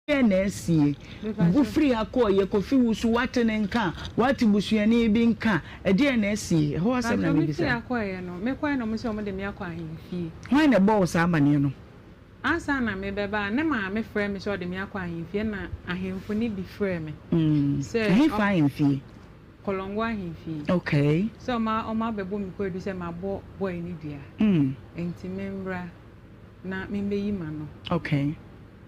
Ɛdeɛn na asie? Wo firi ha kɔeɛ, Kofi wo so woate ne nka, woate busuani bi nka, ɛdeɛn na asie? Ɛhɔ asɛm na Pakyɛ me firi mebisa. ha kɔeɛ no, me kɔeɛ na ɔmo se ɔmo de me akɔ ahemfie. Hwan na ɛbɔɔ wo saa amaneɛ no? Ansa na me bɛba a, ne maame frɛɛ me sɛ ɔde me akɔ ahemfie ɛna ahemfo no bi frɛɛ me sɛ Ɛhefa ahemfie? Kɔlɔngo ahemfie. Okay. Sɛ ɔmo ɔmo abɛbɔ me kwaadu sɛ mabɔ boy no dua nti me mmra na me mbɛyi m'ano. Okay.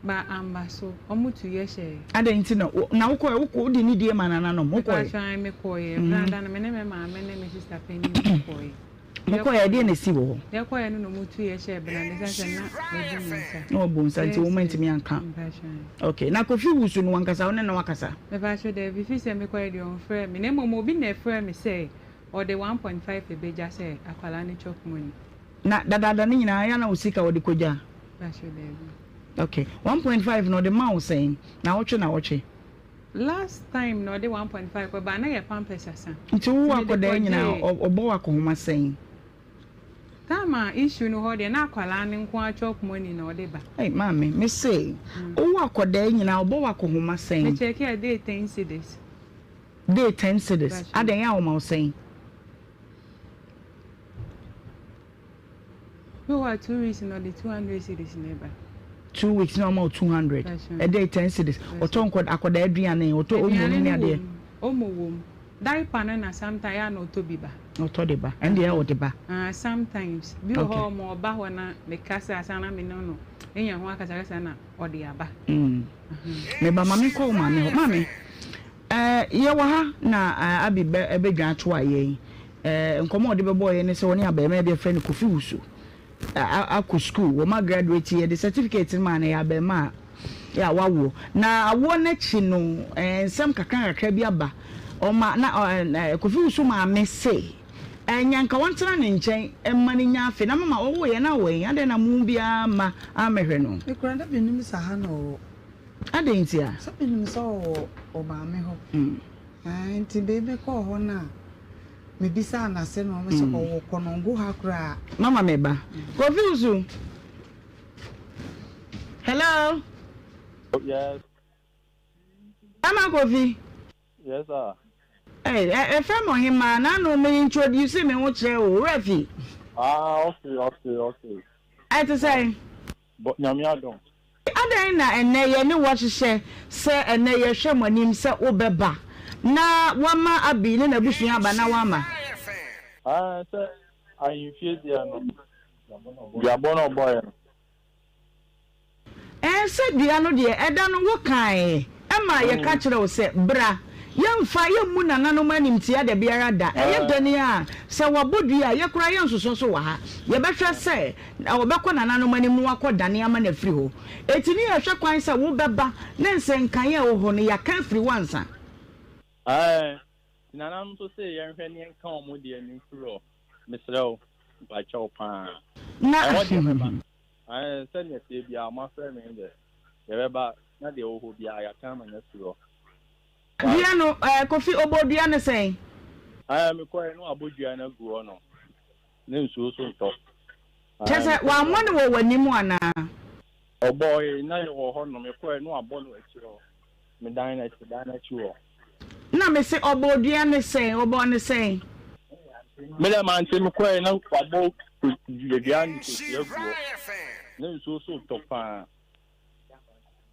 Ba amba so, ɔmo tu yɛ hyɛɛ. Adɛn nti na wo, na wokɔɛ, wokɔ, wode nidie maa nananom, wokɔɛ? Mepakyɛw, ae, mekɔeɛ. Berɛ da no, me ne me maame ne me sista panin no kɔeɛ. Mokɔeɛ, ɛdeɛn na ɛsii wɔ hɔ? Yɛkɔeɛ no na ɔmo tu yɛ hyɛɛ Benada, ɛsiane sɛ na wabu me nsa. Na wabu wo nsa nti wɔn antumi anka. Mepakyɛw, ae. Okay, na Kofi Wusu no wankasa, wo ne no akasa? Mepakyɛw, daabi, firi sɛ mekɔeɛ deɛ ɔmfrɛɛ me, na mmom obi na ɛfrɛɛ me sɛ ɔde 1.5 bɛgya sɛ akwadaa no chop money. Na dadaada no nyinaa ɛyɛ a na wo sika wɔde kɔgya? Mpakyɛw daabi. Ok, 1.5 no ɔde ma wo sɛn? Nawɔtwe nawɔtwe? Last time na ɔde 1.5 kɔ baa na yɛ pampers asa. Nti wo Nti mede akɔdaa nyinaa kɔgyee. ɔbɔ wo akɔnhoma sɛn? Time a issue no hɔ deɛ na akwadaa no nko ara chop money na ɔde ba. Ei maame me se wo akɔdaa nyinaa ɔbɔ wo akɔnhoma sɛn? Me check a day ten cedis. Day ten cedis? Mpakyɛw. Adɛn a ɔma wo sɛn? Bi wɔ hɔ a 2 weeks na ɔde 200 cedis na ɛba. 2 weeks na ɔma wo 200. Ɛdɛ 10 cedis. Ɔtɔ nkɔ akɔdaa aduane, ɔtɔ omo Aduane no ne no adeɛ. wɔ mu, omo wɔ mu. Diaper no na sometimes ɛyɛ a na ɔtɔ bi ba. Ɔtɔ de ba. Ɛno deɛ ɔde ba. Ah, sometimes. Bi wɔ Okay. hɔ ɔmo ɔba hɔ na mekasa asa na me ne no enya ho akasakasa na ɔde aba. Me ba ma me nkɔ wo maame hɔ. Maame, eh, yɛwɔ ha na eh, Abi bɛ bɛdwa ato a yɛn. Eh, nkɔmmɔ a ɔde bɛbɔɔ yɛn ne sɛ ɔne abarimaa bi a yɛfrɛ no Kofi Wusu akɔ sukuu. Wɔn agraduate, yɛde certificate no maa no, ɛyɛ abarimaa a yɛ a wawoɔ. Na awoɔ no akyi no, eh, nsɛm kakra kakra bi aba. Ɔma, na eh, Kofi Wusu maame se, eh, nya nka wɔntena ne nkyɛn mma no nya afe. Na mama ɔwoeɛ na awɔ yi, adɛn na mo biara mma ammɛhwɛ no? Me koraa na mennim sɛ ha na ɔwɔ. Adɛn ntia? Sɛ menim sɛ ɔwɔ ɔmaame hɔ. Ɛɛ, nti bere bi kɔɔ hɔ no a, mebisaa no ase na ɔmo sɛ ɔwɔ Kɔnɔngo ha koraa. Mama me ba. Kofi Wusu. Hello. Yes. Ama Kofi. Yes sir. Hey, ɛfɛ mo hemaa na ano me introduce me ho kyerɛ wo, werɛ fi. Ah, okay, okay, okay. Ɛte sɛn? Bɔ, Nyame adom. Adɛn na ɛnnɛ yɛne wo ahyehyɛ sɛ ɛnnɛ yɛhwɛ mo anim sɛ wobɛba na woama Abi ne n'abusua aba na woama. Aane, sɛ ahemfie deɛ no, duabɔ na ɔbɔeɛ no. Ɛɛ, sɛ dua no deɛ, ɛda no wokaeɛ ma yɛka kyerɛɛ wo sɛ, Bra, yɛmfa, yɛmmu nananom animtia dabiara da. Ɛyɛ dɛn ara a, sɛ wɔabɔ dua a, yɛ koraa yɛnsosɔ so wɔ ha. Yɛbɛhwɛ sɛ wɔbɛkɔ nananom anim na wɔakɔdane ama no afiri hɔ. Enti ne yɛhwɛ kwan sɛ wobɛba ne nsɛnkaeɛ a ɛwɔ hɔ no, yɛaka afiri hɔ ansa. Ae, nti nananom nso see yɛnhwɛ ne yɛnka wɔn deɛ no mfiri hɔ. Mesrɛ wo, mpakyɛw paa. Na. Ɛhɔ deɛ mɛba. Ae, sɛdeɛ ɛteɛ biara, moafrɛ me deɛ, yɛbɛba na deɛ ɛwɔ hɔ biara, yɛaka ama no afiri hɔ. Dua no, eh, Kofi, ɔbɔɔ dua no sɛn? Ae, mekɔeɛ na wabɔ dua no agu hɔ nom, na nsuo nso ntɔ. Kyerɛ Ae, sɛ, mekɔeɛ na wammɔ no wabɔ. wɔ w'anim anaa? Ɔbɔe, na yɛwɔ hɔ nom, mekɔeɛ na wabɔ no akyire hɔ, me dan no akyi, dan no akyi hɔ. Na mese, ɔbɔɔ dua no sɛn? Ɔbɔɔ no sɛn? Me dɛ mante, mekɔe na wabɔ dua no kosua agu hɔ, na nsuo nso retɔ paa.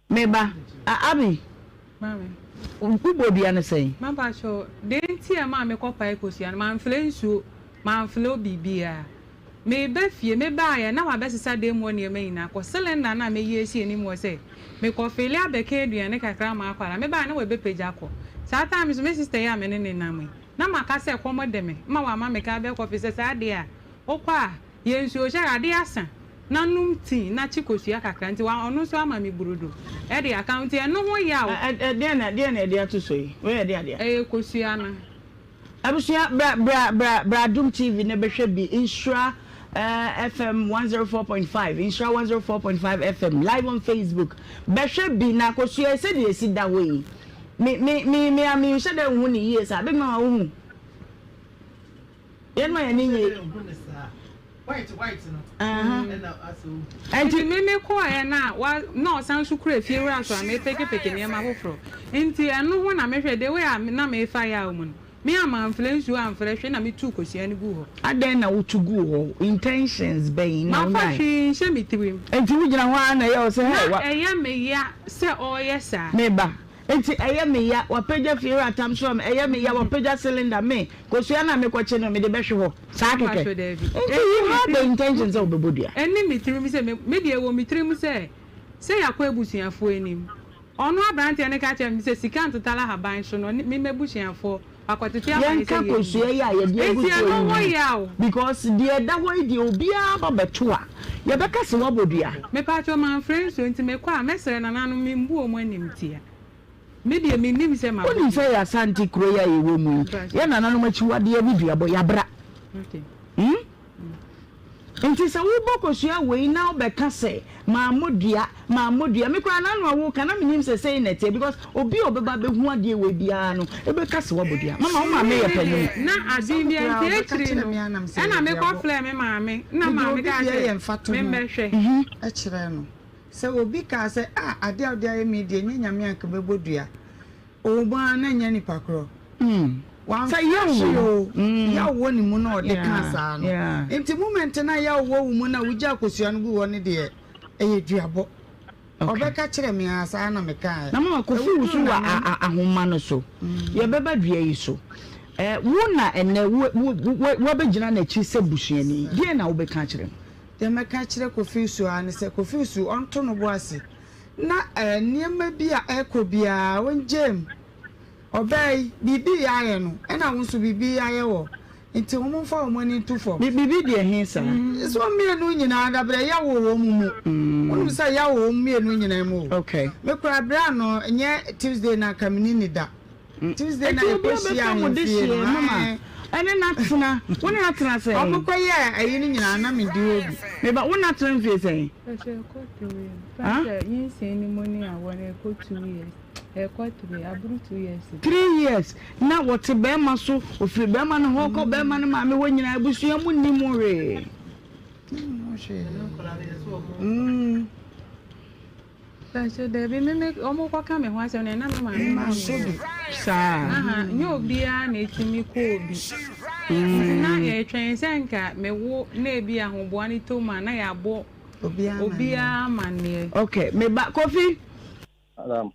Me ba, a Abby, Maame. wobɔ dua no sɛn? Mampakyɛw, deɛ nti a ɛmaa mekɔpae kosua no, mamfrɛ nsuo, mamfrɛ biribiara. Mereba fie, mebaeɛ na wabɛsesa dan mu hɔ nneɛma nyinaa kɔ. Cylinder no a meyi asi anim hɔ sɛ mekɔfeele abɛka aduane kakra ama akwadaa no, mebaeɛ na wabɛpagya kɔ. Saa time nso me sister yi a me ne no nam yi, na maka sɛ kɔm de me ma wama me ka bɛkɔ fie sɛ saa deɛ a, wokɔ a, yɛ nsuo hyɛ adeɛ asa na nom tea na kye kosua kakra nti wa ɔno nso ama me burodo de aka ho nti ɛno ho yaw. Ɛdeɛn na deɛn na yɛde ato so yi? Wei yɛ deɛn adeɛ? Ɛyɛ kosua no. Abusua bra bra bra bra Adom TV na bɛhwɛ bi Nhyira eh, FM 104.5 Nhyira 104.5 FM live on Facebook bɛhwɛ bi na kosua yi sɛdeɛ ɛsi da hɔ yi me me me me a menhyɛ da nhu ne yie saa big mama wohu yɛn ma yɛn ani nye. Nti me me kɔɔɛ no a wa na ɔsan nso kura fie wura so a me peke peke nneɛma foforɔ nti ɛno ho na me hwɛ the way a na me fa yaw mu no me a manfrɛ nsuo amfrɛ hwee na me tuu kosua no guu hɔ. Adɛn na wo tu guu hɔ? Intentions bɛn na wo Manfa nyae? hwee nhyɛ me tirim. Nti wo gyina hɔ ara na ɛyɛ wo sɛ hey Na wa. ɛyɛ me ya sɛ ɔreyɛ saa. Me ba. Enti ɛyɛ me ya, wapagya fiewura tam so ama me, ɛyɛ me ya, wapagya cylinder, me, kosua no a mekɔkye no, mede bɛhwe hɔ, saa kɛkɛ. Mpacho daabi. Nti you had the intention sɛ wobɛbɔ dua? Ɛnni me tirim sɛ me, me deɛ ɛwɔ me tirim sɛ, sɛ yɛakɔ abusuafoɔ anim. Ɔno aberanteɛ no ka kyerɛɛ me sɛ sika ntetare ahaban so no, ɔne me m'abusuafoɔ, wakɔtete ama yɛn sɛ Yɛnka yɛnni. kosua yi a yɛde agu Enti soɔ ɛno yi ho ho, yaw. because deɛ ɛda hɔ yi deɛ obiara ba bɛto a, yɛbɛka sɛ woabɔ dua. Mepacho mamfrɛ nsuo nti mekɔ a mɛsrɛ nananom membu wɔn animtia. Me deɛ mennim sɛ mabɔ Wonim dua. sɛ yɛ Asante kuro yi a yɛwɔ mu yi, yɛn nananom akyiwadeɛ ne duabɔ, yɛabra. Hmm? Nti sɛ wobɔ kosua wei na wobɛka sɛ mammɔ dua, mammɔ dua, me koraa n'ano a woka na menim sɛ sei na ɛteɛ because obi a ɔbɛba abɛhu adeɛ wei biara no ɛbɛka sɛ woabɔ dua. Mama wo maame yɛ Me panin. deɛ na Sɛ adwene me biara koraa nti ɔbɛka akyiri kyerɛ no me ara na mesɛ ɛna ɛyɛ mekɔ duabɔ. frɛɛ me maame na Mede maame obi kaa deɛ sɛ yɛ mfatoho memmɛhwɛ. kyerɛ no. Sɛ obi kaa sɛ, Ah, adeɛ a wode ayɛ me yi deɛ, ɛnyɛ Nyame a anka mɛbɔ dua. Ɔwɔ mu ara na ɛnyɛ nipa korɔ. Wamfa Sɛ yaw hwee wɔ o, mu. Yaw wɔ ne mu na ɔde kaa Yeah, saa no. yeah. Nti moment no a yaw wɔ wo mu no a wogyaa kosua no guu hɔ no deɛ, ɛyɛ duabɔ. Okay. Ɔbɛka kyerɛ me ara, saa na mekaeɛ. Na mama Kofi Ɛwuduru wo so wɔ nana. ahoma no so. Yɛbɛba dua yi so. Eh, wo na ɛnnɛ wo, wo, wo, woabɛgyina n'akyi sɛ busuani. Deɛn na wobɛka akyerɛ no? Deɛ mɛka akyerɛ Kofi Usu ara ne sɛ, Kofi Usu, ɔnto no bo ase na nneɛma bi a ɛrekɔ biara ɔngyaa mu. Ɔbaa yi, biribi reyɛ ayɛ no, ɛna wo nso biribi reyɛ ayɛ wɔ, nti wɔmfa wɔn ani nto fam. Biribi deɛ he saa? Sɛ wɔn mmienu nyinaa, dabrɛ yaw wɔ wɔn mu. Wonim sɛ yaw wɔ wɔn mmienu nyinaa mu o. Okay. Me koraa berɛ ano, nyɛ Tuesday no anka menni ne da. Tuesday na Eti obi yɛkɔ hyia abɛfa mo ahemfie dehyeɛ no, mama ae. ɛne no atena wo ne no atena sɛn? Ɔmo kɔ yɛɛ ayi no nyinaa na me di hɔ bi. Me ba wo ne no atena mfie sɛn? Ɛsɛ ɛkɔ 3 Ah? Sɛ nyinsɛn no mu ne awɔ no ɛkɔ 2 years ɛkɔ 3 aboro 2 years. 3 years na wɔte bɛɛma so ofiri bɛɛma no hɔ kɔ bɛɛma no maame hɔ nyinaa abusua mu nni mu hwee. Nnim ho hwee. Mm. Pakyɛ dabi me me ɔmo kɔ ka me ho asɛm no na me maame ma me Saa. Aha nyɛ obiara na etumi kɔ obi nti na yɛtwɛn sɛ nka me wo na ebi ahoboa no tɔ mu a na yɛabɔ obiara amaneɛ. Okay me ba Kofi. Madam.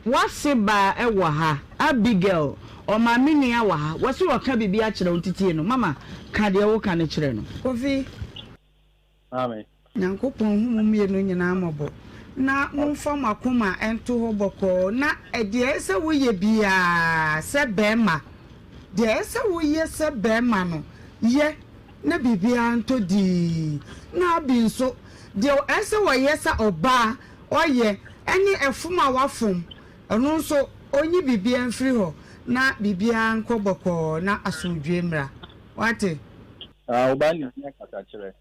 W'ase baa ɛwɔ ha Abigail ɔmaame nua wɔ ha wɔse ɔka biribi akyerɛ wo nti tie no mama ka deɛ woka no kyerɛ no. Kofi. Amen. Nyankopɔn nhu mo mmienu nyinaa mmɔbɔ, na momfa mo akoma nto hɔ bɔkɔɔ, na deɛ ɛsɛ sɛ woyɛ biara sɛ barima, deɛ ɛsɛ sɛ woyɛ sɛ barima no, yɛ, na biribiara ntɔ dinn. Na Abi nso, deɛ ɛsɛ sɛ ɔyɛ sɛ ɔbaa, ɔyɛ, ɛne ɛfom a wafom, ɔno nso, ɔnyi biribiara mfiri hɔ, na biribiara nkɔ bɔkɔɔ, na asomdwoeɛ mmra. Woate? Ah, wo ba no hia kasakyerɛ.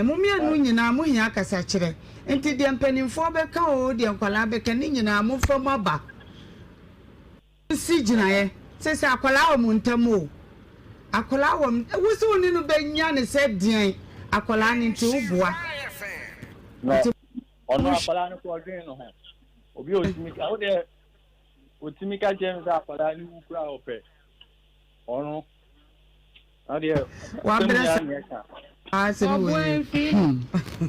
Mo mmienu nyinaa mo hia kasakyerɛ. Nti deɛ mpanimfoɔ bɛka oo, deɛ nkwadaa bɛka, ne nyinaa momfa mu aba. Monsi gyinaeɛ. Seesei akwadaa wɔ mo ntam oo. Akwadaa wɔ mo, wo se wo ne no bɛnya no sɛ deɛn? Akwadaa no nti woboa. Na Nti ɔno monhwɛ. akwadaa no kɔ ɔdwen ne ho. Obi a otumi ka, wo deɛ otumi ka kyerɛ me sɛ akwadaa no wu koraa ɔpɛ. Ɔno adeɛ Wabrɛ saa asɛm wei.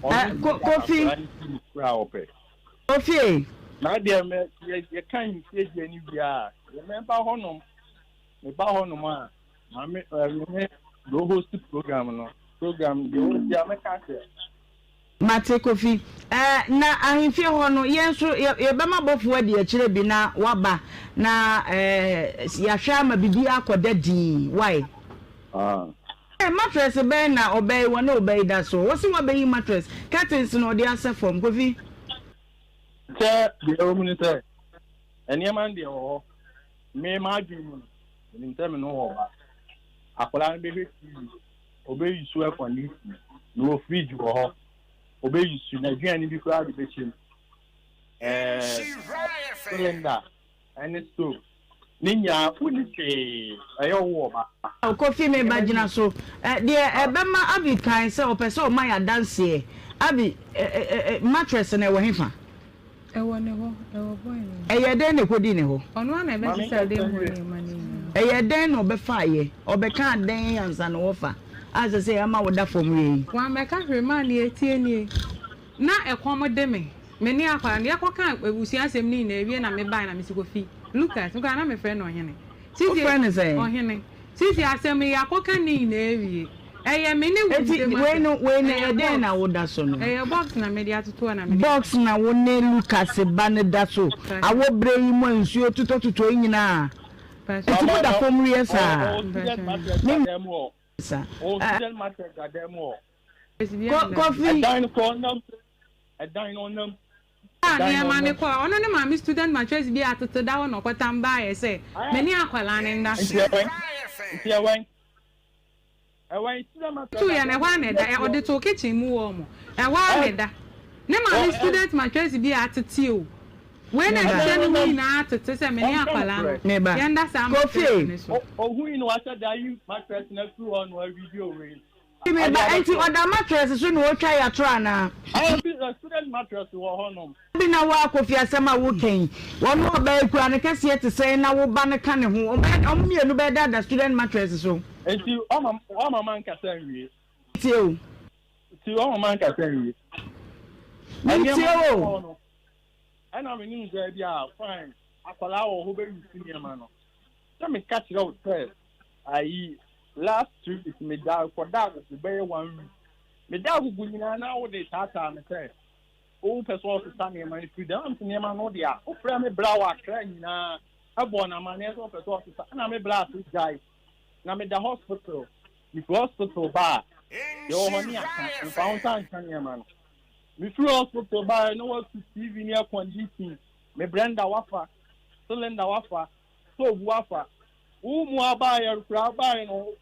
Kofi. Kofi. Na deɛ mɛ yɛ yɛ kan nsie deɛ ni wie a yɛ mɛ ba hɔnom mɛ ba hɔnom a maame ɛɛ mɛ do host program no program deɛ o di a mɛ ka kyerɛ. Mate, Kofi. Ɛɛ, na ahemfie hɔ no, yɛn nso yɛ, yɛbɛma bɔfoɔ adi akyire bi na waba, na ɛɛ, yɛahwɛ ama biribiara akɔda dinn. Wai? Ah. Ɛɛ, mattress bɛn na ɔbaa yi, wɔne ɔbaa yi da so? Wɔse wabɛyi mattress, curtains na ɔde asɛ fam. Kofi. Sɛ deɛ ɛwɔ mu ne sɛ, nneɛma no deɛ wɔ hɔ. Me m'adwene mu no, menim sɛ me ne wo wɔ ba. Akwadaa no bɛhwɛ TV. Obeyi su air condition. Mewɔ fridge wɔ hɔ. Obeyi su n'aduane bi koraa de bɛhyɛ mu. Ɛɛ cylinder ɛne stove. Ne nyinaa wonni hwee, ɛyɛ wo wɔ ba. Kofi me ba gyina so. Deɛ ɛbɛma Abby kae sɛ ɔpɛ sɛ ɔma yɛ adanseɛ. Abby, mattress no ɛwɔ hefa? Ɛwɔ ne hɔ, ɛwɔ boy no hɔ. Ɛyɛɛ dɛn na ɛkɔdii ne hɔ? Ɔno ara na ɛbɛsesa dan mu hɔ nneɛma no nyinaa. Ɛyɛɛ dɛn na ɔbɛfaeɛ? Ɔbɛkaa dɛn ansa na ɔrefa a ɛsɛ sɛ ama woda fam wie yi? Wammɛka hwee maa nea ɛteɛ nie, na ɛkɔm de me. Me ne akwadaa no, yɛkɔkaa abusua asɛm no nyinaa wie na mebaeɛ na mese Kofi, Lucas, me koraa na mefrɛ no Ɔhene. Sisi, Wofrɛ no sɛn? Ɔhene. Sisi asɛm yi, yɛakɔka ne nyinaa awie. Ɛyɛ me ne wo Enti ntam wei asɛm. no, wei no Ɛyɛ ɛyɛ dɛn box. na woda so no? Ɛyɛ box na mede atoto hɔ na mede. Box na wo ne Lucas ba no da so Mpakyɛ. awɔ berɛ yi mu a nsuo totɔtotɔ yi nyinaa? Mpakyɛ. Enti Mama moda no, fam weɛ ɔwɔ saa? ɔwɔ student Mpakyɛ. mattress Me da dan mu hɔ. sa. Ɔwɔ Ɛ, student mattress da dan mu hɔ. Ko, Kofi. Ɛdan no kɔ ɔnam. Ɛdan no ɔnam. A Ɛdan no nneɛma no ɔnam. kɔ a, ɔno ne maame student mattress bi a atete da hɔ na ɔkɔtam baeɛ sɛ me ne akwadaa no nna so. Nti ɛwɛn? Nti ɛwɛn? Ɛwɛn student mattress Ɔtuu da yɛ no, dan ɛhɔ ara na mu ɛda. Ɛ, ɔde too kitchen mu hɔ nom. Ɛhɔ ara na ɛda. Ne maame student mattress bi a atete o. Wei na Meba. ɛhyehyɛ ne ho nyinaa atete sɛ me ne akwadaa no Meba. yɛnda saa mattress Kofi. no so. Ohui no wahyɛ da ayi mattress no afiri hɔ na wavideo wei. Me ba, enti ɔda mattress so na ɔretwa yatoro anaa? Aah bi na student mattress wɔ hɔ nom. Bi na wo a Kofi asɛm a woka yi, wɔn ɔbaa yi kura no kɛseɛ te sɛn na wo ba no ka ne ho, wɔn mmienu bɛda da student mattress so. Enti wama wama mankasa nwie. Metie o. Nti wama mankasa nwie. Metie Nneɛma o. no kɔɔ no, ɛna menim sɛ bi a fine akwadaa wɔ hɔ bɛ use nneɛma no. Sɛ meka kyerɛ wo sɛ ayi last 2 weeks meda kɔda agogo bɛyɛ one week. Meda agogo nyinaa na wode taataa me sɛ wopɛ sɛ ɔsesa nneɛma no firi dɛm am sɛ nneɛma no de a wofrɛ me bra wɔ akra nyinaa ɛbɔ no amanneɛ sɛ wopɛ sɛ ɔsesa ɛna me bra ase gyae na meda hospital mefiri hospital ba a yɛwɔ hɔ ne aka mfa wo nsa nka nneɛma no mefiri hospital ba na wasu tv ne air condition me blender wafa cylinder wafa stove wafa wo mu abaayɛ koraa abaayɛ no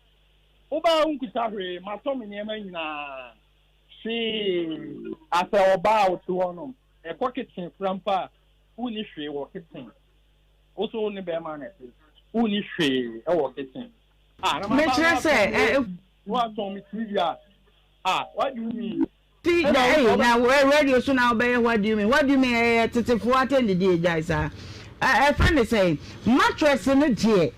wobaa wonkuta hwee matɔ me nneɛma nyinaa hwee asɛ ɔbaa a wote hɔ nom ɛkɔ kitchen kora mpo a wonni hwee wɔ kitchen wo so wo ne bɛrima na ɛte wonni hwee wɔ kitchen ah na maba Mekyerɛ na sɛ, watɔn ɛ, me watɔn me tv a ah what do you mean Ti ɛna na wo ɛyi sɛ na wɔ radio so na wobɛyɛ what do you mean what do you mean ɛyɛ tetefoɔ atɛndidie gyae saa ɛ ɛfrɛ ne sɛn mattress no deɛ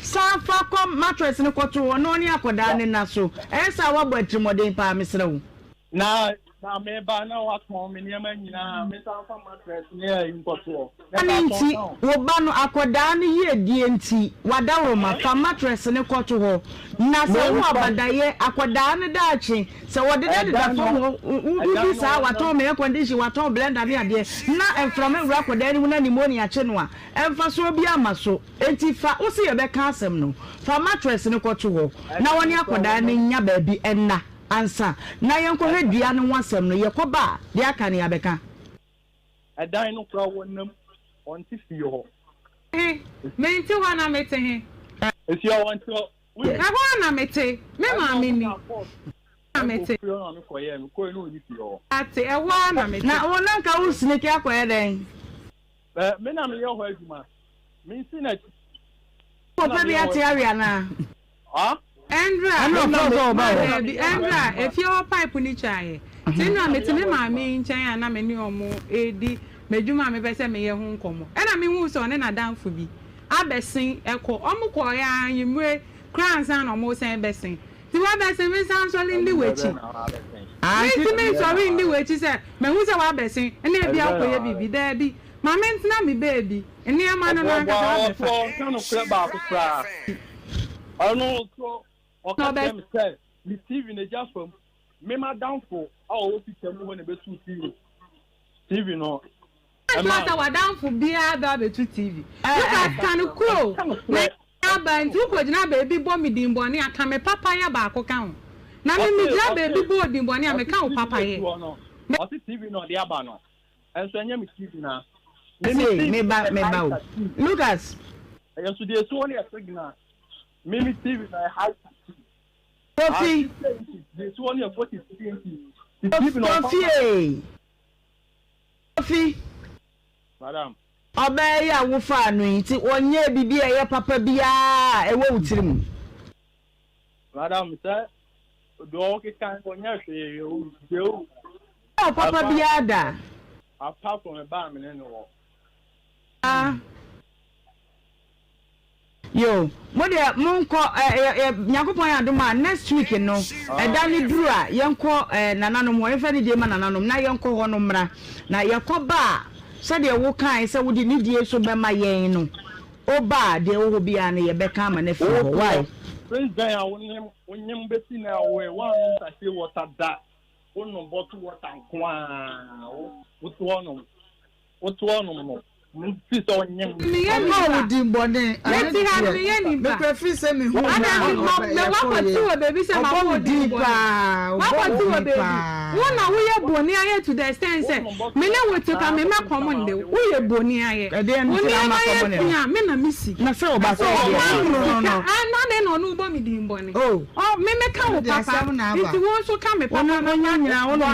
san fa kɔ mattress no kɔto hɔ na ɔne akɔdaa no nna so ɛyɛ saa woabɔ atirimuɔden paa mesrɛ wo. Na na meba na watɔn me nneɛma nyinaa mesan fa mattress ne ayi nkɔtoɔ na Ɛno ɛsan tɔn nti, ka ho. wo ba no, akwadaa no yiedie nti, w'adaworoma, fa mattress no kɔto hɔ. Na sɛ wowɔ Memfa. abadayɛ, akwadaa no daakye, sɛ wɔdedadeda Ɛdan fam no, hɔ, wo, ɛdan wodi no saa, ɔnam. watɔn me air condition, watɔn blender ne adeɛ, na mframa wura akwadaa no mu na pneumonia kye no a, mfasoɔ biara mma so. Enti fa, wo se yɛbɛka asɛm no, fa mattress no kɔto hɔ, na Ɛdan wɔne no sɛ akwadaa no ɔnam. nnya baabi nna ansa na yɛnkɔhwɛ Ɛdan. dua no ho asɛm no. Yɛkɔba a, deɛ aka no yɛabɛka. Ɛdan no koraa wɔnam, ɔnte fie hɔ. He? Mente hɔ na mete he? Efie hɔ ɔnte hɔ. Ɛhɔ ara na mete. Me maame ni. Na mete. Ate, ɛhɔ ara na mete. Na wo na nka wo sniki akɔyɛ dɛn? Me na meyɛ hɔ adwuma. Mensi n'akyi. Wopɛ bi ate awe anaa? Ɛndra, Ɛna ɔfrɛ sɛ ɔba hɔ. Daabi, ɛndra, efie hɔ pipe no twaeɛ. Nti ɛndra mete me maame yi nkyɛn a na me ne ɔmo redi m'adwuma a mepɛ sɛ meyɛ ho nkɔmmɔ. Ɛna mehuu sɛ ɔne n'adamfo bi abɛsen kɔ. Ɔmo kɔeɛ ara anwummere koraa ansa na ɔmo resan bɛsen. Nti wabɛsen, mensan nsɔre nni w'akyi. Mentumi nsɔre nni w'akyi sɛ mahu sɛ wabɛsen na ebia wokɔyɛ biribi. Daabi, ma mentena me baabi. Nneɛma no n'ankasa Ɔboaboa abɛfa. ɔso ɔnka nokorɛ baako koraa. Ɔno nso ɔka kyerɛ me sɛ me TV no agya fam. Me m'adamfo a ɔwɔ Peter mu hɔ na ɛbɛtuu TV TV no Ɛnkyerɛ ɛmaa sɛ me. w'adamfo biara bɛ abɛtu TV. Lucas ka no kuro Ɔnka na nokorɛ. aba nti wokɔgyina baabi bɔ me din bɔne a, ka me papayɛ baako ka ho. Na me Ɔse megyina ɔse baabi bɔ wo din bɔne a, ɔse meka wo TV no papayɛ. esi hɔ no ɔse TV no ɔde aba no Ɛnso ɛnyɛ me TV na. Me me Sei, TV me ba, yɛ me ba o. high TV. Lucas. Ɛyɛ nso deɛ esi hɔ no yɛ signal. Me me TV na yɛ high TV. Kofi. Ah, 50 inches. Deɛ esi hɔ no yɛ 43 inches. Ti TV na ɔfa Kofi ma. ee. Kofi. Madam. Ɔbaa yi a wofaa no yi nti, ɔnyɛɛ biribi a ɛyɛ papa biara a ɛwɔ wo tirim? Madam, sɛ deɛ ɔkeka no ɔnyɛ hwee o, deɛ o. Ɔnyɛɛ wo papa biara da. Apart from ɛbaa me ne no wɔ. Ah. Yoo mo deɛ monkɔ ɛ ɛ Nyankopɔn yɛ adom a next week no ɛda no duru a yɛnkɔ ɛ nananom hɔ yɛmfa nidie ma nananom na yɛnkɔ hɔ no mmra na yɛkɔ ba a sɛdeɛ wo kae sɛ wode nidie nso bɛma yɛn no woba a deɛ ɛwɔ hɔ biara no yɛbɛka ama no afiri hɔ wai. Since then a wonyem wonyem besi nnɛ a woe woannom sachet water da wonom bottle water nko ara wo wote hɔnom Woto ɔnom no, mfi sɛ ɔnyem. Ɔbɔɔ wo din bɔne, ɛno deɛ, mekura firi sɛ mehuu no a yɛkɔeɛ. Ɔbɔ wo din paa, ɔbɔ wo din paa. Wo na woyɛ bɔne ayɛ to the extent sɛ me ne wo te ka me mɛ kɔm nde wo woyɛ bɔne ayɛ wo nneɛma yɛ fi a me na me si na sɛ ɔba sɛ ɔde sika na adɛn na ɔno bɔ me din bɔne ɔ me me ka wo papa nti wo nso ka me papa bɔne ɔno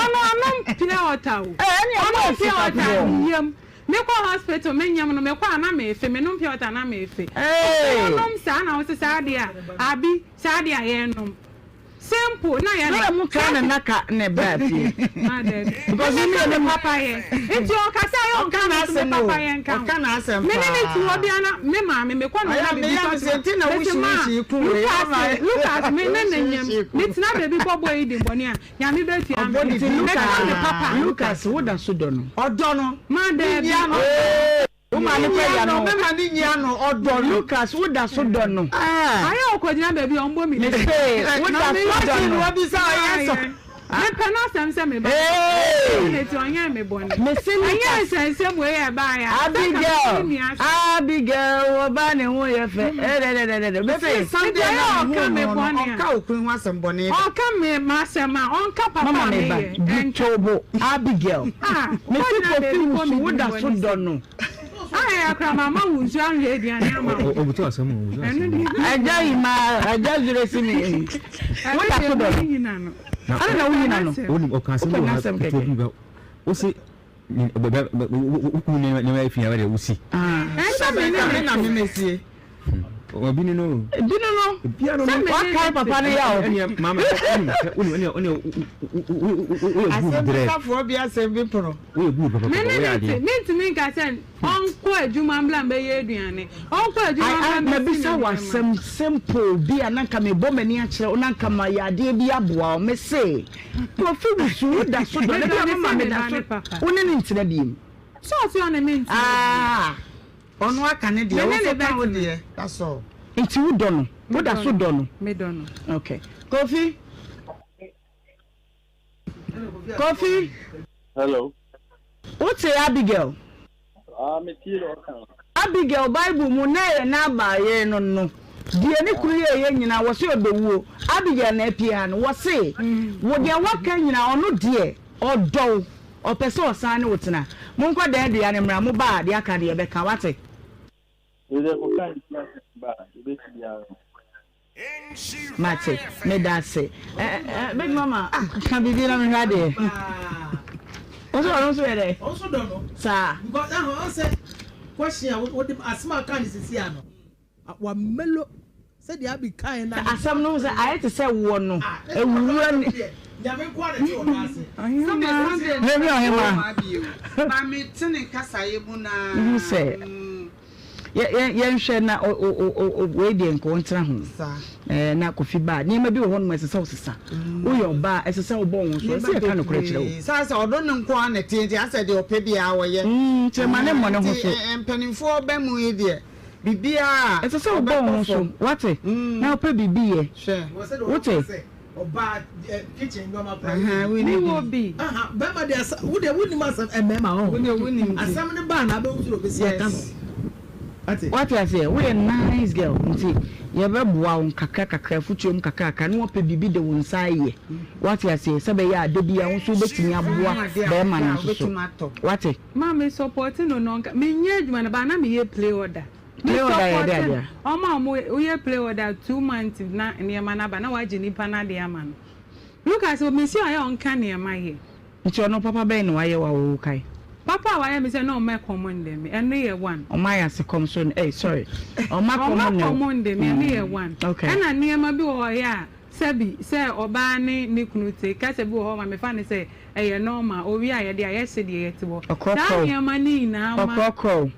ɔnom pure water o. Ɔnom pure water me yam. Me kɔ hospital me nyem no me kɔ a na me fe me nom pure water na me fe. Wo nom saa na wo se saa deɛ a abi saa deɛ a yɛ nom. Simple na yɛ nom. Na mo kaa na naka na ɛbaa fie. Ma dabi. Because me me me papa yɛ. Nti ɔkasa yɛ ɔnka me so me papa yɛ nka ho. Me ne ne te hɔ bia na me maame me kɔ na ɔna bibi tɔ to me se ma Lucas Lucas me ne ne nyem me tena baabi kɔ bɔ yi di bɔne a Nyame bɛtua me. Ɔbɔ ne din Mɛka me papa. Lucas wo da so dɔ no. Ɔdɔ no. Ma daabi. Menyia no. Wo maame kɔ ya Menyia no. no. Mɛma ne nyia no. Ɔdɔ no. Lucas wo da so dɔ no. Ah. Ayɛ ɔkɔgyina baabi a ɔmbɔ me din. Mese wo da so dɔ no. Wabisa ɔyɛ sɔ. Mepɛ n'asɛm sɛ me ba. Hey. Ɛna ti ɔnyɛ me bɔne. Mese Ɛnyɛ Lucas. nsɛnsɛm wei a ɛbaeɛ a. Abigail, Abigail, wo ba ne ho yɛ fɛ. Ɛdɛdɛdɛdɛ. Mese. Sunday Nti na ɛyɛ mehu ɔka me no no, bɔne a. ɔnka okunu ho asɛm bɔne da. Ɔnka me m'asɛm a, ɔnka papa Mama a me ba, meyɛ. di Ɛnka. tobo, Abigail. Ah, Mese wokɔgyina Kofi baabi bɔ wusu, me wo din da so bɔne dɔ sɛ. no. Ayɛ koraa mamma wo nsuo anhwɛ aduane ama wo. Obutu asɛm o, obutu Ɛno asɛm. deɛ. Agya yi ma, agya zure si me. Wo da so dɔ no. Na Ana na wonyina no. wonim ɔka asɛm bi Wopɛ wɔ ha n'asɛm ketewa kɛkɛ. bi ba wose wo kunu nneɛma afi a wode wosi. Ɛnsɛ me ne Me na ne me mesie. Obi ne no. Bi no no. Bia no no. Wakae papa no yaw. Ɛnea maame wonim sɛ wonim ɛnea ɛnea woyɛ good Asɛm bi drɛ. kafoɔ bi asɛm bi pono. Woyɛ good papa Me papa ne woyɛ ne te, adeɛ. mentumi nka sɛ ɔnkɔ adwuma mbra mbɛyɛ aduane, ɔnkɔ adwuma I, I, mbra mbɛsi mabisa ne wo nneɛma. asɛm simple bi a na nka mebɔ m'ani akyerɛ wo na nka mayɛ adeɛ bi aboa wo. Mese, Kofi Wusu, wo da so dɔ no, Medɔ ebia no mama sɛ me meda ba so, ne papa. wo ne no ntena biom. Sɛ ɔse ɔne me ntena bio. Ah! Ɔno aka ne Me deɛ, wo ne ne nso ka wo bɛtena. deɛ, that's all. Nti wo dɔ no, wo da Medɔ so no, dɔ no? medɔ no. Okay. Kofi. Kofi. Hello. Wote Abigail? Ah, me tie deɛ ɔka no. Abigail, Bible mu na ɛyɛ Nabal yere no no, deɛ ne kunu yɛeɛ nyinaa, wɔse ɔbɛwuo. Abigail na apue ha no, wɔse wo deɛ woaka nyinaa, ɔno deɛ ɔdɔ wo, ɔpɛ sɛ ɔsan ne wo tena. Monkɔ dan dua no mmra, moba a deɛ aka deɛ yɛbɛka, woate? Wei deɛ kɔka nti asɛm ba a, yɛbɛsi biara no. Mate, meda ase. Big mama, ka biribi na mehwɛ adeɛ. Wo nso ɔno nso yɛ dɛ? Ɔno nso dɔ no. Saa. Because ɛhɔn ɔn sɛ question a wode asɛm a ɔka ne sisi ano wa melo sɛdeɛ abi kae na. Asɛm no sɛ ayɛ te sɛ woɔ no ewura ne. Nyame nko ara na ɛte ɔdɔ ase. Sɛdeɛ Sunday Mami ɔhema. Ma me te ne kasaeɛ mu naa. Wohu sɛ yɛnhwɛ na wei deɛ nka ɔntena ho na Kofi ba a nneɛma bi wɔ hɔ nom ɛsɛ sɛ wosesa woyɛ ɔbaa ɛsɛ sɛ wobɔ wo ho so ɛsɛ yɛka nokorɛ kyerɛ wo. Saa sɛ ɔdɔ ne nko ara na ɛteɛ nti asɛ deɛ ɔpɛ biara ɔyɛ. Nti ma ne mmɔ ne ho so. Mpanimfoɔ bɛ mu yi deɛ biribiara ɛsɛ sɛ wobɔ wo ho so wate na wopɛ biribi yɛ hwɛ wote. Ɔbaa kitchen nneɛma kora. Mi wɔ bi. Bɛrima de asa wo deɛ wonim asɛm mmarima hɔ. Wo deɛ wonim ti. Asɛm no baa na abɛhu sɛ obesi aka no. Ate. Wate aseɛ woyɛ nice girl nti yɛbɛboa wo nkakra kakra afutuo mu kakra kakra na wapɛ biribi de wo nsa ayɛ wate aseɛ sɛ bɛyɛ a da biara wo nso wobɛtumi aboa bɛrima no nso so wate. Ma me support no no nka me nyɛ adwuma no ba na me yɛ play order. Me Play order yɛ support dɛ adeɛ a. Ɔmo a ɔmo woyɛ play order 2 months na nneɛma no aba na wagye nipa no adeɛ ama no. Lucas mesi ɔyɛ ɔnka nneɛma yɛ. Nti ɔno papa bɛn na wayɛ wo a wo kae? Papa a wayɛ me sɛ na ɔma ɛkɔm nde me, ɛno yɛ one. Ɔma ayɛ ase kɔm so eh sorry. Ɔma kɔm nne wo. Ɔma kɔm nde me, ɛno yɛ one. Okay. Ɛna nneɛma bi wɔ hɔ yɛ a sɛbi sɛ ɔbaa ne ne kunu te, kasa bi wɔ hɔ ma mefa no sɛ ɛyɛ normal, owie a yɛde ayɛ hye deɛ yɛte hɔ. Saa nneɛma no nyinaa ma. Ɔkorɔkorɔ wo.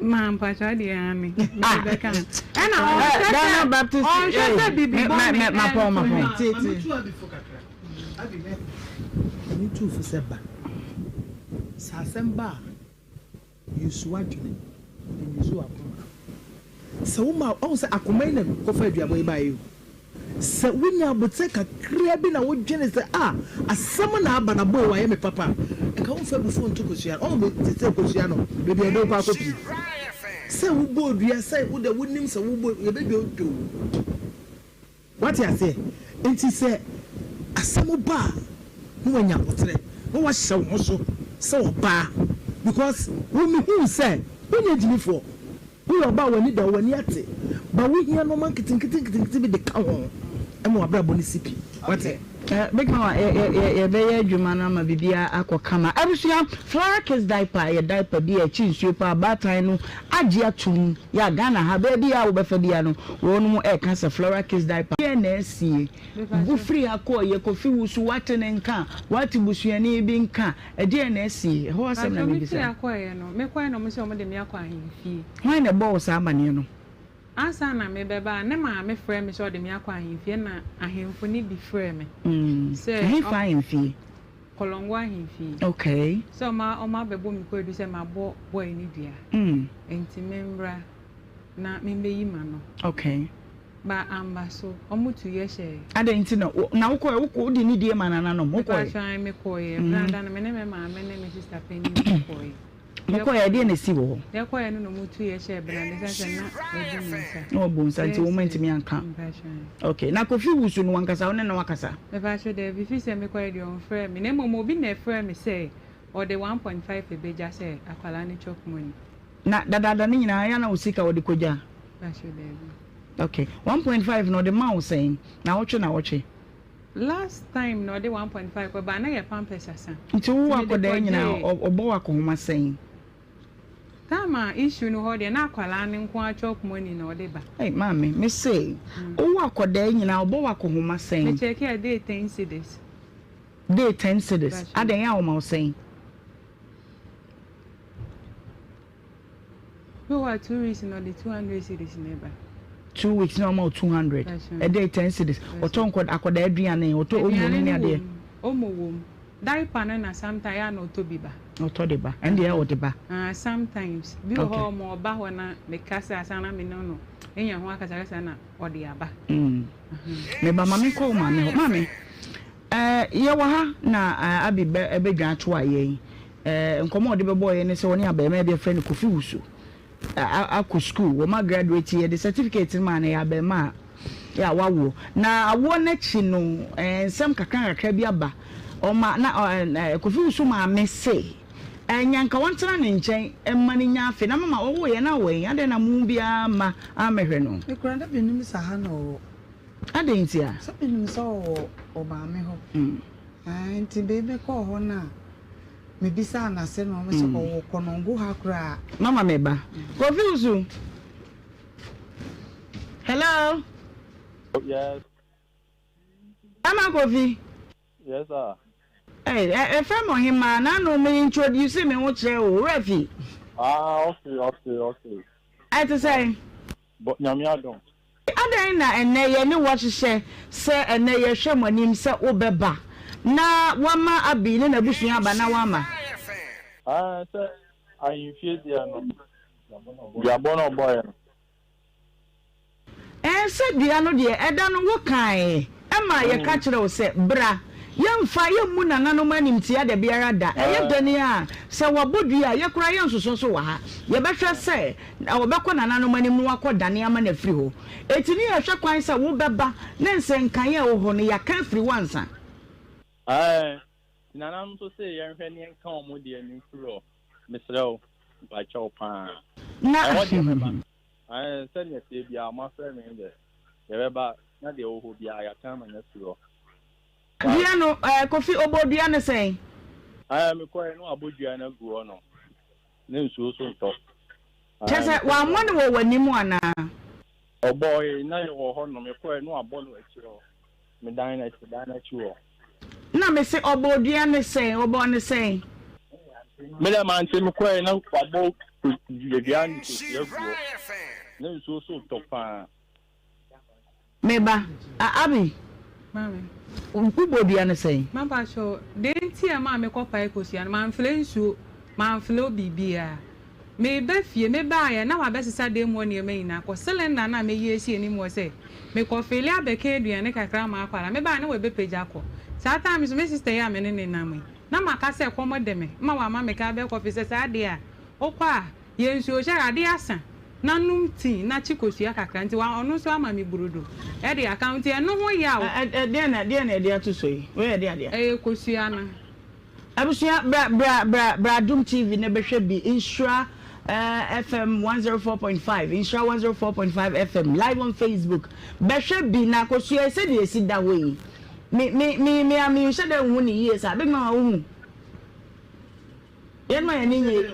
Ma mpakyɛw deɛ aane mede bɛka ho. Ɛna ɔnhwɛ sɛ ɔnhwɛ sɛ bibi bɔne ɛnto me. Maame tu Abi fo kakra. Abi hwɛ maame tu fo sɛ ba sɛ asɛm ba a use w'adwene and use w'akoma. Sɛ woma wahu sɛ akoma yi na kɔfa aduabɔ yi baeɛ o. Sɛ wonya aboterɛ kakraa bi na wodwene sɛ, Ah, asɛm na aba na boy wayɛ me papa a, nka womfa abufuo nto kosua no. Wahu te sɛ kosua no, baabi a yɛde wo kɔ akɔpie. Sɛ wobɔɔ dua sɛ wo deɛ wonim sɛ wobɔ, yɛbɛdwoodwoo wo. Wate aseɛ? Enti sɛ asɛm ba a, na wanya aboterɛ, na wahyɛ wo ho so sɛ ɔbaa because wo mehuu sɛ wonyɛ gyimifoɔ. Woyɛ ɔbaa a w'ani da hɔ, w'ani ate, but wohia nnoɔma nketenkete nketenkete bi de ka ho ma w'abrabɔ no si pi. Wate? Big Mama, yɛbɛyɛ adwuma no ama biribiara akɔ kama. Abusua, Flora Kids Diaper yɛ diaper bi a ɛkye nsuo paa, baatan no agye atom. Yɛ a Ghana ha, baabi a wobɛfa biara no, wɔnom ɛreka sɛ Flora Kids Diaper. Deɛn na asie? Wo firi ha kɔɔ yɛ, Kofi Wusu, woate ne nka? Woate busuani bi nka? Ɛdeɛn na asie? Ɛhɔ asɛm na Patrɔ me mebisa. firi ha kɔeɛ no, me kɔeɛ na ɔmo sɛ ɔmo de me akɔ ahemfie. Hwan na ɛbɔɔ wo saa amaneɛ no? Ansa na me bɛba a, ne maame frɛɛ me sɛ ɔde me akɔ ahemfie ɛna ahemfo no bi frɛɛ me sɛ Ɛhefa ahemfie? Kɔlɔngo ahemfie. Okay. Sɛ ɔmo ɔmo abɛbɔ me kwaadu sɛ mabɔ boy no dua. Nti me mmra na me mmɛyi m'ano. Okay. Ba amba so, ɔmo tu yɛ hyɛɛ. Adɛn nti na wo na wokɔɛ wokɔ wode nidie maa nananom wokɔɛ? Mepakyɛw ae mekɔeɛ, berɛ ada no me ne me maame ne me sister panin na ɛkɔeɛ. Mokɔeɛ ɛdeɛn na ɛsii wɔ hɔ? Yɛkɔeɛ no na ɔmo tu yɛ hyɛɛ bena de sɛ sɛ na wabu me nsa. Na wabu wo nsa nti wɔn antumi anka. Mepakyɛw ae. Okay, na Kofi Wusu no wankasa wo ne no akasa? Mepakyɛw daabi firi sɛ mekɔeɛ deɛ ɔmfrɛɛ me na mmom obi na ɛfrɛɛ me sɛ ɔde 1.5 bɛgya sɛ akwadaa no chop money. Na dadaada no nyinaa ɛyɛ a na wo sika wɔde kɔgya? Pakyɛ daabi. Ok, 1.5 no ɔde ma wo sɛn? Nawɔtwe nawɔtwe? Last time na ɔde 1.5 kɔ but na yɛ pampers asa. Nti wo Nti mede akɔdaa nyinaa kɔgyee. ɔbɔ wo akɔnhoma sɛn? Time a issue no hɔ deɛ na akwadaa no nko ara chop money na ɔde ba. Ei maame, me se wo akɔdaa nyinaa ɔbɔ wo akɔnhoma sɛn? Me check a day 10 cedis. Day 10 cedis, Pakyɛ. adɛn a ɔma wo sɛn? Bi wɔ hɔ a 2 weeks na ɔde 200 cedis na ɛba. 2 weeks na ɔma wo 200, ɛdɛ 10 cedis. Ɔtɔ nkɔ akɔdaa aduane, ɔtɔ omo Aduane no ne no adeɛ. wɔ mu, omo wɔ mu. Diaper no na sometimes ɛyɛ a na ɔtɔ bi ba. Ɔtɔ de ba, ɛno deɛ ɔde ba. Ah, sometimes. Bi wɔ Okay. hɔ ɔmo ɔba hɔ na mekasa asa na me ne no enya ho akasakasa na ɔde aba. Me ba ma menkɔ wo maame hɔ. Maame, eh, yɛwɔ ha na eh, Abi bɛ bɛdwan ato a yɛn. Eh, nkɔmmɔ a ɔde bɛbɔɔ yɛn ne sɛ ɔne abarimaa bi a yɛfrɛ no Kofi Wusu akɔ sukuu. Wɔn agraduate, yɛde certificate no maa no, ɛyɛ abarimaa a yɛ a wawoɔ. Na awoɔ no akyi no, eh, nsɛm kakra kakra bi aba. Ɔma, na eh, Kofi Wusu maame se, eh, nya nka wɔntena ne nkyɛn mma no nya afe. Na mama ɔwoeɛ na awɔ yi, adɛn na mo mu biara mma ammɛhwɛ no? Me koraa na mennim sɛ ha na ɔwɔ. Adɛn ntia? Sɛ menim sɛ ɔwɔ ɔmaame hɔ. Ɛɛ nti me mekɔɔ hɔ no a, mebisaa no ase na ɔmo sɛ ɔwɔ Kɔnɔngo ha koraa. Mama me ba. Kofi Wusu. Hello. Yes. Ama Kofi. Yes sir. Hey, ɛfrɛ me ɔhemaa na ano me introduce me ho kyerɛ wo, wo werɛ fi? Ah, okay, okay, okay. Ɛte sɛn? Bɔ, Nyame adom. Adɛn na ɛnnɛ yɛne wo ahyehyɛ sɛ ɛnnɛ yɛhwɛ mo anim sɛ wobɛba na woama Abi ne n'abusua aba na woamma? Ɛɛ, sɛ ahemfie deɛ no, duabɔ no a ɔbɔeɛ no. Ɛɛ, sɛ dua no deɛ, ɛda no wokaeɛ ma yɛka kyerɛɛ wo sɛ, Bra, yɛmfa, yɛmmu nananom animtia da biara da. Ɛyɛ dɛn ara a, sɛ wɔabɔ dua a, yɛ koraa yɛnsosɔ so wɔ ha. Yɛbɛhwɛ sɛ wɔbɛkɔ nananom anim na wɔakɔdane ama no afiri hɔ. Enti ne yɛhwɛ kwan sɛ wobɛba ne nsɛnkaeɛ a ɛwɔ hɔ no, yɛaka afiri hɔ ansa. Ɛɛ, nananom nso se yɛnhwɛ ne yɛnka wɔn deɛ no mfiri hɔ. Mesrɛ wo, mpakyɛw paa. Na. Ɛhɔ deɛ mɛba. Ae, sɛdeɛ ɛteɛ biara, moafrɛ me deɛ, yɛbɛba, na deɛ ɛwɔ hɔ biara, yɛaka ama no afiri hɔ. Dua no, eh, Kofi, ɔbɔɔ dua no sɛn? Ae, mekɔe na wabɔ dua no agu hɔ nom, na nsuo nso ntɔ. Ae, Kyerɛ sɛ, mekɔe na wammɔ no wabɔ. wɔ w'anim anaa? Ɔbɔe, na yɛwɔ hɔ nom, mekɔe na wabɔ no akyire hɔ, me dan no akyi, dan no akyi hɔ. Na mese, Ɔbɔɔ dua no sɛn? Ɔbɔɔ no sɛn? Me deɛ mante, mekɔe na wabɔ dua no kosua agu hɔ, na nsuo nso retɔ paa. Me ba, a Abby, Maame. wo bɔ dua no sɛn? Mampakyɛw, deɛ nti a ɛmaa me kɔ pae kosua no, manfrɛ nsuo, manfrɛ biribiara. Mereba fie, mebaeɛ na wabɛsesa dan mu hɔ nneɛma nyinaa kɔ. Cylinder no a meyi asi anim hɔ sɛ mekɔ feele abɛka aduane kakra ama akwadaa no, mebaeɛ na wabɛpagya kɔ. Saa time nso me sister yi a me ne no nam yi, na maka sɛ kɔm de me ma wama me ka bɛkɔ fie sɛ saa deɛ a, wokɔ a, Yɛ nsuo hyɛ adeɛ asa na nom tea na kye kosua kakra nti wa ɔno nso ama me brodo de aka ho nti ɛno ho yaw. Ɛdeɛn na ɛdeɛn na yɛde ato so yi? Wei yɛ deɛn adeɛ? Ɛyɛ kosua no. Abusua bra bra bra bra Adom TV na bɛhwɛ bi Nhyira FM 104.5 Nhyira 104.5 FM live on Facebook bɛhwɛ bi na kosua yi sɛdeɛ ɛsi da hɔ yi me me me me a menhyɛ da nhu no yie saa Big Mama wohu? Yɛn ma yɛn ani nye.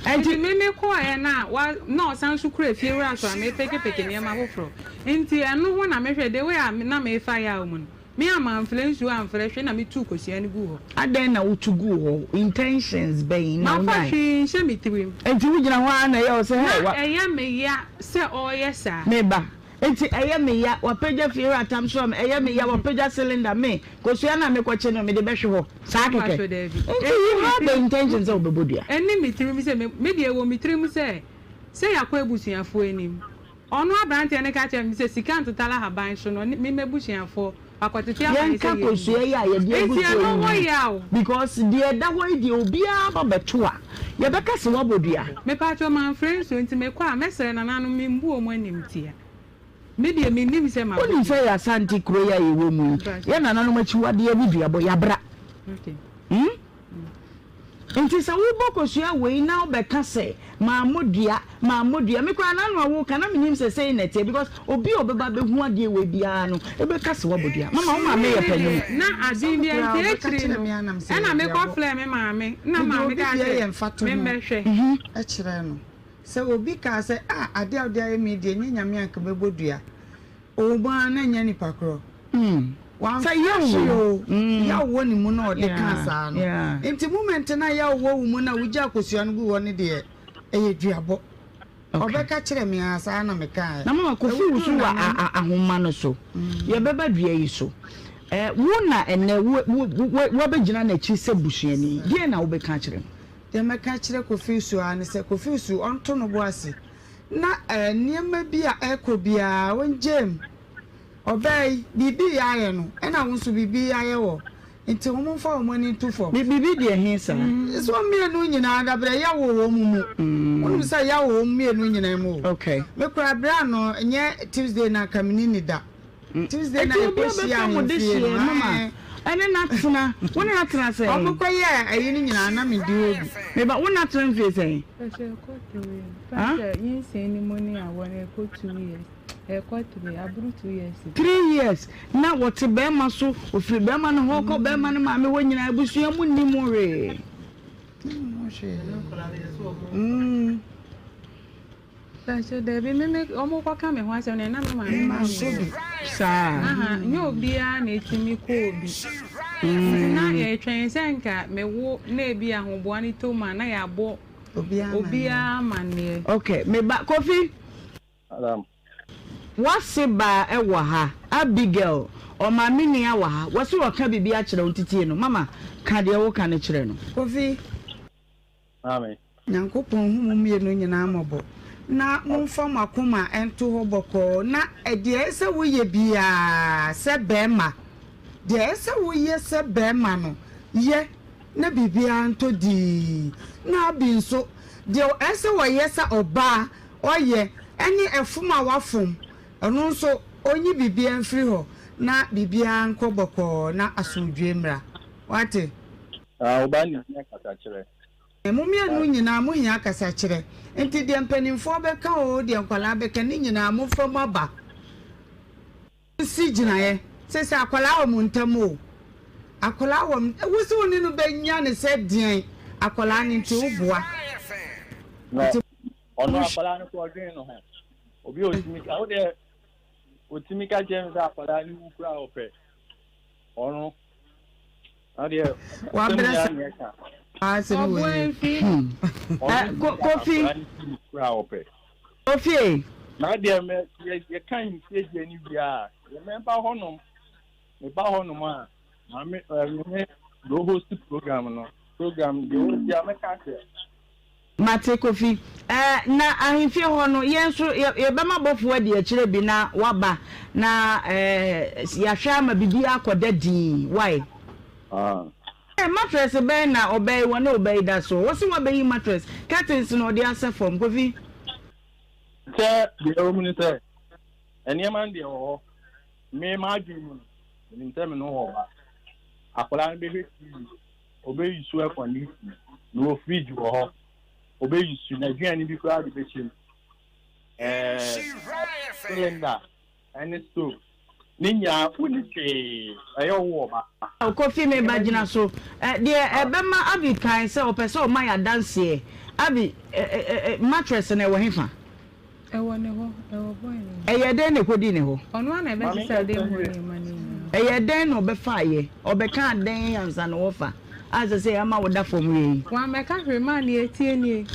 Nti me me kɔɔɛ no a wa na ɔsan nso kura fie wura so a me peke peke nneɛma foforɔ nti ɛno ho na me hwɛ the way a na me fa yaw mu no me a manfrɛ nsuo amfrɛ hwee na me tuu kosua no guu hɔ. Adɛn na wo tu guu hɔ? Intentions bɛn na wo Manfa nyae? hwee nhyɛ me tirim. Nti wo gyina hɔ ara na ɛyɛ wo sɛ hɛ Na wa. ɛyɛ me ya sɛ ɔreyɛ saa. Me ba. Enti ɛyɛ me ya, wapagya fiewura tam so ama ɛyɛ me ya, wapagya cylinder me, kosua no a mekɔkye no mede bɛhwe hɔ, saa kɛkɛ. Mpacho daabi. Enti you had the intention sɛ wobɛbɔ dua. Ɛnni me tirim sɛ me, me deɛ ɛwɔ me tirim sɛ, sɛ yɛakɔ abusuafoɔ anim. Ɔno abranteɛ no ka kyerɛɛ me sɛ sika ntotare ahaban so no, ɔne me m'abusuafoɔ wakɔtete ama yɛn sɛ Yɛnka yɛnni. kosua yi a yɛde agu Enti soɔ ɛno yi ho ho yaw. because deɛ ɛda hɔ yi deɛ obiara ba bɛto a, yɛbɛka sɛ woabɔ dua. Mepacho manfrɛ nsuo nti mekɔ a mɛsrɛ nananom membu wɔn animtia. Me deɛ mennim sɛ mabɔ Wonim dua. sɛ yɛ Asante kuro yi a yɛwɔ mu yi, yɛn nananom akyiwadeɛ ne duabɔ, yɛabra. Hmm? Nti sɛ wobɔ kosua wei na wobɛka sɛ mammɔ dua, mammɔ dua, me koraa n'ano a woka na menim sɛ sei na ɛteɛ because obi a ɔbɛba abɛhu adeɛ wei biara no ɛbɛka sɛ woabɔ dua. Mama wo maame yɛ Me panyini. deɛ na adwene biara nti akyiri no ɛna mekɔ frɛɛ me maame na Mede maame obi kaa deɛ sɛ yɛ mfatoho memmɛhwɛ. kyerɛɛ no. Sɛ obi kaa sɛ, Ah, adeɛ a wode ayɛ me yi deɛ, ɛnyɛ Nyame a anka mɛbɔ dua. Ɔwɔ mu ara na ɛnyɛ nipa korɔ. Wamfa Sɛ yaw hwee wɔ o, mu. Yaw wɔ ne mu na ɔde kaa Yeah, saa no. yeah. Nti moment no a yaw wɔ wo mu no a wogyaa kosua no guu hɔ no deɛ, ɛyɛ duabɔ. Okay. Ɔbɛka kyerɛɛ me ara, saa na mekaeɛ. Na mama Kofi Ɛwuduru wo so wɔ nananom. a a ahoma no so. Yɛbɛba dua yi so. Eh, wo na ɛnnɛ wo wo wo woabɛgyina n'akyi sɛ busuani. Deɛn na wobɛka akyerɛ no? Deɛ mɛka akyerɛ Kofi Usu ara ne sɛ, Kofi Usu, ɔnto no bo ase na nneɛma bi a ɛrekɔ biara ɔngyaa mu. Ɔbaa yi, biribi reyɛ ayɛ no, ɛna wo nso biribi reyɛ ayɛ wɔ, nti wɔmfa wɔn ani nto fam. Biribi deɛ he saa? Sɛ wɔn mmienu nyinaa, dabrɛ yaw wɔ wɔn mu. Wonim sɛ yaw wɔ wɔn mmienu nyinaa mu o. Okay. Me koraa berɛ ano, nyɛ Tuesday no anka menni ne da. Tuesday na Eti obi a yɛkɔhyia ɔbɛfa mo ahemfie dehyeɛ no, mama ae. ɛne no atena, wo ne no atena sɛn? Wɔkɔyɛɛ ayi no nyinaa na medi hɔ bi. Me ba, wo ne no atena mfie sɛn? Ɛsɛ ɛkɔ 3, Huh? sɛ nyinsɛn no mu ne awɔ no ɛkɔ 2 years, ɛkɔ 3, aboro 2 years. 3 years na wɔte bɛrima so, ofiri bɛrima no hɔ kɔ bɛrima no maame hɔ nyinaa, abusua mu nni mu hwee. Nni mu hwee. Mm. Pakyɛ dabi me me ɔmo kɔ ka me ho asɛm no na me maame ma me Mankɔ bi. Saa. Aha nyɛ obiara na etumi kɔ obi. Nti na yɛtwɛn sɛ nka me wo na ebi ahoboa no tɔ mu a na yɛabɔ obiara amaneɛ. Okay me ba Kofi. Madam. W'ase baa ɛwɔ ha Abigail ɔmaame nua wɔ ha wɔse ɔka biribi akyerɛ wo nti tie no mama ka deɛ woka no kyerɛ no. Kofi. Maame. Nyankopɔn hu mo mmienu nyinaa mmɔbɔ, na momfa mo akoma nto hɔ bɔkɔɔ, na deɛ ɛsɛ sɛ woyɛ biara sɛ barima, deɛ ɛsɛ sɛ woyɛ sɛ barima no, yɛ, na biribiara ntɔ dinn. Na Abi nso, deɛ ɛsɛ sɛ ɔyɛ sɛ ɔbaa, ɔyɛ, ɛne ɛfom a wafom, ɔno nso, ɔnyi biribiara mfiri hɔ, na biribiara nkɔ bɔkɔɔ, na asomdwoeɛ mmra. Woate? Ah, wo ba no hia kasakyerɛ. Mo mmienu nyinaa mo hia kasakyerɛ. Nti deɛ mpanimfoɔ bɛka oo, deɛ nkwadaa bɛka, ne nyinaa momfa mo aba nsi gyinaeɛ. Seesei akwadaa wɔ mo ntam oo. Akwadaa wɔ m, wo se wo ne no bɛnya no sɛ deɛn? Akwadaa no nti wo boa. Na Nti ɔno mo akwadaa no kora ɔdwen no ho. Obi a ɔtumi ka, wo deɛ ɔtumi ka kyerɛ me sɛ akwadaa no wu koraa ɔpɛ. Ɔno, na deɛ asɛm Wabrɛ nyinaa saa na ɛka. asɛm wɔ Ɔboa yi. mfi. Ɔno Ɛ, tumi Ko, ka Kofi, akwadaa no ti koraa ɔpɛ. Kofi e. Na deɛ mɛ yɛ yɛka nsiedie no wie a, yɛmɛba hɔnom. Meba hɔnom a, maame ɛɛ me ne deɛ ɔhost program no, program deɛ ɔhost a mɛka akyerɛ. Mate, Kofi. Ɛɛ, na ahemfie hɔ no, yɛn nso yɛ, yɛbɛma bɔfoɔ adi akyire bi na waba, na ɛɛ, yɛahwɛ ama biribiara akɔda dinn. Wai? Ah. Ɛɛ, mattress bɛn na ɔbaa yi, wɔne ɔbaa yi da so? Wɔse wɔabɛyi mattress, curtains na ɔde asɛ fam, Kofi. Sɛ deɛ ɛwɔ mu ne sɛ, nneɛma no deɛ wɔ hɔ. Me m'adwene mu no, menim sɛ me ne wo wɔ ba. Akwadaa no bɛhwɛ TV, ɔbɛyi su air condition, mewɔ fridge wɔ hɔ, ɔbɛyi su, n'aduane bi koraa de bɛhyɛ mu. Ɛɛ, cylinder ɛne stove, ne nyinaa wonni hwee, ɛyɛ wo wɔ ba. Kofi me ba gyina so. Deɛ ɛbɛma Abby kae sɛ ɔpɛ sɛ ɔma yɛ adanseɛ. Abby, mattress no ɛwɔ hefa? Ɛwɔ ne hɔ, ɛwɔ boy no hɔ. Ɛyɛɛ dɛn na ɛkɔdii ne hɔ? Ɔno ara na ɛbɛsesa dan mu hɔ nneɛma no nyinaa. Ɛyɛɛ dɛn na ɔbɛfaeɛ? Ɔbɛkaa dɛn ansa na wɔfa a ɛsɛ sɛ ama woda fam wie yi? Wammɛka hwee maa nea ɛteɛ nie,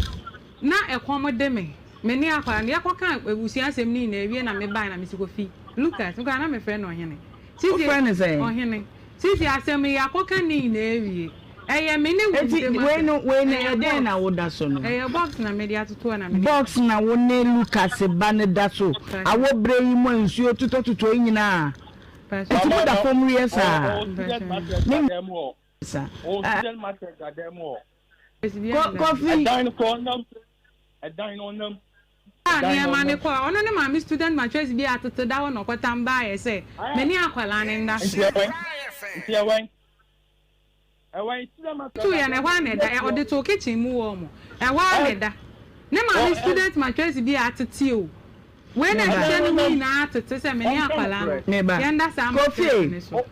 na ɛkɔm de me, me ne akwadaa no, yɛkɔkaa abusua asɛm no nyinaa wie na mebaeɛ na mese Kofi, Lucas, me koraa na mefrɛ no ɔhene. Sisi, Wofrɛ no sɛn? Ɔhene. Sisi asɛm yi yɛakɔka ne nyinaa awie. Ɛyɛ me ne wo Enti ntam wei asɛm. no, wei no Ɛyɛ ɛyɛ dɛn box. na woda so no? Ɛyɛ box na mede atoto hɔ na mede. Box na wo ne Lucas ba no da so Mpakyɛ. awɔ berɛ yi mu a nsuo totɔtotɔ yi nyinaa? Mpakyɛ. Enti Mama moda no, fam weɛ ɔwɔ saa? ɔwɔ student Mpakyɛ. mattress Me dada mu hɔ. sa. Ɔwɔ Ɛ, student mattress dada mu hɔ. Kɔ, Kofi. Ɛdan no kɔ ɔnam. Ɛdan no ɔnam. A Ɛdan no nneɛma no ɔnam. kɔɔ ɔno ne maame student mattress bi a tete da hɔ na ɔkɔtam baeɛ sɛ me ne akwadaa no nna so. Nti ɛwɛn? Nti ɛwɛn? Ɔtoo yɛ no, ɛhɔ ara na ɛda. Ɛ, ɔde too kitchen mu hɔ nom. Ɛhɔ ara na ɛda. Ne maame student mattress bi a atete o. Wei na ɛhyehyɛ ne ho nyinaa atete sɛ me ne akwadaa no, Meba. yɛnda saa mattress Kofi. no so.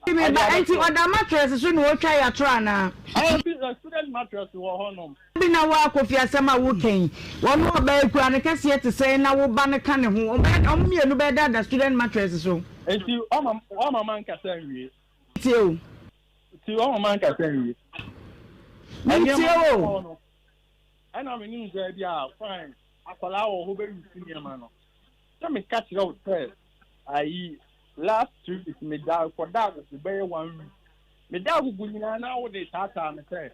Meba, enti ɔda mattress so na ɔretwa yɛ atoro anaa? Bi na woa Kofi asɛm a woka yi, wɔne ɔbaa yi kura no kɛseɛ te sɛn na wo ba no ka ne ho, wɔn mmienu bɛda ada student mattress so. Nti ɔma ɔma mankasa nwie. Metie o. Nti ɔma mankasa nwie. Metie Nneɛma o. no kɔɔ no, ɛna menim sɛ bi a fine akwadaa wɔ hɔ bɛyi nneɛma no. Sɛ meka kyerɛ wo sɛ ayi last 2 weeks meda kɔda agogo bɛyɛ one week. Meda agogo nyinaa na wode taataa me sɛ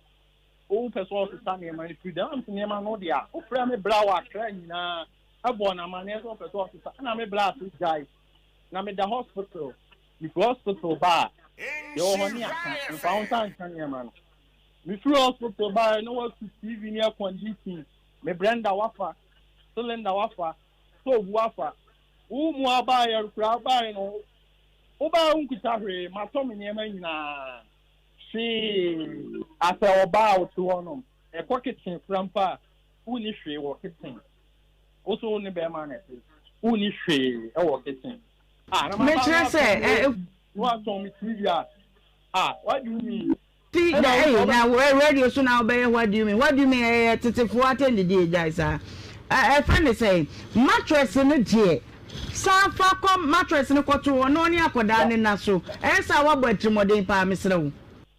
wopɛ sɛ ɔsesa nneɛma no firi dɛm nneɛma no deɛ a wofrɛ me bra wɔ Accra nyinaa ɛbɔ no amanneɛ sɛ wopɛ sɛ ɔsesa ɛna me bra ase gyae na meda hospital mefiri hospital ba a deɛ wɔ hɔ ne aka mfa wo nsa nka nneɛma no mefiri hospital ba a na watu TV ne air condition me blender wafa cylinder wafa stove wafa wo mu abaayɛ koraa abaayɛ no wobaa wo nkuta hwee matɔ me nneɛma nyinaa hwee asɛ ɔbaa a wote hɔ nom ɛkɔ kitchen kora mpo a wonni hwee wɔ kitchen wo so wo ne bɛrima na ɛte wonni hwee ɛwɔ kitchen ah na ma ba Mekyerɛ na sɛ watɔn ɛ, me na watɔn me TV a ah what do you mean Fi ɛna na wo ɛyi ɔbɛ na wɔ radio so na wobɛyɛ what do you mean what do you mean ɛyɛ tetefoɔ atɛndidie gyae saa ɛ ɛfrɛ ne sɛn mattress no deɛ san fa kɔ mattress no kɔto hɔ na ɔne akɔdaa no nna so ɛyɛ saa woabɔ atirimuɔden paa mesrɛ wo.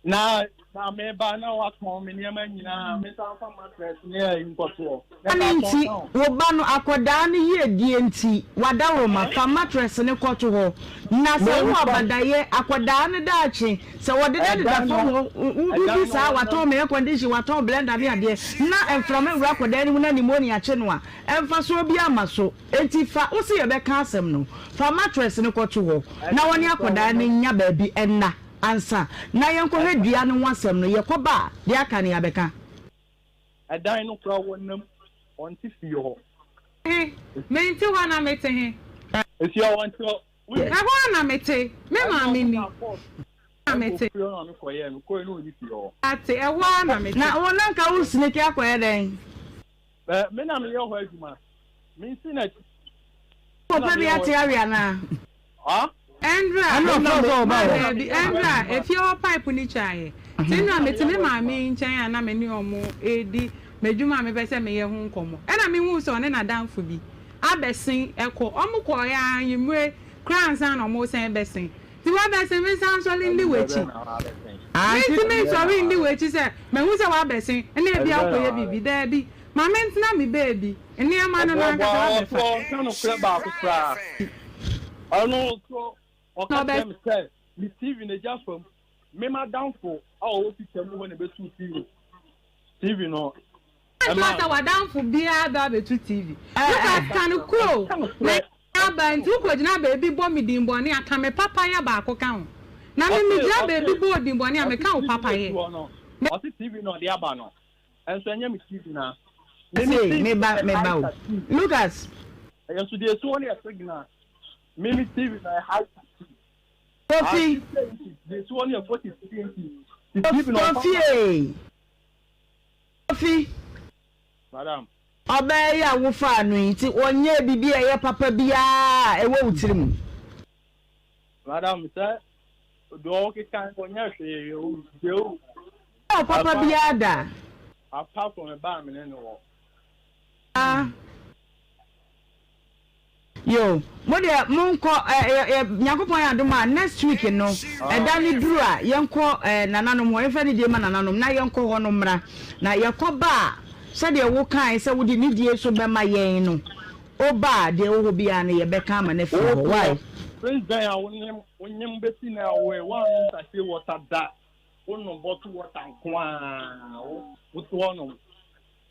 Na na meba na watɔn me nneɛma nyinaa mesan fa mattress ne ayi nkɔtoɔ na Ɛno ɛka nti, tɔn ka ho. wo ba no, akwadaa no yiedie nti, w'adaworoma, fa mattress no kɔto hɔ. Na sɛ wowɔ Memfa abadayɛ, akwadaa no daakye, sɛ wɔdedadeda ɛdan fam no hɔ, wo, ɛdan wodi no saa, ɔnam watɔn me air condition, watɔn blender ne adeɛ, na mframa wura akwadaa no mu na pneumonia kye no a, mfasoɔ biara mma so. Enti fa, wo se yɛbɛka asɛm no, fa mattress no kɔto hɔ, na ɛdan wɔne no kora akwadaa no wɔnam nnya baabi nna ansa na yɛnkɔhwɛ ɛdan dua no ho asɛm no. Yɛkɔba a, deɛ aka no yɛabɛka. Ɛdan no koraa wɔnam, ɔnte fie hɔ. He? Mente hɔ na mete he? Efie hɔ ɔnte hɔ. Wonim? Ɛhɔ ara na mete. Me Ɛnna maame ɔmo ni. kaa court Na ɛkɔ mete. fie hɔ na mekɔyɛɛ, mekɔɛ na ɔnni fie hɔ. Ate, ɛhɔ ara na mete. Na wo na nka wo snake akɔyɛ dɛn? Ɛ, me na meyɛ hɔ adwuma. Mensi n'akyi. Wopɛ bi ate awe anaa? Ah? Ɛndra, Ɛna ɔfrɛ wo sɛ ɔba hɔ. Daabi, ɛndra, efie hɔ pipe no twaeɛ. Nti nnora mete me maame nkyɛn a na me ne wɔn redi m'adwuma a mepɛ sɛ meyɛ ho nkɔmmɔ. Ɛna mehuu sɛ ɔne n'adamfo bi abɛsen kɔ. Wɔn kɔeɛ ara anwummere koraa ansa na wɔresan bɛsen. Nti woabɛsen, mensan nsɔre nni w'akyi? Mentumi nsɔre nni w'akyi sɛ mahu sɛ woabɛsen na ebia wokɔyɛ biribi. Daabi, ma mentena me baabi. Nneɛma no n'ankasa Ɔboaboa wabɛfa. ɔso ɔnka nokorɛ baako koraa. Ɔno nso ɔka kyerɛ me sɛ me TV no agya fam. Me m'adamfo a ɔwɔ fita mu hɔ na ɛbɛtuu TV TV no Ɛnkyerɛ ɛmaa sɛ no. w'adamfo biara bɛ abɛtu TV. Lucas ka no kuro Ɔnka na nokorɛ. aba nti wokɔgyina baabi bɔ me din bɔne a ka me papayɛ baako ka ho. Na me Ɔse megyina ɔse baabi bɔ wo din bɔne a ɔse meka wo TV no papayɛ. ɛsi hɔ no ɔse TV no ɔde aba no Ɛnso ɛnyɛ me TV na. Me me Sei, TV me ba, yɛ me ba o. high TV. Lucas. Ɛyɛ nso deɛ esi hɔ no yɛ signal. Me me TV na yɛ high TV. Kofi. Ah, 50 inches. Deɛ esi hɔ no yɛ 43 inches. Ti TV na ɔfa Kofi ma. ee. Kofi. Madam. Ɔbaa yi a wofaa no yi nti ɔnyɛɛ biribi a ɛyɛ papa biara a ɛwɔ wo tirim. Madam sɛ deɛ ɔkeka no ɔnyɛ hwee o deɛ o. Ɔnyɛ papa biara da. Apart from ɛbaa me ne no wɔ. Ah. Yo, mo deɛ monkɔ ɛ ɛ ɛ Nyankopɔn yɛ adom a next week no ɛda no duru a yɛnkɔ ɛ nananom hɔ yɛmfa ne die ma nananom na yɛnkɔ hɔ no mmra na yɛkɔ ba a sɛdeɛ wokae sɛ wode ne die so bɛma yɛn no Woba a, deɛ ɛwɔ hɔ biara no, yɛbɛka ama no afiri hɔ. Why? Since then a wonyem wonyem besi nnɛ a woe woannom sachet water da wonom bottle water nko ara wo wote hɔ nom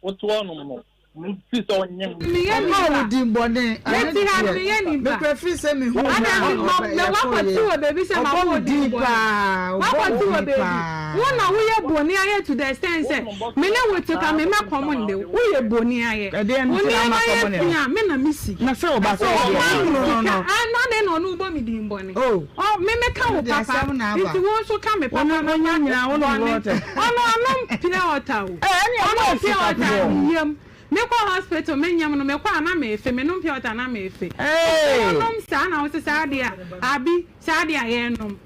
wote hɔ nom no no firi sɛ wonyem. Meyɛ Ɔmaa wo nipa. din bɔne, ɛno Mete ha no deɛ, meyɛ nipa. mekura firi sɛ mehuu no Ana a me ma ɔbɛ na yɛkɔɔ wakɔte yɛ. wɔ baabi sɛ Ɔbɔ mabɔ wo wo din din bɔne. paa, ɔbɔ wo Wakɔte wɔ din baabi. paa. Wo na woyɛ bɔne ayɛ to the extent sɛ Wonom bottle me ne wo water te ka saa me kɔpem mɛkɔm sama nde wode wo. wo. Woyɛ bɔne ayɛ. Ɛdeɛn Wo nti na nneɛma ama yɛ kɔm ne fi no? a me na me si. Na sɛ ɔba Sɛ sɛ ɔma deɛ me no sika no. a na adɛn na ɔno rebɔ me din bɔne? Oh, Ɔ me meka wo ɛno deɛ papa asɛm na aba. nti wo nso ka me Wo papa ne na wonya fa nyinaa wonom bɔne. water. Ɔno ɔnom pure water o. Eh, ɛne ɛmo Ɔnom pure water asikafoɔ. ne yam. Mekɔ hospital me nyam no mekɔ a na meefe menom pure water na meefe. Nti Hey! wonom saa na wose saa deɛ a abi saa deɛ a yɛnom.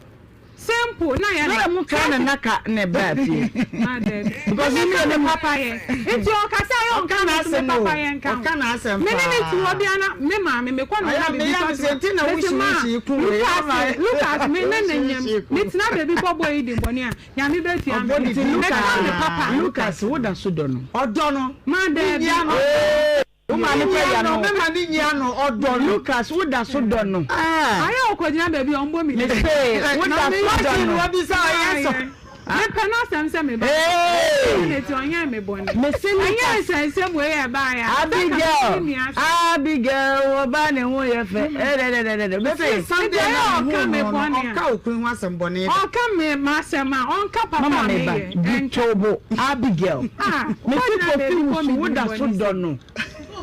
Simple na yɛ Na no. emu kaa na naka na ɛbaa fie. Ah, dabi. Because Me me ka ne me papa yɛ. Nti ɔkasa yɛ Ɔka ɔnka me nso me n'asɛm papa o. yɛ nka ho. Ɔka n'asɛm Me ne ne te hɔ paa. bia na me maame me kɔ ne hɔ Ɔyɛ na me biribi yɛ tɔ me to sɛ nti na me se ma wohyiwohyi ku wei. Lucas Lucas me ne ne nyam Wohyiwohyi ku. me tena baabi bɔ bɔ yi di bɔne a Nyame bɛtua Ɔbɔ me ne ka. din Me ka me paa. papa. Lucas wo da so dɔ no. Ɔdɔ no. Ma Ne dabi. nyia no. Wo maame Ne kɔ nyia ya no. no. Mɛma ne nyia no. Ɔdɔ no. Lucas wo da so dɔ no. Ah. Ayɛ ɔkɔgyina baabi a ɔmbɔ me Me din. se wo Na da me so dɔ Question no. wabisa ɔyɛ sɔ. Mepɛ n'asɛm sɛ me ba. Hey! Ɛna ti ɔnyɛ me bɔne. Me se Ɛnyɛ Lucas. nsɛnsɛm wei a ɛbaeɛ a. Abigail, Sɛ ka me Abigail, ɔba ne ho yɛ fɛ. Ɛdɛdɛdɛdɛ. Me se. Sunday Nti ɛyɛ na ɔka mehu me no no, bɔne a. ɔnka okunu ho asɛm bɔne da. Ɔka me m'asɛm a ɔnka papa Mama a me ba, meyɛ. di Ɛnka. tobo. Abigail. Ah, Me se wokɔgyina Kofi baabi bɔ wusu me wo din da so bɔne dɔ sɛ. no.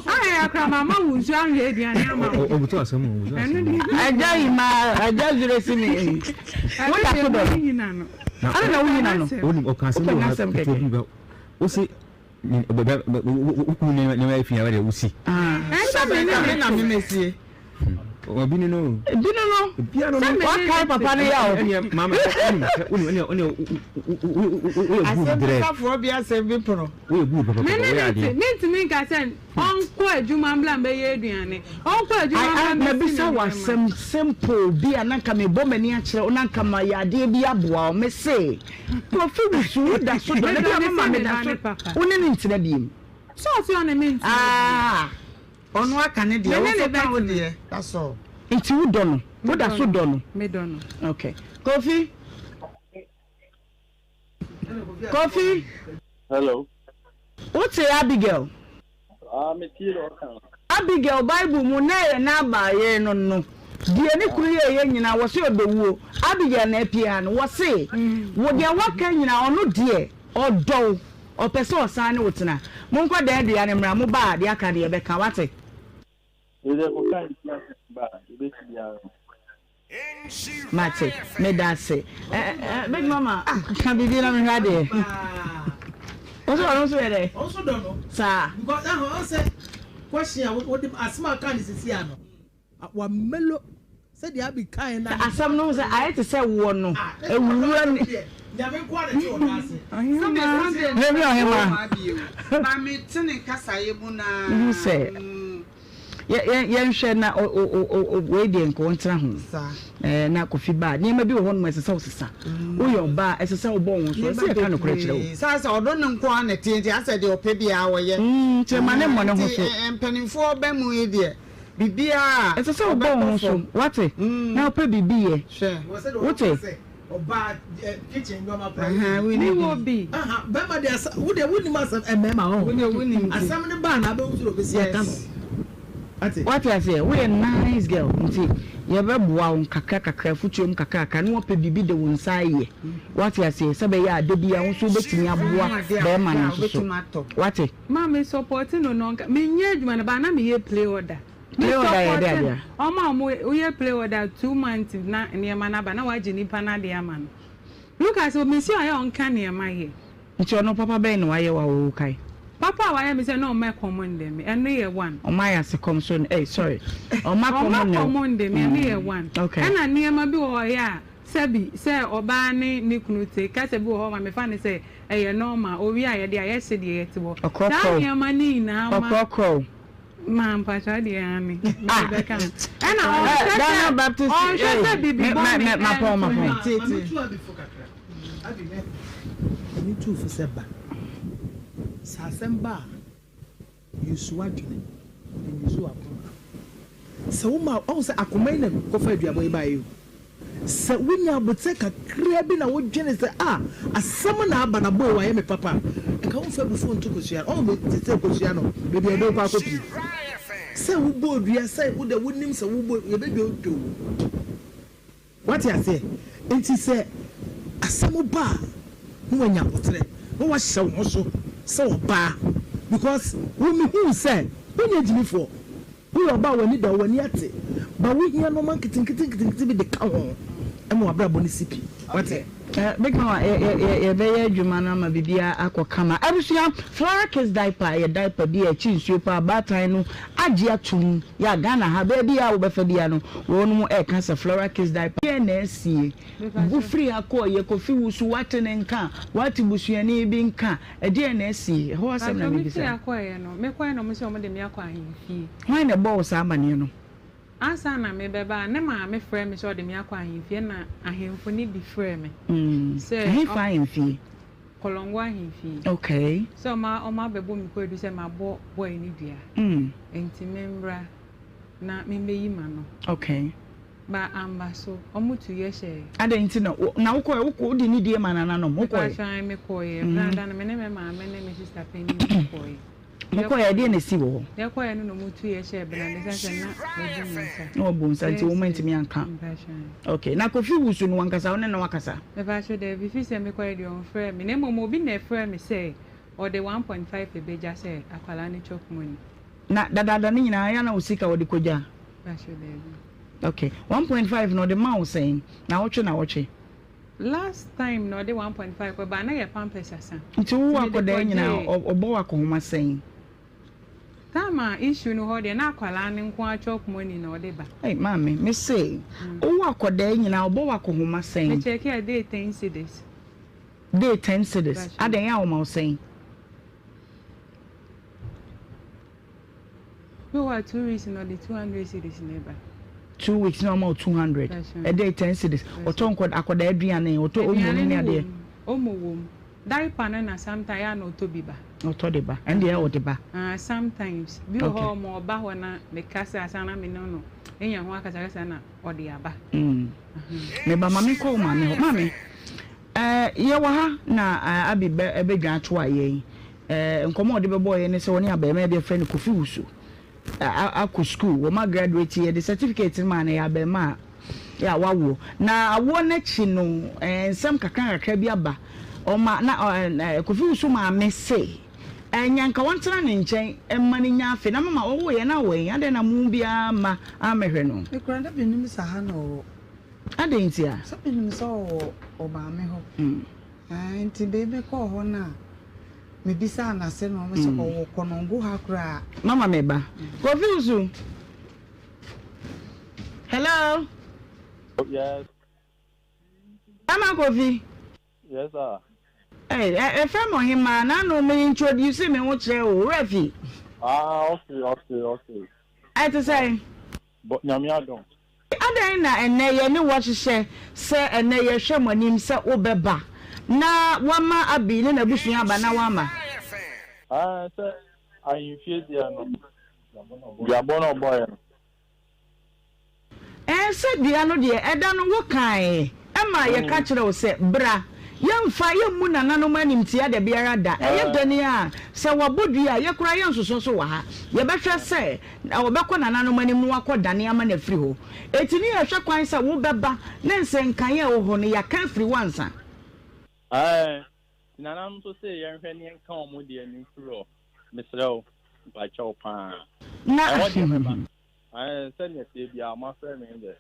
Ayɛ akora mama wo nsuo ahwɛ aduane ama wo. Obutu asɛm o, obutu Ɛno asɛm. deɛ. Agya yi ma agya zure si me. Wo Ɛno da deɛ so dɔ no. menyina no. Ana na wonyina no. Wonim ɔka asɛm bi Wopɛ wɔ ha n'asɛm ketewa kɛkɛ. bi ba. Wose wokunu nneɛma afi a wode wosi. Ɛnkyɛ me ne Me na ne me te. mesie. Obi ne no. Bi no no. Bia no no. Wakae papa no yaw. Ɛneɛ maame wonim sɛ wonim ɛneɛ ɛneɛ woyɛ good Asɛm drɛ. bisafoɔ bi asɛm bi pono. Woyɛ good papa Me papa ne woyɛ ne te. adeɛ. Mentumi nka sɛ ɔnkɔ adwuma mbra mbɛyɛ aduane. Ɔnkɔ adwuma mbra mbɛsi ne Mabisa wo nneɛma. asɛm simple bi a na nka mebɔ m'ani akyerɛ wo na nka mayɛ adeɛ bi aboa wo. Mese Kofi Wusu wo da so dɔ no Medɔ ebia ne mama sɛ me meda ba so ne papa. wo ne no ntena biem. Sɛ ɔse ɔne me ntena bio. Ah. Ɔno aka ne Me deɛ, ne wo ne nso ka wo bɛtena. deɛ, that's all. Nti wo dɔ no? Wo da Medɔ so no. dɔ no? Medɔ no. Okay. Kofi. Kofi. Hello. Wote Abigail? Ah, me tie deɛ ɔka no. Abigail Bible mu na ɛyɛ Nabal yere no no. Deɛ ne kunu yɛeɛ nyinaa wɔse ɔbɛwuo. Abigail na apue ha no. Wɔse wo deɛ woaka nyinaa ɔno deɛ ɔdɔ wo. Ɔpɛ sɛ ɔsan ne wo tena. Monkɔ dan dua no mmra. Moba a deɛ aka no yɛbɛka. Woate? Yɛdeɛ kɔka nti asɛm ba a yɛbɛsi biara no. Mate. Meda ase. Ɛ ɛ Big Mama, ka biribi na mehwɛ adeɛ. Wo nso ɔno nso yɛ dɛ? Ɔno nso dɔ no. Saa. Because ɛhɔn ɔn sɛ question a wode asɛm a ɔka no sisi ano. Wamelo. Sɛdeɛ Abi kaeɛ no a. Asɛm no ho sɛ ayɛ te sɛ woɔ no awuwura ne. Nyame nko ara na ɛte ɔdɔ ase. Mary Ɔhemaa. Mehu sɛ yɛnhwɛ na wei deɛ nka ɔntena ho na Kofi ba a nneɛma bi wɔ hɔ nom ɛsɛ sɛ wosesa. Woyɛ ɔbaa a ɛsɛ sɛ wobɔ wo ho so ɛsɛ yɛka nokorɛ kyerɛ wo. Saa sɛ ɔdɔ no nko ara na ɛteɛ nti asɛ deɛ ɔpɛ biara ɔyɛ. Nti ɛma ne mmɔ ne ho so. Mpanimfoɔ ba mu yi deɛ Biribiara a Ɛsɛ sɛ wobɔ wo ho ɔbɛkɔ so, fam. woate, na wopɛ biribi yɛ. Hwɛ. Wote? Ahaa, Me wonni wɔ bi. bi. Yes. Woate aseɛ? Woyɛ nice girl, nti yɛbɛboa wo nkakra kakra, afutuo mu kakra kakra, na woapɛ biribi de wo nsa ayɛ. Woate aseɛ? Sɛ ɛbɛyɛ a da biara wo nso wobɛtumi Wohu aboa adeɛ a barima wopɛ no a, nso so. wobɛtumi atɔ. Woate? Ma me sɔpɔte no no nka me nyɛ adwuma no but na me yɛ play order me Play order yɛ dɛ sɔpɔte adeɛ. no ɔmo a ɔmo wo yɛ play order 2 months na nneɛma no aba na wagye nipa no adeɛ ama no Lucas o me si ɔyɛ ɔnka nneɛma yɛ. Nti ɔno papa bɛn na wayɛ wo a wo kae? Papa a wayɛ me sɛ na ɔma ɛkɔm nde me ɛno yɛ one. Ɔma ayɛ ase kɔm so eh sorry ɔma kɔm Ɔma nne wo. kɔm nde me ɛno yɛ one Okay. ɛna nneɛma bi wɔ hɔ ɔyɛ a Sɛbi, sɛ ɔbaa ne ne kunu te, kasa bi wɔ hɔ ma mefa no sɛ ɛyɛ normal, owie a yɛde ayɛ sedeɛ yɛte hɔ. Saa Ɔkorɔkorɔ nneɛma no nyinaa ma. Ɔkorɔkorɔ wo. Ma mpakyɛw deɛ aane, mede Ah! bɛka ho. Ɛna Eh, ɔnhwɛ Ghana sɛ, Baptist ɔnhwɛ eh, sɛ bibi me, ma, bɔne me, mapɔn, ɛnto mapɔn. me. Ma me tu Abi fo kakra. Abi hwɛ, ma me tu wo fo sɛ ba. Sɛ asɛm ba a, Use w'adwene and use w'akoma. Sɛ woma, wahu sɛ akoma yi na kɔfa aduabɔ yi baeɛ yi o. Sɛ wonya aboterɛ kakraa bi na wodwene sɛ ah asɛm na aba na boy wayɛ me papa a, nka womfa abufuo nto kosua no. Wahu te sɛ kosua no baabi a ɛde wo kɔ akɔpie. Sɛ wobɔ dua sɛ wo deɛ wonim sɛ wobɔ yɛbɛdwodwo wo. Woate aseɛ? Enti sɛ asɛm ba a, na woanya aboterɛ, na woahyɛ wo ho so sɛ ɔbaa, because wo mehuu sɛ wonyɛ gyimifoɔ, woyɛ ɔbaa a w'ani da hɔ, w'ani ate, but wohia nnoɔma nketenkete nketenkete bi de ka ho ma w'abrabɔ no si pi. Woate? Big Mama, yɛ, yɛ, yɛ, yɛbɛyɛ adwuma no ama biribiara akɔ kama. Abusua, Flora Kids Diaper yɛ diaper bi a ɛkye nsuo paa. Baatan no agye atom. Yɛ a Ghana ha, baabi a wobɛfa biara no, wɔnom ɛreka sɛ Flora Kids Diaper. Deɛn na asie? Wo firi ha kɔɔ yɛ, Kofi Wusu, woate ne nka? Woate busuani bi nka? Ɛdeɛn na asie? Ɛhɔ asɛm na Patrɔ, me firi mebisa. ha kɔeɛ no, mekɔeɛ na wɔn se wɔn de me akɔ ahemfie. Hwan na ɛbɔɔ wo saa amaneɛ no? Ansa na merebɛba a, ne maame frɛɛ me sɛ ɔde me akɔ ahemfie ɛnna ahemfo no bi frɛɛ me sɛ. Ɛhefa ahemfie? Kɔlɔngo ahemfie. Okay. Sɛ ɔma ɔma abɛbɔ me kwaadu sɛ mabɔ boy no dua. Nti memmra na memmɛyi m'ano. Okay. Ba amba so, wɔtu yɛ hyɛɛ. Adɛn nti na na wokɔɛ wokɔ wode nidie ma nananom wokɔɛ? Mepakyɛw ae mekɔeɛ. Brada no me ne me maame ne me sista panin kɔeɛ. Mokɔeɛ ɛdeɛn na ɛsii wɔ hɔ? Yɛkɔeɛ no na wɔtu yɛ hyɛɛ bena no ɛsiane sɛ na wabu me nsa. Na wabu nsa nti wɔn antumi anka. Okay, na Kofi Wusu no wankasa wo ne no akasa? Mepakyɛw daabi firi sɛ mekɔeɛ deɛ ɔmfrɛɛ me na mmom obi na ɛfrɛɛ me sɛ ɔde 1.5 bɛgya sɛ akwadaa no chop money. Na dadaada no nyinaa ɛyɛ a na wo sika wɔde kɔgya? Mepakyɛw daabi. Okay, 1.5 no ɔde ma wo sɛn? Nawɔtwe nawɔtwe? Last time na ɔde 1.5 kɔ baa na yɛ pampers asa. Nti wo Nti mede akɔdaa nyinaa kɔgyee. ɔbɔ wo akɔnhoma sɛn? Time a issue no hɔ deɛ na akwadaa no nko ara chop money na ɔde ba. Ei maame me se wo akɔdaa nyinaa ɔbɔ wo akɔnhoma sɛn? Me check a day 10 cedis. Day 10 cedis adɛn a ɔma wo sɛn? Bi wɔ hɔ a 2 weeks na ɔde 200 cedis na ɛba. 2 weeks na ɔma wo 200 ɛdɛ 10 cedis ɔtɔ nkɔ akɔdaa aduane ɔtɔ omo no ne adeɛ. Omo wɔ mu, diaper no na sometimes ɛyɛ a na ɔtɔ bi ba. Ɔtɔ de ba ɛn deɛ ɔde ba. Ah sometimes bi wɔ hɔ ɔmo ɔba hɔ na meka sɛ asan na me ne no enya ho akasakasa na ɔde aba. Me ba ma me nkɔ wo maame hɔ maame ɛɛ yɛ wɔ ha na Abi bɛ ɛbɛdwa ato a yɛn ɛɛ nkɔmɔ ɔde bɛbɔ yɛn ne sɛ ɔne abɛɛmaa bi afrɛ no Kofi Wusu akɔ sukuu wɔn a graduate yɛde certificate no maa no yɛ abɛɛmaa a yɛ a wawoɔ na awoɔ no akyi no ɛɛ nsɛm kakra kakra bi aba ɔma na ɛɛ Kofi Wusu maame se ɛɛ nka wɔntena ne nkyɛn mma no nya afe na mama ɔwɔ yɛn na awɔ yɛn adɛn na mo biara mma ammɛhwɛ no. Mekura na menim sɛ ha na ɔwɔ. Adɛn nti a? Sɛ menim sɛ ɔwɔ ɔmaame hɔ. Nti baabi kɔɔ hɔ no a mebisaa no ase na ɔmo sɛ ɔwɔ Kɔnɔngo ha koraa. Mama me ba. Kofi Wusu. Hello. Yes. Bɛɛma Kofi. Yes sir. Hey, ɛfrɛ me ɔhemaa, n'ano me introduce me ho kyerɛ wo, werɛ fi. Ah, okay, okay, okay. Ɛte sɛn? Bɔ, Nyame adom. Adɛn na ɛnnɛ yɛne wo ahyehyɛ sɛ ɛnnɛ yɛhwɛ mo anim sɛ wobɛba na woama Abi ne n'abusua aba na woamma? Ɛɛ, sɛ ahemfie deɛ no, duabɔ na ɔbɔeɛ no. Ɛɛ, sɛ dua no deɛ, ɛda no wokae ma yɛka kyerɛɛ wo sɛ, Bra, yɛmfa, yɛmmu nananom animtia da biara da. Ɛyɛ dɛn a, sɛ wɔbɔ dua a, yɛ koraa yɛnsosɔ so wɔ ha. Yɛbɛhwɛ sɛ wɔbɛkɔ nananom anim na wɔakɔdane ama no afiri hɔ. Enti ne yɛhwɛ kwan sɛ wobɛba ne nsɛnkaeɛ a ɛwɔ hɔ no, yɛaka afiri hɔ ansa. Ɛɛ, nananom nso se yɛnhwɛ ne yɛnka wɔn deɛ no mfiri hɔ. Mesrɛ wo, mpakyɛw paa. Na. Ɛhɔ deɛ mɛba. Ae, sɛdeɛ ɛteɛ biara, moafrɛ me deɛ,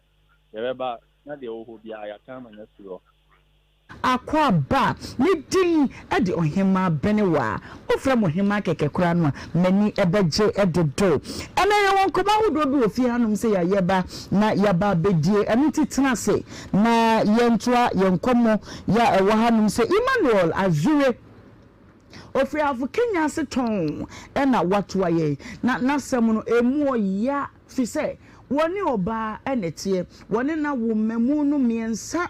yɛbɛba, na deɛ ɛwɔ hɔ biara, yɛaka ama no afiri hɔ. Akwaaba, me din de Ɔhemmaa Benewaa. Wofrɛ me Ɔhemmaa kɛkɛ koraa no a, m'ani bɛgye dodo. Ɛnnɛ yɛwɔ nkɔmmɔ ahodoɔ bi wɔ fie hanom sɛ yɛaba na yɛaba abɛdie. Ɛno nti tena ase na yɛntoa yɛn nkɔmmɔ yɛ a ɛwɔ hanom sɛ Emmanuel Azure. Ɔfiri Ahafo Kenya ase tɔnn na watoa yɛn. Na n'asɛm no, ɛmu ɔya firi sɛ wɔne ɔbaa na ɛteɛ. Wɔne no awo mmamu no mmiɛnsa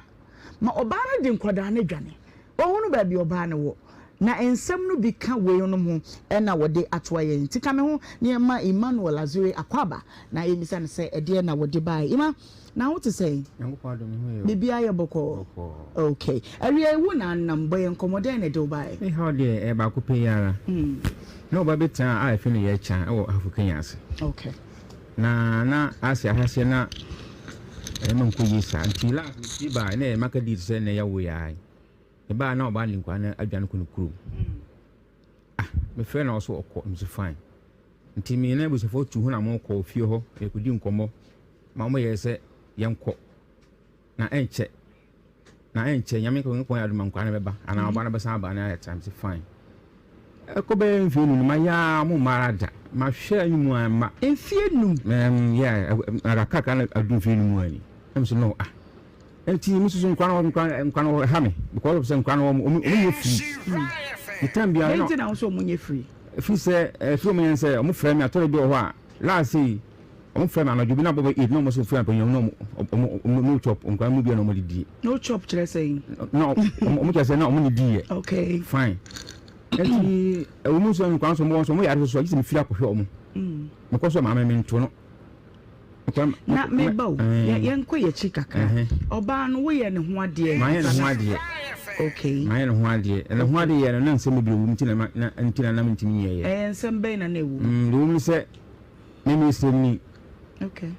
ma ɔbaa no de nkwadaa no dwane. Ɔhunu baabi ɔbaa no wɔ. Na nsɛm no bi ka weinom ho na wɔde atoa yɛn. Nti ka me ho na yɛmma Emmanuel Azure akwaaba na yɛmmisa no sɛ ɛdeɛn na wɔde baeɛ. Emma, Na wo te sɛn? Nyankopɔn adom me ho yɛ o. Biribiara yɛ bɔkɔɔ? Bɔkɔɔ. Okay. Awia yi wo na anam, bɔ yɛn nkɔmmɔ, dɛn na ɛde wo baeɛ? Me haw deɛ ɛyɛ baako pɛ yi ara. Na ɔba bi tena a yɛfrɛ no Yɛkya wɔ Ahafo Kenya ase. Okay. Na na ase ahaseɛ na nneɛma nkɔ yie saa nti last mepie baa na ɛyɛ maka dii te sɛ nnɛ yɛwo yɛ ara yi. Mebaa na ɔbaa ne nkwadaa no adwane kɔ ne kurom. Ah, mefrɛ na ɔso ɔkɔ, mese fine. Nti me ne abusuafoɔ tu ho na mokɔ fie hɔ yɛkɔdi nkɔmmɔ ma wɔyɛɛ sɛ yɛnkɔ na ɛnkyɛ na ɛnkyɛ Nyame Nyankopɔn yɛ adom a nkwadaa no bɛba anaa ɔba no bɛsan aba na yɛtra. Mese fine. Ɛkɔ bɛyɛ mfeɛ num no mayɛ a ɔmo mma ara da. Mahwɛ anim a mma. Mfeɛ num? Um, yeah, kakra na adu mfeɛ num ani. Na mese no ah. Nti me nso so nkwadaa no nkwadaa nkwadaa no ɛha me because of sɛ nkwadaa no wɔn wɔn nyɛ free. Ne time biara no. Dɛn nti na wo sɛ wɔn nyɛ free? Ɛfiri sɛ ɛfiri wɔn yɛn sɛ wɔn frɛ me atɔre bi wɔ hɔ a last yi wɔn frɛ me anadwo bi na bɔ bɛ eight na wɔn so frɛ me panyin na wɔn wɔn no chop nkwadaa mu bi na wɔn didi. No chop kyerɛ sɛ. Na wɔn kyerɛ sɛ na wɔn ne di yɛ. Okay. Fine. Nti ɛwɔ mu nso nkwadaa nso wɔn nso wɔn yare soso a gye sɛ me firi akɔhwɛ wɔn. Mekɔ so maame me nto no. Na me ba o, yɛnkɔ yɛn akyi kakra. Ɔbaa no, woyɛ ne ho adeɛ? Mayɛ ne ho adeɛ. Okay. Mayɛ ne ho adeɛ. Na ne ho adeɛ yɛ no, na nsɛm bebree wɔ mu nti na na nti na na mentumi nyɛeɛ. Ɛyɛ nsɛm bɛn na na ɛwɔ mu? Deɛ ɛwɔ mu ne sɛ, me meyɛ sremni. Okay.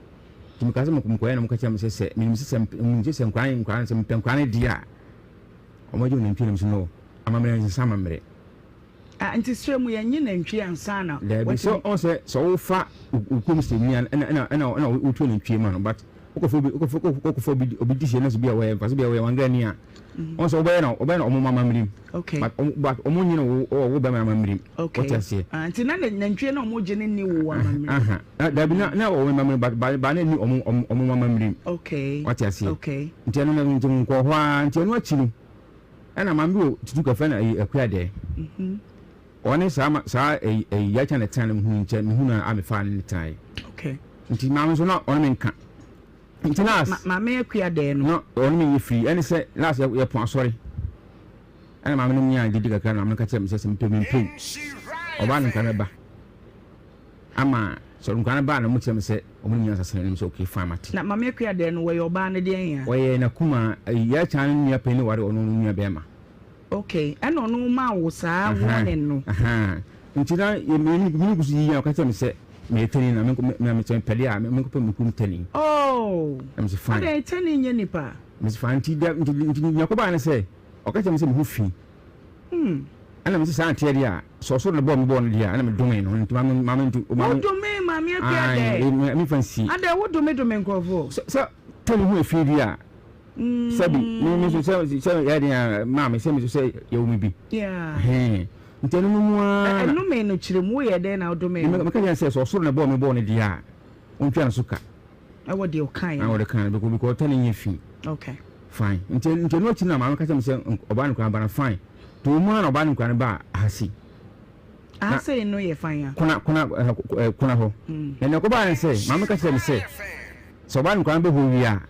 Nti mekaa sɛ mekɔyɛ na wɔka kyerɛ me sɛ sɛ menim sɛ sɛ menim sɛ sɛ nkwadaa nkwadaa sɛ mepɛ nkwadaa no deɛ a, wɔagye wɔn nantwie na mese no, amammerɛ nsesa amammerɛ. Ah nti serɛ mu yɛnye nantwie ansa na Daabi sɛ watumi. ɔn sɛ sɛ wofa wo kurom sɛni a ɛna ɛna ɛna ɛna wotua nantwie ma no but wokɔfa obi wokɔfa wokɔfa obi obi di hyɛ na sɛ bi a wɔyɛ nfa so bi a wɔyɛ wangrani a ɔn sɛ wobɛyɛ na wɔbɛyɛ na ɔmo amammerɛ mu Okay. but ɔmo but ɔmo nye no wo wɔ wo bɛma amammerɛ mu Okay. wɔte aseɛ. Ah nti na nantwie na ɔmo gye no nni wo amammerɛ mu. Aha na daabi na na wɔwɔ amammerɛ but ba ba na nni ɔmo ɔmo ɔmo amammerɛ mu. Okay. Wɔte aseɛ. Okay. Nti ɛno no nti nkɔɔ hɔ ara nti ɛno akyi no. Ɛna maame bi wɔ tutu kɛfɛ na ɛyi akua dɛ. Ɔne saa ma saa ɛyi ɛyi yɛkyɛ ne tena no mehunu nkyɛ mehunu a mefa ne ne tena yi. Okay. Nti maame nso na ɔne me nka. Nti na Ma maame akua dɛ no. Na ɔne me nyɛ firi ɛne sɛ last yɛ yɛpɔn asɔre. Ɛna maame no nyaa didi kakra na maame no ka kyerɛ me sɛ sɛ mepɛ mempɛ o. Ɔbaa no nkra mɛba. Ama sɛ nkra no baa na ɔmo kyerɛ me sɛ ɔmo ne me nyɛ asasene na me sɛ okay fine mate. Na maame akua dɛ no wɔyɛ ɔbaa no deɛn a? Ɔyɛ n'akumaa ɛyi yɛkya no nua panyin ware ɔno no nua bɛɛma. Okay ɛna ɔno maa wo saa warning no. Ahaa nti na yɛ me me me gu so yiyi a ɔka kyerɛ me sɛ meyɛ tani na me me me sɛ mepɛ deɛ a me me nkɔpɛ me kurom tani. Oh Na me sɛ fine. Adɛn tani nyɛ nipa? Me sɛ fine nti dɛ nti nti nea ɛkɔbaeɛ ne sɛ ɔka kyerɛ me sɛ me ho fi. Ɛna mese saa nteɛ deɛ a, sɛ ɔsoro na bɔɔ me bɔɔ no deɛ a, ɛna medomee no. Nti maame, maame nti, maame. Wodomee maame Akua dɛ? Ae, me fa nsie. Adɛn, wodome dome nkurɔfoɔ? Sɛ, sɛ tɛni ho efie bi a, sɛbi, me me nso sɛ, sɛ yɛ den a, maame, sɛ me nso sɛ yɛwɔ me bi. Yeah. Hɛn. Nti ɛno no mu ara na. Ɛnomee no kyerɛ mu, woyɛ dɛn na wodomee no? Meka kyerɛ no sɛ, sɛ ɔsoro na bɔɔ me bɔɔ no deɛ a, ɔntwa no so ka. Ɛwɔ deɛ ɔkaeɛ no. Ɛwɔ deɛ ɔkaeɛ no because ɔtɔ ne nyɛ fi. Okay. Fine. Nti nti ɛno akyi na maame ka kyerɛ me sɛ ɔbaa no koraa ba no fine. Nti wɔn mu ara na ɔbaa no koraa no baa ha sei. Aha sei no yɛ fine a. Kona kona ɛɛ kona hɔ. Na nea ɛkɔbaa ne sɛ maame ka kyerɛ me sɛ sɛ ɔbaa no koraa no bɛ hɔ wie a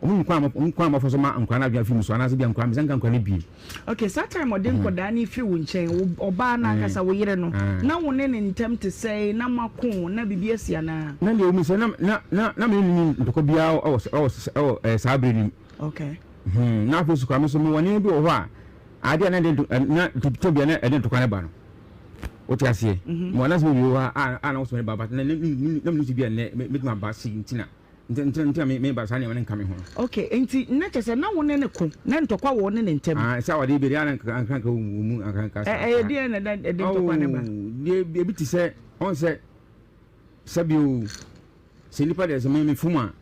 wɔn nim kwan a wɔn kwan a wɔfa so ma nkwadaa no adwene afi mu so anaasɛ bi a nkwadaa no nka nkwadaa no bie. Okay, saa time ɔde nkwadaa no firi wo nkyɛn, wo ɔbaa no ankasa wo yere no, na wo ne ne ntam te sɛn, na moako, na biribi asi anaa? Na deɛ ɛwɔ mu sɛ na na na na me ne no nni ntɔkwa biara wɔ wɔ wɔ ɛɛ saa bere no mu. Okay. Hmm, na afei nso koraa me nso mewɔ nneɛma bi wɔ hɔ a adeɛ a na ɛde na tɛbea na ɛde ntɔkwa no ba no. Wote aseɛ? Mewɔ anasɛ bi wɔ hɔ a a na wosoma no ba but na na na menim sɛ bi a nnɛ mɛtumi aba sei nti na Nti nti nti na me me ba saa nneɛma no nka me ho. Okay, nti na kyerɛ sɛ na wo ne no ko, na ntɔkwa wɔ wo ne ne ntam. Ah, sɛ awadeɛ bi deɛ na nka nka nka wɔ mu nka nka saa. Ɛyɛ deɛn na ɛda ɛde ntɔkwa no ba? Oh, deɛ ebi te sɛ ɔn sɛ sɛbi o sɛ nipa deɛ sɛ me me fom a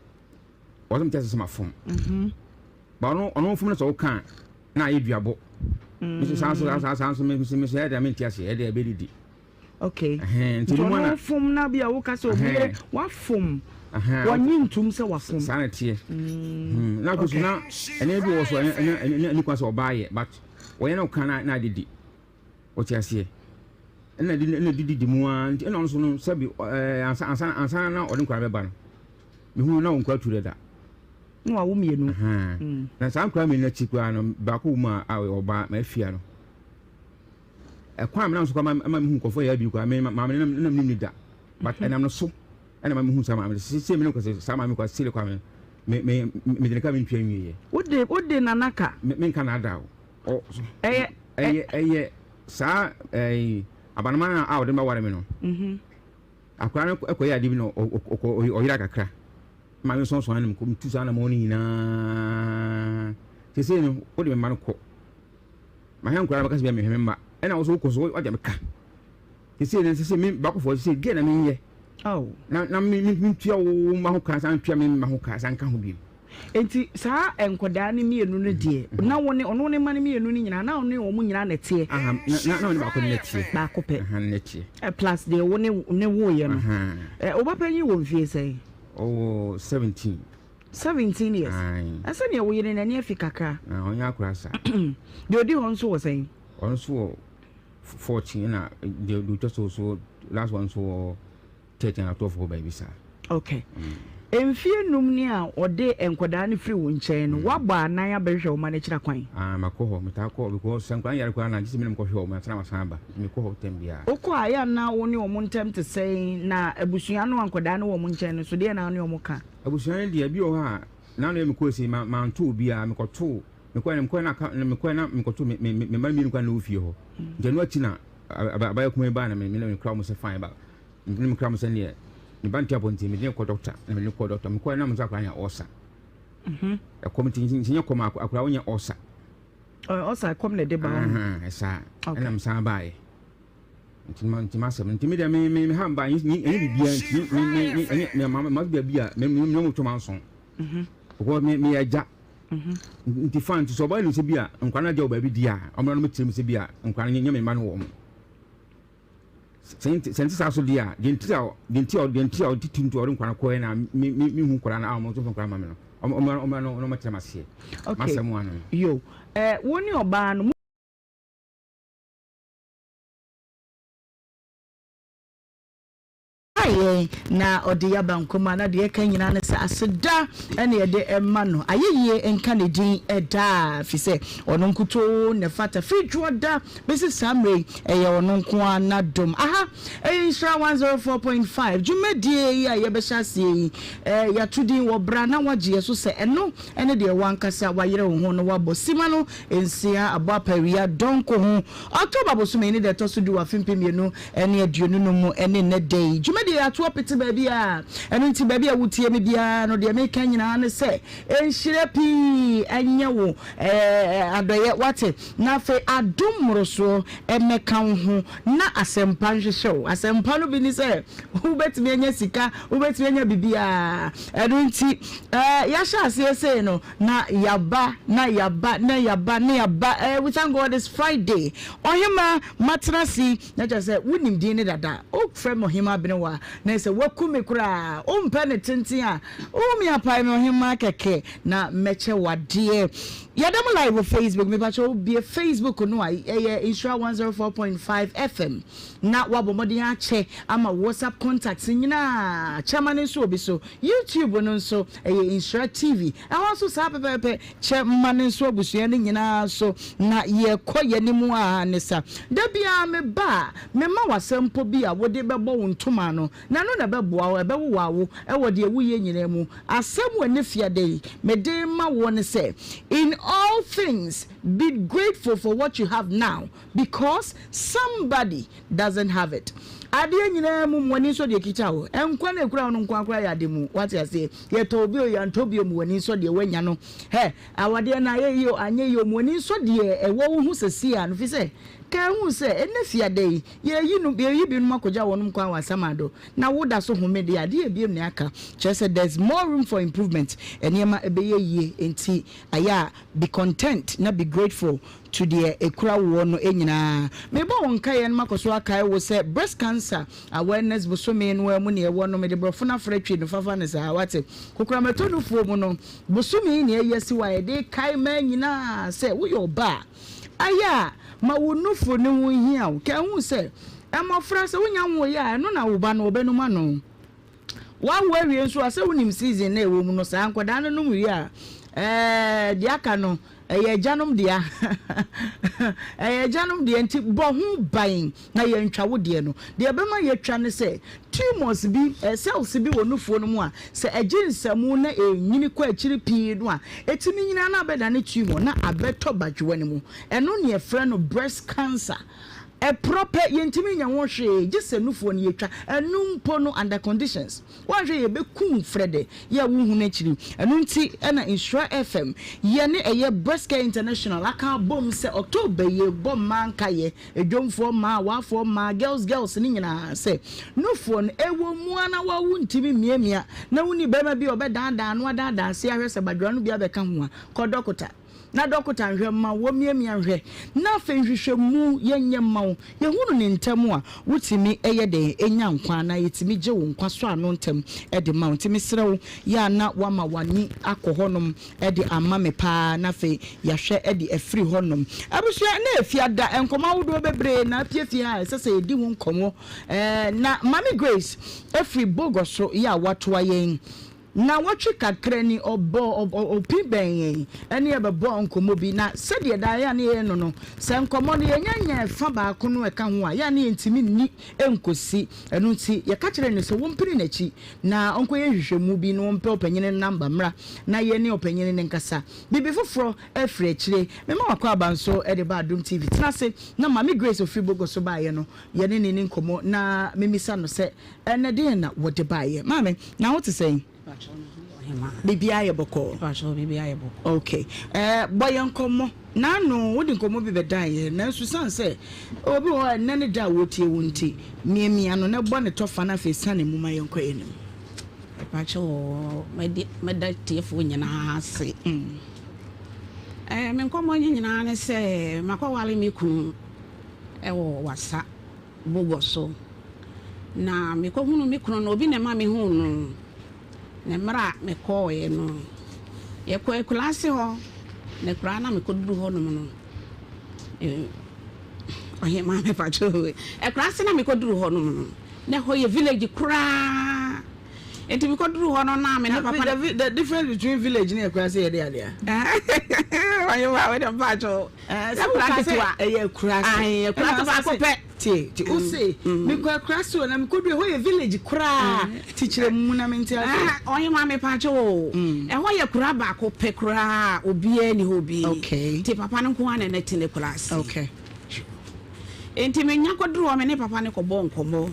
wɔsɛ me kyɛ sɛ sɛ ma fom. Mhm. Ba ɔno ɔno fom no sɛ ɔka na ayɛ duabɔ. Mm. Me saa nso saa saa nso me me me sɛ ɛdeɛ me nte aseɛ ɛdeɛ ɛbɛdidi. Okay. Nti ɔno fom na bi a woka sɛ obi yere wafom wɔnye ntum sɛ wafom. Saa na teɛ. Mm. Na afei so na ɛnɛ bi wɔ so ɛnɛ ɛnɛ ɛne kwan sɛ ɔbaa yɛ but wɔyɛ no kan na na adidi. Wɔte aseɛ. Ɛna di ɛna didi di mu ara nti ɛna ɔno so no sɛbi ɛɛ ansa ansa ansa na ɔde nkwadaa bɛba no. Mehu na wɔn nkwadaa tu dada. Na wawo mmienu. Na saa nkwadaa mmienu akyi koraa no baako wɔ mu a ɔbaa ma afia no. Ɛkwan a menam so koraa ma mehu nkurɔfoɔ yɛ abi koraa me maame no na menim no da but mhm. ɛnam no so ɛna ma mehu saa maame no sese me no kɔsɛ saa maame kɔ sele kwa me me me me de ne ka me ntua nwieɛ. Wode wode nana ka. Me me nka na ada o. Ɛyɛ ɛyɛ ɛyɛ saa ɛɛ abanoma a ɔde ma ware me no. Mhm. Akora no kɔyɛ ade bi na ɔkɔ ɔyera kakra. Maame sɔnsɔn anam kɔ metu saa anamɔ no nyinaa. Sese no wode me mma no kɔ. Mahwɛ nkwadaa no bɛka sɛ bia mehwɛ me mma ɛna wo so wokɔ so wagya me ka sesei no sesei me bakofoɔ sesei deɛ na menyɛ na na me mentua wo mma ho ka san ntua me mma ho ka san nka ho bio. Nti saa nkwadaa no mmienu no deɛ mhm. na wo ne ɔno ne mma no mmienu no nyinaa na ɔne wɔn nyinaa na ɛteɛ. Na na ɔne baako no teɛ. Baako pɛ. Aha ne teɛ. Eh, plus deɛ wo ne ne woyɛ no. Eh, wo ba panyin wɔ mfie sɛn? Ɔwɔ 17. 17 years. Ɛsɛ nea wo yere n'ani afi kakra. Na ɔnyɛ akora saa. Deɛ odi hɔ nso wɔ sɛn? Ɔno nso wɔ 14 na deɛ otwa so so last one nso wɔ 13 na 12 hɔ baabi saa. Okay. Mfie num ni a ɔde nkwadaa no firi wo nkyɛn no, woabɔ anan abɛhwehwɛ wo mma no akyiri akwan? Ah, makɔ hɔ. Metaa kɔ because sɛ nkwadaa no yare koraa no a, gye sɛ me na mekɔhwɛ wɔn ansa na masan aba. Nti mekɔ hɔ tɛm biara. Wokɔ a, ɛyɛ a na wo ne wɔn ntam te sɛn? Na abusua no a nkwadaa no wɔ wɔn nkyɛn no nso, deɛn na wo ne wɔn ka? Abusua no deɛ, ebi wɔ hɔ a, n'ano yɛ mekɔɔ sei, ma manto obiara, mekɔtoo, mekɔɛ na mekɔɛ na aka, mekɔɛ na mekɔtoo me me me mma mmienu koraa na ɛwɔ fie hɔ. Nti ɛno akyi na abaayewa kumaa yi baa na me me mekura wɔn sɛ fine ba, me mekura wɔn sɛ neɛ me ba nte abɔnten, mede no kɔ dɔkta, na mede no kɔɔ dɔkta, mekɔɛ na mo sɛ akwadaa nya ɔɔsa. Ɛkɔm nti nti nyɛ kɔm akwadaa wonya ɔɔsa. Ɔɔsa ɛkɔm na ɛde ba ho. Ɛsaa, ɛna mesan baeɛ. Nti ma nti m'asɛm nti me deɛ me me me ha mba ɛnyɛ ɛnyɛ biribiara nti me me me ɛnyɛ me ma ma baabi a me me me mo twɛm anso because me me yɛ agya nti fan nti sɛ ɔbaa nim sɛ bi a nkwa no agya wɔ baabi di a ɔmo na mo kyerɛ mi sɛ bi a nkwa no nyɛ me mma no wɔ mo sɛ nti sɛ nti saa so di a deɛ nti a deɛ nti a deɛ nti a ɔde tu nti ɔde nkwa no kɔɛ na me me me hu nkwa no a ɔmo nso nkwa ma me no ɔmo ɔmo ɔmo na ɔmo kyerɛ ma seɛ masɛm ano yo ɛɛ wo ne ɔbaa no. Yɛn na ɔde yɛn aba nkwa mu a, na deɛ yɛka nyinaa ne sɛ aseda na yɛde ma no. Ayɛyie nka ne din daa, ɛfiri sɛ ɔno nkutoo na ɛfata. Firi dwoɔda bɛsi saa mmerɛ yi, ɛyɛ ɔno nko ara n'adom. Aha ɛyɛ Nhyira 104.5 dwumadie yi a yɛbɛhyɛ aseɛ yi, yɛato din wɔ Bra Na Woagye Yɛn So sɛ ɛno ne deɛ w'ankasa wayere wo ho na woabɔ simma no nsia abɔ apawia dɔnko ho. October bosome ne da ɛtɔ so du wɔ afe 2025 mu ne nnɛ da yi. Dwumadie yi ato apete baabiara, ɛno nti baabi a wotie me biara no deɛ meka nyinaa ne sɛ nhyira pii nyɛ wo adɔeɛ wate, na afei adom mmorosoɔ mmɛka wo ho na asɛmpa nhwehwɛ wo. Asɛmpa no bi ne sɛ wobɛtumi anya sika, wobɛtumi anya biribiara. Ɛno nti yɛahyɛ aseɛ sei no, Na yaba, na yaba, na yaba, na yaba eh, we thank God it's Friday. Ɔhema, matena ase, na kyerɛ sɛ wonim din ne dada. Wofrɛ me Ɔhema Abenewa. na sɛ woaku me koraa, wompɛ no tenten a, wohu me apae me ɔhemmaa kɛkɛ na mɛkyɛ wo adeɛ. Yɛda mo live wɔ Facebook, mepakyɛ wo bue Facebook no a ɛyɛ Nhyira 104.5 FM na woabɔ mmɔden akyɛ ama WhatsApp contacts nyinaa, kyɛ ma no nso obi so. YouTube no nso ɛyɛ Nhyira TV, ɛhɔ nso saa pɛpɛɛpɛ, kyɛ ma no nso abusua no nyinaa so na yɛkɔ yɛn anim ara ne sa. Da biara meba a, mema wo asɛmpɔ bi a wode bɛbɔ wo ntoma ano, na ɛno na ɛbɛboa wo, ɛbɛwowaw wo wɔ deɛ woyɛ nyinaa mu. Asɛm wɔ ɛnnɛ fiada yi mede rema woɔ ne sɛ, In all things be grateful for what you have now because somebody doesn't have it. Adeɛ nyinaa mu, ma w'ani nsɔ deɛ ɛkita wo. Nkwa no a ɛkura wo no nko ara koraa yɛ ade mu. Woate aseɛ? Yɛtɔ obi o, yɛantɔ bi o, ma w'ani nsɔ deɛ woanya no. Hɛ, awadeɛ no ayɛ yie o, anyɛ yie o, ma w'ani nsɔ deɛ ɛwɔ wo ho seesei ara no, firi sɛ, ka hu sɛ, ɛnnɛ fiada yi, yɛreyi no, yɛreyi binom akɔgya wɔnom kwan wɔ asamando, na wo da so home deɛ, adeɛ abiem na aka. Kyerɛ sɛ, there's more room for improvement. Nneɛma bɛyɛ yie, enti ayɛ a, be content na be grateful to deɛ ɛkura woɔ no nyinaa. Mebɔ wo nkaeɛ na makɔ so akae wo sɛ breast cancer awareness bosome no ara mu na yɛwɔ no, mede borɔfo no afra twi no fafa no saa, wate? Kokoramatɔ nufoɔ mu no, bosome yi na yɛayi asi hɔ a yɛde rekae mmaa nyinaa sɛ woyɛ ɔbaa a, ayɛ a ma wo nufoɔ no ho nhia wo. Ka hu sɛ mmɔfra sɛ wonya nwoeɛ a, ɛno na wo ba no ɔbɛnum ano. Woawo awie nso a, sɛ wonim season no a ɛwɔ mu no, saa nkwadaa no nom wie a, ɛɛ deɛ aka no, ɛyɛ agyanom dea. Ɛyɛ agyanom deɛ nti bɔ ho ban na yɛntwa wo deɛ no. Deɛ ɛbɛma yɛatwa ne sɛ, tumors bi, cells bi wɔ nufoɔ no mu a, sɛ ɛgye nsamu na ɛnyini kɔ akyiri pii no a, ɛtumi nyini na abɛdane tumor na abɛtɔ badwoa no mu. Ɛno na yɛfrɛ no breast cancer. Ɛporɔ pɛ, yɛntumi nyɛ ho hwee gye sɛ nufoɔ no yɛtwa, ɛno mpo no under conditions. Woanhwɛ yɛbɛku wo frɛdɛ yɛ a wonhu no akyiri. Ɛno nti na Nhyira FM yɛne ɛyɛ Breast Care International aka abom sɛ October yi yɛbɔ mmaa nkaeɛ, adwomfoɔ mmaa, awaafoɔ mmaa, girls girls no nyinaa sɛ nufoɔ no ɛwɔ mu ara na wontumi mmiamia na wonni barima bi a ɔbɛdaadaa no adaadaa ase ahwɛ sɛ badwoa no bi abɛka ho a, kɔ dɔkota. Na dɔkota nhwɛ mma wo, wɔmmiamia nhwɛ, na afei nhwehwɛmu yɛnyɛ mma wo. Yɛhunu no ntɛm a, wotumi yɛ dɛn nya nkwa anaa yɛtumi gye wo nkwa sɔ ano ntɛm de ma wo. Nti mesrɛ wo, yɛ a na woama w'ani akɔ hɔnom de ama me paa na afei yɛahwɛ de afiri hɔnom. Abusua, na Efiada nkɔmmɔ ahodoɔ bebree na apue fie ha a ɛsɛ sɛ yɛdi ho nkɔmmɔ. Na Maame Grace firi Bogor so yɛ a watoa yɛn. Nnawɔtwe kakra ni, ɔbɔɔ opi bɛn yɛn ne yɛn bɛbɔɔ nkɔmmɔ bi, na sɛdeɛ daa yɛ a na yɛyɛ no no, sɛ nkɔmmɔ no yɛnya nyaa ɛfa baako no ɛka ho a, yɛ a na yɛntumi nni nkɔsi. Ɛno nti, yɛka kyerɛɛ no sɛ wɔmpene n'akyi na ɔnkɔyɛ nhwehwɛmu bi na ɔmpɛ ɔpanyin no namba mmra na yɛne ɔpanyin no nkasa. Biribi foforɔ afiri akyire. Mema w'akwaaba nso de ba Adom TV. Tena ase na Maame Grace ɔfiri Bogo so baeɛ no, yɛne no nni nkɔmmɔ na memmisa no sɛ Ɛnɛ deɛn na wɔde baeɛ? Maame, na wo te sɛn? Biribiara yɛ bɔkɔɔ. Biribiara yɛ bɔkɔɔ. Okay. Ɛɛ bɔ yɛn nkɔmmɔ. N'ano, wode nkɔmmɔ bi bɛdan yɛn, nanso siane sɛ obi wɔ hɔ a ɛnnɛ ne da a wɔretie wo nti, miamia no na bɔ ne tɔfa na afei sane mu ma yɛnkɔ yɛn anim. Mepakyɛ mɛde mɛda tiefoɔ nyinaa ase. Ɛɛ me nkɔmmɔ nyinaa ne sɛ makɔware me kunu ɛwɔ Wasa. Bogor so. Na mekɔhunuu me kunu no, obi na ɛma mehuu no. Na mmerɛ a mekɔeɛ no, yɛkɔɔ akuraase hɔ, na akuraa no a mekɔduru hɔnom no, ɔhemaa mepakyɛ akuraase no a mekɔduru hɔnom no, na ɛhɔ yɛ village koraa. Nti mekɔduru hɔ no na me ne papa no. The difference between village ne akuraase yɛ de adeɛ. Ɔhemaa wei de mpakyɛ Sɛ woka sɛ ɛyɛ akuraase. Akuraase baako pɛ. Tie, tie, wo se mekɔ akuraase o na mekɔduru ɛhɔ yɛ village koraa. Ti kyerɛ mu na mente ase. Ɔhemaa mepakyɛ o, ɛhɔ yɛ akura baako pɛ koraa a obiara nni hɔ bi. Okay. Nti papa no nko ara na na ɛte n'akuraase. Okay. Nti menya kɔduru hɔ me ne papa no kɔbɔɔ nkɔmmɔ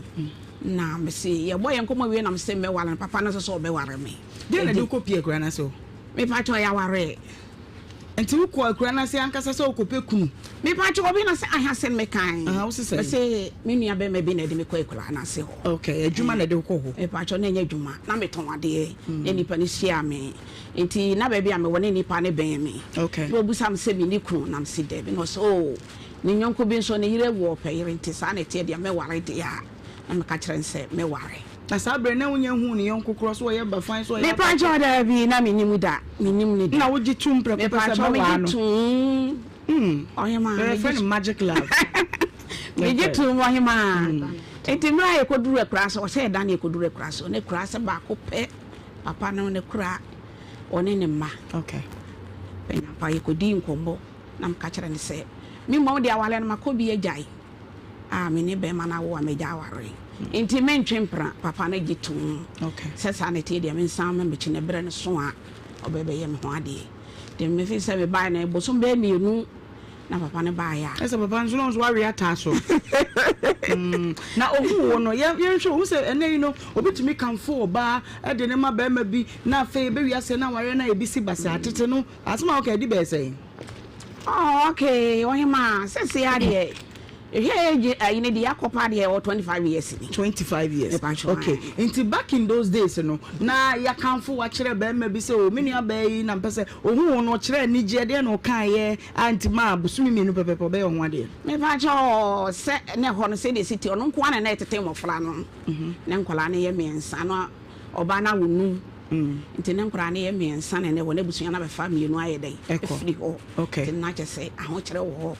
na mese yɛbɔ yɛn nkɔmmɔ wie na mese mɛware no, papa no nso sɛ ɔbɛware me. Deɛn na ɛde wo kɔpie akura no ase o? Mepakyɛ yɛawaree. Nti wo kɔɔ akura no ase ankasa sɛ wo kɔ pɛ kunu? Mepakyɛ obi na sɛ aha sɛ me kan. Aha wo se sɛn? Mese me nua bɛma bi na ɛde me kɔ akura no ase hɔ. Okay, adwuma na ɛde wo kɔ hɔ? Mepakyɛ na ɛnyɛ adwuma, na me tɔn adeɛ na nipa no hyia me. Nti na baabi a me wɔ ne nipa no bɛn me. Okay. Na obusa me sɛ me ni kunu na me se daabi na ɔse oh ne nyɔnko bi nso ne yere awu ɔpɛ yere nti saa na ɛteɛ deɛ mɛware deɛ a na meka kyerɛ no sɛ mɛware. Na saa berɛ na wonya nhuu ne yɔnko korɔ so ɔyɛ bafan so ɔyɛ Mepa kyɛw daabi na mennim da mennim no da. Na wogye tom prɛko pɛ sɛ Mepa kyɛw bɛwaa megye no. tom. Ɔhemaa Yɛfrɛ megye no magic love. Megye tom ɔhemaa. Nti mmerɛ a yɛkɔduru akuraase ɔsɛ yɛda ne yɛkɔduru akuraase ɔne akuraase baako pɛ papa no ne kura ɔne ne mma. Okay. Panyampa yɛkɔdii nkɔmmɔ na meka kyerɛ no sɛ me mmom deɛ awareɛ no makɔ bi agyae. a me ne bɛrima no awo a m'agya aware nti mentwe mpena. Papa no gye toom sɛ saa na ɛteɛ deɛ mensan mma m'akyi na berɛ no so a ɔbɛbɛyɛ me ho adeɛ. Nti mefiri sɛ mebaeɛ no bosom bɛyɛ mmienu na papa no baeɛ a. Ɛsɛ papa nso na ɔnso wawe ataa so. Na ohuu wo no, yɛnhwɛ ohu sɛ ɛnɛ yi no obi tumi kamfo ɔbaa de ne ma bɛrima bi na afei ɛbɛwi aseɛ na awareɛ no a ebi si basaa. Tete no asɛm a woka ɛdi bɛyɛ sɛn? Oh okay ɔhemaa sɛsei ara deɛ hwɛ age ayi no deɛ akɔ paa deɛ ɛwɔ 25 years ni. 25 years Mepakyɛw okay ae. Nti back in those days no na yakamfo wo akyerɛ barima bi sɛ oh me nua baa yi na mpɛ sɛ ohuu wo no ɔkyerɛ anigyeɛ deɛn na ɔkaeɛ a nti maa bosome mmienu pɛpɛpɛ ɔbɛyɛ wo ho adeɛ. Mepakyɛw sɛ na ɛhɔ no sɛdeɛ ɛsi teɛ ɔno nko ara na na ɛtete mmɔfra no na nkwadaa no yɛ mmiɛnsa na Ɔbaa no awo num nti ne nkwadaa no yɛ mmiɛnsa na ɛnɛ wɔn abusua no abɛfa mmienu ayɛ dɛn afiri hɔ nti na kyɛ sɛ ahokyerɛ wɔ hɔ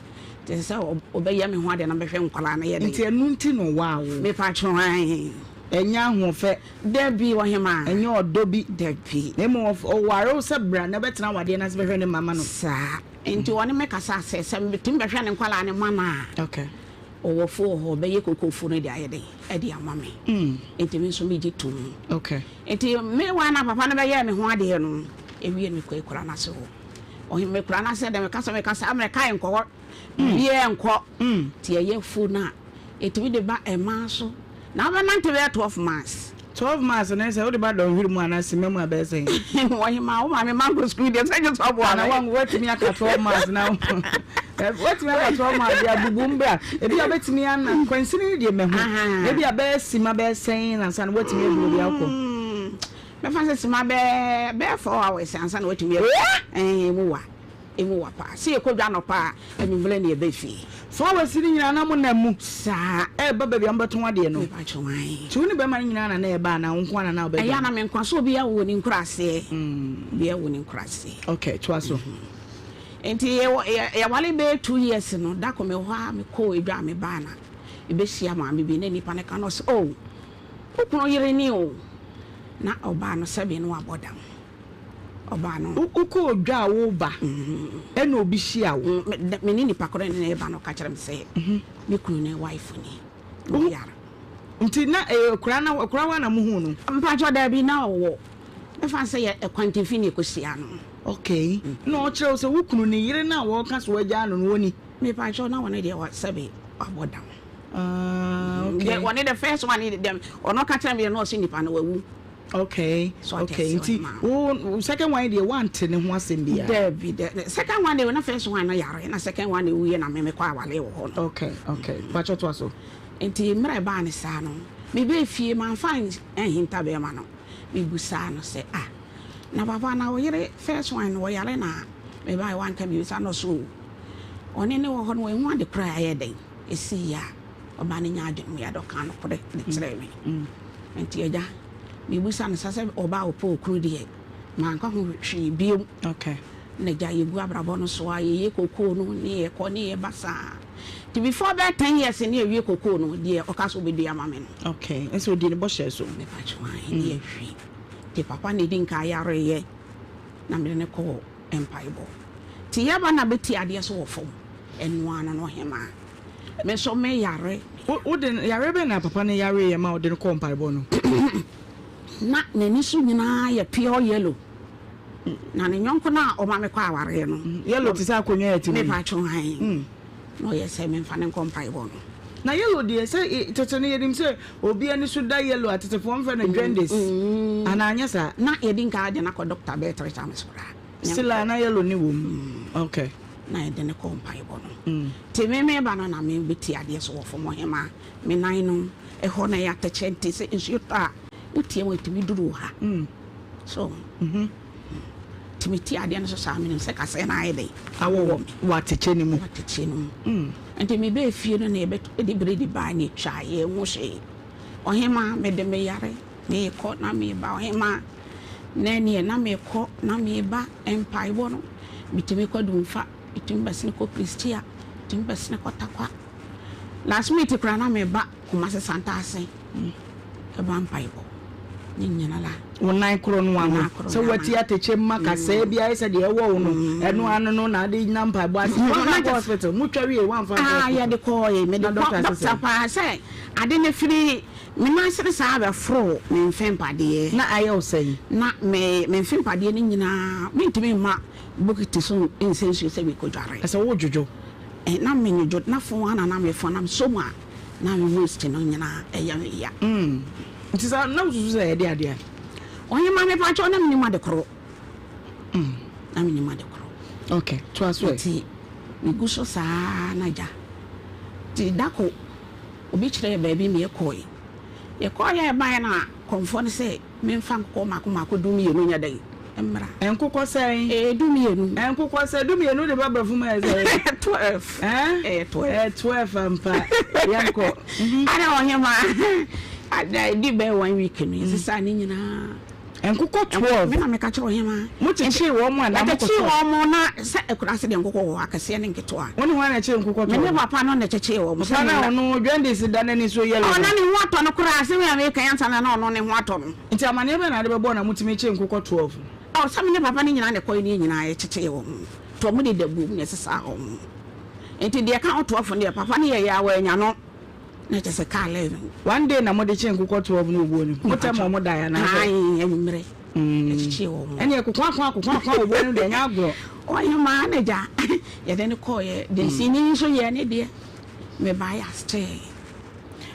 nti sɛ ɔbɛyɛ me ho adeɛ na mɛhwɛ nkwadaa no yɛ dɛn. Nti ɛno nti na ɔwaa wo? Mepa kyɛw ae. Ɛnyɛ ahoɔfɛ. Dabi ɔhemaa. Ɛnyɛ ɔdɔ bi. Dabi. Na mmom ɔware wo sɛ bra na bɛtena awadeɛ no ase bɛhwɛ ne mma ma no. Saa nti ɔne me kasa sɛ sɛ metumi bɛhwɛ ne nkwadaa no ma no a. Okay. Ɔwɔ fo wɔ hɔ, ɔbɛyɛ kokoo fo no de ayɛ dɛn? Ɛde ama me. Nti me nso megye tom. Okay. Nti me wa na papa no bɛyɛɛ me ho adeɛ no, ewie no mekɔ akura no ase hɔ. Ɔhe mekura no ase dɛ meka sɛ meka saa mmerɛ kae nkɔ hɔ, biribiara nkɔ. Nti ɛyɛ fo no a, ɛtumi de ba mmaa so. Na wobɛnante bɛyɛ 12 miles. 12 miles no sɛ wode ba dɔnhwere mu anaa simma mu a ɛbɛyɛ sɛn? Ɔhemaa, wo maame mankɔ sukuu deɛ sɛ gye sɛ ɔboa me. Ana woatumi aka 12 miles na woatumi aka 12 miles deɛ abubu mbra. Ebi a wobɛtumi ana kwansini no deɛ mahu. Ebi a bɛyɛ sima bɛyɛ sɛn ansa na woatumi aduru baabi a wokɔ? Mɛfa sɛ sima bɛyɛ bɛyɛ 4 hours ansa na woatumi aduru. Ɛɛ emu wa. Emu wa paa. Sɛ yɛkɔ dwa anɔpa a, anwummerɛ na yɛba fie. Flowers no nyinaa na monam mu. Saa. Ɛreba baabi a mobɛtɔn adeɛ no. Mepakyɛw, ae. Nti wo ne bɛrima no nyinaa na na ɛreba anaa wo nko ara na na wobɛdwa? Ɛyɛ a na me nko ara. Sɛ obiara wɔ ne nkuraaseɛ. Obiara wɔ ne nkuraaseɛ. Okay, toa so. Nti yɛwɔ, yɛ, yɛware bɛyɛ 2 years no, da koro mewɔ hɔ ara mekɔɔ edwa a mebaa na mebɛhyia maame bi na nipa no ka na ɔse, oh, wo kunu yere ni o. Na ɔbaa no sɛbe na wabɔ dam. Ɔbaa no. Wokɔɔ dwa a woreba ɛna obi hyia wo? Me ne nipa korɔ ne reba no ɔka kyerɛ me sɛ me kunu ne wife ni na ɔyare. Nti na ɛyɛ akura na akura hɔ na muhuu no? Mpakyɛw daabi na ɔwɔ mɛfa sɛ yɛ ɛkwantinfi na ɛkɔhyia no. Okay na ɔkyerɛ wo sɛ wo kunu ne yere no a wɔka sɛ wagyaa no no ɔni? Mepakyɛw na ɔno deɛ sɛbe wabɔ dam. Ah okay. Ɔne the first one deɛ ɔno ɔka kyerɛ me deɛ na ɔse nipa no wawu. Okay okay nti wo second one deɛ wante ne ho asɛm biara. Dabi dɛ second one deɛ na first one no yare na second one ewu yɛ na me mekɔ awale wɔ hɔ no. Okay okay mpakyɛ toa so. Nti mmerɛ ɛbaa ne saa no me bɛɛ fie manfa anhinta bɛɛma no me busaa no sɛ ah na papa na wo yere first one no ɔyare na me baeɛ wanka biribi saa na ɔse oo ɔne ne wɔ hɔ no wanhu ade koraa ɛyɛ dɛn ɛsii a ɔbaa no nyaa adwene mu yɛ dɛ ɔkaa nokorɛ de kyerɛɛ me. Nti agya, mebisa no sa sɛ ɔbaa a ɔpɛ okunu deɛ, manka ho hwee biom. Okay. Na agya yɛgu abrabɔ no so a, yɛyɛ kokoo no ne yɛkɔ ne yɛba saa. Nti before bɛyɛ 10 years ne yɛwie kokoo no, deɛ ɔka sɛ ɔbɛdua ama me no. Okay, nso ɔdii ne bɔhyɛ so. Mepa kyɛw ahe ne yɛhwie. Nti papa na ɛdi nka yareeɛ na mede no kɔɔ mpaebɔ. Nti yɛba na bɛti adeɛ so wɔ fam, ɛno ara no no ɔhemaa. Me nso me yare. Wo de no, yareɛ bɛn na papa no yareeɛ ma wode no kɔɔ mpaebɔ no? Na n'ani so nyinaa yɛ pure yellow. Na ne yɔnko no a ɔma me kɔ awareɛ no. Yellow te sɛ akonnwa a yɛte mu yi? Mepa kyɛw ae. Na ɔyɛ sɛ memfa no nkɔ mpaebɔ no. Na yellow deɛ sɛ tete no yɛnim sɛ obi ani so da yellow a tetefoɔ mfrɛ no jaundice anaa anyɛ saa? Na yɛdi nka de no akɔ doctor bɛyɛ three times koraa. Still a na yellow ne wɔ mu. Okay. Na yɛde no kɔɔ mpaebɔ no. Nti me meba no na me bɛti adeɛ so wɔ fam ɔhemaa. Me nan no ɛhɔ na ɛyɛ atɛkyɛ nti sɛ nsuo tɔ a wotia mu ɛtumi duru ha. So nti me ti adeɛ no so saa menim sɛ kasɛɛ no ayɛ dɛn awɔ me wɔ atɛkyɛ no mu. Wɔ atɛkyɛ no mu. Nti me bɛɛ fie no na yɛbɛde biredi baa na yɛtwa yɛn ho hwee. Ɔhemaa, mede me yare meekɔ na meeba. Ɔhemaa, na ɛneɛ na meekɔ na meeba. Mpaebɔ no, metumi kɔ Dumfa, metumi bɛsene kɔ Prestea, metumi bɛsene kɔ Tarkwa. Last minute koraa na meba Kumasi Santase ɛba mpaebɔ ne nyina la. Wo nan koro no ano sɛ wati atɛkyɛ mu ma kasɛɛ bi ayɛ sɛ deɛ ɛwɔ wo no ɛno ano no na ade gyina mpaebɔ ase. Wɔn akɔ hospital mo twa wie wɔn afa hospital. Ah yɛde kɔɔ yɛ mede kɔ doctor paa sɛ ade no firi me nan ase no saa bɛforo me mfe mpadeɛ. Na ayɛ wo sɛn? Na me me mfe mpadeɛ no nyinaa mentumi mma bokiti so nsɛ nsuo sɛ mekɔ dware. Ɛsɛ wo dwodwo. Eh, na me nwodwo na fon ara na na me fon na me sɔ mu a na me waist no nyinaa ɛyɛ me ya. Mm. Nti sa na wosusu sɛ ɛde adeɛ a? Ɔhema me pakyɛw na menim ade koro. Mm. Na menim ade koro. Okay, to aso ɛ. Nti megu so saa na gya. Nti dako obi kyerɛɛ baabi ma yɛkɔe. Yɛkɔe a yɛbaeɛ na kɔmfoɔ no sɛ Memfa nkokɔ mmaako mmaako dummienu nyɛ dɛn mmra? Nkokɔ sɛn? Ɛyɛ dummienu. Nkokɔ sɛ dummienu de ba brɔfo mu ayɛ sɛ? 12. Ɛyɛ 12. Ɛyɛ 12 ampa. Yɛnkɔ. Ada ɔhema. Ada ɛdi bɛyɛ one week no yɛsesaa ne nyinaa. Nkokɔ 12. Me na meka kyerɛ ɔhema. Mo kyekyee wɔn mo anaa mo kɔtɔ? Yɛkyekyee wɔn mo na sɛ akuraase deɛ nkokɔ wɔ hɔ akɛseɛ ne nketewa. Wo ne hwan na ɛkyee nkokɔ 12? Me ne papa no na ɛkyekyee wɔn. Papa no a ɔno jaundice da n'ani so yellow no? Ɔno ne ho atɔ no koraa asɛm yi a meka yi ansa na na ɔno ne ho atɔ no. Nti amaneɛ bɛn na ade bɛbɔɔ na motumi kyee nkokɔ 12? Oh, sɛ me ne papa no nyinaa na ɛkɔe no yɛn nyinaa yɛkyekyee wɔn. Nti wɔn de da buom na ɛsesaa wɔn. Nti deɛ ɛka ho 12 no deɛ papa no yɛeɛ a wannya no. Na kyerɛ sɛ kaa 11. One day na mode kyee nkokɔ 12 no wɔ buo no mu? Motɛm wɔn daeɛ anaasɛ? Ae, anwummerɛ. Yɛkyekyee wɔn. Ɛnneɛ kokoakoa kokoakoa wɔ buo no mu deɛ ɛnyɛ agorɔ. Ɔhemaa no agya, yɛde no kɔeɛ. Dansini nso yɛɛ ne deɛ. Mebaeɛ astee.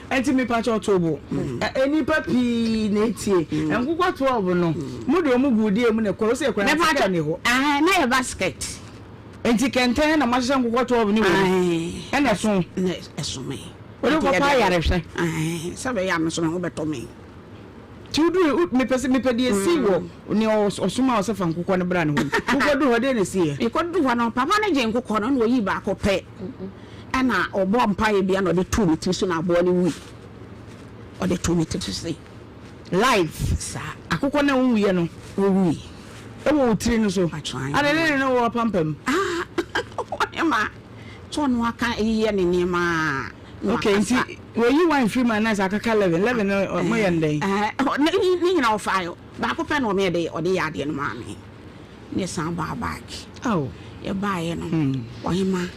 Ɛnti mepakyɛw to bo. Nnipa pii na etie. Nkokɔ 12 no, mo de wɔn guu deɛ mu na ɛkɔe. Wose ɛkɔe na sika nni hɔ. Ɛhɛn, na yɛ basket. Nti kɛntɛn na moahyehyɛ nkokɔ 12 no wɔ mu? Ɛna ɛso? Na ɛso me. Wode kɔkɔ ayarehwɛ? Ɛhɛn, sɛ ɛbɛyɛ a me nso me ho bɛtɔ me. Nti woduru, mepɛ sɛ, mepɛ deɛ esii wɔ nea ɔsomaa wo sɛ fa nkokɔ no bra ne hɔ no. Wokɔduru hɔ, deɛn na esiiɛ? Mekɔduru hɔ no, papa no gyee nkokɔ no na ɔyii baako pɛ. Ɛna ɔbɔɔ mpaeɛ bi ɛna ɔde too me tiri so na aboa no wui. Ɔde too me tiri so sei. Live. Saa. Akokɔ no a ɔwuiɛ no. Ɔwui. Ɛwɔ wo tiri no so. Atwan. Ada ne ne ne wɔ apampam. Ah, ɔne ma. Sɛ ɔno aka yɛ ne nneɛma a. Okay, nti wɔyi wine firi mu anaasɛ akaka 11 11 no moyɛ no dɛn? Ne nyina ɔfaeɛ. Baako pɛ na ɔmeyɛ de ɔde yɛ adeɛ no maa me. Ne san baa back. Oh. Yɛbaeɛ no, ɔhema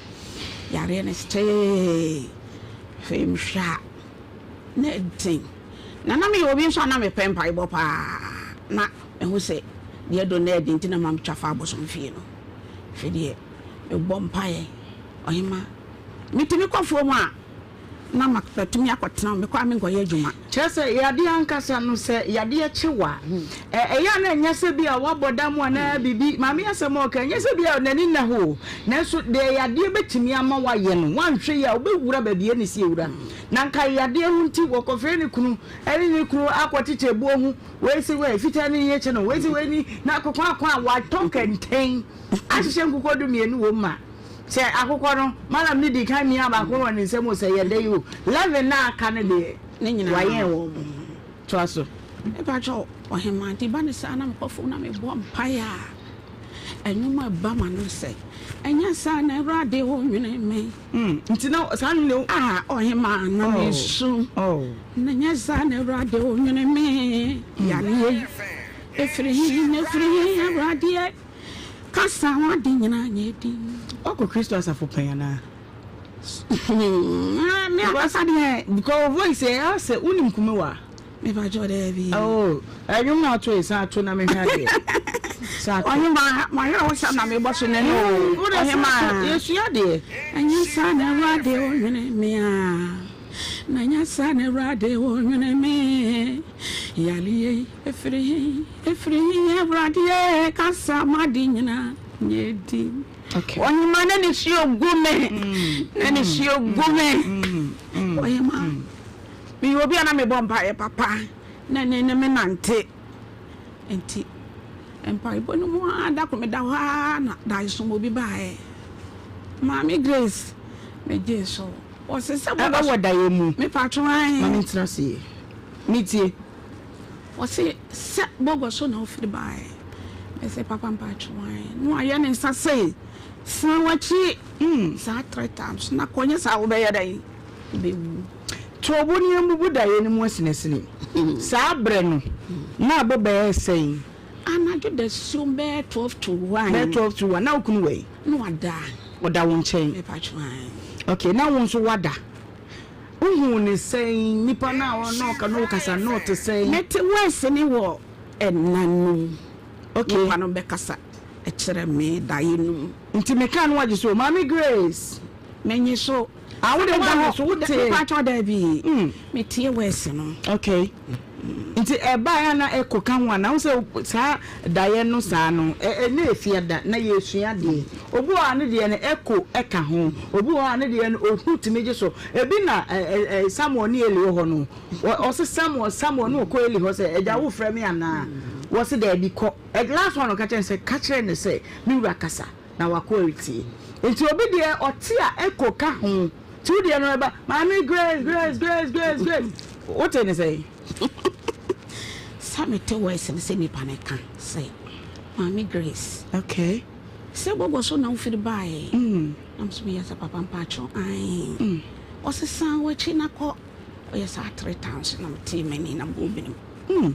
yareɛ no stee. Afei mehwɛ a, na ɛden. Na na meyɛ obi nso a na mepɛ mpaebɔ paa. Na mehu sɛ deɛ ɛdɔ no ɛden nti na ma metwa fa abosom fie no. Afei deɛ mebɔ mpaeɛ, ɔhema metumi kɔ afuom a, na matumi akɔtena hɔ, mekɔ a menkɔyɛ adwuma. Kyerɛ sɛ, yadeɛ ankasa no, sɛ yadeɛ kye wo a, ɛyɛ a na ɛnyɛ sɛ bi a woabɔ dam anaa biribi. Maame yi asɛm a ɔka, ɛnyɛ sɛ bi a n'ani nna hɔ o, nanso deɛ yadeɛ bɛtumi ama woayɛ no, woanhwɛ yie a, wobɛwura baabi a ɛnni sɛ yɛwura. Na anka yadeɛ ho nti, wɔkɔfrɛ ne kunu ne ne kunu akɔkyekyɛ buo ho, wei se wei, fitaa ni yɛkyɛ no, wei se wei ni, na kokoakɔ a watɔ kɛntɛn ahyehyɛ nkokɔ dumienu wɔ mu ma. Sɛ akokɔ no, Malam no dii kan miaa baako wɔ ne nsam o, sɛ ɛyɛ dɛ yi o, 11 no a aka no deɛ, wayɛn wɔn. Toa so. Mepakyɛw, Ɔhemmaa, nti ba no saa na mekɔ fam na mebɔ mpaeɛ a, ɛnwom a ɛba m'ano sɛ, Ɛnyɛ saa na Awurade wo nwene me. Nti na saa nwom no. Ah, Ɔhemmaa, na mesu. Na ɛnyɛ saa na Awurade wo nwene me. Yareɛ yi, ɛfiri he na ɛfiri he, Awurade? Kasa ho ade nyinaa nyɛ din. Woakɔ Kristo asafo pɛn anaa? Me ankasa deɛ. Because wo voice ɛyɛ asɛ wonim Kumewa? Mepakyɛw daabi. Oh, ɛnwom na ato yi san ato na mehwɛ adeɛ. San ato. Ɔhema, mahwɛ wo sɛ na mebɔ so nɛ no. Ɔhema. Yɛsua adeɛ. Ɛnyɛ saa na Awurade ɔnwene me a. Na ɛnyɛ saa na Awurade ɔnwene me. Yareɛ yi ɛfiri he? Ɛfiri he Awurade ee kasa m'ade nyina nyɛ din. Ɔhema na nisuo gu me na nisuo gu me Ɔhema meyɛ obi a na mebɔ mpaeɛ papa na ne ne me nante nti mpaebɔ no mu ara da ko meda hɔ ara na daesom obi baeɛ Maame Grace megyee so ɔse sɛ Ɛwɔ daeɛ mu mepatwo ae Ma mentena ase yie. Metie. Ɔse sɛ bɔgɔ so na wofiri baeɛ. Mese papa mpakyɛw ae. Na wayɛ ne nsa sei, san w'akyi saa tre times na kɔ nyɛ saa wobɛyɛ dɛn? Wobɛwu. To bo ne yɛmbubu daeɛ no mu asinasini. Saa berɛ no na abo bɛyɛ sɛn? Anadwo dasuom bɛyɛ 12 to 1. Bɛyɛ 12 to 1. Na wo kunu wɔ he? Na wada. Ɔda wo nkyɛn? Mepakyɛw ae. Okay, na wo nso woada? Wohuu no sɛn? Nipa no a ɔne ɔka ne wo kasa no ɔte sɛn? Mete worse ne wɔ ɛna no mu. Okay. Nipa no bɛkasa kyerɛ me daeɛ no mu. Nti meka no wagye so? Maame Grace. Menye so. Ah, wo de wagye so, wote? Mepakyɛw daabi. Metie worse no. Okay. Nti ɛbaeɛ a na ɛkɔ ka ho anaa? Wohu sɛ saa daeɛ no saa no, ɛnyɛ efiada na yɛresua adeɛ. Obi wɔ hɔ a ne deɛ no ɛko ka ho, obi wɔ hɔ a ne deɛ no ohu tumi gye so. Ebi na Samuel ne Eli wɔ hɔ no, ɔse Samuel, Samuel na ɔkɔ Eli hɔ sɛ, agya wofrɛ me anaa? Wɔse daabi kɔ. Last one ɔka kyerɛ no sɛ, ka kyerɛ no sɛ me wura kasa na w'akoa retie. Nti obi deɛ ɔte a ɛko ka ho. Nti wo deɛ no ɛba maame Grace Grace Grace Grace Grace wote ne sɛn? Sɛ mete voice no sɛ nipa no ka sɛ maame Grace. Okay. Sɛ bɔbɔ so na wofiri baeɛ. Mm. Na nso meyɛ sɛ papa mpakyɛw ae. Mm. Ɔse san w'akyi na kɔ. Ɔyɛ saa 3 times na metee m'ani na mebɔ binom.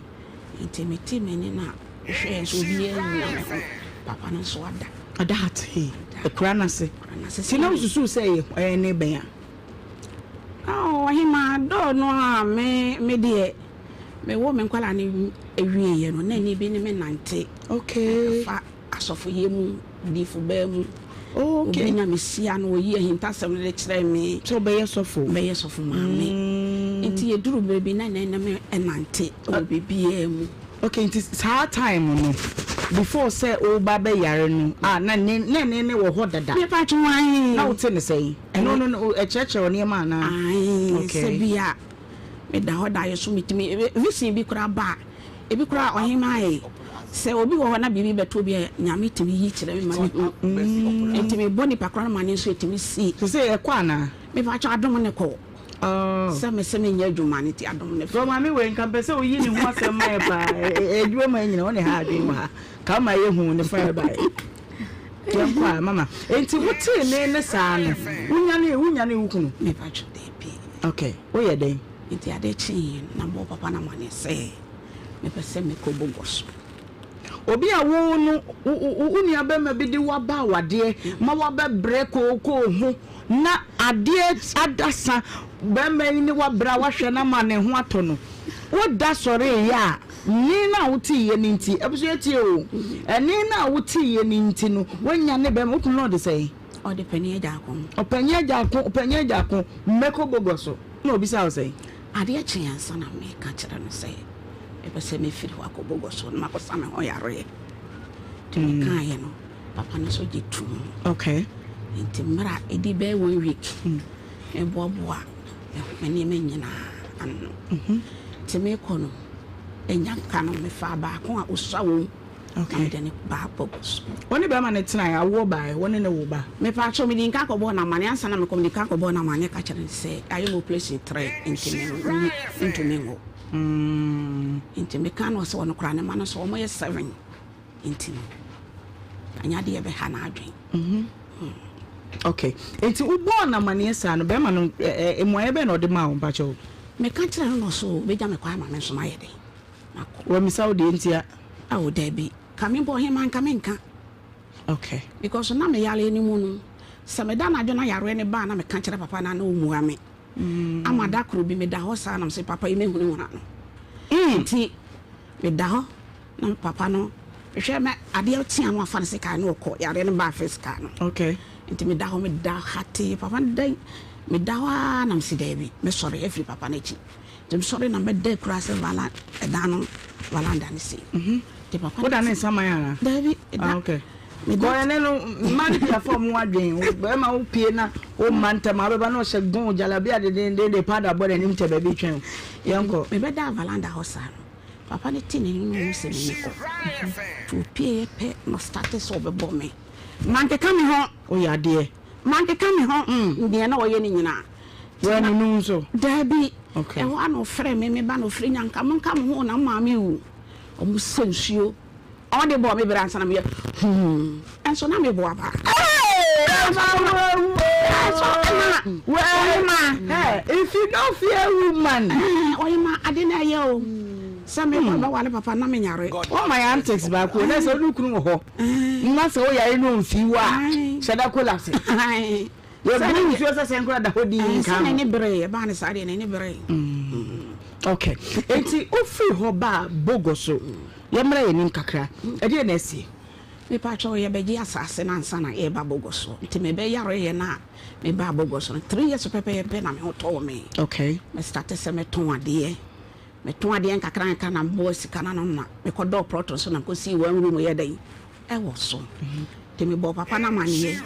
Nti metee m'ani na mehwɛɛ nso obiara nnyina me ho. Papa no nso ada. Ɔda hatee akura no ase. Nti na wosusuw sɛ ɛyɛ ɛyɛ ne bɛn a? Oh, ɔhemaa dɔɔ no a me me deɛ mewɔ me nkwadaa no awieɛ no na ɛni bi ne me nante. Okay. Fa asɔfoyɛ mu, difo baa mu. Oh, okay. Obi na mehyia no oyi ahintasɛm no de kyerɛ me. Sɛ ɔbɛyɛ sɔfo. Bɛyɛ sɔfo maame. Nti yɛduru berɛ bi na ɛnɛ ne me nante wɔ biribiara mu. Okay, nti saa time no before sɛ woba bɛyare no a na ne na ne ne wɔ hɔ dada. Mepa kyɛw ae. Na wote ne sɛn? Ɛno no no ɛkyerɛkyerɛ wo nneɛma anaa? Ae, Okay. sɛ bi a meda hɔ daeɛ so metumi vision bi koraa ba a ebi koraa ɔhemaa yi sɛ obi wɔ hɔ na biribi bɛto obi a Nyame tumi yi kyerɛ me ma mehu. Nti mebɔ nipa koraa no ma ne nso ɛtumi si. Sɛ ɛkɔ anaa? Mepa kyɛw adom ne kɔ. Oh. Sɛ me sɛ menyɛ adwuma no nti adom ne fɛ. Maame wei nka mpɛ sɛ oyi ne ho asɛm ma yɛ paa. Adwuma mu nyina ɔne ha adwene wɔ ha. Ka ma yɛ hu ne fa ɛbae. Yɛnkɔ a mama. Enti wotee ne ne saa no, wonya ne wonya ne wo kunu? Mepa kyɛw daabi. Okay, woyɛ dɛn? Nti ade kyee na mebɔɔ papa no amanneɛ sɛ mepɛ sɛ mekɔ Bogor so. Obi a wo no wo nua bɛrima bi de wo aba awadeɛ ma wabɛbrɛ kookoo ho na adeɛ adasa bɛrima yi ne wabrɛ a wahwɛ no ama ne ho atɔ no, woda sɔreeɛ a nne no a woteeɛ no nti, abusua tie o, ɛnne no a woteeɛ no nti no woanya ne bɛrima, wo kunu no ɔde sɛn? Ɔde panin agya ako. Ɔpanin agya ako, ɔpanin agya ako, mmɛkɔ Bogor so na obisa wo sɛn? Adeɛ kyee ansa na meka kyerɛ no sɛ mepɛ sɛ mefiri hɔ akɔ Bogor so na makɔsa me ho yareɛ. Nti mekaeɛ no, papa no nso gye too. Okay. Nti mmerɛ a ɛdi bɛyɛ one week, meboaboa me nneɛma nyinaa ano. Nti mekɔ no, ɛnya nka no mefaa baako a ɔsua wɔ mu. Okay. Na mede no baa Bogor so. Wo ne bɛrima no tenaeɛ, awoɔ baeɛ, wo ne no wo ba? Mepaakyɛw, mede nka kɔbɔɔ no amanneɛ ansa na mekɔ, mede ka kɔbɔɔ no amanneɛ ka kyerɛɛ no sɛ ayɛ me operation trɛ nti me ntumi nwo. Nti meka no ɔsɛ ɔno koraa ne ma no so wɔn yɛ 7 nti no anyɛ adeɛ bɛha n'adwen. Okay. Nti wobɔɔ no amanneɛ saa no, bɛrima no mmuaeɛ bɛn na ɔde maa wo mpakyɛw? Meka kyerɛɛ no na ɔsɛ ɔbɛgya me kwan ama me nso mayɛ dɛn makɔ. Wamisa wo deɛ ntia? Awo daabi. Ka me bɔ hema nka menka. Okay. Because na me yare no mu no, sɛ meda anadwo na yareɛ no ba a na meka kyerɛ papa no a na ɔmmua me. Ama da koro bi meda hɔ saa na mesɛ papa yi mɛhunahuna no. Nti meda hɔ na papa no mehwɛ mɛ adeɛ kye a na wafa no sekan na ɔkɔ yareɛ no baa physical no. Okay. Nti meda hɔ meda hatee papa no da meda hɔ ara na mesɛ daabi mɛsɔre afiri papa no akyi. Nti mesɔre na mɛda akura sɛ vala ɛdan no valanda no sei. Nti papa no Woda ne nsaman anaa? Daabi. Ah, okay. Kɔɛ ne no mmaa no pii afa ɔmo adwen bɛrima wo pie na wo mma ntɛm a wobɛba na ɔhyɛ gɔn jalabia dedenden powder bɔ n'anim tɛ baabi twɛn yɛnkɔ. Mebɛda valanda hɔ saa no papa no te n'anim na ɔhu sɛ menni hɔ. Nti opieeɛ pɛ na ɔstarte sɛ ɔbɛbɔ me. Mankeka me ho. Woyɛ adeɛ. Mankeka me ho. Deɛ na ɔyɛ no nyinaa. Woanunu nso? Daabi. Okay. Ɛhɔ ara na ɔfrɛɛ me, me ba na ɔfiri Nyanka, monka mo ho na mo maame rewu. Wɔsɛ nsuo. Ɔde bɔɔ me berɛ ansa na meyɛ hmm. Nso na meboa paa. If you no fear woman. Ɔyɛ ma ade na ɛyɛ o. Sɛ mekɔ bɛwale papa na menyare. Wɔma yɛ antics baako na sɛ wone kunu wɔ hɔ na sɛ woyare no ɔmfii wo a hyɛ da collapse. Yɛbu nsuo sɛ sɛn koraa da hɔ dinn nka ho. Sɛ n'ani beree, ɛbaa no saa deɛ n'ani beree. Ok, enti wofiri hɔ baa Bogoso, yɛmmra yɛn anim kakra, ɛdeɛn na asie? Mepakyɛw, yɛbɛgye asaase no ansa na yɛreba Bogoso, nti mebɛyareeɛ no a mebaa Bogoso no, three years pɛpɛɛpɛ na me ho tɔɔ me. Ok. Me starte sɛ mɛtɔn adeɛ, metɔn adeɛ nkakra nkakra na meboa sika no ano na mekɔdɔɔ prɔto nso na mekɔsii one room yɛ dɛn wɔ so. Nti mebɔɔ papa no amanneɛ.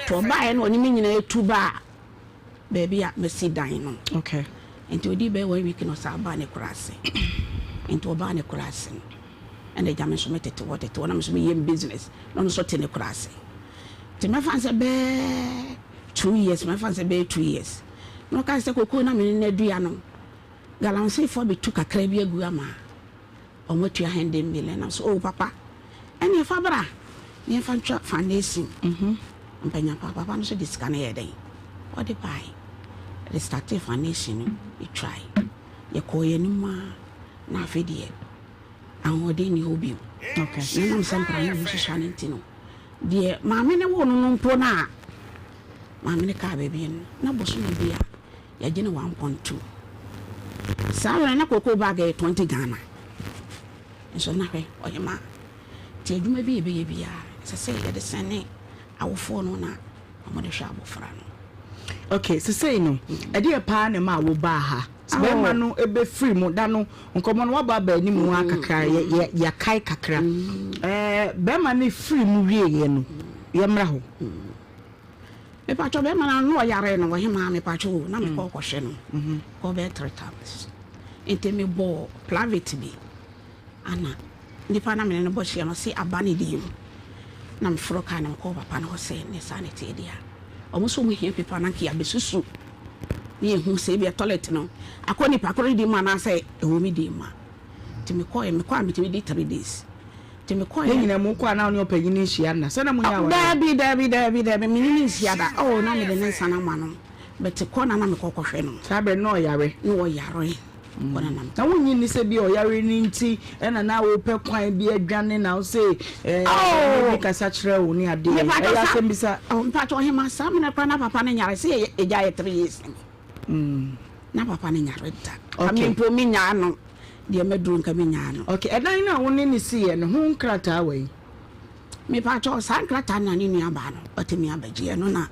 Nti ɔbaeɛ na ɔne me nyinaa tu baa baabi a masi dan no. Okay. Nti ɔdii bɛyɛ one week na ɔsan baa ne kuraase. Nti ɔbaa ne kuraase no, ɛna agya me nso metete hɔ tete hɔ na me nso meyɛ me business na ɔno nso te ne kuraase. Nti mɛfa no sɛ bɛyɛ 2 years, mɛfa no sɛ bɛyɛ 2 years. Na ɔka sɛ kokoo na me ne no adua no, galamseyfoɔ abɛtu kakra bi agu ama Wɔatua hɛn dɛm bill no so. Oh papa, ɛneɛ fa bra na yɛmfa ntwa foundation. Mpanyimpa, papa no nso de sika no yɛɛ dɛn? Ɔde bae. Yɛde startee foundation no, yɛtwae. Yɛkɔɔ yɛn anim ara na afei deɛ ahoɔden nni hɔ bio. Na ɛnam sɛ nkwadaa no ho susua no nti no, deɛ maame no woo no no mpo no a maame no kaa baabi no, na bosome bi a Yɛgye no 1.2. Saa berɛ no na cocoa bag yɛ 20 Ghana. Nso na hwɛ ɔhemaa. Nti adwuma bi a yɛbɛyɛ biara ɛsɛ sɛ yɛde sɛne awofoɔ no na wɔde hwɛ abɔfra no. Okay, sesei no, ɛdeɛ paa na ɛmaa wo baa ha? Bɛrima no bɛfiri mu da no, nkɔmmɔ no wabɔ aba anim a kakra, yɛakae kakra. Ɛɛ, bɛrima no firi mu wieeɛ no, yɛmmra hɔ. Mepakyɛw bɛrima no na ɔyare no ɔhemaa mepakyɛw o na mekɔ kɔhwɛ no kɔ bɛyɛ three times nti mebɔɔ private bi ana nipa na mene no bɔ hyia no ɔse aba ne din mu na meforo kaa na mekɔɔ papa no hɔ sɛ ne saa ne teɛ deɛ a ɔmo sɛ ɔmo hia pepa na nka yɛabɛsusu ne yɛhu sɛ ebia toilet no akɔ nipa koro ne din mu anaasɛ ɛwɔ me din mu a nti mekɔɛ mekɔ a metumi di 3 days. Nti mekɔeɛ. Ne nyinaa mu wokɔ a na wo ne ɔpanyin no nhyia nna? Sɛ na monyɛ awareɛ? Daabi, daabi, daabi, daabi, me ne no nhyia da. Oh, na mede ne nsa no ama no, but kɔ na na mekɔ kɔhwɛ no. Saa berɛ no na ɔyare? Na ɔyare. Kɔ na na mekɔ. Na wonnye nni sɛ bi a ɔyare no nti na na wopɛ kwan bi adwane na wose eh, ɔne bi kasa kyerɛ wo ne adeɛ? Mepakyɛw Ɛyɛ saa, asɛmmisa. oh, mepakyɛw ɔhemaa, saa mmerɛ koraa na papa no nyare, sɛ yɛ, yɛgyae yɛ 3 years ni. Na papa no nyare da. Ka me mpo menyaa no deɛ maduru nka menyaa no. Okay, ɛdan no a wo ne no siiɛ no ho nkrataa wɔ yi? Mepakyɛw, saa nkrataa no na ne nua baa no watumi abɛgye. Ɛno na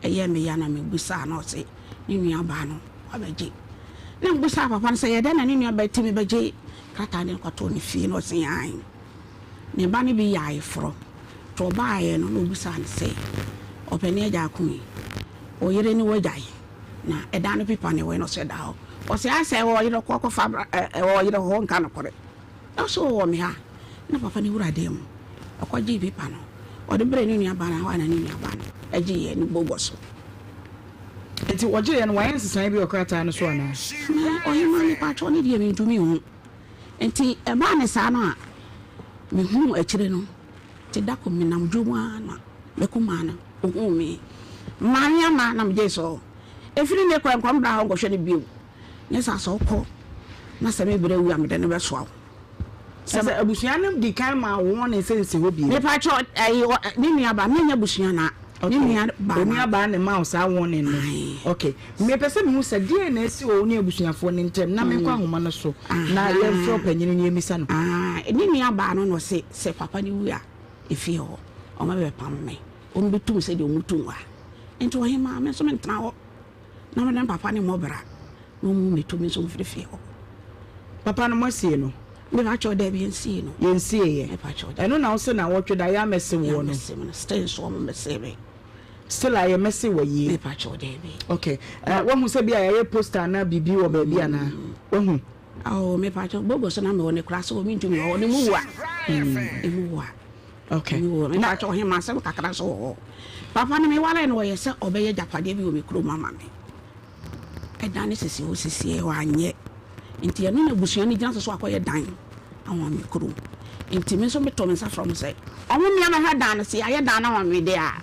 ɛyɛɛ me ya na mebusaa no, ɔse ne nua baa no wabɛgye. Na mebusaa papa no sɛ ɛyɛ dɛn na ne nua baa tumi bɛgye krataa no kɔtoo ne fie na ɔse aane. Ne ba no bi yɛ ayeforɔ. Nti ɔbaeɛ no na ɔbisaa no sɛ, Ɔpanin agya ako yi, wo yere ne w'agya yi, na ɛdan no pipa no ɛwɔ he? Na ɔse ɛda hɔ. Ɔse ayɛ sɛ ɛwɔ ɔyere kɔ kɔfa bra ɛ ɛwɔ ɔyere hɔ nka nokorɛ. Na ɔse ɔwɔ me ha. Na papa no wura dan mu, ɔkɔgyee pipa no, ɔde brɛɛ ne nuabaa no, ɛhɔ ara na ne nuabaa no gyeeɛ ne bɔgua so. Nti ɔgyeeɛ no, wayɛ nsesaeɛ bi wɔ krataa no so anaa? Me ɔhemaa mepakyɛw ne deɛ mentumi nhu. Nti ɛbaa no saa no a, mehuu akyire no, nti da koro menam dwom ara na me kumaa no, ɔhuu me. Maame ama na megyee so. Ɛfiri nnɛ kɔ nkɔ mbra hɔ nkɔhwɛ no bio. Nyɛ saa sɛ ɔkɔ na sɛ me berɛ awu a mede no bɛsoa wo. Sɛ abusua no di kan maa wo warning sɛ nsi hɔ bio. Mepakyɛw, ɛyi, ne nua ba, menyɛ abusua na. Okay. Ne nua baa no. Onua baa na ɛmaa wo saa warning no. Aye. Okay. Mepɛ sɛ mehu sɛ deɛn na asi wɔ wo ne abusuafoɔ no ntam na menkɔ ahoma no so na yɛmfrɛ ɔpanyin no na yɛmmisa no. Ah, ne nua baa no na ɔse sɛ papa no wu a, efie hɔ, wɔbɛbɛpam me. Wɔbɛtu me sɛdeɛ wɔtu nwa. Nti ɔhemaa, me nso mentena hɔ na me ne papa no mmɔ bra na wɔn mmɛtu me nso mfiri fie hɔ. Papa no moasie no? Mepakyɛw, daabi, yɛnsiee no. Yɛnsieeɛ. Mepakyɛw, daabi. Ɛno na wose naawɔtwe da yɛammɛse woɔ no? Yɛammɛse me no, still nso wɔmmɛsee me. Still a yɛmmɛse wɔ yie? Mepakyɛw, daabi. Okay. Uh, wahu sɛ bi a yɛayɛ poster anaa biribi wɔ baabi anaa? Wahu? Oh, mepakyɛw, bogo so na mewɔ ne koraa sɛ wɔ mentumi wɔ hɔ, ne mu wa. Emu wa. Okay. Emu wa. Mepakyɛw, ɔhema asɛm kakra nso wɔ hɔ. Papa no mewaree no wɔyɛ sɛ ɔbɛyɛ agyapadeɛ bi wɔ me kurom ama me. Ɛdan no sisi hɔ sisiɛ wanyɛ nti ɛno na abusua no gyina so so akɔyɛ dan ama me kurom nti me nso meto me nsa frɛ wɔn sɛ wɔn mmea mɛhwɛ dan no sɛ yɛayɛ dan no ama me deɛ a